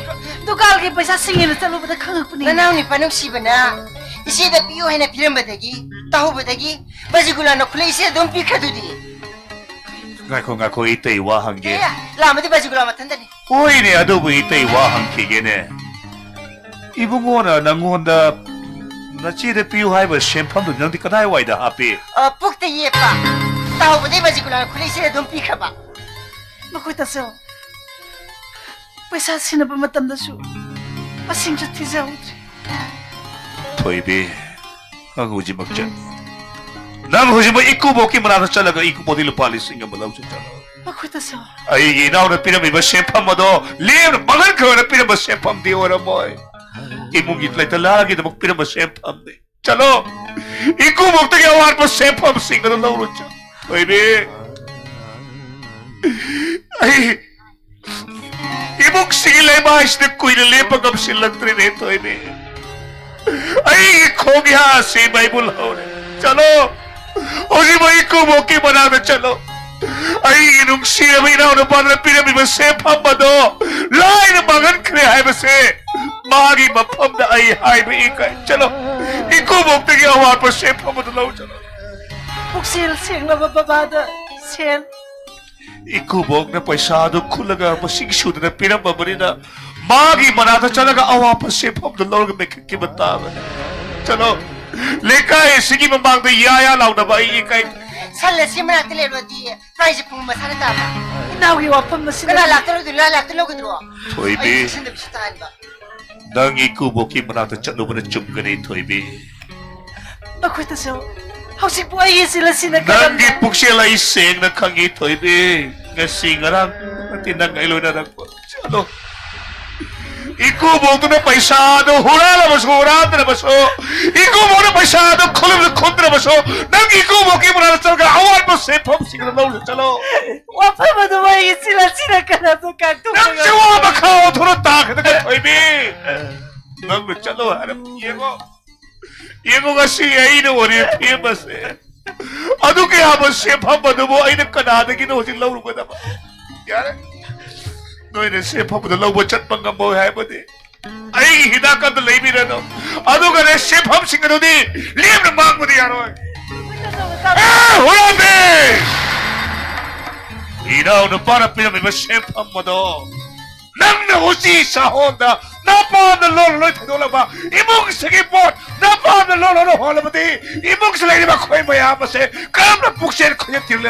ꯗꯨꯀꯥꯟꯒꯤ ꯄꯩꯁꯥ ꯁꯤꯡꯉꯦꯅ ꯆꯠꯂꯨꯕꯗ ꯈꯪꯉꯛꯄꯅꯦ꯫ ꯅꯅꯥꯎ ꯅꯨꯄꯥ ꯅꯨꯡꯁꯤꯕꯅ ꯏꯆꯦꯗ ꯄꯤꯌꯨ ꯍꯥꯏꯅ ꯄꯤꯔꯝꯕꯗꯒꯤ ꯇꯧꯍꯧꯕꯗꯒꯤ ꯕꯖꯤꯒꯨꯂꯥꯅ ꯈꯨꯂꯩ ꯏꯆꯦꯗ ꯑꯗꯨꯝ ꯄꯤꯈ꯭ꯔꯗꯨꯗꯤ꯫ ꯉꯥꯏꯈꯣ, ꯉꯥꯏꯈꯣ, ꯏꯇꯩ ꯋꯥ ꯍꯪꯒꯦ꯫ ꯑꯦ, ꯂꯥꯝꯃꯗꯤ ꯕꯖꯤꯒꯨꯂꯥ ꯃꯊꯟꯇꯅꯤ꯫ ꯍꯣꯏꯅꯦ, ꯑꯗꯨꯕꯨ ꯏꯇꯩ ꯋꯥ ꯍꯪꯈꯤꯒꯦꯅꯦ꯫ ꯏꯕꯨꯡꯉꯣꯅ ꯅꯪꯉꯣꯟꯗ ꯅꯆꯦꯗ ꯄꯤꯌꯨ ꯍꯥꯏꯕ ꯁꯦꯟꯐꯝꯗꯨ ꯅꯪꯗꯤ ꯀꯗꯥꯏꯋꯥꯏꯗ ꯍꯥꯞꯄꯤ? ꯑ, ꯄꯨꯛꯇ ꯌꯦꯞꯄ꯫ ꯇꯥꯍꯧꯕꯗꯩ ꯕꯖꯤꯒꯨꯂꯥꯅ ꯈꯨꯂꯩꯁꯤꯗ ꯑꯗꯨꯝ ꯄꯤꯈ꯭ꯔꯕ꯫ ꯃꯈꯣꯏ ꯇꯥꯆꯧ, ꯄꯩꯁꯥ ꯁꯤꯟꯅꯕ ꯃꯇꯝꯗꯁꯨ ꯃꯁꯤꯡꯁꯨ ꯊꯤꯖꯍꯧꯗ꯭ꯔꯦ꯫ ꯊꯣꯏꯕꯤ, ꯅꯪ ꯍꯧꯖꯤꯛꯃꯛ ꯆꯠꯂꯣ꯫ ꯅꯪ ꯍꯧꯖꯤꯛꯃꯛ ꯏꯀꯨꯕꯣꯛꯀꯤ ꯃꯅꯥꯛꯇ ꯆꯠꯂꯒ ꯏꯀꯨꯕꯣꯛꯇꯒꯤ ꯂꯨꯄꯥ ꯂꯤꯁꯤꯡ ꯑꯃ ꯂꯧꯖꯧ ꯆꯠꯂꯣ꯫ ꯃꯈꯣꯏ ꯇꯥꯆꯧ꯫ ꯑꯩꯒꯤ ꯏꯅꯥꯎꯅ ꯄꯤꯔꯝꯃꯤꯕ ꯁꯦꯟꯐꯝ ꯑꯗꯣ ꯂꯦꯝꯅ ꯃꯥꯡꯍꯟꯈ꯭ꯔꯣꯏꯅ ꯄꯤꯔꯝꯕ ꯁꯦꯟꯐꯝꯗꯤ ꯑꯣꯏꯔꯝꯃꯣꯏ꯫ ꯏꯃꯨꯡꯒꯤ ꯂꯩꯇ ꯂꯥꯏꯔꯒꯤꯗꯃꯛ ꯄꯤꯔꯝꯕ ꯁꯦꯟꯐꯝꯅꯤ꯫ ꯆꯠꯂꯣ, ꯏꯀꯨꯕꯣꯛꯇꯒꯤ ꯑꯋꯥꯠꯄ ꯁꯦꯟꯐꯝꯁꯤꯡ ꯑꯗꯨ ꯂꯧꯔꯨ ꯆꯠꯂꯣ꯫ ꯊꯣꯏꯕꯤ, ꯑꯩ ꯏꯃꯨꯡꯁꯤꯒꯤ ꯂꯩꯃꯥꯏꯁꯤꯗ ꯀꯨꯏꯅ ꯂꯦꯞꯄ ꯉꯝꯁꯤꯜꯂꯛꯇ꯭ꯔꯦꯅꯦ ꯊꯣꯏꯕꯤ꯫ ꯑꯩꯒꯤ ꯈꯣꯡꯌꯥ ꯑꯁꯤ ꯃꯩꯕꯨ ꯂꯧꯔꯦ꯫ ꯆꯠꯂꯣ, ꯍꯧꯖꯤꯛꯃꯛ ꯏꯀꯨꯕꯣꯛꯀꯤ ꯃꯅꯥꯛꯇ ꯆꯠꯂꯣ꯫ ꯑꯩꯒꯤ ꯅꯨꯡꯁꯤꯔꯕ ꯏꯅꯥꯎꯅꯨꯄꯥꯗꯨꯅ ꯄꯤꯔꯝꯃꯤꯕ ꯁꯦꯟꯐꯝ ꯑꯗꯣ ꯂꯥꯏꯅ ꯃꯥꯡꯍꯟꯈ꯭ꯔꯦ ꯍꯥꯏꯕꯁꯦ ꯃꯥꯒꯤ ꯃꯐꯝꯗ ꯑꯩ ꯍꯥꯏꯕ ꯏꯀꯥꯏ꯫ ꯆꯠꯂꯣ, ꯏꯀꯨꯕꯣꯛꯇꯒꯤ ꯑꯋꯥꯠꯄ ꯁꯦꯟꯐꯝ ꯑꯗꯨ ꯂꯧ ꯆꯠꯂꯣ꯫ ꯄꯨꯛꯆꯦꯜ ꯁꯦꯡꯂꯕ ꯕꯕꯥꯗ ꯁꯦꯜ꯫ ꯏꯀꯨꯕꯣꯛꯅ ꯄꯩꯁꯥ ꯑꯗꯨ ꯈꯨꯜꯂꯒ ꯃꯁꯤꯡ ꯁꯨꯗꯅ ꯄꯤꯔꯝꯃꯕꯅꯤꯅ ꯃꯥꯒꯤ ꯃꯅꯥꯛꯇ ꯆꯠꯂꯒ ꯑꯋꯥꯠꯄ ꯁꯦꯟꯐꯝꯗꯨ ꯂꯧꯔꯒ ꯃꯦꯟꯈꯠꯈꯤꯕ ꯇꯥꯕꯅꯤ꯫ ꯆꯠꯂꯣ, ꯂꯩꯀꯥꯏ ꯑꯁꯤꯒꯤ ꯃꯃꯥꯡꯗ ꯌꯥ ꯌꯥ ꯂꯥꯎꯅꯕ ꯑꯩ ꯏꯀꯥꯏ꯫ ꯁꯟ ꯑꯁꯤ ꯃꯅꯥꯛꯇ ꯂꯩꯔꯨꯔꯗꯤ ꯄ꯭ꯔꯥꯏꯖ ꯄꯨꯡ ꯃꯁꯥꯅ ꯇꯥꯕ꯫ ꯏꯅꯥꯎꯒꯤ ꯋꯥꯐꯝ ꯑꯁꯤꯅ ꯀꯅꯥ ꯂꯥꯛꯇ ꯂꯧꯗꯣꯏꯅꯣ? ꯂꯥꯏ ꯂꯥꯛꯇ ꯂꯧꯒꯗ꯭ꯔꯣ? ꯊꯣꯏꯕꯤ꯫ ꯑꯩ ꯆꯦꯛꯁꯤꯟꯗꯕꯁꯨ ꯇꯥꯍꯟꯕ꯫ ꯅꯪ ꯏꯀꯨꯕꯣꯛꯀꯤ ꯃꯅꯥꯛꯇ ꯆꯠꯂꯨꯕꯅ ꯆꯨꯝꯒꯅꯤ, ꯊꯣꯏꯕꯤ꯫ ꯃꯈꯣꯏꯗꯁꯨ ꯍꯧꯖꯤꯛꯄꯨ ꯑꯩꯒꯤ ꯏꯆꯤꯜ ꯑꯁꯤꯅ ꯅꯪꯒꯤ ꯀꯔꯝꯅ ꯄꯨꯛꯆꯦꯜ ꯑꯩ ꯁꯦꯡꯅ ꯈꯪꯉꯤ, ꯊꯣꯏꯕꯤ꯫ ꯉꯁꯤ ꯉꯔꯥꯡ ꯅꯠꯇꯦ ꯅꯪ ꯑꯩ ꯂꯣꯏꯅꯔꯛꯄ꯫ ꯆꯠꯂꯣ꯫ ꯏꯀꯨꯕꯣꯛꯇꯨꯅ ꯄꯩꯁꯥꯗꯨ ꯍꯨꯔꯥꯜꯂꯕꯁꯨ ꯍꯨꯔꯥꯟꯗ꯭ꯔꯕꯁꯨ, ꯏꯀꯨꯕꯣꯛꯅ ꯄꯩꯁꯥꯗꯨ ꯈꯨꯜꯂꯕꯁꯨ ꯈꯨꯟꯗ꯭ꯔꯕꯁꯨ, ꯅꯪ ꯏꯀꯨꯕꯣꯛꯀꯤ ꯃꯅꯥꯛꯇ ꯆꯠꯂꯒ ꯑꯋꯥꯠꯄ ꯁꯦꯟꯐꯝꯁꯤꯡꯗꯨ ꯂꯧꯔꯨ ꯆꯠꯂꯣ꯫ ꯋꯥꯐꯝ ꯑꯗꯨ ꯑꯩꯒꯤ ꯏꯆꯤꯜ ꯑꯁꯤꯅ ꯀꯔꯝꯅ ꯀꯥꯡꯊꯣꯛꯄ ꯅꯪꯁꯨ ꯉꯝꯒꯅꯤ? ꯋꯥ ꯃꯈꯥ ꯊꯣꯛꯅ ꯇꯥꯈꯤꯗꯅ ꯊꯣꯏꯕꯤ꯫ ꯅꯪꯅ ꯆꯠꯂꯣ ꯍꯥꯏꯔꯕ ꯌꯦꯡꯉꯣ꯫ ꯌꯦꯡꯉꯣ, ꯉꯁꯤ ꯑꯩꯅ ꯋꯥꯔꯦꯞ ꯐꯦꯡꯕꯁꯦ꯫ ꯑꯗꯨ ꯀꯌꯥꯕ ꯁꯦꯟꯐꯝ ꯑꯗꯨꯕꯨ ꯑꯩꯅ ꯀꯅꯥꯗꯒꯤꯅꯣ ꯍꯧꯖꯤꯛ ꯂꯧꯔꯨꯒꯗꯕ? ꯌꯥꯔꯦ꯫ ꯅꯣꯏꯅ ꯁꯦꯟꯐꯝꯗ ꯂꯧꯕ ꯆꯠꯄ ꯉꯝꯃꯣꯏ ꯍꯥꯏꯕꯗꯤ ꯑꯩꯒꯤ ꯍꯤꯗꯥꯛ ꯑꯗꯨ ꯂꯩꯕꯤꯔꯅꯨ꯫ ꯑꯗꯨꯒꯅꯦ, ꯁꯦꯟꯐꯝꯁꯤꯡ ꯑꯗꯨꯗꯤ ꯂꯦꯝꯅ ꯃꯥꯡꯕꯗꯤ ꯌꯥꯔꯣꯏ꯫ ꯑꯦ, ꯍꯨꯔꯥꯟꯕꯤ! ꯏꯅꯥꯎ ꯅꯨꯄꯥꯅ ꯄꯤꯔꯝꯃꯤꯕ ꯁꯦꯟꯐꯝ ꯑꯗꯣ ꯅꯪꯅ ꯎꯆꯤ ꯁꯥꯍꯣꯟꯗ ꯅꯄꯥꯝꯅ ꯂꯣꯟ ꯂꯣꯏ ꯊꯩꯗꯣꯛꯂꯕ ꯏꯃꯨꯡꯁꯤꯒꯤ ꯄꯣꯠ ꯅꯄꯥꯝꯅ ꯂꯣꯟ ꯂꯣꯟ ꯍꯣꯜꯂꯕꯗꯤ ꯏꯃꯨꯡꯁꯤ ꯂꯩꯔꯤꯕ ꯑꯩꯈꯣꯏ ꯃꯌꯥꯝ ꯑꯁꯦ ꯀꯔꯝꯅ ꯄꯨꯛꯆꯦꯜ ꯈꯣꯏꯖꯠ ꯊꯤꯔꯨ?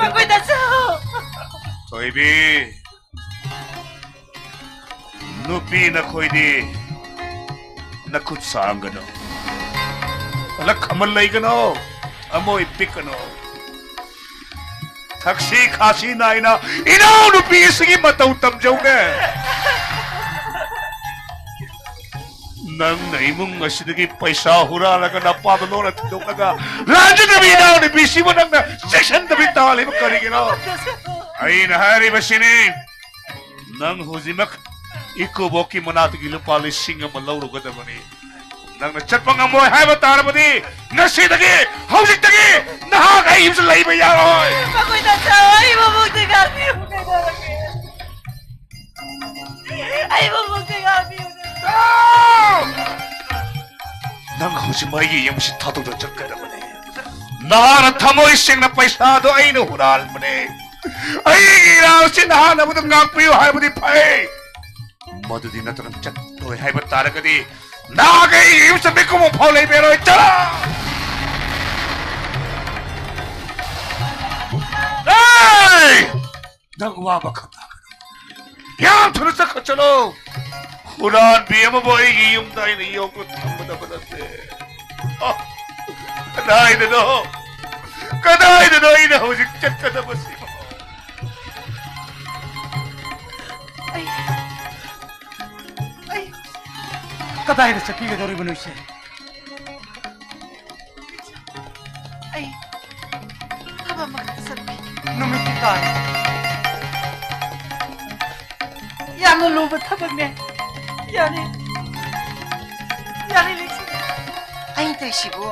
ꯃꯈꯣꯏꯗꯁꯨ ꯊꯣꯏꯕꯤ, ꯅꯨꯄꯤ ꯅꯈꯣꯏꯗꯤ ꯅꯈꯨꯠ ꯁꯥꯡꯒꯅꯨ, ꯂꯛ ꯑꯃ ꯂꯩꯒꯅꯨ, ꯑꯃꯣꯏ ꯄꯤꯛꯀꯅꯨ꯫ ꯊꯛꯁꯤ ꯈꯥꯁꯤ ꯅꯥꯏꯅ ꯏꯅꯥꯎꯅꯨꯄꯤ ꯑꯁꯤꯒꯤ ꯃꯇꯧ ꯇꯝꯖꯧꯅꯦ꯫ ꯅꯪꯅ ꯏꯃꯨꯡ ꯑꯁꯤꯗꯒꯤ ꯄꯩꯁꯥ ꯍꯨꯔꯥꯜꯂꯒ ꯅꯄꯥꯗꯣ ꯂꯣꯟꯅ ꯊꯤꯟꯗꯣꯛꯂꯒ ꯂꯥꯟꯖꯗꯕꯤ ꯏꯅꯥꯎ ꯅꯨꯄꯤꯁꯤꯕꯨ ꯅꯪꯅ ꯆꯦꯛꯁꯤꯟꯗꯕꯤ ꯇꯥꯜꯂꯤꯕ ꯀꯔꯤꯒꯤꯅꯣ? ꯑꯩꯅ ꯍꯥꯏꯔꯤꯕꯁꯤꯅꯤ, ꯅꯪ ꯍꯧꯖꯤꯛꯃꯛ ꯏꯀꯨꯕꯣꯛꯀꯤ ꯃꯅꯥꯛꯇꯒꯤ ꯂꯨꯄꯥ ꯂꯤꯁꯤꯡ ꯑꯃ ꯂꯧꯔꯨꯒꯗꯕꯅꯤ꯫ ꯅꯪꯅ ꯆꯠꯄ ꯉꯝꯃꯣꯏ ꯍꯥꯏꯕ ꯇꯥꯔꯕꯗꯤ ꯉꯁꯤꯗꯒꯤ, ꯍꯧꯖꯤꯛꯇꯒꯤ ꯅꯍꯥꯛ ꯑꯩ ꯌꯨꯝꯁꯤꯗ ꯂꯩꯕ ꯌꯥꯔꯣꯏ꯫ ꯃꯈꯣꯏꯗ ꯆꯥꯎ, ꯑꯩ ꯃꯕꯨꯛꯇ ꯉꯥꯛꯄꯤꯌꯨ, ꯀꯩꯗꯧꯔꯒꯦ? ꯑꯩ ꯃꯕꯨꯛꯇ ꯉꯥꯛꯄꯤꯌꯨ꯫ ꯅꯪ ꯍꯧꯖꯤꯛ ꯑꯩꯒꯤ ꯌꯨꯝꯁꯤ ꯊꯥꯗꯣꯛꯇꯨꯅ ꯆꯠꯀꯗꯕꯅꯤ꯫ ꯅꯍꯥꯛꯅ ꯊꯃꯣꯏ ꯁꯦꯡꯅ ꯄꯩꯁꯥꯗꯣ ꯑꯩꯅ ꯍꯨꯔꯥꯟꯕꯅꯦ, ꯑꯩꯒꯤ ꯏꯔꯥꯜꯁꯤ ꯅꯍꯥꯛꯅ ꯑꯃꯨꯛꯇ ꯉꯥꯛꯄꯤꯌꯨ ꯍꯥꯏꯕꯗꯤ ꯐꯩ꯫ ꯃꯗꯨꯗꯤ ꯅꯠꯇꯅ ꯆꯠꯂꯣꯏ ꯍꯥꯏꯕ ꯇꯥꯔꯒꯗꯤ ꯅꯍꯥꯛ ꯑꯩꯒꯤ ꯌꯨꯝꯁꯤ ꯃꯤꯀꯨꯞ ꯑꯃ ꯐꯥꯎ ꯂꯩꯕ ꯌꯥꯔꯣꯏ꯫ ꯆꯠꯂꯣ! ꯅꯪ ꯋꯥ ꯃꯈꯥ ꯇꯥꯒꯅꯨ꯫ ꯌꯥꯝ ꯊꯨꯅ ꯆꯠꯈ꯭ꯔꯣ, ꯆꯠꯂꯣ꯫ ꯍꯨꯔꯥꯟꯕꯤ ꯑꯃꯕꯨ ꯑꯩꯒꯤ ꯌꯨꯝꯗ ꯑꯩꯅ ꯌꯣꯛꯅ ꯊꯝꯒꯗꯕ ꯅꯠꯇꯦ꯫ ꯑ, ꯀꯗꯥꯏꯗꯅꯣ? ꯀꯗꯥꯏꯗꯅꯣ ꯑꯩꯅ ꯍꯧꯖꯤꯛ ꯆꯠꯀꯗꯕꯁꯤꯕꯣ? ꯑꯩ, ꯑꯩ ꯀꯗꯥꯏꯗ ꯆꯠꯄꯤꯒꯗꯧꯔꯤꯕꯅꯣ, ꯏꯆꯦ? ꯑꯩ ꯊꯕꯛ ꯑꯃꯈꯛꯇ ꯆꯠꯂꯨꯒꯦ꯫ ꯅꯨꯃꯤꯠꯇꯤ ꯇꯥꯔꯦ꯫ ꯌꯥꯝꯅ ꯂꯨꯕ ꯊꯕꯛꯅꯦ꯫ ꯌꯥꯅꯤ꯫ ꯌꯥꯅꯤ, ꯂꯦꯡꯁꯤꯟ꯫ ꯑꯩꯅ ꯇꯧꯔꯤꯁꯤꯕꯨ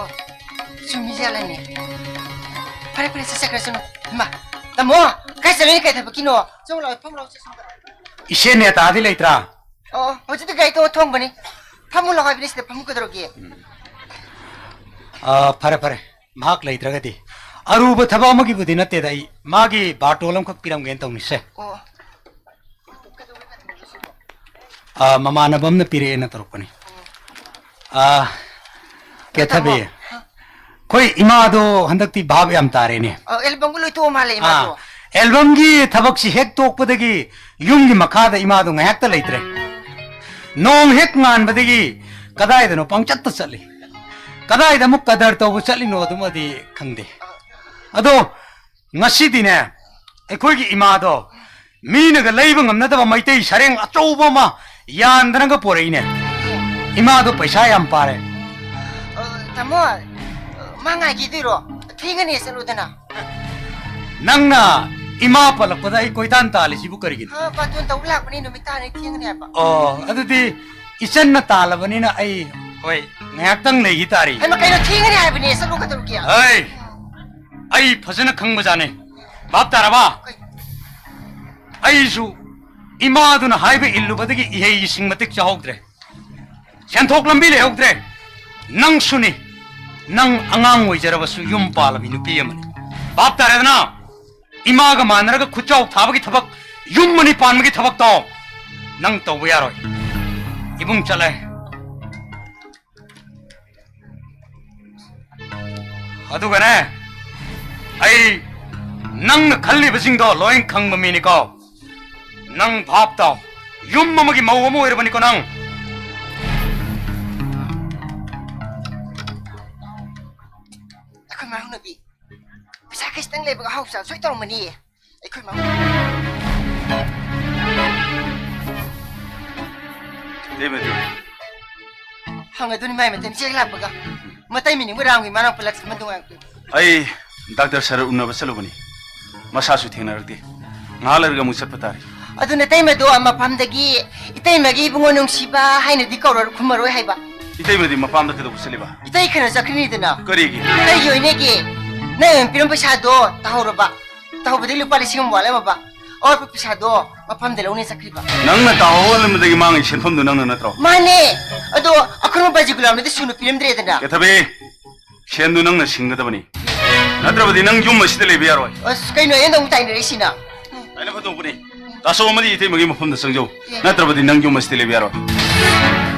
ꯆꯨꯝꯃꯤꯖꯥꯠꯂꯅꯦ? ꯐꯔꯦ, ꯐꯔꯦ, ꯆꯠꯆꯈ꯭ꯔꯁꯅꯨ꯫ ꯏꯃꯥ, ꯇꯥꯃꯣ, ꯀꯥꯏ ꯆꯠꯂꯨꯏꯅꯣ? ꯀꯩ ꯊꯕꯛꯀꯤꯅꯣ? ꯆꯪꯉꯨ ꯂꯥꯛꯑꯣ, ꯐꯝꯃꯨ ꯂꯥꯛꯑꯣ, ꯆꯠꯁꯤ꯫ ꯏꯆꯦ ꯅꯦꯇꯥꯗꯤ ꯂꯩꯇ꯭ꯔꯥ? ꯑꯣ, ꯍꯧꯖꯤꯛꯇ ꯒꯥꯔꯤ ꯇꯣꯡꯉ ꯊꯣꯡꯕꯅꯤ꯫ ꯐꯝꯃꯨ ꯂꯥꯛꯑꯣ ꯍꯥꯏꯕꯅꯤ, ꯁꯤꯗ ꯐꯝꯃꯨ ꯀꯩꯗꯧꯔꯒꯦ? ꯑ, ꯐꯔꯦ, ꯐꯔꯦ꯫ ꯃꯍꯥꯛ ꯂꯩꯇ꯭ꯔꯒꯗꯤ꯫ ꯑꯔꯨꯕ ꯊꯕꯛ ꯑꯃꯒꯤꯕꯨꯗꯤ ꯅꯠꯇꯦꯗ, ꯑꯩ ꯃꯥꯒꯤ ꯕꯥꯔꯇꯣꯜ ꯑꯃꯈꯛ ꯄꯤꯔꯝꯒꯦꯅ ꯇꯧꯅꯤꯁꯦ꯫ ꯑꯣ꯫ ꯑ, ꯃꯃꯥꯟꯅꯕ ꯑꯃꯅ ꯄꯤꯔꯛꯑꯦꯅ ꯇꯧꯔꯛꯄꯅꯤ꯫ ꯑ, ꯀꯦꯊꯕꯤ, ꯇꯥꯃꯣ꯫ ꯑꯩꯈꯣꯏ ꯏꯃꯥꯗꯣ ꯍꯟꯗꯛꯇꯤ ꯚꯥꯞ ꯌꯥꯝ ꯇꯥꯔꯦꯅꯦ꯫ ꯑ, ꯑꯦꯜꯕꯝꯒ ꯂꯣꯏ ꯇꯣꯛꯑ ꯃꯥꯜꯂꯦ ꯏꯃꯥꯗꯣ꯫ ꯑꯥ, ꯑꯦꯜꯕꯝꯒꯤ ꯊꯕꯛꯁꯤ ꯍꯦꯛ ꯇꯣꯛꯄꯗꯒꯤ ꯌꯨꯝꯒꯤ ꯃꯈꯥꯗ ꯏꯃꯥꯗꯣ ꯉꯥꯏꯍꯥꯛꯇ ꯂꯩꯇ꯭ꯔꯦ꯫ ꯅꯣꯡ ꯍꯦꯛ ꯉꯥꯟꯕꯗꯒꯤ ꯀꯗꯥꯏꯗꯅꯣ ꯄꯪꯆꯠꯇ ꯆꯠꯂꯤ꯫ ꯀꯗꯥꯏꯗ ꯑꯃꯨꯛ ꯀꯗꯔ ꯇꯧꯕ ꯆꯠꯂꯤꯅꯣ ꯑꯗꯨꯃꯗꯤ ꯈꯪꯗꯦ꯫ ꯑꯗꯣ ꯉꯁꯤꯗꯤꯅꯦ, ꯑꯩꯈꯣꯏꯒꯤ ꯏꯃꯥꯗꯣ ꯃꯤꯅꯒ ꯂꯩꯕ ꯉꯝꯅꯗꯕ ꯃꯩꯇꯩ ꯁꯔꯦꯡ ꯑꯆꯧꯕ ꯑꯃ ꯌꯥꯟꯗꯅꯒ ꯄꯣꯔꯛꯏꯅꯦ꯫ ꯏꯃꯥꯗꯣ ꯄꯩꯁꯥ ꯌꯥꯝ ꯄꯥꯔꯦ꯫ ꯑ, ꯇꯥꯃꯣ, ꯑ, ꯃꯥ ꯉꯥꯏꯈꯤꯗꯣꯏꯔꯣ? ꯊꯦꯡꯉꯅꯤ, ꯆꯠꯂꯨꯗꯅ꯫ ꯅꯪꯅ ꯏꯃꯥ ꯄꯜꯂꯛꯄꯗ ꯑꯩ ꯀꯣꯏꯇꯥꯟ ꯇꯥꯜꯂꯤꯁꯤꯕꯨ ꯀꯔꯤꯒꯤꯅꯣ? ꯑ, ꯕꯥꯇꯣꯟ ꯇꯧꯕ ꯂꯥꯛꯄꯅꯤ, ꯅꯨꯃꯤꯠ ꯇꯥꯔꯅꯤ, ꯊꯦꯡꯉꯅꯤ ꯍꯥꯏꯕ꯫ ꯑꯣ, ꯑꯗꯨꯗꯤ ꯏꯆꯟꯅ ꯇꯥꯜꯂꯕꯅꯤꯅ ꯑꯩ, ꯍꯣꯏ, ꯉꯥꯏꯍꯥꯛꯇꯪ ꯂꯩꯈꯤ ꯇꯥꯔꯤ꯫ ꯍꯩꯃ, ꯀꯩꯅꯣ, ꯊꯦꯡꯉꯅꯤ ꯍꯥꯏꯕꯅꯦ, ꯆꯠꯂꯨ ꯀꯩꯗꯧꯔꯒꯦ? ꯍꯩ, ꯑꯩ ꯐꯖꯅ ꯈꯪꯕꯖꯥꯠꯅꯤ꯫ ꯚꯥꯞ ꯇꯥꯔꯕ? ꯀꯩ- ꯑꯩꯁꯨ ꯏꯃꯥꯗꯨꯅ ꯍꯥꯏꯕ ꯏꯜꯂꯨꯕꯗꯒꯤ ꯏꯍꯩ ꯏꯁꯤꯡ ꯃꯇꯤꯛ ꯆꯥꯍꯧꯗ꯭ꯔꯦ꯫ ꯁꯦꯟꯊꯣꯛ ꯂꯝꯕꯤ ꯂꯩꯍꯧꯗ꯭ꯔꯦ꯫ ꯅꯪꯁꯨꯅꯤ꯫ ꯅꯪ ꯑꯉꯥꯡ ꯑꯣꯏꯖꯔꯕꯁꯨ ꯌꯨꯝ ꯄꯥꯜꯂꯕꯤ ꯅꯨꯄꯤ ꯑꯃꯅꯤ꯫ ꯚꯥꯞ ꯇꯥꯔꯦꯗꯅ? ꯏꯃꯥꯒ ꯃꯥꯟꯅꯔꯒ ꯈꯨꯠꯆꯥꯎ ꯊꯥꯕꯒꯤ ꯊꯕꯛ, ꯌꯨꯝ ꯑꯅꯤ ꯄꯥꯟꯕꯒꯤ ꯊꯕꯛꯇꯣ ꯅꯪ ꯇꯧꯕ ꯌꯥꯔꯣꯏ꯫ ꯏꯕꯨꯡ ꯆꯠꯂꯦ꯫ ꯑꯗꯨꯒꯅꯦ, ꯑꯩ ꯅꯪꯅ ꯈꯜꯂꯤꯕꯁꯤꯡꯗꯣ ꯂꯣꯏ ꯈꯪꯕ ꯃꯤꯅꯤꯀꯣ꯫ ꯅꯪ ꯚꯥꯞ ꯇꯥꯎ, ꯌꯨꯝ ꯑꯃꯒꯤ ꯃꯧ ꯑꯃ ꯑꯣꯏꯔꯕꯅꯤꯀꯣ ꯅꯪ꯫ ꯑꯩꯈꯣꯏ ꯃꯥ ꯍꯧꯅꯕꯤ, ꯄꯩꯁꯥ ꯈꯤꯇꯪ ꯂꯩꯕꯒ ꯑꯍꯥꯎ ꯆꯥ ꯁꯣꯏ ꯇꯧꯔꯝꯃꯅꯤꯌꯦ꯫ ꯑꯩꯈꯣꯏ ꯃꯥ꯫ ꯏꯇꯩꯃꯗꯤ? ꯍꯪꯉꯗꯨꯅꯤ ꯃꯥꯏ ꯃꯇꯩ ꯆꯦꯛ ꯂꯥꯛꯄꯒ꯫ ꯃꯇꯩ ꯃꯤꯅꯤꯡꯕꯨ ꯔꯥꯝꯒꯤ ꯃꯅꯥꯎ ꯄꯨꯂꯛꯁꯤ ꯃꯗꯨ ꯉꯥꯡꯉꯛꯇꯣꯏꯕ꯫ ꯑꯩ ꯗꯥꯛꯇꯔ ꯁꯔ ꯎꯅꯕ ꯆꯠꯂꯨꯕꯅꯤ꯫ ꯃꯁꯥꯁꯨ ꯊꯦꯡꯅꯔꯛꯇꯦ꯫ ꯉꯥꯏꯍꯥꯛ ꯂꯩꯔꯒ ꯑꯃꯨꯛ ꯆꯠꯄ ꯇꯥꯔꯦ꯫ ꯑꯗꯨ ꯅꯇꯩꯃꯗꯣ ꯃꯐꯝꯗꯒꯤ ꯏꯇꯩꯃꯒꯤ ꯏꯕꯨꯡꯉꯣ ꯅꯨꯡꯁꯤꯕ ꯍꯥꯏꯅꯗꯤ ꯀꯧꯔ ꯈꯨꯝꯃꯔꯣꯏ ꯍꯥꯏꯕ꯫ ꯏꯇꯩꯃꯗꯤ ꯃꯄꯥꯝꯗ ꯀꯩꯗꯧꯕ ꯆꯠꯂꯤꯕ? ꯏꯇꯩ ꯈꯔ ꯆꯠꯈ꯭ꯔꯤꯅꯤꯗꯅ꯫ ꯀꯔꯤꯒꯤ? ꯀꯔꯤꯒꯤ ꯑꯣꯏꯅꯦꯒꯦ? ꯅꯪ ꯄꯤꯔꯝꯕ ꯄꯩꯁꯥꯗꯣ ꯇꯥꯍꯧꯔꯕ? ꯇꯧꯕꯗꯒꯤ ꯂꯨꯄꯥ ꯂꯤꯁꯤꯡ ꯑꯃ ꯋꯥꯠꯂꯝꯃꯕ꯫ ꯑꯋꯥꯠꯄ ꯄꯩꯁꯥꯗꯣ ꯃꯐꯝꯗ ꯂꯧꯅꯦ ꯆꯠꯈ꯭ꯔꯤꯕ꯫ ꯅꯪꯅ ꯇꯥꯍꯧꯍꯜꯂꯝꯕꯗꯒꯤ ꯃꯥꯡꯉꯤ ꯁꯦꯟꯐꯝꯗꯨ ꯅꯪꯅ ꯅꯠꯇ꯭ꯔꯣ? ꯃꯥꯅꯦ꯫ ꯑꯗꯣ ꯑꯩꯈꯣꯏ ꯕꯥꯖꯤ ꯒꯨꯂꯥꯝꯗꯨꯗꯤ ꯁꯨꯅ ꯄꯤꯔꯝꯗ꯭ꯔꯦꯗꯅ꯫ ꯀꯦꯊꯕꯤ, ꯁꯦꯟꯗꯨ ꯅꯪꯅ ꯁꯤꯡꯒꯗꯕꯅꯤ꯫ ꯅꯠꯇ꯭ꯔꯕꯗꯤ ꯅꯪ ꯌꯨꯝ ꯑꯁꯤꯗ ꯂꯩꯕ ꯌꯥꯔꯣꯏ꯫ ꯑꯁ, ꯀꯩꯅꯣ ꯑꯩꯉꯣꯟꯗ ꯑꯃꯨꯛ ꯇꯥꯏꯅꯔꯛꯏꯁꯤꯅ? ꯑꯩꯅ ꯐꯠꯇꯣꯛꯄꯅꯤ꯫ ꯇꯥꯆꯧ ꯑꯃꯗꯤ ꯏꯇꯩꯃꯒꯤ ꯃꯐꯝꯗ ꯆꯪꯖꯧ꯫ ꯑꯦ꯫ ꯅꯠꯇ꯭ꯔꯕꯗꯤ ꯅꯪ ꯌꯨꯝ ꯑꯁꯤꯗ ꯂꯩꯕ ꯌꯥꯔꯣꯏ꯫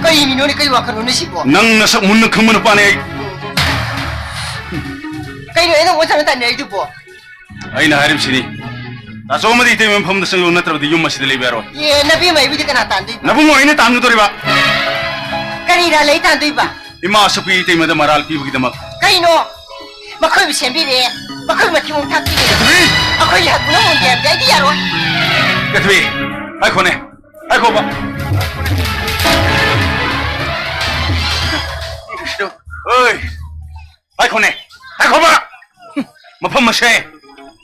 ꯀꯔꯤ ꯃꯤꯅꯣꯅꯦ, ꯀꯔꯤ ꯋꯥꯈꯜꯅꯣꯅꯦ ꯁꯤꯕꯣ? ꯅꯪ ꯅꯁꯛ ꯃꯨꯟꯅ ꯈꯪꯕ ꯅꯨꯄꯥꯅꯦ ꯑꯩ꯫ ꯀꯩꯅꯣ ꯑꯩꯅ ꯑꯃꯨꯛ ꯇꯥꯏꯅꯔꯛꯏꯗꯨꯕꯣ? ꯑꯩꯅ ꯍꯥꯏꯔꯤꯕꯁꯤꯅꯤ, ꯇꯥꯆꯧ ꯑꯃꯗꯤ ꯏꯇꯩꯃ ꯃꯐꯝꯗ ꯆꯪꯉꯨ, ꯅꯠꯇ꯭ꯔꯕꯗꯤ ꯌꯨꯝ ꯑꯁꯤꯗ ꯂꯩꯕ ꯌꯥꯔꯣꯏ꯫ ꯑꯦ, ꯅꯕꯦꯝꯃ ꯑꯩꯕꯨꯗꯤ ꯀꯅꯥ ꯇꯥꯟꯗꯣꯏꯕ? ꯅꯕꯨꯡꯉꯣ ꯑꯩꯅ ꯇꯥꯟꯒꯗꯧꯔꯤꯕ꯫ ꯀꯔꯤ ꯔꯥ ꯂꯩ ꯇꯥꯟꯗꯣꯏꯕ? ꯏꯃꯥ ꯑꯁꯨꯛꯀꯤ ꯏꯇꯩꯃꯗ ꯃꯔꯥꯜ ꯄꯤꯕꯒꯤꯗꯃꯛ꯫ ꯀꯩꯅꯣ? ꯃꯈꯣꯏꯕꯨ ꯁꯦꯝꯕꯤꯔꯦ, ꯃꯈꯣꯏ ꯃꯊꯤꯕꯣꯡ ꯊꯥꯛꯄꯤꯔꯦ꯫ ꯀꯦꯊꯕꯤ! ꯑꯩꯈꯣꯏꯒꯤ ꯍꯛ ꯄꯨꯟꯅ ꯃꯨꯟꯒꯦ ꯍꯥꯏꯕꯗꯤ ꯑꯩꯗꯤ ꯌꯥꯔꯣꯏ꯫ ꯀꯦꯊꯕꯤ, ꯉꯥꯏꯈꯣꯕ꯫ ꯑꯣꯏ, ꯉꯥꯏꯈꯣꯅꯦ, ꯉꯥꯏꯈꯣꯕ! ꯍꯨꯝ, ꯃꯐꯝ ꯑꯁꯦ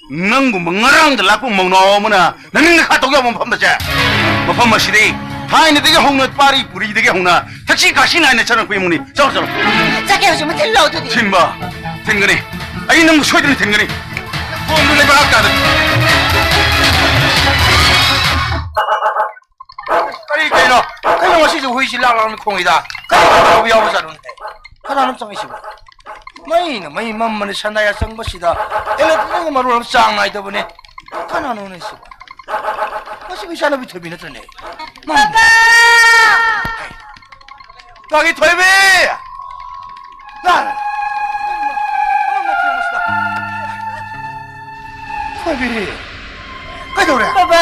ꯅꯪꯒꯨꯝꯕ ꯉꯔꯥꯡꯗ ꯂꯥꯛꯄ ꯃꯧꯅꯥꯎ ꯑꯃꯅ ꯅꯅꯤꯡꯅ ꯈꯥ ꯇꯧ ꯌꯥꯕ ꯃꯐꯝ ꯑꯁꯦ? ꯃꯐꯝ ꯑꯁꯤꯗꯤ ꯊꯥꯏꯅꯗꯒꯤ ꯍꯧꯅ, ꯄꯥꯔꯤ ꯄꯨꯔꯤꯗꯒꯤ ꯍꯧꯅ ꯊꯛꯁꯤ ꯈꯥꯁꯤ ꯅꯥꯏꯅ ꯆꯠꯅꯔꯛꯄ ꯏꯃꯨꯡꯅꯤ꯫ ꯆꯠꯂꯣ, ꯆꯠꯂꯣ꯫ ꯆꯠꯀꯦ ꯍꯥꯏꯔꯁꯨ ꯑꯃ ꯊꯤꯜꯂꯣ ꯑꯗꯨꯗꯤ꯫ ꯊꯤꯟꯕ? ꯊꯤꯟꯒꯅꯤ꯫ ꯑꯩ ꯅꯪꯕꯨ ꯁꯣꯏꯗꯅ ꯊꯤꯟꯒꯅꯤ꯫ ꯈꯣꯡꯗꯨ ꯂꯩꯕꯥꯛ ꯀꯥꯗ꯫ ꯀꯔꯤ ꯀꯩꯅꯣ? ꯀꯩꯅꯣ ꯉꯁꯤꯁꯨ ꯍꯨꯏꯁꯤ ꯂꯥꯡ ꯂꯥꯡꯅ ꯈꯣꯡꯉꯤꯗ? ꯀꯔꯤ ꯇꯧꯕ ꯌꯥꯎꯕ ꯖꯥꯠꯅꯣꯅꯦ? ꯀꯅꯥꯅꯣ ꯆꯪꯉꯛꯏꯁꯤꯕꯣ? ꯃꯩꯅ ꯃꯩ ꯃꯝꯕꯅꯦ, ꯁꯟꯗꯥ ꯌꯥꯆꯪꯕꯁꯤꯗ electricꯅ ꯃꯔꯣꯜ ꯑꯃ ꯆꯥꯡ ꯅꯥꯏꯗꯕꯅꯦ꯫ ꯀꯅꯥꯅꯣꯅꯦ ꯁꯤꯕꯣ? ꯃꯁꯤꯕꯨ ꯏꯆꯥꯅꯨꯄꯤ ꯊꯣꯏꯕꯤ ꯅꯠꯇ꯭ꯔꯅꯦ? ꯃꯥ- ꯄꯥꯒꯤ ꯊꯣꯏꯕꯤ! ꯂꯥꯛ! ꯑꯃ ꯃꯊꯤ ꯑꯃꯁꯤꯗ꯫ ꯊꯣꯏꯕꯤ! ꯀꯩꯗꯧꯔꯦ? ꯕꯕꯥ!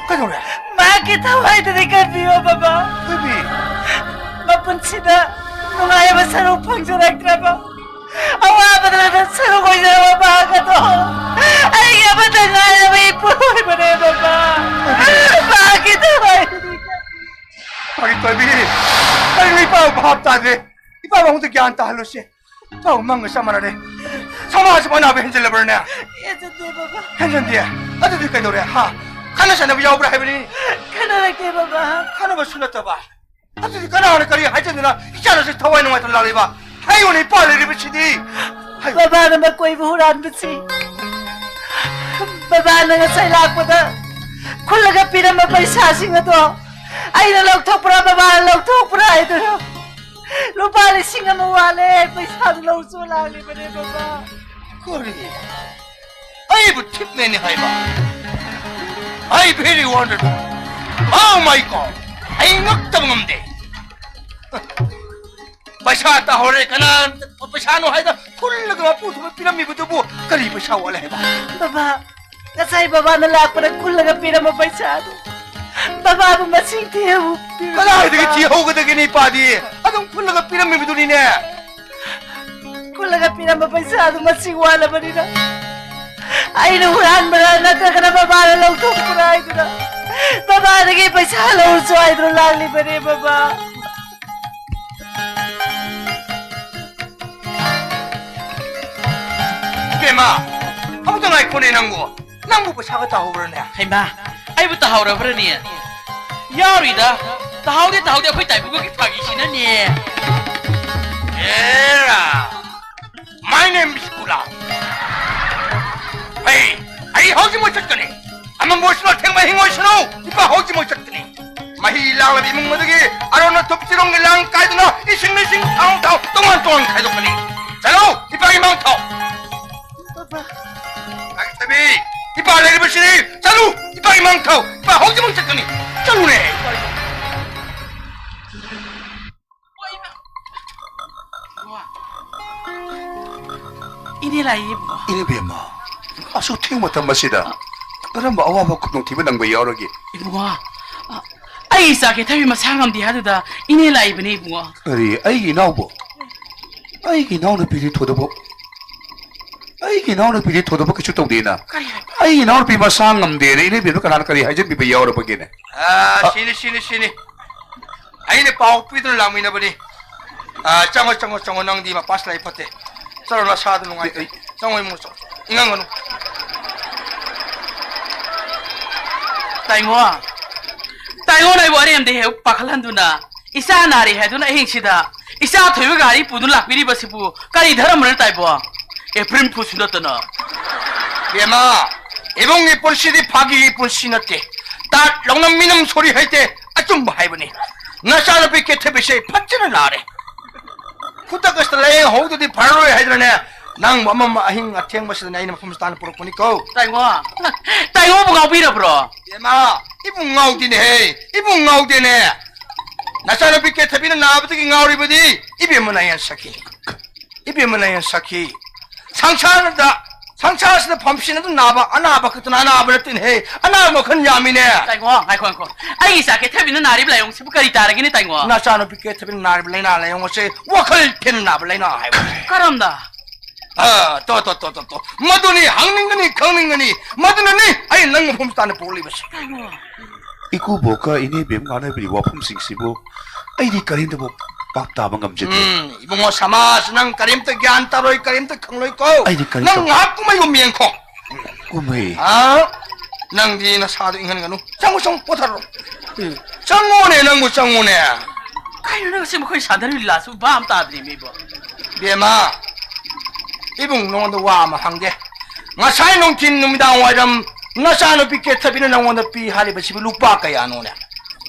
ꯀꯩꯗꯧꯔꯦ? ꯃꯍꯥꯛꯀꯤ ꯊꯋꯥꯏꯗꯨꯗꯤ ꯀꯟꯕꯤꯌꯣ, ꯕꯕꯥ꯫ ꯊꯣꯏꯕꯤ! ꯃꯄꯨꯟꯁꯤꯗ ꯅꯨꯡꯉꯥꯏꯕ ꯁꯔꯨꯛ ꯐꯪꯖꯔꯛꯇ꯭ꯔꯕ, ꯑꯋꯥꯕꯗ ꯁꯔꯨꯛ ꯑꯣꯏꯖꯔꯕ ꯃꯍꯥꯛ ꯑꯗꯣ ꯑꯩꯒꯤ ꯑꯃꯠꯇ ꯉꯥꯏꯔꯕ ꯏꯄꯨ ꯑꯣꯏꯕꯅꯦ, ꯕꯕꯥ꯫ ꯃꯍꯥꯛꯀꯤ ꯊꯋꯥꯏꯗꯨꯗꯤ ꯀꯟꯕꯤꯌꯣ꯫ ꯀꯔꯤ ꯇꯧꯕꯤ? ꯀꯔꯤꯅꯣ ꯏꯄꯥꯕꯨ ꯚꯥꯞ ꯇꯥꯗ꯭ꯔꯦ꯫ ꯏꯄꯥꯕꯨ ꯑꯃꯨꯛꯇ ꯒ꯭ꯌꯥꯟ ꯇꯥꯍꯜꯂꯨꯁꯦ꯫ ꯏꯄꯥꯕꯨ ꯃꯪꯒ ꯆꯞ ꯃꯥꯟꯅꯔꯦ꯫ ꯁꯃꯥꯖꯁꯤꯕꯨ ꯑꯅꯥꯕ ꯍꯦꯟꯖꯜꯂꯕ꯭ꯔꯅꯦ? ꯍꯦꯟꯖꯟꯗꯦ ꯕꯕꯥ꯫ ꯍꯦꯟꯖꯟꯗꯦ? ꯑꯗꯨꯗꯤ ꯀꯩꯗꯧꯔꯦ, ꯍꯥ? ꯈꯠꯅ ꯆꯩꯅꯕ ꯌꯥꯎꯕ꯭ꯔꯥ ꯍꯥꯏꯕꯅꯤ? ꯈꯠꯅꯔꯛꯇꯦ ꯕꯕꯥ꯫ ꯈꯠꯅꯕꯁꯨ ꯅꯠꯇꯕ꯫ ꯑꯗꯨꯗꯤ ꯀꯅꯥꯅ ꯀꯔꯤ ꯍꯥꯏꯖꯟꯗꯅ ꯏꯆꯥꯅꯁꯨ ꯊꯋꯥꯏ ꯅꯨꯡꯉꯥꯏꯇꯅ ꯂꯥꯛꯂꯤꯕ? ꯍꯥꯏꯌꯨꯅꯦ, ꯏꯄꯥ ꯂꯩꯔꯤꯕꯁꯤꯗꯤ꯫ ꯍꯥꯏꯌꯨ꯫ ꯕꯕꯥꯅ ꯃꯀꯣꯏꯕꯨ ꯍꯨꯔꯥꯟꯕꯁꯤ꯫ ꯕꯕꯥꯅ ꯉꯁꯥꯏ ꯂꯥꯛꯄꯗ ꯈꯨꯜꯂꯒ ꯄꯤꯔꯝꯕ ꯄꯩꯁꯥꯁꯤꯡ ꯑꯗꯣ ꯑꯩꯅ ꯂꯧꯊꯣꯛꯄ꯭ꯔꯥ, ꯕꯕꯥꯅ ꯂꯧꯊꯣꯛꯄ꯭ꯔꯥ ꯍꯥꯏꯗꯨꯅ ꯂꯨꯄꯥ ꯂꯤꯁꯤꯡ ꯑꯃ ꯋꯥꯠꯂꯦ, ꯄꯩꯁꯥꯗꯨ ꯂꯧ ꯆꯣ ꯂꯥꯛꯂꯤꯕꯅꯦ, ꯕꯕꯥ꯫ ꯀꯔꯤ? ꯑꯩꯕꯨ ꯊꯤꯞꯅꯦꯅꯦ ꯍꯥꯏꯕ? I very wonderful. Oh my God! ꯑꯩ ꯉꯛꯇꯕ ꯉꯝꯗꯦ꯫ ꯄꯩꯁꯥ ꯇꯥꯍꯧꯔꯦ, ꯀꯅꯥ ꯄꯩꯁꯥꯅꯣ ꯍꯥꯏꯗ ꯈꯨꯜꯂꯒ ꯃꯄꯨ ꯊꯨꯝꯅ ꯄꯤꯔꯝꯃꯤꯕꯗꯨꯕꯨ ꯀꯔꯤ ꯄꯩꯁꯥ ꯋꯥꯠꯂꯦ ꯍꯥꯏꯕ? ꯕꯕꯥ, ꯉꯁꯥꯏ ꯕꯕꯥꯅ ꯂꯥꯛꯄꯗ ꯈꯨꯜꯂꯒ ꯄꯤꯔꯝꯕ ꯄꯩꯁꯥꯗꯨ ꯕꯕꯥꯕꯨ ꯃꯁꯤꯡ ꯊꯤꯍꯧ-, ꯀꯗꯥꯏꯗꯒꯤ ꯊꯤꯍꯧꯒꯗꯒꯦꯅꯦ, ꯏꯄꯥꯗꯤ? ꯑꯗꯨꯝ ꯈꯨꯜꯂꯒ ꯄꯤꯔꯝꯃꯤꯕꯗꯨꯅꯤꯅꯦ꯫ ꯈꯨꯜꯂꯒ ꯄꯤꯔꯝꯕ ꯄꯩꯁꯥꯗꯨ ꯃꯁꯤꯡ ꯋꯥꯠꯂꯕꯅꯤꯅ ꯑꯩꯅ ꯍꯨꯔꯥꯟꯕꯔꯥ ꯅꯠꯇ꯭ꯔꯒꯅ ꯕꯕꯥꯅ ꯂꯧꯊꯣꯛꯄꯔꯥ ꯍꯥꯏꯗꯨꯅ ꯕꯕꯥꯗꯒꯤ ꯄꯩꯁꯥ ꯂꯧꯔꯨꯆꯣ ꯍꯥꯏꯗꯨꯅ ꯂꯥꯛꯂꯤꯕꯅꯦ, ꯕꯕꯥ꯫ ꯃꯥ, ꯑꯃꯨꯛꯇ ꯉꯥꯏꯈꯣꯅꯦ ꯅꯪꯕꯨ꯫ ꯅꯪꯕꯨ ꯄꯩꯁꯥꯒ ꯇꯥꯍꯧꯕ꯭ꯔꯅꯦ? ꯍꯩꯃꯥ, ꯑꯩꯕꯨ ꯇꯥꯍꯧꯔꯕ꯭ꯔꯅꯦ? ꯌꯥꯎꯔꯤꯗ꯫ ꯇꯥꯍꯧꯗꯦ, ꯇꯥꯍꯧꯗꯦ, ꯑꯩꯈꯣꯏ ꯇꯥꯏꯕꯪꯒꯤ ꯐꯥꯒꯤꯁꯤꯅꯅꯦ꯫ ꯑꯦꯔꯥ! My name is ꯀꯨꯂꯥ꯫ ꯑꯩ, ꯑꯩ ꯍꯧꯖꯤꯛꯃꯛ ꯆꯠꯀꯅꯤ꯫ ꯑꯃꯝꯕ ꯑꯣꯏꯁꯅꯨ, ꯑꯊꯦꯡꯕ ꯑꯍꯤꯡ ꯑꯣꯏꯁꯅꯨ, ꯏꯄꯥ ꯍꯧꯖꯤꯛꯃꯛ ꯆꯠꯀꯅꯤ꯫ ꯃꯍꯤ ꯂꯥꯡꯂꯕ ꯏꯃꯨꯡ ꯑꯗꯨꯒꯤ ꯑꯔꯣꯟ ꯑꯊꯨꯞ ꯆꯤꯔꯣꯡꯒꯤ ꯂꯥꯡ ꯀꯥꯏꯗꯨꯅ ꯏꯁꯤꯡ ꯅꯨꯡꯁꯤꯡ ꯊꯥꯎ ꯊꯥꯎ ꯇꯣꯉꯥꯟ ꯇꯣꯉꯥꯟ ꯈꯥꯏꯗꯣꯛꯀꯅꯤ꯫ ꯆꯠꯂꯣ, ꯏꯄꯥꯒꯤ ꯃꯥꯡ ꯊꯥꯎ꯫ ꯀꯥꯏꯊꯕꯤ, ꯏꯄꯥ ꯂꯩꯔꯤꯕꯁꯤꯗꯤ꯫ ꯆꯠꯂꯨ, ꯏꯄꯥꯒꯤ ꯃꯥꯡ ꯊꯥꯎ꯫ ꯏꯄꯥ ꯍꯧꯖꯤꯛꯃꯛ ꯆꯠꯀꯅꯤ꯫ ꯆꯠꯂꯨꯅꯦ꯫ ꯏꯅꯦ ꯂꯥꯛꯏ, ꯏꯕꯨꯡꯉꯣ꯫ ꯏꯅꯦꯕꯦꯝꯃ, ꯑꯁꯨꯛ ꯊꯦꯡꯕ ꯃꯇꯝ ꯑꯁꯤꯗ ꯀꯔꯝꯕ ꯑꯋꯥꯕ ꯈꯨꯗꯣꯡꯊꯤꯕ ꯅꯪꯕ ꯌꯥꯎꯔꯒꯦ? ꯏꯕꯨꯡꯉꯣ, ꯑ, ꯑꯩ ꯏꯆꯥ ꯀꯦꯊꯕꯤ ꯃꯁꯥ ꯉꯝꯗꯦ ꯍꯥꯏꯗꯨꯗ ꯏꯅꯦ ꯂꯥꯛꯏꯕꯅꯦ, ꯏꯕꯨꯡꯉꯣ꯫ ꯀꯔꯤ, ꯑꯩꯒꯤ ꯏꯅꯥꯎꯕꯨ? ꯑꯩꯒꯤ ꯏꯅꯥꯎꯅꯨꯄꯤꯗꯤ ꯊꯣꯏꯗꯣꯛꯄ, ꯑꯩꯒꯤ ꯏꯅꯥꯎꯅꯨꯄꯤꯗꯤ ꯊꯣꯏꯗꯣꯛꯄ ꯀꯩꯁꯨ ꯇꯧꯗꯦꯅ꯫ ꯀꯔꯤ ꯍꯥꯏꯕ? ꯑꯩꯒꯤ ꯏꯅꯥꯎꯅꯨꯄꯤ ꯃꯁꯥ ꯉꯝꯗꯦꯅ ꯏꯅꯦꯕꯦꯝꯃ ꯀꯅꯥꯅ ꯀꯔꯤ ꯍꯥꯏꯖꯟꯕꯤꯕ ꯌꯥꯎꯔꯕꯒꯦꯅꯦ? ꯑ, ꯑ, ꯁꯤꯅꯤ, ꯁꯤꯅꯤ, ꯁꯤꯅꯤ꯫ ꯑꯩꯅ ꯄꯥꯎ ꯄꯤꯗꯨꯅ ꯂꯥꯛꯃꯤꯟꯅꯕꯅꯤ꯫ ꯑ, ꯆꯪꯉꯣ, ꯆꯪꯉꯣ, ꯆꯪꯉꯣ, ꯅꯪꯗꯤ ꯃꯄꯥꯁ ꯂꯥꯏ ꯐꯠꯇꯦ꯫ ꯆꯠꯂꯣ, ꯅꯁꯥꯗꯨ ꯅꯨꯡꯉꯥꯏꯇꯦ꯫ ꯑꯩ, ꯑꯩ ꯆꯪꯉꯣ, ꯏꯃꯨꯡ ꯆꯪꯉꯣ꯫ ꯏꯉꯥꯡ ꯉꯥꯅꯨ꯫ ꯇꯥꯏꯉꯣ, ꯇꯥꯏꯉꯣꯅ ꯑꯩꯕꯨ ꯑꯔꯦꯝꯗ ꯍꯦꯛ ꯄꯥꯈꯠꯍꯟꯗꯨꯅ, ꯏꯆꯥ ꯅꯥꯔꯦ ꯍꯥꯏꯗꯨꯅ ꯑꯍꯤꯡꯁꯤꯗ ꯏꯆꯥ ꯊꯣꯏꯕ ꯒꯥꯔꯤ ꯄꯨꯗꯨꯅ ꯂꯥꯛꯄꯤꯔꯤꯕꯁꯤꯕꯨ ꯀꯔꯤ ꯙꯔꯃꯅꯣ, ꯇꯥꯏꯕꯣ? ꯑꯦꯄ꯭ꯔꯤꯜ ꯐꯨꯜꯁꯨ ꯅꯠꯇꯅ꯫ ꯕꯦꯝꯃ, ꯏꯕꯨꯡꯒꯤ ꯄꯨꯟꯁꯤꯗꯤ ꯐꯥꯒꯤꯒꯤ ꯄꯨꯟꯁꯤ ꯅꯠꯇꯦ꯫ ꯇꯥꯠ ꯂꯧꯅꯝ ꯃꯤꯅꯝ ꯁꯣꯔꯤ ꯍꯩꯇꯦ, ꯑꯆꯨꯝꯕ ꯍꯥꯏꯕꯅꯤ꯫ ꯅꯆꯥꯅꯨꯄꯤ ꯀꯦꯊꯕꯤꯁꯦ ꯐꯖꯅ ꯅꯥꯔꯦ꯫ ꯈꯨꯗꯛ ꯑꯁꯤꯗ ꯂꯥꯌꯦꯡꯍꯧꯗꯗꯤ ꯐꯔꯔꯣꯏ ꯍꯥꯏꯗꯅꯅꯦ, ꯅꯪꯕꯨ ꯑꯃꯝꯕ ꯑꯍꯤꯡ ꯑꯊꯦꯡꯕꯁꯤꯗꯅꯦ ꯑꯩꯅ ꯃꯐꯝ ꯆꯥꯅ ꯄꯨꯔꯛꯄꯅꯤꯀꯣ꯫ ꯇꯥꯏꯉꯣ, ꯇꯥꯏꯉꯣꯕꯨ ꯉꯥꯎꯕꯤꯔꯕ꯭ꯔꯣ? ꯏꯃꯥ, ꯏꯕꯨꯡ ꯉꯥꯎꯗꯦꯅꯦꯍꯦ, ꯏꯕꯨꯡ ꯉꯥꯎꯗꯦꯅꯦ꯫ ꯅꯆꯥꯅꯨꯄꯤ ꯀꯦꯊꯕꯤꯅ ꯅꯥꯕꯗꯒꯤ ꯉꯥꯎꯔꯤꯕꯗꯤ ꯏꯕꯦꯝꯃ ꯅꯥꯌꯥꯟ ꯁꯛꯈꯤ꯫ ꯏꯕꯦꯝꯃ ꯅꯥꯌꯥꯟ ꯁꯛꯈꯤ꯫ ꯁꯪꯁꯥꯔꯗ, ꯁꯪꯁꯥꯔꯁꯤꯗ ꯐꯝꯁꯤꯟ ꯑꯗꯨꯝ ꯅꯥꯕ ꯑꯅꯥꯕ ꯈꯛꯇꯅ ꯑꯅꯥꯕ ꯅꯠꯇꯦꯅꯦꯍꯦ, ꯑꯅꯥꯕ ꯃꯈꯜ ꯌꯥꯝꯃꯤꯅꯦ꯫ ꯇꯥꯏꯉꯣ, ꯉꯥꯏꯈꯣ, ꯉꯥꯏꯈꯣ꯫ ꯑꯩꯒꯤ ꯏꯆꯥ ꯀꯦꯊꯕꯤꯅ ꯅꯥꯔꯤꯕ ꯂꯥꯏꯑꯣꯡꯁꯤꯕꯨ ꯀꯔꯤ ꯇꯥꯔꯒꯦꯅꯦ, ꯇꯥꯏꯉꯣ? ꯅꯆꯥꯅꯨꯄꯤ ꯀꯦꯊꯕꯤꯅ ꯅꯥꯔꯤꯕ ꯂꯥꯏꯅꯥ ꯂꯥꯏꯑꯣꯡ ꯑꯁꯦ ꯋꯥꯈꯜ ꯊꯤꯅ ꯅꯥꯕ ꯂꯥꯏꯅꯥ ꯍꯥꯏꯕꯅꯤ꯫ ꯀꯔꯝꯅ? ꯑ, ꯇꯣ, ꯇꯣ, ꯇꯣ, ꯇꯣ, ꯇꯣ꯫ ꯃꯗꯨꯅꯤ ꯍꯪꯅꯤꯡꯒꯅꯤ, ꯈꯪꯅꯤꯡꯒꯅꯤ꯫ ꯃꯗꯨꯅꯅꯤ ꯑꯩ ꯅꯪ ꯃꯐꯝ ꯆꯥꯅ ꯄꯨꯔꯛꯂꯤꯕꯁꯦ꯫ ꯀꯩꯅꯣ? ꯏꯀꯨꯕꯣꯛꯀ ꯏꯅꯦꯕꯦꯝ ꯉꯥꯡꯅꯕꯤꯔꯤꯕ ꯋꯥꯐꯝꯁꯤꯡꯁꯤꯕꯨ ꯑꯩꯗꯤ ꯀꯔꯤꯝꯇꯕꯨ ꯚꯥꯞ ꯇꯥꯕ ꯉꯝꯖꯗꯦ꯫ ꯎꯝ, ꯏꯕꯨꯡꯉꯣ ꯁꯃꯥꯖ, ꯅꯪ ꯀꯔꯤꯝꯇ ꯒ꯭ꯌꯥꯟ ꯇꯥꯔꯣꯏ, ꯀꯔꯤꯝꯇ ꯈꯪꯂꯣꯏꯀꯣ꯫ ꯑꯩꯗꯤ ꯀꯔꯤꯝꯇ ꯅꯪ ꯉꯥꯏꯍꯥꯛ ꯀꯨꯝꯍꯩꯒꯨꯝ ꯌꯦꯡꯈꯣ꯫ ꯀꯨꯝꯍꯩ? ꯑ? ꯅꯪꯗꯤ ꯅꯁꯥꯗꯣ ꯏꯪꯍꯟꯒꯅꯨ꯫ ꯆꯪꯉꯨ, ꯆꯪꯉꯨ, ꯄꯣꯊꯥꯔꯣ꯫ ꯎꯝ꯫ ꯆꯪꯉꯨꯅꯦ, ꯅꯪꯕꯨ ꯆꯪꯉꯨꯅꯦ꯫ ꯀꯩꯅꯣ ꯅꯪ ꯁꯤ ꯃꯈꯣꯏ ꯁꯥꯟꯅꯔꯤ ꯂꯤꯂꯥꯁꯨ ꯚꯥꯞ ꯑꯃ ꯇꯥꯗ꯭ꯔꯤ ꯃꯤꯕꯣ꯫ ꯕꯦꯝꯃ, ꯏꯕꯨꯡ ꯅꯉꯣꯟꯗ ꯋꯥ ꯑꯃ ꯍꯪꯒꯦ꯫ ꯉꯁꯥꯏ ꯅꯨꯡꯊꯤꯟ ꯅꯨꯃꯤꯗꯥꯡ ꯋꯥꯏꯔꯝ ꯅꯆꯥꯅꯨꯄꯤ ꯀꯦꯊꯕꯤꯅ ꯅꯉꯣꯟꯗ ꯄꯤ ꯍꯥꯏꯔꯤꯕꯁꯤꯕꯨ ꯂꯨꯄꯥ ꯀꯌꯥꯅꯣꯅꯦ?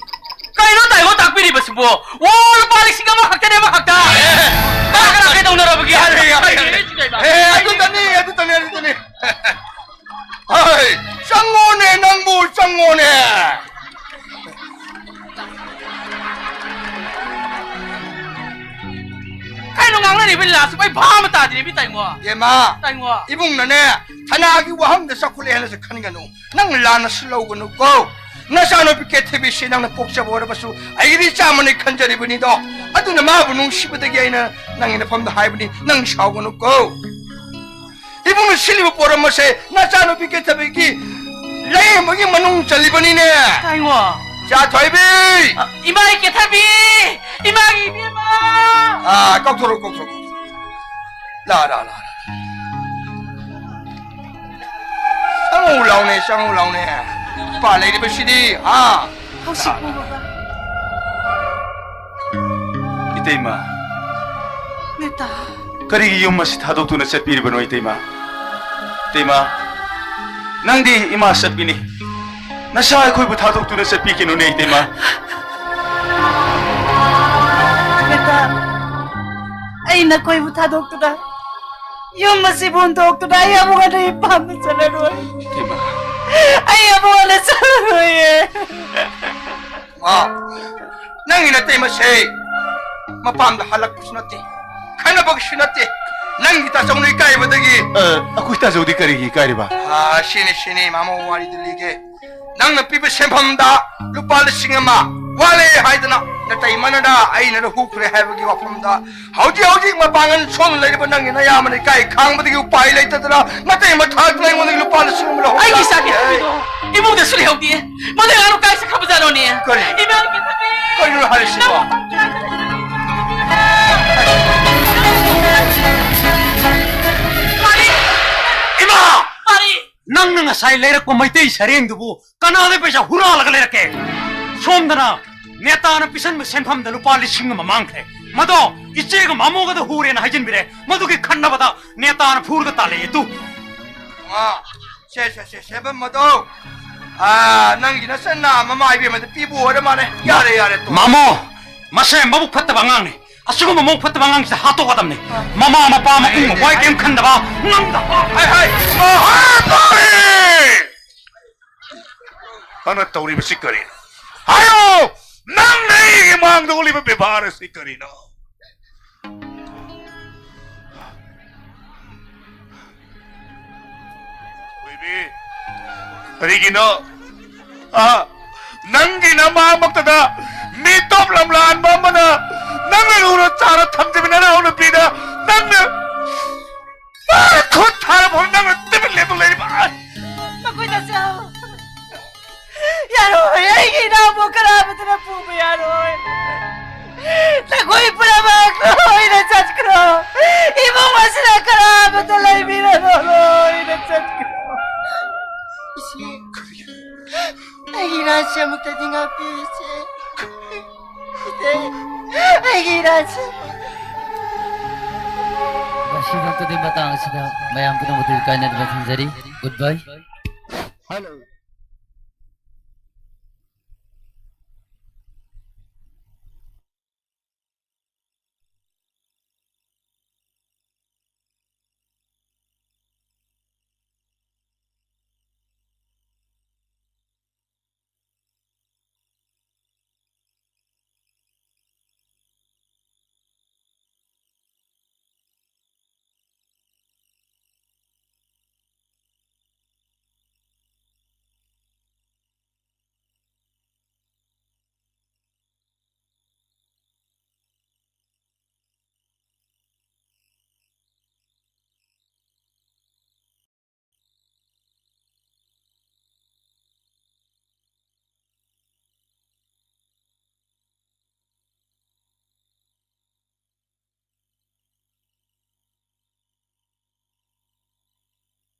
ꯀꯩꯅꯣ ꯇꯥꯏꯉꯣ ꯇꯥꯛꯄꯤꯔꯤꯕꯁꯤꯕꯣ? ꯑꯣ, ꯂꯨꯄꯥ ꯂꯤꯁꯤꯡ ꯑꯃ ꯈꯛꯇꯅꯦ, ꯑꯃ ꯈꯛꯇ꯫ ꯑꯦ, ꯃꯥ ꯀꯅꯥ ꯀꯩꯗꯧꯅꯔꯕꯒꯦ? ꯌꯥꯔꯦ, ꯌꯥꯔꯦ, ꯌꯥꯔꯦ꯫ ꯀꯩꯅꯣ ꯁꯤ ꯀꯩꯅꯣ? ꯑꯦ, ꯑꯗꯨꯗꯅꯤ, ꯑꯗꯨꯗꯅꯤ, ꯑꯗꯨꯗꯅꯤ꯫ ꯍꯣꯏ, ꯆꯪꯉꯣꯅꯦ ꯅꯪꯕꯨ, ꯆꯪꯉꯣꯅꯦ꯫ ꯀꯩꯅꯣ ꯉꯥꯡꯅꯔꯤꯕ ꯂꯤꯂꯥꯁꯤꯕꯨ ꯑꯩ ꯚꯥꯞ ꯑꯃ ꯇꯥꯗ꯭ꯔꯦ, ꯃꯤ ꯇꯥꯏꯉꯣ꯫ ꯌꯦꯃꯥ, ꯇꯥꯏꯉꯣ꯫ ꯏꯕꯨꯡꯅꯅꯦ, ꯁꯅꯥꯒꯤ ꯋꯥꯍꯪꯗ ꯆꯥꯎꯈꯠꯂꯦ ꯍꯥꯏꯅꯁꯨ ꯈꯟꯒꯅꯨ꯫ ꯅꯪ ꯂꯥꯟꯅꯁꯨ ꯂꯧꯒꯅꯨꯀꯣ꯫ ꯅꯆꯥꯅꯨꯄꯤ ꯀꯦꯊꯕꯤꯁꯤ ꯅꯪꯅ ꯄꯣꯛꯆꯕ ꯑꯣꯏꯔꯕꯁꯨ ꯑꯩꯒꯤꯗꯤ ꯏꯆꯥꯃꯅꯤ ꯈꯟꯖꯔꯤꯕꯅꯤꯗꯣ꯫ ꯑꯗꯨꯅ ꯃꯥꯕꯨ ꯅꯨꯡꯁꯤꯕꯗꯒꯤ ꯑꯩꯅ ꯅꯪꯒꯤ ꯅꯐꯝꯗ ꯍꯥꯏꯕꯅꯤ, ꯅꯪ ꯁꯥꯎꯒꯅꯨꯀꯣ꯫ ꯏꯕꯨꯡꯅ ꯁꯤꯜꯂꯤꯕ ꯄꯣꯔꯝ ꯑꯁꯦ ꯅꯆꯥꯅꯨꯄꯤ ꯀꯦꯊꯕꯤꯒꯤ ꯂꯥꯌꯦꯡꯕꯒꯤ ꯃꯅꯨꯡ ꯆꯜꯂꯤꯕꯅꯤꯅꯦ꯫ ꯇꯥꯏꯉꯣ꯫ ꯆꯥꯊꯣꯏꯕꯤ! ꯑ, ꯏꯃꯥꯒꯤ ꯀꯦꯊꯕꯤ! ꯏꯃꯥꯒꯤ ꯏꯕꯦꯝꯃ! ꯑꯥ, ꯀꯧꯊꯣꯔꯛꯎ, ꯀꯧꯊꯣꯔꯛꯎ, ꯀꯧꯊꯣꯔꯛꯎ꯫ ꯂꯥ, ꯂꯥ, ꯂꯥ, ꯂꯥ꯫ ꯆꯪꯉꯨ ꯂꯥꯎꯅꯦ, ꯆꯪꯉꯨ ꯂꯥꯎꯅꯦ꯫ ꯅꯨꯄꯥ ꯂꯩꯔꯤꯕꯁꯤꯗꯤ, ꯍꯥ? ꯍꯧꯖꯤꯛꯄꯨ ꯕꯕꯥ꯫ ꯏꯇꯩꯃ꯫ ꯅꯦꯇꯥ꯫ ꯀꯔꯤꯒꯤ ꯌꯨꯝ ꯑꯁꯤ ꯊꯥꯗꯣꯛꯇꯨꯅ ꯆꯠꯄꯤꯔꯤꯕꯅꯣ, ꯏꯇꯩꯃ? ꯏꯇꯩꯃ, ꯅꯪꯗꯤ ꯏꯃꯥ ꯆꯠꯄꯤꯅꯤ꯫ ꯅꯆꯥ ꯑꯩꯈꯣꯏꯕꯨ ꯊꯥꯗꯣꯛꯇꯨꯅ ꯆꯠꯄꯤꯈꯤꯅꯨꯅꯦ, ꯏꯇꯩꯃ꯫ ꯅꯦꯇꯥ, ꯑꯩ ꯅꯈꯣꯏꯕꯨ ꯊꯥꯗꯣꯛꯇꯨꯅ ꯌꯨꯝ ꯑꯁꯤꯕꯨ ꯍꯨꯟꯗꯣꯛꯇꯨꯅ ꯑꯩ ꯑꯃꯨꯛ ꯍꯟꯅ ꯏꯄꯥꯝꯗ ꯆꯠꯂꯔꯣꯏ꯫ ꯏꯇꯩꯃ꯫ ꯑꯩ ꯑꯃꯨꯛ ꯍꯟꯅ ꯆꯠꯂꯔꯣꯏꯌꯦ꯫ ꯃꯥ, ꯅꯪꯒꯤ ꯅꯇꯩꯃꯁꯦ ꯃꯄꯥꯝꯗ ꯍꯜꯂꯛꯄꯁꯨ ꯅꯠꯇꯦ, ꯈꯟꯅꯕꯒꯤꯁꯨ ꯅꯠꯇꯦ, ꯅꯪꯒꯤ ꯇꯥꯆꯧꯅ ꯏꯀꯥꯏꯕꯗꯒꯤ꯫ ꯑ, ꯑꯩꯈꯣꯏ ꯇꯥꯆꯧꯗꯤ ꯀꯔꯤꯒꯤ ꯏꯀꯥꯏꯔꯤꯕ? ꯑ, ꯁꯤꯅꯤ, ꯁꯤꯅꯤ, ꯃꯃꯥ ꯋꯥꯔꯤꯗꯨ ꯂꯤꯒꯦ꯫ ꯅꯪꯅ ꯄꯤꯕ ꯁꯦꯟꯐꯝꯗ ꯂꯨꯄꯥ ꯂꯤꯁꯤꯡ ꯑꯃ ꯋꯥꯠꯂꯦ ꯍꯥꯏꯗꯅ ꯅꯇꯩꯃꯅ ꯑꯩꯅ ꯍꯨꯈ꯭ꯔꯦ ꯍꯥꯏꯕꯒꯤ ꯋꯥꯐꯝꯗ ꯍꯧꯖꯤꯛ ꯍꯧꯖꯤꯛ ꯃꯄꯥꯡꯒꯜ ꯁꯣꯟꯅ ꯂꯩꯔꯤꯕ ꯅꯪꯒꯤ ꯅꯌꯥꯝꯕꯅ ꯏꯀꯥꯏ ꯈꯥꯡꯕꯗꯒꯤ ꯎꯄꯥꯏ ꯂꯩꯇꯗꯅ ꯅꯇꯩꯃ ꯊꯥꯔꯛꯇꯅ ꯑꯩꯉꯣꯟꯗꯒꯤ ꯂꯨꯄꯥ ꯂꯤꯁꯤꯡ ꯑꯃ ꯂꯧꯍꯧꯕ꯫ ꯑꯩꯒꯤ ꯏꯆꯥꯒꯤ ꯊꯕꯤꯗꯣ ꯏꯃꯨꯡꯗꯁꯨ ꯂꯩꯍꯧꯗꯦ꯫ ꯃꯗꯨ ꯑꯉꯥꯡꯗꯣ ꯀꯥꯏ ꯆꯠꯈ꯭ꯔꯕꯖꯥꯠꯅꯣꯅꯦ? ꯀꯔꯤ? ꯏꯃꯥꯒꯤ ꯊꯕꯤ! ꯀꯔꯤꯅꯣ ꯍꯥꯏꯔꯤꯁꯤꯕꯣ? ꯅꯪ ꯃꯐꯝ ꯀꯥꯏꯗ ꯂꯩ? ꯉꯁꯥꯏ ꯂꯩꯔꯛꯄ ꯃꯩꯇꯩ ꯁꯔꯦꯡꯗꯨꯕꯨ ꯀꯅꯥꯗ ꯄꯩꯁꯥ ꯍꯨꯔꯥꯜꯂꯒ ꯂꯩꯔꯛꯀꯦ? ꯁꯣꯝꯗꯅ ꯅꯦꯇꯥꯅ ꯄꯤꯁꯟꯕ ꯁꯦꯟꯐꯝꯗ ꯂꯨꯄꯥ ꯂꯤꯁꯤꯡ ꯑꯃ ꯃꯥꯡꯈ꯭ꯔꯦ꯫ ꯃꯗꯣ ꯏꯆꯦꯒ ꯃꯥꯃꯣꯒꯗ ꯍꯨꯔꯦꯅ ꯍꯥꯏꯖꯤꯟꯕꯤꯔꯦ꯫ ꯃꯗꯨꯒꯤ ꯈꯟꯅꯕꯗ ꯅꯦꯇꯥꯅ ꯐꯨꯔꯒ ꯇꯥꯜꯂꯛꯑꯦ ꯇꯨ꯫ ꯑꯥ, ꯁꯦ, ꯁꯦ, ꯁꯦ, ꯁꯦ, ꯃꯗꯣ꯫ ꯑꯥ, ꯅꯪꯒꯤ ꯅꯆꯟꯅ ꯃꯃꯥ ꯏꯕꯦꯝꯃꯗ ꯄꯤꯕ ꯑꯣꯏꯔ ꯃꯥꯜꯂꯦ꯫ ꯌꯥꯔꯦ, ꯌꯥꯔꯦ, ꯇꯣꯛꯑꯣ꯫ ꯃꯥꯃꯣ, ꯃꯁꯦ ꯃꯕꯨꯛ ꯐꯠꯇꯕ ꯑꯉꯥꯡꯅꯤ꯫ ꯑꯁꯤꯒꯨꯝꯕ ꯃꯕꯨꯛ ꯐꯠꯇꯕ ꯑꯉꯥꯡꯁꯤꯗ ꯍꯥꯠꯇꯣꯛꯀꯗꯕꯅꯤ꯫ ꯃꯃꯥ ꯃꯄꯥ ꯃꯄꯨꯡ ꯃꯄ꯭ꯋꯥꯏ ꯀꯔꯤꯝ ꯈꯟꯗꯕ ꯉꯝꯗꯕ꯫ ꯍꯥꯏ, ꯍꯥꯏ, ꯑꯍꯥ, ꯇꯧꯔꯦ! ꯅꯪꯅ ꯇꯧꯔꯤꯕꯁꯤ ꯀꯔꯤꯅꯣ? ꯍꯥꯏꯌꯣ! ꯅꯪꯅ ꯑꯩꯒꯤ ꯃꯥꯡꯗ ꯎꯠꯂꯤꯕ ꯕꯦꯕꯥꯔ ꯑꯁꯤ ꯀꯔꯤꯅꯣ? ꯕꯦꯕꯤ, ꯀꯔꯤꯒꯤꯅꯣ? ꯑ, ꯅꯪꯒꯤ ꯅꯃꯥꯃꯛꯇꯗ ꯃꯤꯇꯣꯞ ꯂꯝꯂꯥꯟꯕ ꯑꯃꯅ ꯅꯪꯅ ꯂꯨꯅ ꯆꯥꯔ ꯊꯝꯖꯕ ꯅꯅꯥꯎ ꯅꯨꯄꯤꯗ ꯅꯪꯅ ꯃꯥꯅ ꯈꯨꯠ ꯊꯥꯔ ꯐꯥꯎ ꯅꯪꯅ ꯇꯨꯃꯤꯟ ꯂꯦꯞꯇꯨꯅ ꯂꯩꯔꯤꯕ꯫ ꯃꯈꯣꯏꯗꯁꯨ ꯌꯥꯔꯣꯏ, ꯑꯩꯒꯤ ꯏꯅꯥꯎꯕꯨ ꯀꯅꯥꯃꯠꯇꯅ ꯄꯨꯕ ꯌꯥꯔꯣꯏ꯫ ꯅꯈꯣꯏ ꯄꯨꯝꯅꯃꯛ ꯂꯣꯏꯅ ꯆꯠꯈ꯭ꯔꯣ꯫ ꯏꯃꯨꯡ ꯑꯁꯤꯗ ꯀꯅꯥꯃꯠꯇ ꯂꯩꯕꯤꯔꯅꯨ, ꯂꯣꯏꯅ ꯆꯠꯈ꯭ꯔꯣ꯫ ꯏꯆꯦ, ꯑꯩꯒꯤ ꯏꯔꯥꯟꯁꯦ ꯑꯃꯨꯛꯇꯗꯤ ꯉꯥꯛꯄꯤꯌꯨ, ꯏꯆꯦ꯫ ꯏꯆꯦ, ꯑꯩꯒꯤ ꯏꯔꯥꯟꯁꯦ꯫ ꯉꯁꯤꯃꯛꯇꯗꯤ ꯃꯇꯥꯡ ꯑꯁꯤꯗ ꯃꯌꯥꯝ ꯄꯨꯝꯅꯃꯛꯇ ꯀꯥꯏꯅꯗꯕ ꯊꯝꯖꯔꯤ꯫ Good bye꯫ Hello.